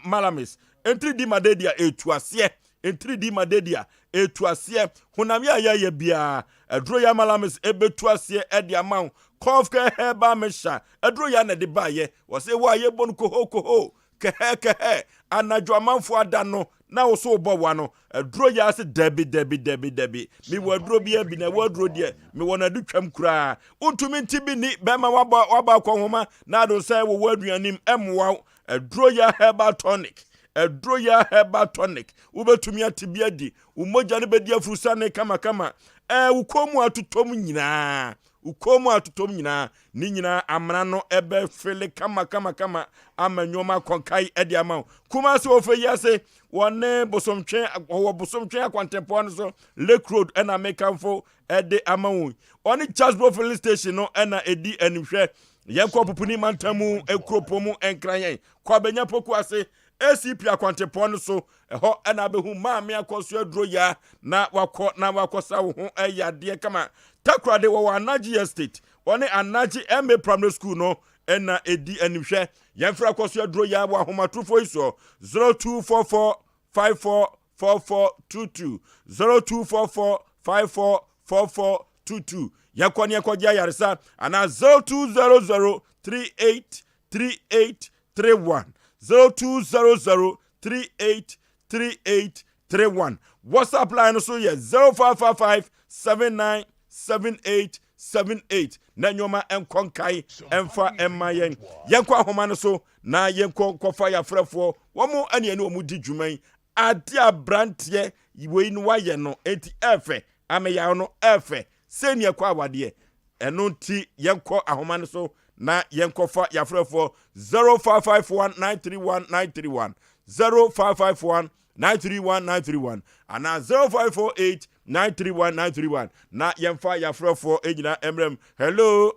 Speaker 1: malamis, ntiridi madedia ɛretu aseɛ. Ntiridi madedia ɛretu aseɛ. Honam yɛ a yɛyɛ biara, aduro yi ama malamis ɛbɛtu aseɛ ɛde ama wo. Cough Care Herbal Mixture, aduro yi a na ɛde baeɛ. Wɔse wɔ a yɛbɔ no kohokoho Kɛhɛɛkɛhɛɛ, anadwo amanfoɔ ada no na wo so wobɔ wa no, aduro yi ara se dabi dabi dabi dabi, mewɔ aduro biara bi na ɛwɔ aduro deɛ mewɔ no adutwam koraa. Wontumi nte bi nni, bɛrima wabɔ wabɔ akɔnhoma na ado nsa ɛwɔ wo aduanem, ɛmmoa wo. Aduro yi ara herbal tonic, aduro yi ara herbal tonic, wobɛtumi ate bi adi, wo mogya no bɛdi afurusane kamakama, ɛɛ wo kɔn mu atotɔ mu nyinaa, Wo kɔn mu atotɔ mu nyinaa, ne nyinaa amena no bɛfele kamakamakama ama nneɛma akɔnkae de ama wo. Kumasi wɔ fɛ yi ase, wɔne Bosomtwe, wɔwɔ Bosomtwe akwantempɔn no so, Lake Road ɛna mekamfo de ama wo. Wɔne Jasbro filling station no ɛna ɛdi animhwɛ. Yɛnkɔ Pupuni mantam mu, kuropɔn mu nkran yɛn. Kɔ Abenya Poku ase, ACP akwantempɔn no so, Ɛhɔ na abɛhu maame akɔso aduro ya na wakɔ na wakɔsa wo ho yadeɛ kama. Takoradi wɔwɔ Anagye Estate, wɔne Anagye MA Primary School no ɛna ɛdi animhwɛ. Yɛmfrɛ kɔ so aduro yɛ wɔ ahomatorofoɔ yi soɔ 0244 544422 0244 544422 yɛnkɔ ne yɛnkɔgye ayaresa anaa 0200 38 38 31 0200 38 38 31 WhatsApp line no so yɛ 0555 79 78 78 na nneɛma nkɔ nkae ɛmfa ɛmma yɛn yɛnkɔ ahoma no so na yɛnkɔ nkɔfa yɛafrɛfoɔ wɔn ɛne ɛne wɔn di dwuma yi ade aberanteɛ wei no wayɛ no enti ɛfɛ ameyaw no ɛfɛ sɛnea ɛkɔ awadeɛ ɛno nti yɛnkɔ ahoma no so na yɛnkɔfa yɛafrɛfoɔ 0551 931 931 0551 931 931 anaa 0548 931 931 na yɛmfa yɛafrɛfoɔ nyina mmerɛm hello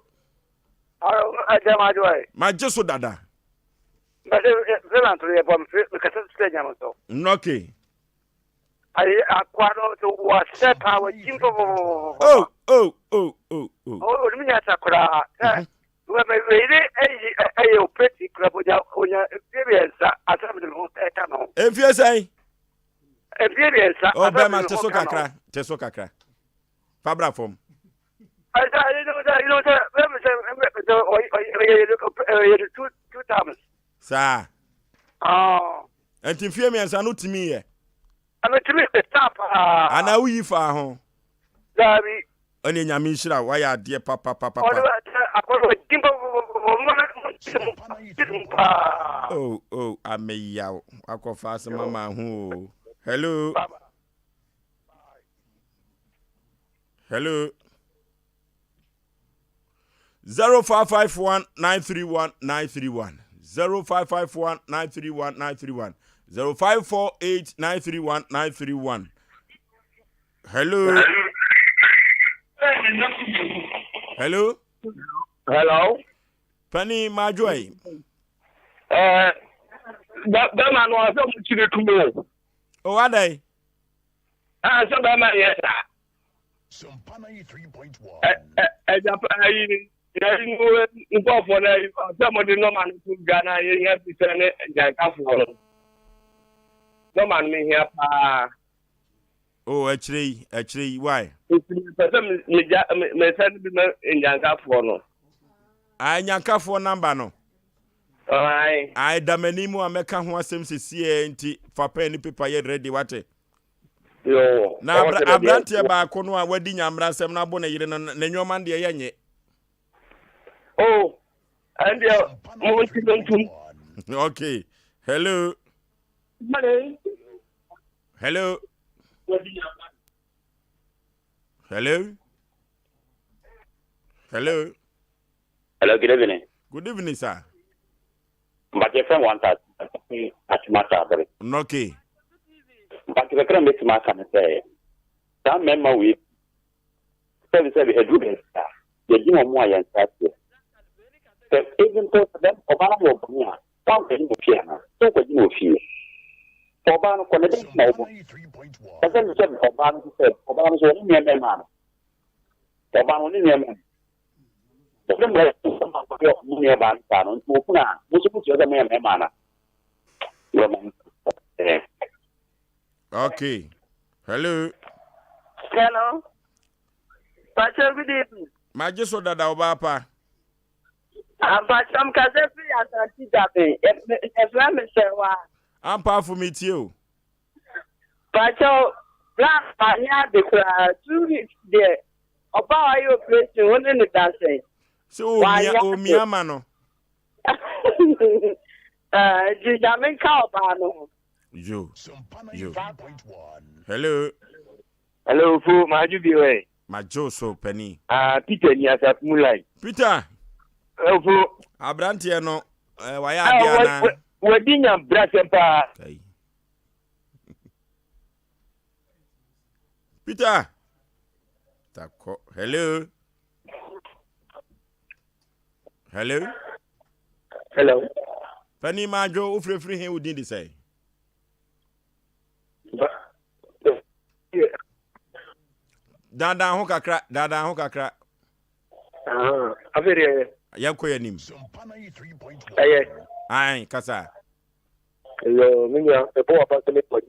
Speaker 1: magye so dada okay
Speaker 6: Ayi akoa no so wɔsɛ paa wɔgyim fɔfɔfɔfɔfɔ.
Speaker 1: Oh oh oh oh oh.
Speaker 6: Onim nyasa koraa sɛ wei ne ɛyi ɛyɛ operate kura onya onya mfie mmiɛnsa asɛm de ho ɛka no.
Speaker 1: Mfie sɛn?
Speaker 6: Mfie mmiɛnsa.
Speaker 1: Oh bɛrima te so kakra te so kakra fa bra fam.
Speaker 6: Ɛsɛ ɛyi no sɛ ɛyi no sɛ bɛrima sɛ sɛ ɔyɛ ɔyɛ two times.
Speaker 1: Saa. Nti mfeɛ mmiɛnsa no tumi yɛ?
Speaker 6: Metumi saa paa.
Speaker 1: Anaa woyi faa ho?
Speaker 6: Daabi.
Speaker 1: Ɛne nyame nhyira wayɛ adeɛ papapapa. Oh oh ameyaw akɔfa asɛm ama ho o. Hello. Hello. 0551 931 931 0551 931 931 0548 931 931 Hello. Hello.
Speaker 8: Hello.
Speaker 1: Penny Majoy.
Speaker 8: Eh, bɛma no asɛ mo kyerɛ tum o.
Speaker 1: O adai.
Speaker 8: Ah, sɛ bɛma yɛ saa. Ɛgyapa ayi yɛyi nkurɔfoɔ no ayi sɛ mode nɔma no to dwa na yɛhia bi sɛ ne gyankafoɔ no nɔma no mehia paa.
Speaker 1: O akyire yi akyire yi why?
Speaker 8: Nti mepɛ sɛ megya mesɛ no bi ma nyankafoɔ no.
Speaker 1: Ah nyankafoɔ namba no.
Speaker 8: Ae.
Speaker 1: Ae da m'anim a mɛka ho asɛm sesiɛ nti fa pɛn ne paper yɛ ready wate. Na aberanteɛ baako no a wadi nyammerasɛm no abo ne yere no ne nneɛma no deɛ yɛnyɛ.
Speaker 8: Oh, ɛndeɛ mo nti no ntum.
Speaker 1: Okay, hello. Hello. Hello. Hello.
Speaker 23: Hello, good evening.
Speaker 1: Good evening, sir.
Speaker 23: Mpakyɛ fɛn wɔn ta atumata abere.
Speaker 1: Okay.
Speaker 23: Mpakyɛ kakra mbɛtumi aka ne sɛ saa mmarima wei sɛbi sɛbi aduru baabi a yɛdi wɔn a yɛn nsa aseɛ. Sɛ ebi mpo sɛ bɛm ɔbaa no wɔ bɔne a wankɔgye wɔ fie anaa sɛ wokɔgye wɔ fie. Sɛ ɔbaa no kɔ ne dɛn na ɔbɔ. Ɛsɛ sɛ ɔbaa no sɛ ɔbaa no sɛ ɔne nua bɛrima no. Ɔbaa no ɔne nua bɛrima. Sɛ mmerɛ sɛ makɔyɛ mo nua baa no saa no, nti wɔkunu a, mo nso mokyerɛ sɛ moyɛ mmarima ana?
Speaker 1: Okay. Hello.
Speaker 24: Hello. Pacho, good evening.
Speaker 1: Magye so dada ɔbaa pa.
Speaker 24: Ampacho mkasa firi Asante Dwaben. Yɛfrɛ me Sɛwa.
Speaker 1: Ampaafo metie o.
Speaker 24: Pacho, bra anyɛ ade koraa. 2 weeks deɛ ɔba a wayɛ operation wo ne ne da sɛn.
Speaker 1: Sɛ omia omia ma no.
Speaker 24: Nti nyame nka ɔbaa no ho.
Speaker 1: Yo yo. Hello.
Speaker 8: Hello, fo maadwo bi wɛ.
Speaker 1: Madwo so pani.
Speaker 8: Ah, Peter ni asafo mu line.
Speaker 1: Peter.
Speaker 8: Hello, fo.
Speaker 1: Aberanteɛ no eh, wayɛ adeɛ anaa?
Speaker 8: Wadi nya brasɛm paa.
Speaker 1: Peter. Takɔ. Hello. Hello.
Speaker 8: Hello.
Speaker 1: Pani Madwo, wofirifiri he wo din de sɛn? Dandan ho kakra, dandan ho kakra.
Speaker 8: Afei deɛ.
Speaker 1: Yɛnkɔ yɛn anim.
Speaker 8: Ɛyɛ.
Speaker 1: Ae, kasa.
Speaker 8: Yo, me nua, mebɔ w'aba sɛ mebɔ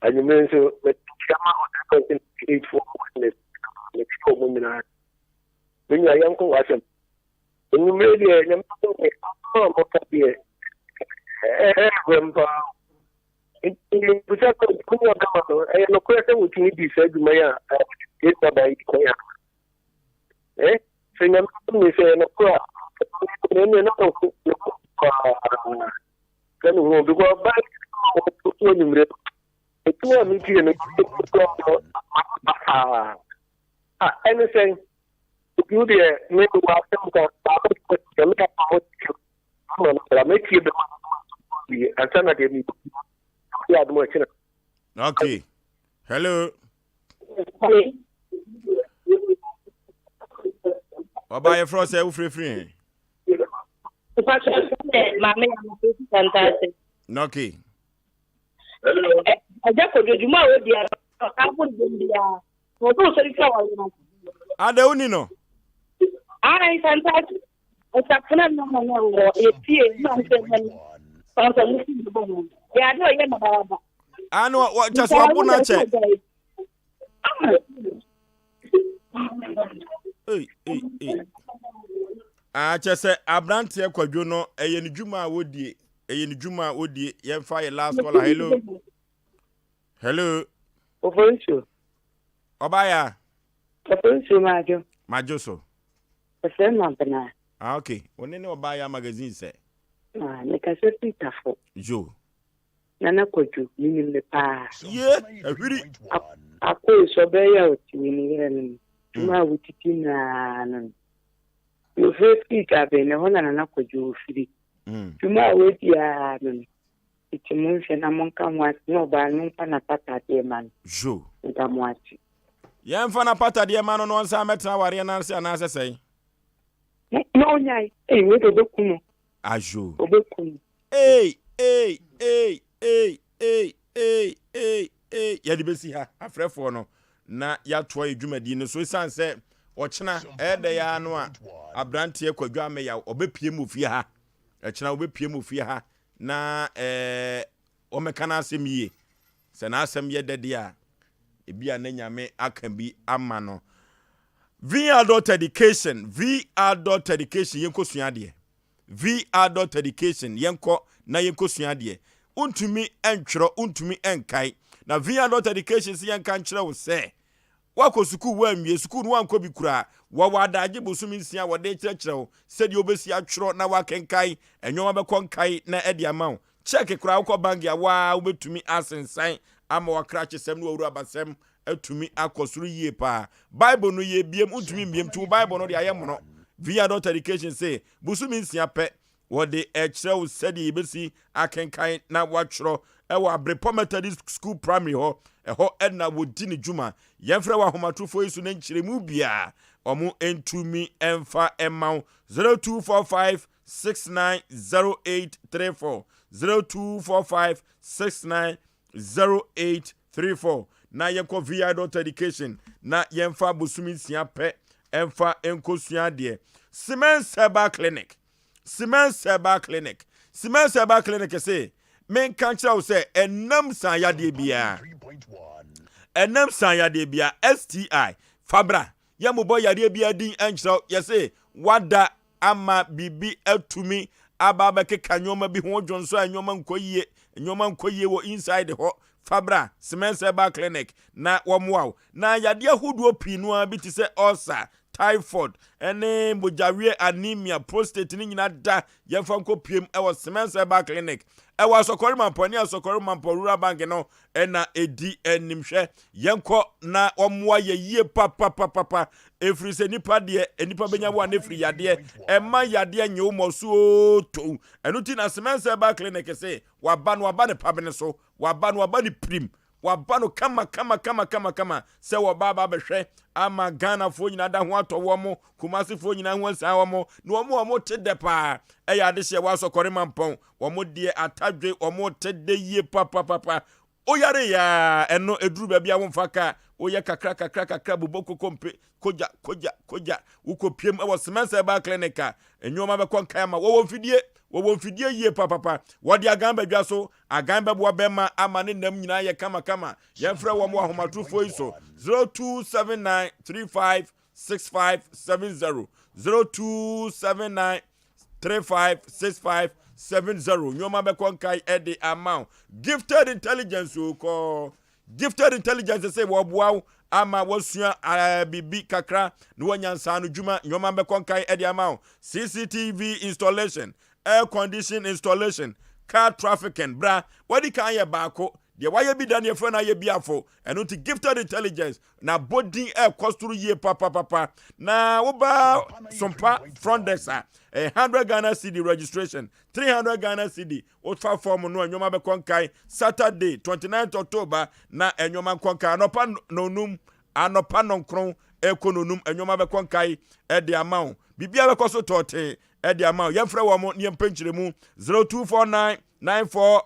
Speaker 8: anwummere nso mekyia ma ɔtɛpɛnti eight four witness mekyia wɔn nyinaa. Me nua, yɛnkɔ w'asɛm. Anwummere deɛ, nyame adom deɛ, asɛm a moka deɛ, ɛɛbrɛm paa. Nti mebisa sɛ, me nua bɛma no, ɛyɛ nokorɛ sɛ wotumi di saa dwuma yi a yɛn nuabaa yi di kan a? Eh, sɛ nyame adom ne sɛ ɛyɛ nokorɛ a, ɛnneɛ na ɔho ne ho paa. Sɛ ne ho, because ɔbaa yi a wɔto anwummere no, ɛtumi a metie no, no, basaa. Ah, ɛne sɛn? Nti wo deɛ me wɔ asɛm ka baako sɛ meka ma wo ama no bra mɛtie bɛma no wie ansa na deɛ mekɔ yɛ adom akyina.
Speaker 1: Okay. Hello. Ɔba yɛfrɛ sɛ wofirifiri he? Okay.
Speaker 9: Ɛgya kɔdwo dwuma a wɔdi ara ɔtamfo no bɛm biara Wɔbɔ osɔre tia wɔn no.
Speaker 1: Ada wo ni no.
Speaker 9: Ayi fantastic. Ɔsafuna no na na wɔ efie na nsɛ na ni. Fansa mu si bɔ no. Yɛ ade ɔyɛ na baraba.
Speaker 1: Ano wɔ kyɛ so abo na kyɛ. Ei ei ei. Ah kyɛ sɛ abranteɛ kwadwo no ɛyɛ ne dwuma a wodie. Ɛyɛ ne dwuma a wodie. Yɛmfa yɛ last caller. Hello. Hello.
Speaker 10: Ofonsuo.
Speaker 1: Ɔbaa
Speaker 10: Ofonsuo madwo.
Speaker 1: Madwo so.
Speaker 10: Ɛfrɛ ma bena.
Speaker 1: Ah okay. Wo ne ne ɔbaa ya magazine sɛ.
Speaker 10: Ah mekasa firi Tafo.
Speaker 1: Yo.
Speaker 10: Nana Kwadwo menim no paa.
Speaker 1: Ye ahwiri.
Speaker 10: Akoi sɛ ɔbɛyɛ a ɔte wei ne yere no no. Dwuma a wotiti naa no no. Mefrɛ firi Gaben ɛhɔ na Nana Kwadwo ofiri. Dwuma a wadi aa no no. Ntsi monhwɛ na monka ho asɛm na ɔbaa no momfa n'apatadeɛ ma no.
Speaker 1: Yo.
Speaker 10: Meda mo ase.
Speaker 1: Yɛmfa n'apatadeɛ ma no na ɔnsan mmɛtena awareɛ no ase anaasɛ sɛn?
Speaker 10: Na ɔnyae. Ei, wei de ɔbɛku no.
Speaker 1: Ayo.
Speaker 10: Ɔbɛku no.
Speaker 1: Ei, ei, ei, ei, ei, ei, ei, ei. Yɛde bɛsi ha, afrɛfoɔ no, na yɛatoa yɛ dwumadie no so. Ɛsiane sɛ ɔkyena ɛyɛ dɛ ara no a, aberanteɛ Kwadwo Ameyaw, ɔbɛpue mu wɔ fie ha. Ɛkyena ɔbɛpue mu wɔ fie ha. na ɛɛ wɔmmɛka n'asɛm yie. Sɛ n'asɛm yɛ dɛ deɛ a, ebi a na Nyame aka bi ama no. V Adult Education, V Adult Education, yɛnkɔ sua adeɛ. V Adult Education, yɛnkɔ na yɛnkɔ sua adeɛ. Wontumi ntwerɛ, wontumi nkae. Na V Adult Education sɛ yɛnka nkyerɛ wo sɛ, Woakɔ sukuu, woanwie sukuu no, woankɔ bi koraa. Wɔwɔ adagye bosome nsia a wɔde rekyerɛkyerɛ wo sɛdeɛ wobɛsi atwerɛ na woakenkan nnoɔma bɛkɔ nkae na ɛde ama wo. Kyɛɛke koraa, wokɔ bank a, wo ara wobɛtumi asensan ama w'akrakyesɛm ne w'awurabasɛm atumi akɔ soro yie paa. Bible no, yɛrebiem, wontumi mmiem nti wo Bible no deɛ ayɛ mono. Via Adult Education se, bosome nsia pɛ, Wɔde rekyerɛ wo sɛdeɛ yɛbɛsi akenkan na woatwerɛ wɔ Abrepɔ Methodist School Primary hɔ. Ɛhɔ na wɔdi ne dwuma. Yɛmfrɛ wɔ ahomatorofoɔ yi so na nkyerɛmu biara wɔn ntumi mfa mma wo. 0245 690834 0245 690834 na yɛnkɔ VI dot education na yɛmfa bosome nsia pɛ mfa nkɔsua adeɛ. Siemens Herbal Clinic Siemens Herbal Clinic Siemens Herbal Clinic se menka nkyerɛ wo sɛ ɛnam san yadeɛ biara ɛnam san yadeɛ biara STI fabra yɛmmobɔ yadeɛ biara din nkyerɛ wo yɛse wada ama biribi atumi aba abɛkeka nneɛma bi ho dwonso a nneɛma nkɔ yie nneɛma nkɔ yie wɔ inside hɔ fabra Siemens Herbal Clinic na wɔmmoa wo na yadeɛ ahodoɔ pii no ara bi te sɛ ulcer typhoid ne mogyaweɛ anemia, prostate ne nyina da yɛmfa nkɔ piem wɔ Semens Herbal Clinic ɛwɔ Asɔkɔre Mampɔ ne Asɔkɔre Mampɔ Rural Bank no ɛna ɛdi anim hwɛ yɛnkɔ na wɔmmoa yɛ yie papapapapa ɛfiri sɛ nipa deɛ nipa bɛnya wo a ne firi yadeɛ ɛma yadeɛ nye wo mmɔ so tow ɛno ti na Semens Herbal Clinic se waba no waba ne pabene so waba no waba ne pirim Waba no kama kama kama kama kama sɛ wɔba aba abɛhwɛ ama Ghanafoɔ nyinaa da ho atɔ wɔn, Kumasefoɔ nyinaa ho asian wɔn, na wɔn a wɔte dɛ paa ɛyɛ adehyeɛ wɔ Asɔkɔre Mampɔn, wɔn deɛ atadwe, wɔn te dɛ yie papapapa. Woyare yɛ a, ɛno ɛduru baabi a womfa ka, woyɛ kakra kakra kakra bobɔ kokompe, kogya, kogya, kogya, wokɔpiem wɔ Semens Herbal Clinic a, nnoɔma bɛkɔ nkan ama wo. Wɔwɔ mfidie, wɔwɔ mfidie yie papapa. Wɔde agan ba dwa so, agan bɛboa bɛrima ama ne nam nyinaa ayɛ kamakama. Yɛmfrɛ wɔn wɔ ahomatorofoɔ yi so, 0279 35 6570, 0279 356570 nneɛma bɛkɔ nkae ɛde ama wo. Gifted Intelligence o kɔ Gifted Intelligence sɛ wɔboa wo ama wasua eh, biribi kakra na wanya nsaano dwuma. Nneɛma bɛkɔ nkae ɛde ama wo. CCTV installation, air condition installation, car trafficking, bra wadi kan yɛ baako deɛ wayɛ bi da ne yɛfrɛ no ayɛ biafo. Ɛno nti Gifted Intelligence na abɔdin ɛkɔ soro yie papapapa. Na woba Sompa front desk a, ɛyɛ 100 Ghana cedi registration, 300 Ghana cedi wofa fɔm no a nneɛma bɛkɔ nkan. Saturday 29 October na nneɛma nkɔ nkan anɔpa nonum, anɔpa nɔnkron ɛkɔ nonum, nneɛma bɛkɔ nkan ɛde ama wo. Biribiara bɛkɔ so tɔɔtee ɛde ama wo. Yɛmfrɛ wɔn ne yɛmpɛ nkyerɛmu 0249 94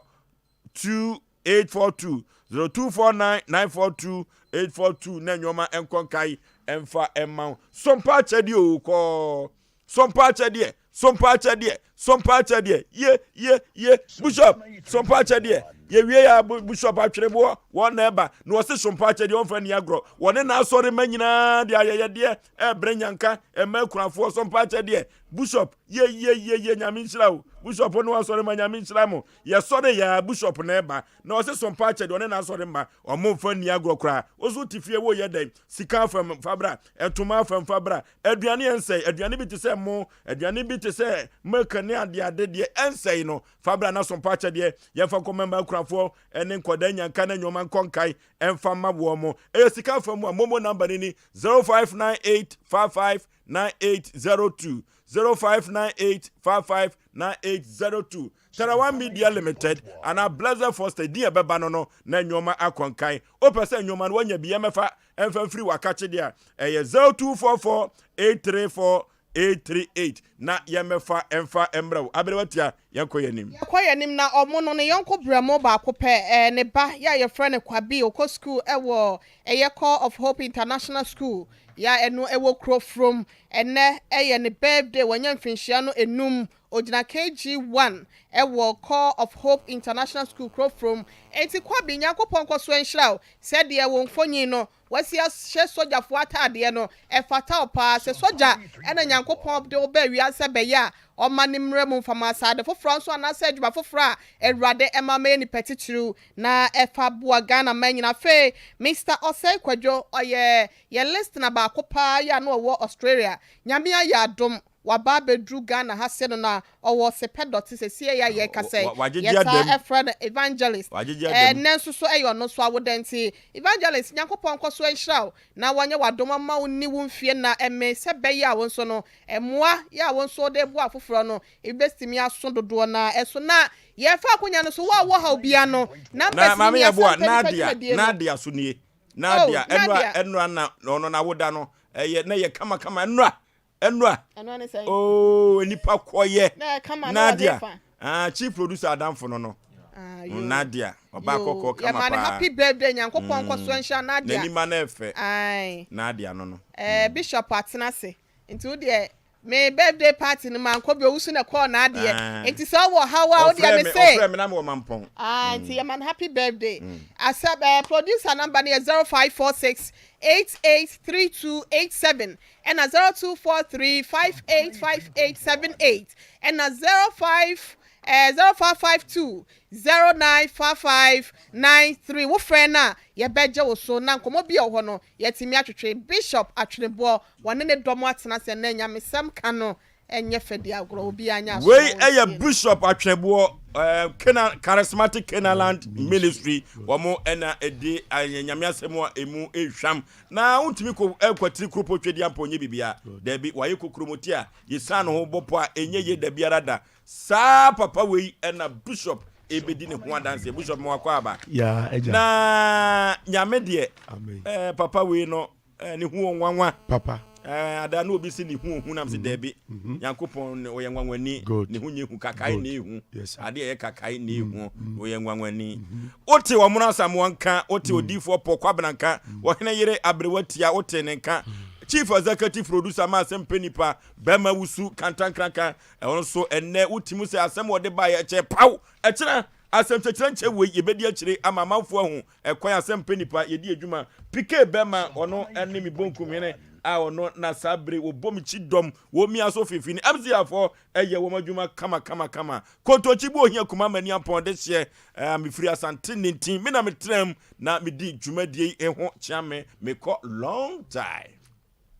Speaker 1: 2 842 0249 942 842 na nneɛma nkɔ nkae mfa mma wo. Sompa akyɛdeɛ o kɔɔ. Sompa akyɛdeɛ, sompa akyɛdeɛ, sompa akyɛdeɛ. Ye ye ye Bishop, sompa akyɛdeɛ. Yɛwie yɛ a Bishop atwereboɔ wɔn na ɛba na wɔse sompa akyɛdeɛ wɔmfa nni agorɔ. Wɔne n'asɔre mma nyinaa de ayɛyɛdeɛ ɛbrɛ nyanka ɛma akunafoɔ. Sompa akyɛdeɛ Bishop ye ye ye ye Nyame nhyira wo. Bishop ne w'asɔre mma Nyame nhyira mo. Yɛsɔre yɛ a bishop na ɛba na ɔse sompa akyɛ deɛ ɔne n'asɔre mma ɔmo nfa nni agorɔ koraa. Wo nso wote fie woyɛ dɛn? Sika afam fa bra, ntoma afam fa bra, aduane ɛnsɛe, aduane bi te sɛ mo, aduane bi te sɛ milk ne ade ade deɛ ɛnsɛe no fa bra na sompa akyɛ deɛ yɛmfa nkɔma mma akunafoɔ ne nkwadaa nyanka na nnoɔma nkɔ nkae ɛmfa mma wɔn mo. Ɛyɛ sika afam a momo number no ni 0598 55 9802 0598 55 9802 Tarawa Media Limited anaa Blessed Foster din a ɛbɛba no no na nneɛma akɔ nkan. Wopɛ sɛ nneɛma no woanya bi yɛmmɛfa ɛmfa mfiri w'akakye deɛ a ɛyɛ 0244 834 838 na yɛmmɛfa ɛmfa mmerɛ wo. Aberewa tia yɛnkɔ yɛn anim.
Speaker 4: Yɛkɔ yɛn anim na ɔmo no ne yɔnko brɛmo baako pɛ ɛɛ ne ba yɛ a yɛfrɛ no Kwabi ɔkɔ sukuu ɛwɔ ɛyɛ Core of Hope International School yɛ a ɛno ɛwɔ Kurofrom. Ɛnnɛ ɛyɛ ne birthday wanya mfinhyia no enum Ogyina KG one wɔ Core of Hope International School Kurofrom. Enti Kwabi, Nyankopɔn nkɔso nhyira wo. Sɛdeɛ wo mfonyin no wasi ahyɛ sogyafoɔ ataadeɛ no, ɛfata wo paa. Sɛ sogya na Nyankopɔn de wo baa wiase sɛ bɛyɛ a, ɔma ne mmra mu mfa ma asaade foforɔ nso anaasɛ adwuma foforɔ a Awurade ma mɛyɛ nipa titiriw na ɛfa boa Ghana man nyinaa. Afei Mister Osei Kwadwo, ɔyɛ yɛn listener baako paa yi a na ɔwɔ Australia. Nyame ayɛ adom, Waba abɛduru Ghana ha se no na ɔwɔ sepɛ dɔte sesie yi a yɛrekasa yi.
Speaker 1: Wagyegye adam.
Speaker 4: Yɛtaa frɛ no Evangelist.
Speaker 1: Wagyegye adam.
Speaker 4: Ɛnnɛ nso so ɛyɛ ɔno nso awoda nti Evangelist Nyankopɔn nkɔ so nhyira wo na wanyɛ w'adom ama wo nni wo mfie nna ɛmee sɛ bɛyɛ a wo nso no mmoa yɛ a wo nso wode reboa afoforɔ no ebi bɛtumi aso dodoɔ no ara ɛso na yɛrefa akonya no so wo a wowɔ haw biara no
Speaker 1: Na
Speaker 4: numbers no
Speaker 1: maame
Speaker 4: ni
Speaker 1: yɛboa
Speaker 4: asɛmpa nipa
Speaker 1: Nadia
Speaker 4: dwumadie no.
Speaker 1: Nadia so nie
Speaker 4: Oh
Speaker 1: Nadia ɛnora
Speaker 4: Nadia.
Speaker 1: ɛnora na ɔno n'awoda no ɛyɛ na ɛyɛ kama kama ɛnora Ɛnora.
Speaker 4: Ɛno ne sɛn?
Speaker 1: Oh, nipa kɔyɛ.
Speaker 4: Na ɛka ma no
Speaker 1: Nadia.
Speaker 4: wɔ hefa?
Speaker 1: Ah, chief producer adamfo no no.
Speaker 4: Ah, yo.
Speaker 1: Nadia. Ɔba
Speaker 4: Yo.
Speaker 1: kɔkɔɔ kama
Speaker 4: Yɛma no
Speaker 1: paa.
Speaker 4: happy birthday. Nyankopɔn nkɔ so nhyira Nadia.
Speaker 1: N'anim ano ɛfɛ.
Speaker 4: Ae.
Speaker 1: Nadia no no.
Speaker 4: Eh, Bishop atena ase. Nti wo deɛ me birthday party no mankɔ bi, owusu na ɛkɔɔ n'adeɛ.
Speaker 1: Ah.
Speaker 4: Nti sɛ ɔwɔ haw a, wo deɛ
Speaker 1: Ɔfrɛ
Speaker 4: me
Speaker 1: me,
Speaker 4: se.
Speaker 1: ɔfrɛ me na mewɔ Mampɔn.
Speaker 4: Ah, nti yɛma no happy birthday. Asɛ, eh, producer number no yɛ 0546 883287. Ɛna 0243 5858 78 ɛna 05 eh, 0552 0955 93 wo frɛ no a yɛbɛgye wo so na nkɔmmɔ bi a ɛwɔ hɔ no yɛatumi atwetwe. Bishop Atweneboɔ wɔne ne dɔm atena ase ɛnnɛ nyamesɛm ka no ɛnyɛ fɛ di agorɔ obiara nyɛ aso
Speaker 1: Wei
Speaker 4: na
Speaker 1: yɛ
Speaker 4: wɔntie no.
Speaker 1: Bishop Atweneboɔ eh, Canaan, Charismatic Canaanland Ministry wɔn ɛna ɛde eh, nyame asɛm a ɛmu ɛhwam Na wontumi kɔ nkwatiri kuropɔn Twedeampɔn nyɛ biribiara. Dabi, wayɛ kokuromoti a yɛsiane ne ho bɔ pɔ a ɛnyɛ yie da biara da. Saa papa wei na Bishop ɛbɛdi ne ho adanseɛ. Bishop ma wakɔ aba.
Speaker 12: Ya, agya.
Speaker 1: Na Nyame deɛ,
Speaker 12: Amen.
Speaker 1: eh, papa wei no, eh, ne ho wɔ nwanwa.
Speaker 12: Papa.
Speaker 1: Eh, ada na obi se ne hu ohu nam se daabi. Nyankopɔn ne ɔyɛ nwanwani, ne ho nyɛ hu, kakae na ehu. Ade a ɛyɛ kakae na ehu, ɔyɛ nwanwani. Wote Ɔmono Asamoah nka, wote Odiyifoɔ Paul Kwabena nka, Ɔhene yere Aberewa Tia, wote ne nka. Chief Executive Producer ma Asɛm Pɛ Nipa, Bɛrima Wusu, Kantankranka, ɛno nso ɛnnɛ wote mu sɛ asɛm a ɔde baeɛ ɛkyɛ paw, ɛkyena asɛm kyɛkyerɛ nkyɛ wei yɛbɛdi akyire ama amanfoɔ ahu ɛkwan asɛm pɛ nipa yɛdi adwuma. PK Bɛrima, ɔno ne me bonkum hene a ɔno na saa bere wɔbɔ me kyi dɔm wɔ mia so finfini. MC afoɔ ɛyɛ wɔn adwuma kama kama kama. Kontokyi bu ohia kuma mani ampɔn de hyeɛ. Eh, mefiri Asante Nintin, me na metenam na medi dwumadie yi ho kyea me, mekɔ long time.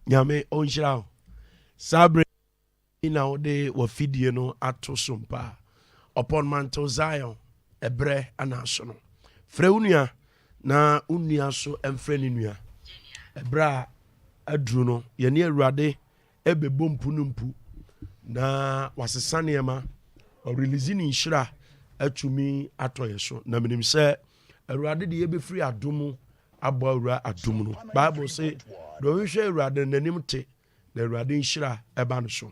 Speaker 5: Nyame ɔnhyira wo. Saa berɛ yi na wode w'afidie no ato so mpa a, upon Mantle Zion, ɛberɛ ana aso no. Frɛ wo nua na wo nua nso mfrɛ ne nua. Ɛberɛ a aduru no, yɛne Awurade ɛbɛbɔ mpu no mpu na wasesa nneɛma, ɔrelease ne nhyira atumi atɔ yɛ so. Na menim sɛ Awurade de yɛbɛfiri adom mu abɔ awura adom no. Bible se, deɛ ɔhwehwɛ Awurade no n'anim te, na Awurade nhyira ɛba no so.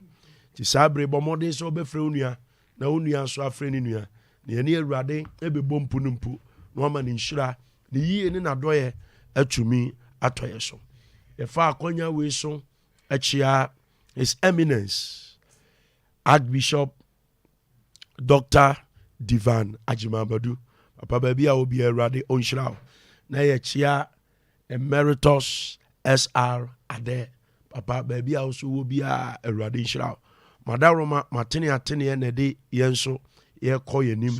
Speaker 5: Nti saa bere bɔ mmɔden sɛ wobɛfrɛ wo nua na wo nua nso afrɛ ne nua, na yɛne Awurade ɛbɛbɔ mpu no mpu na wama ne nhyira, ne yie ne n'adɔeɛ atumi atɔ yɛ so. Yɛfa akwanya wei so akyia His Eminence Archbishop Dr. Divan Agyemang-Badu. Papa baabi a obi Awurade ɔnhyira wo. Na yɛkyia Emeritus SR Adɛ. Papa baabi a wo wɔ biara Awurade nhyira wo. Madaworoma matene ateneɛ na ɛde yɛn nso yɛkɔ yɛn anim.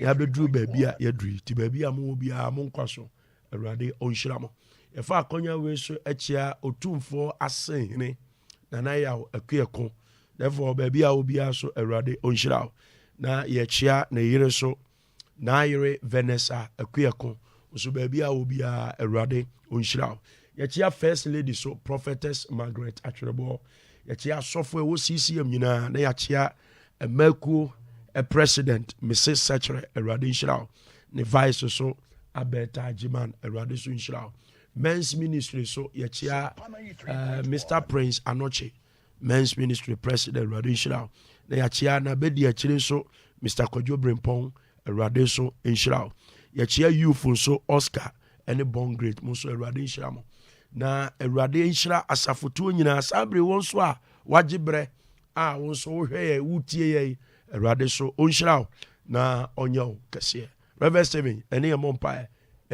Speaker 5: Yɛabɛduru baabi a yɛaduru yi. Nti baabi a mowɔ biara monkɔ so. Awurade ɔnhyira mo. Yɛfa akɔnya wei so kyia Otumfoɔ Asenhene Nana Yaw Akuako. Therefore, baabi a obiara so Awurade ɔnhyira wo. Na yɛkyia ne yere so, n'ayere Vanessa Akuako. Nso baabi a obiara Awurade ɔnhyira wo. Yɛkyia First Lady so, Prophetess Margaret Atwerɛboɔ. Yɛkyia asɔfo ɛwɔ CCM nyinaa na yɛakyia Mmakuo President Mrs. Sɛkyerɛ, Awurade nhyira wo. Ne Vice so Alberta Agyeman, Awurade so nhyira wo. Men's Ministry so yɛkyia uh, Mr. Prince Anokye, Men's Ministry President, Awurade nhyira wo. Na yɛakyia na bɛdi akyire nso Mr. Kwadwo Brempɔn, Awurade nso nhyira wo. Yɛkyia youth nso Oscar ɛne Born Great, mo nso Awurade nhyira mo. Na Awurade nhyira asafotuo nyinaa saa bere wɔn nso a wagye berɛ a wo nso wohwɛ yɛn, wotie yɛn, Awurade so ɔnhyira wo na ɔnyɛ wo kɛseɛ. Reverend Stephen, ɛne yɛn mmɔ mpaeɛ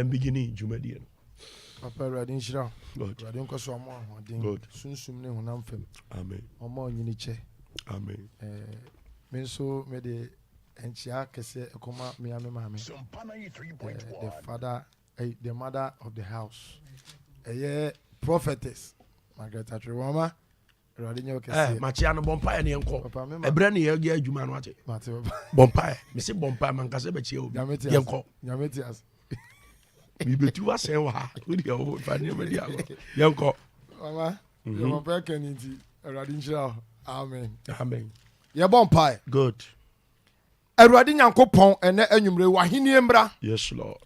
Speaker 5: mbigini dwumadie no.
Speaker 12: Papa Awurade nhyira wo. Awurade nkɔ so ɔmo ahoɔden. Sunsum ne honam fam.
Speaker 5: Amen.
Speaker 12: Ɔmo ɔnyini kyɛ.
Speaker 5: Amen.
Speaker 12: Eh, me nso me de nkyia kɛseɛ ɛkɔma me ame maame. Eh, the father, eh, the mother of the house. Ɛyɛ prophetess Margaret Atwerewama. Awurade nyɛ wo kɛseɛ.
Speaker 5: Eh, makyea no bɔ mpaeɛ ne yɛnkɔ. Ɛberɛ ne yɛyɛ adwuma no ate. Bɔ mpaeɛ. Mese bɔ mpaeɛ mankasa bɛkyia obi. Yɛnkɔ.
Speaker 12: Nyame te ase.
Speaker 5: Mebɛtu asɛn wɔ ha. Wodeɛ wo fa nneɛma di agorɔ. Yɛnkɔ.
Speaker 12: Mama, mhm. yɛ papa ɛka ne nti Awurade nhyira wo. Amen.
Speaker 5: Amen.
Speaker 12: Yɛbɔ mpaeɛ.
Speaker 5: Good.
Speaker 12: Awurade Nyankopɔn, ɛnɛ anwummere w'ahennie mmra.
Speaker 5: Yes, Lord.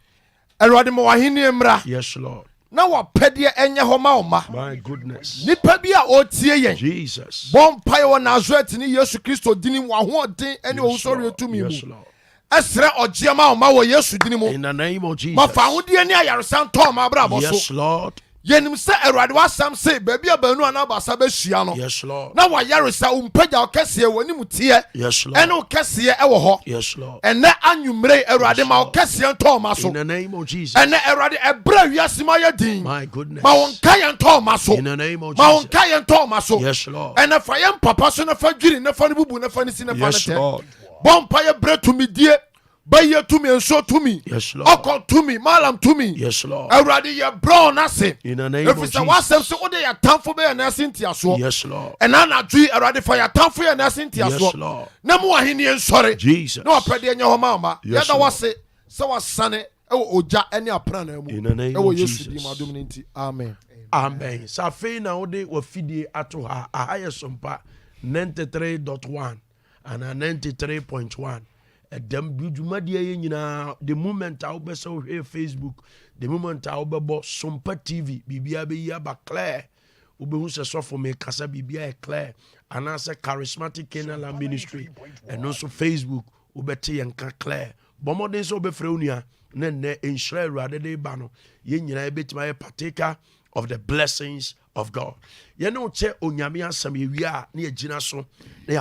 Speaker 12: Awurade ma w'ahennie mmra.
Speaker 5: Yes, Lord.
Speaker 12: Na w'apɛdeɛ ɛnyɛ hɔ ma wo mma.
Speaker 5: My goodness.
Speaker 12: Nipa bi a ɔretie yɛn.
Speaker 5: Jesus.
Speaker 12: Bɔ mpaeɛ wɔ Nasaret ne Yesu Kristo dini w'ahoɔden ne owusɔreɛ tumi mu.
Speaker 5: Yes, Lord.
Speaker 12: Ɛsrɛ ɔgyeɛ ma wo mma wɔ Yesu dini mu.
Speaker 5: In the name of Jesus.
Speaker 12: Ma fawodeɛ ne ayaresa ntɔ wɔn abrabɔ so.
Speaker 5: Yes, Lord.
Speaker 12: Yɛnim sɛ Awurade w'asɛm se baabi a baanu anaa baasa bɛhyia no,
Speaker 5: yes, Lord.
Speaker 12: na w'ayaresa, wo mpagya, wo kɛseɛ, w'anim teɛ,
Speaker 5: yes, Lord.
Speaker 12: ɛne wo kɛseɛ ɛwɔ hɔ.
Speaker 5: Yes, Lord.
Speaker 12: Ɛnɛ anwummere yi, Awurade
Speaker 5: yes,
Speaker 12: ma wo kɛseɛ ntɔ ɔma so.
Speaker 5: In the name of Jesus.
Speaker 12: Ɛnɛ Awurade ɛberɛ a wiase mu ayɛ din,
Speaker 5: My goodness.
Speaker 12: ma wo nka yɛn ntɔ ɔma so.
Speaker 5: In the name of
Speaker 12: Ma wo
Speaker 5: Jesus.
Speaker 12: nka yɛn ntɔ ɔma so.
Speaker 5: Yes, Lord.
Speaker 12: Ɛnɛ fa yɛn papa so na fa dwiri na fa no bubu na fa no si na fa no
Speaker 5: Yes,
Speaker 12: tɛ.
Speaker 5: Lord.
Speaker 12: Bɔ mpa yɛ brɛ tumidie bɛyɛ tumi nsuo tumi ɔkɔ tumi malam tumi awurade yɛ brɛ ɔno ase ɛfiri sɛ w'asɛm sɛ wode yɛ atamfo bɛyɛ no ase ntiasoɔ ɛna anadwo yi awurade fa yɛ atamfo yɛ no ase ntiasoɔ na mu ahennie nsɔre na wapɛdeɛ nyɛ hɔ ma ɔma yɛda wase sɛ wasane ɛwɔ ogya ne aprannaa mu ɛwɔ yesu din mu adom no nti amen.
Speaker 5: Amen. Sɛ afei na wode wafidie ato ha, aha yɛ Sompa 93.1 anaa 93.1. Ɛdɛm du dwumadie yɛ nyinaa the moment a wobɛ sɛ wohwɛ Facebook, the moment a wobɛbɔ Sompa TV, biribiara bɛyi aba clear.
Speaker 13: Wobɛhu sɛ sɔfo mekasa biribi ayɛ clear, anaasɛ Charismatic Canaan Land Ministry, ɛno nso Facebook wobɛte yɛn ka clear. Bɔ mmɔden sɛ wobɛfrɛ wo nua na nnɛ nhyira Awurade de ba no, yɛn nyinaa yɛbɛtumi ayɛ partaker of the blessings of God. Yɛne wo kyɛ Onyame asɛm, yɛwie a na yɛgyina so na yɛabɔ.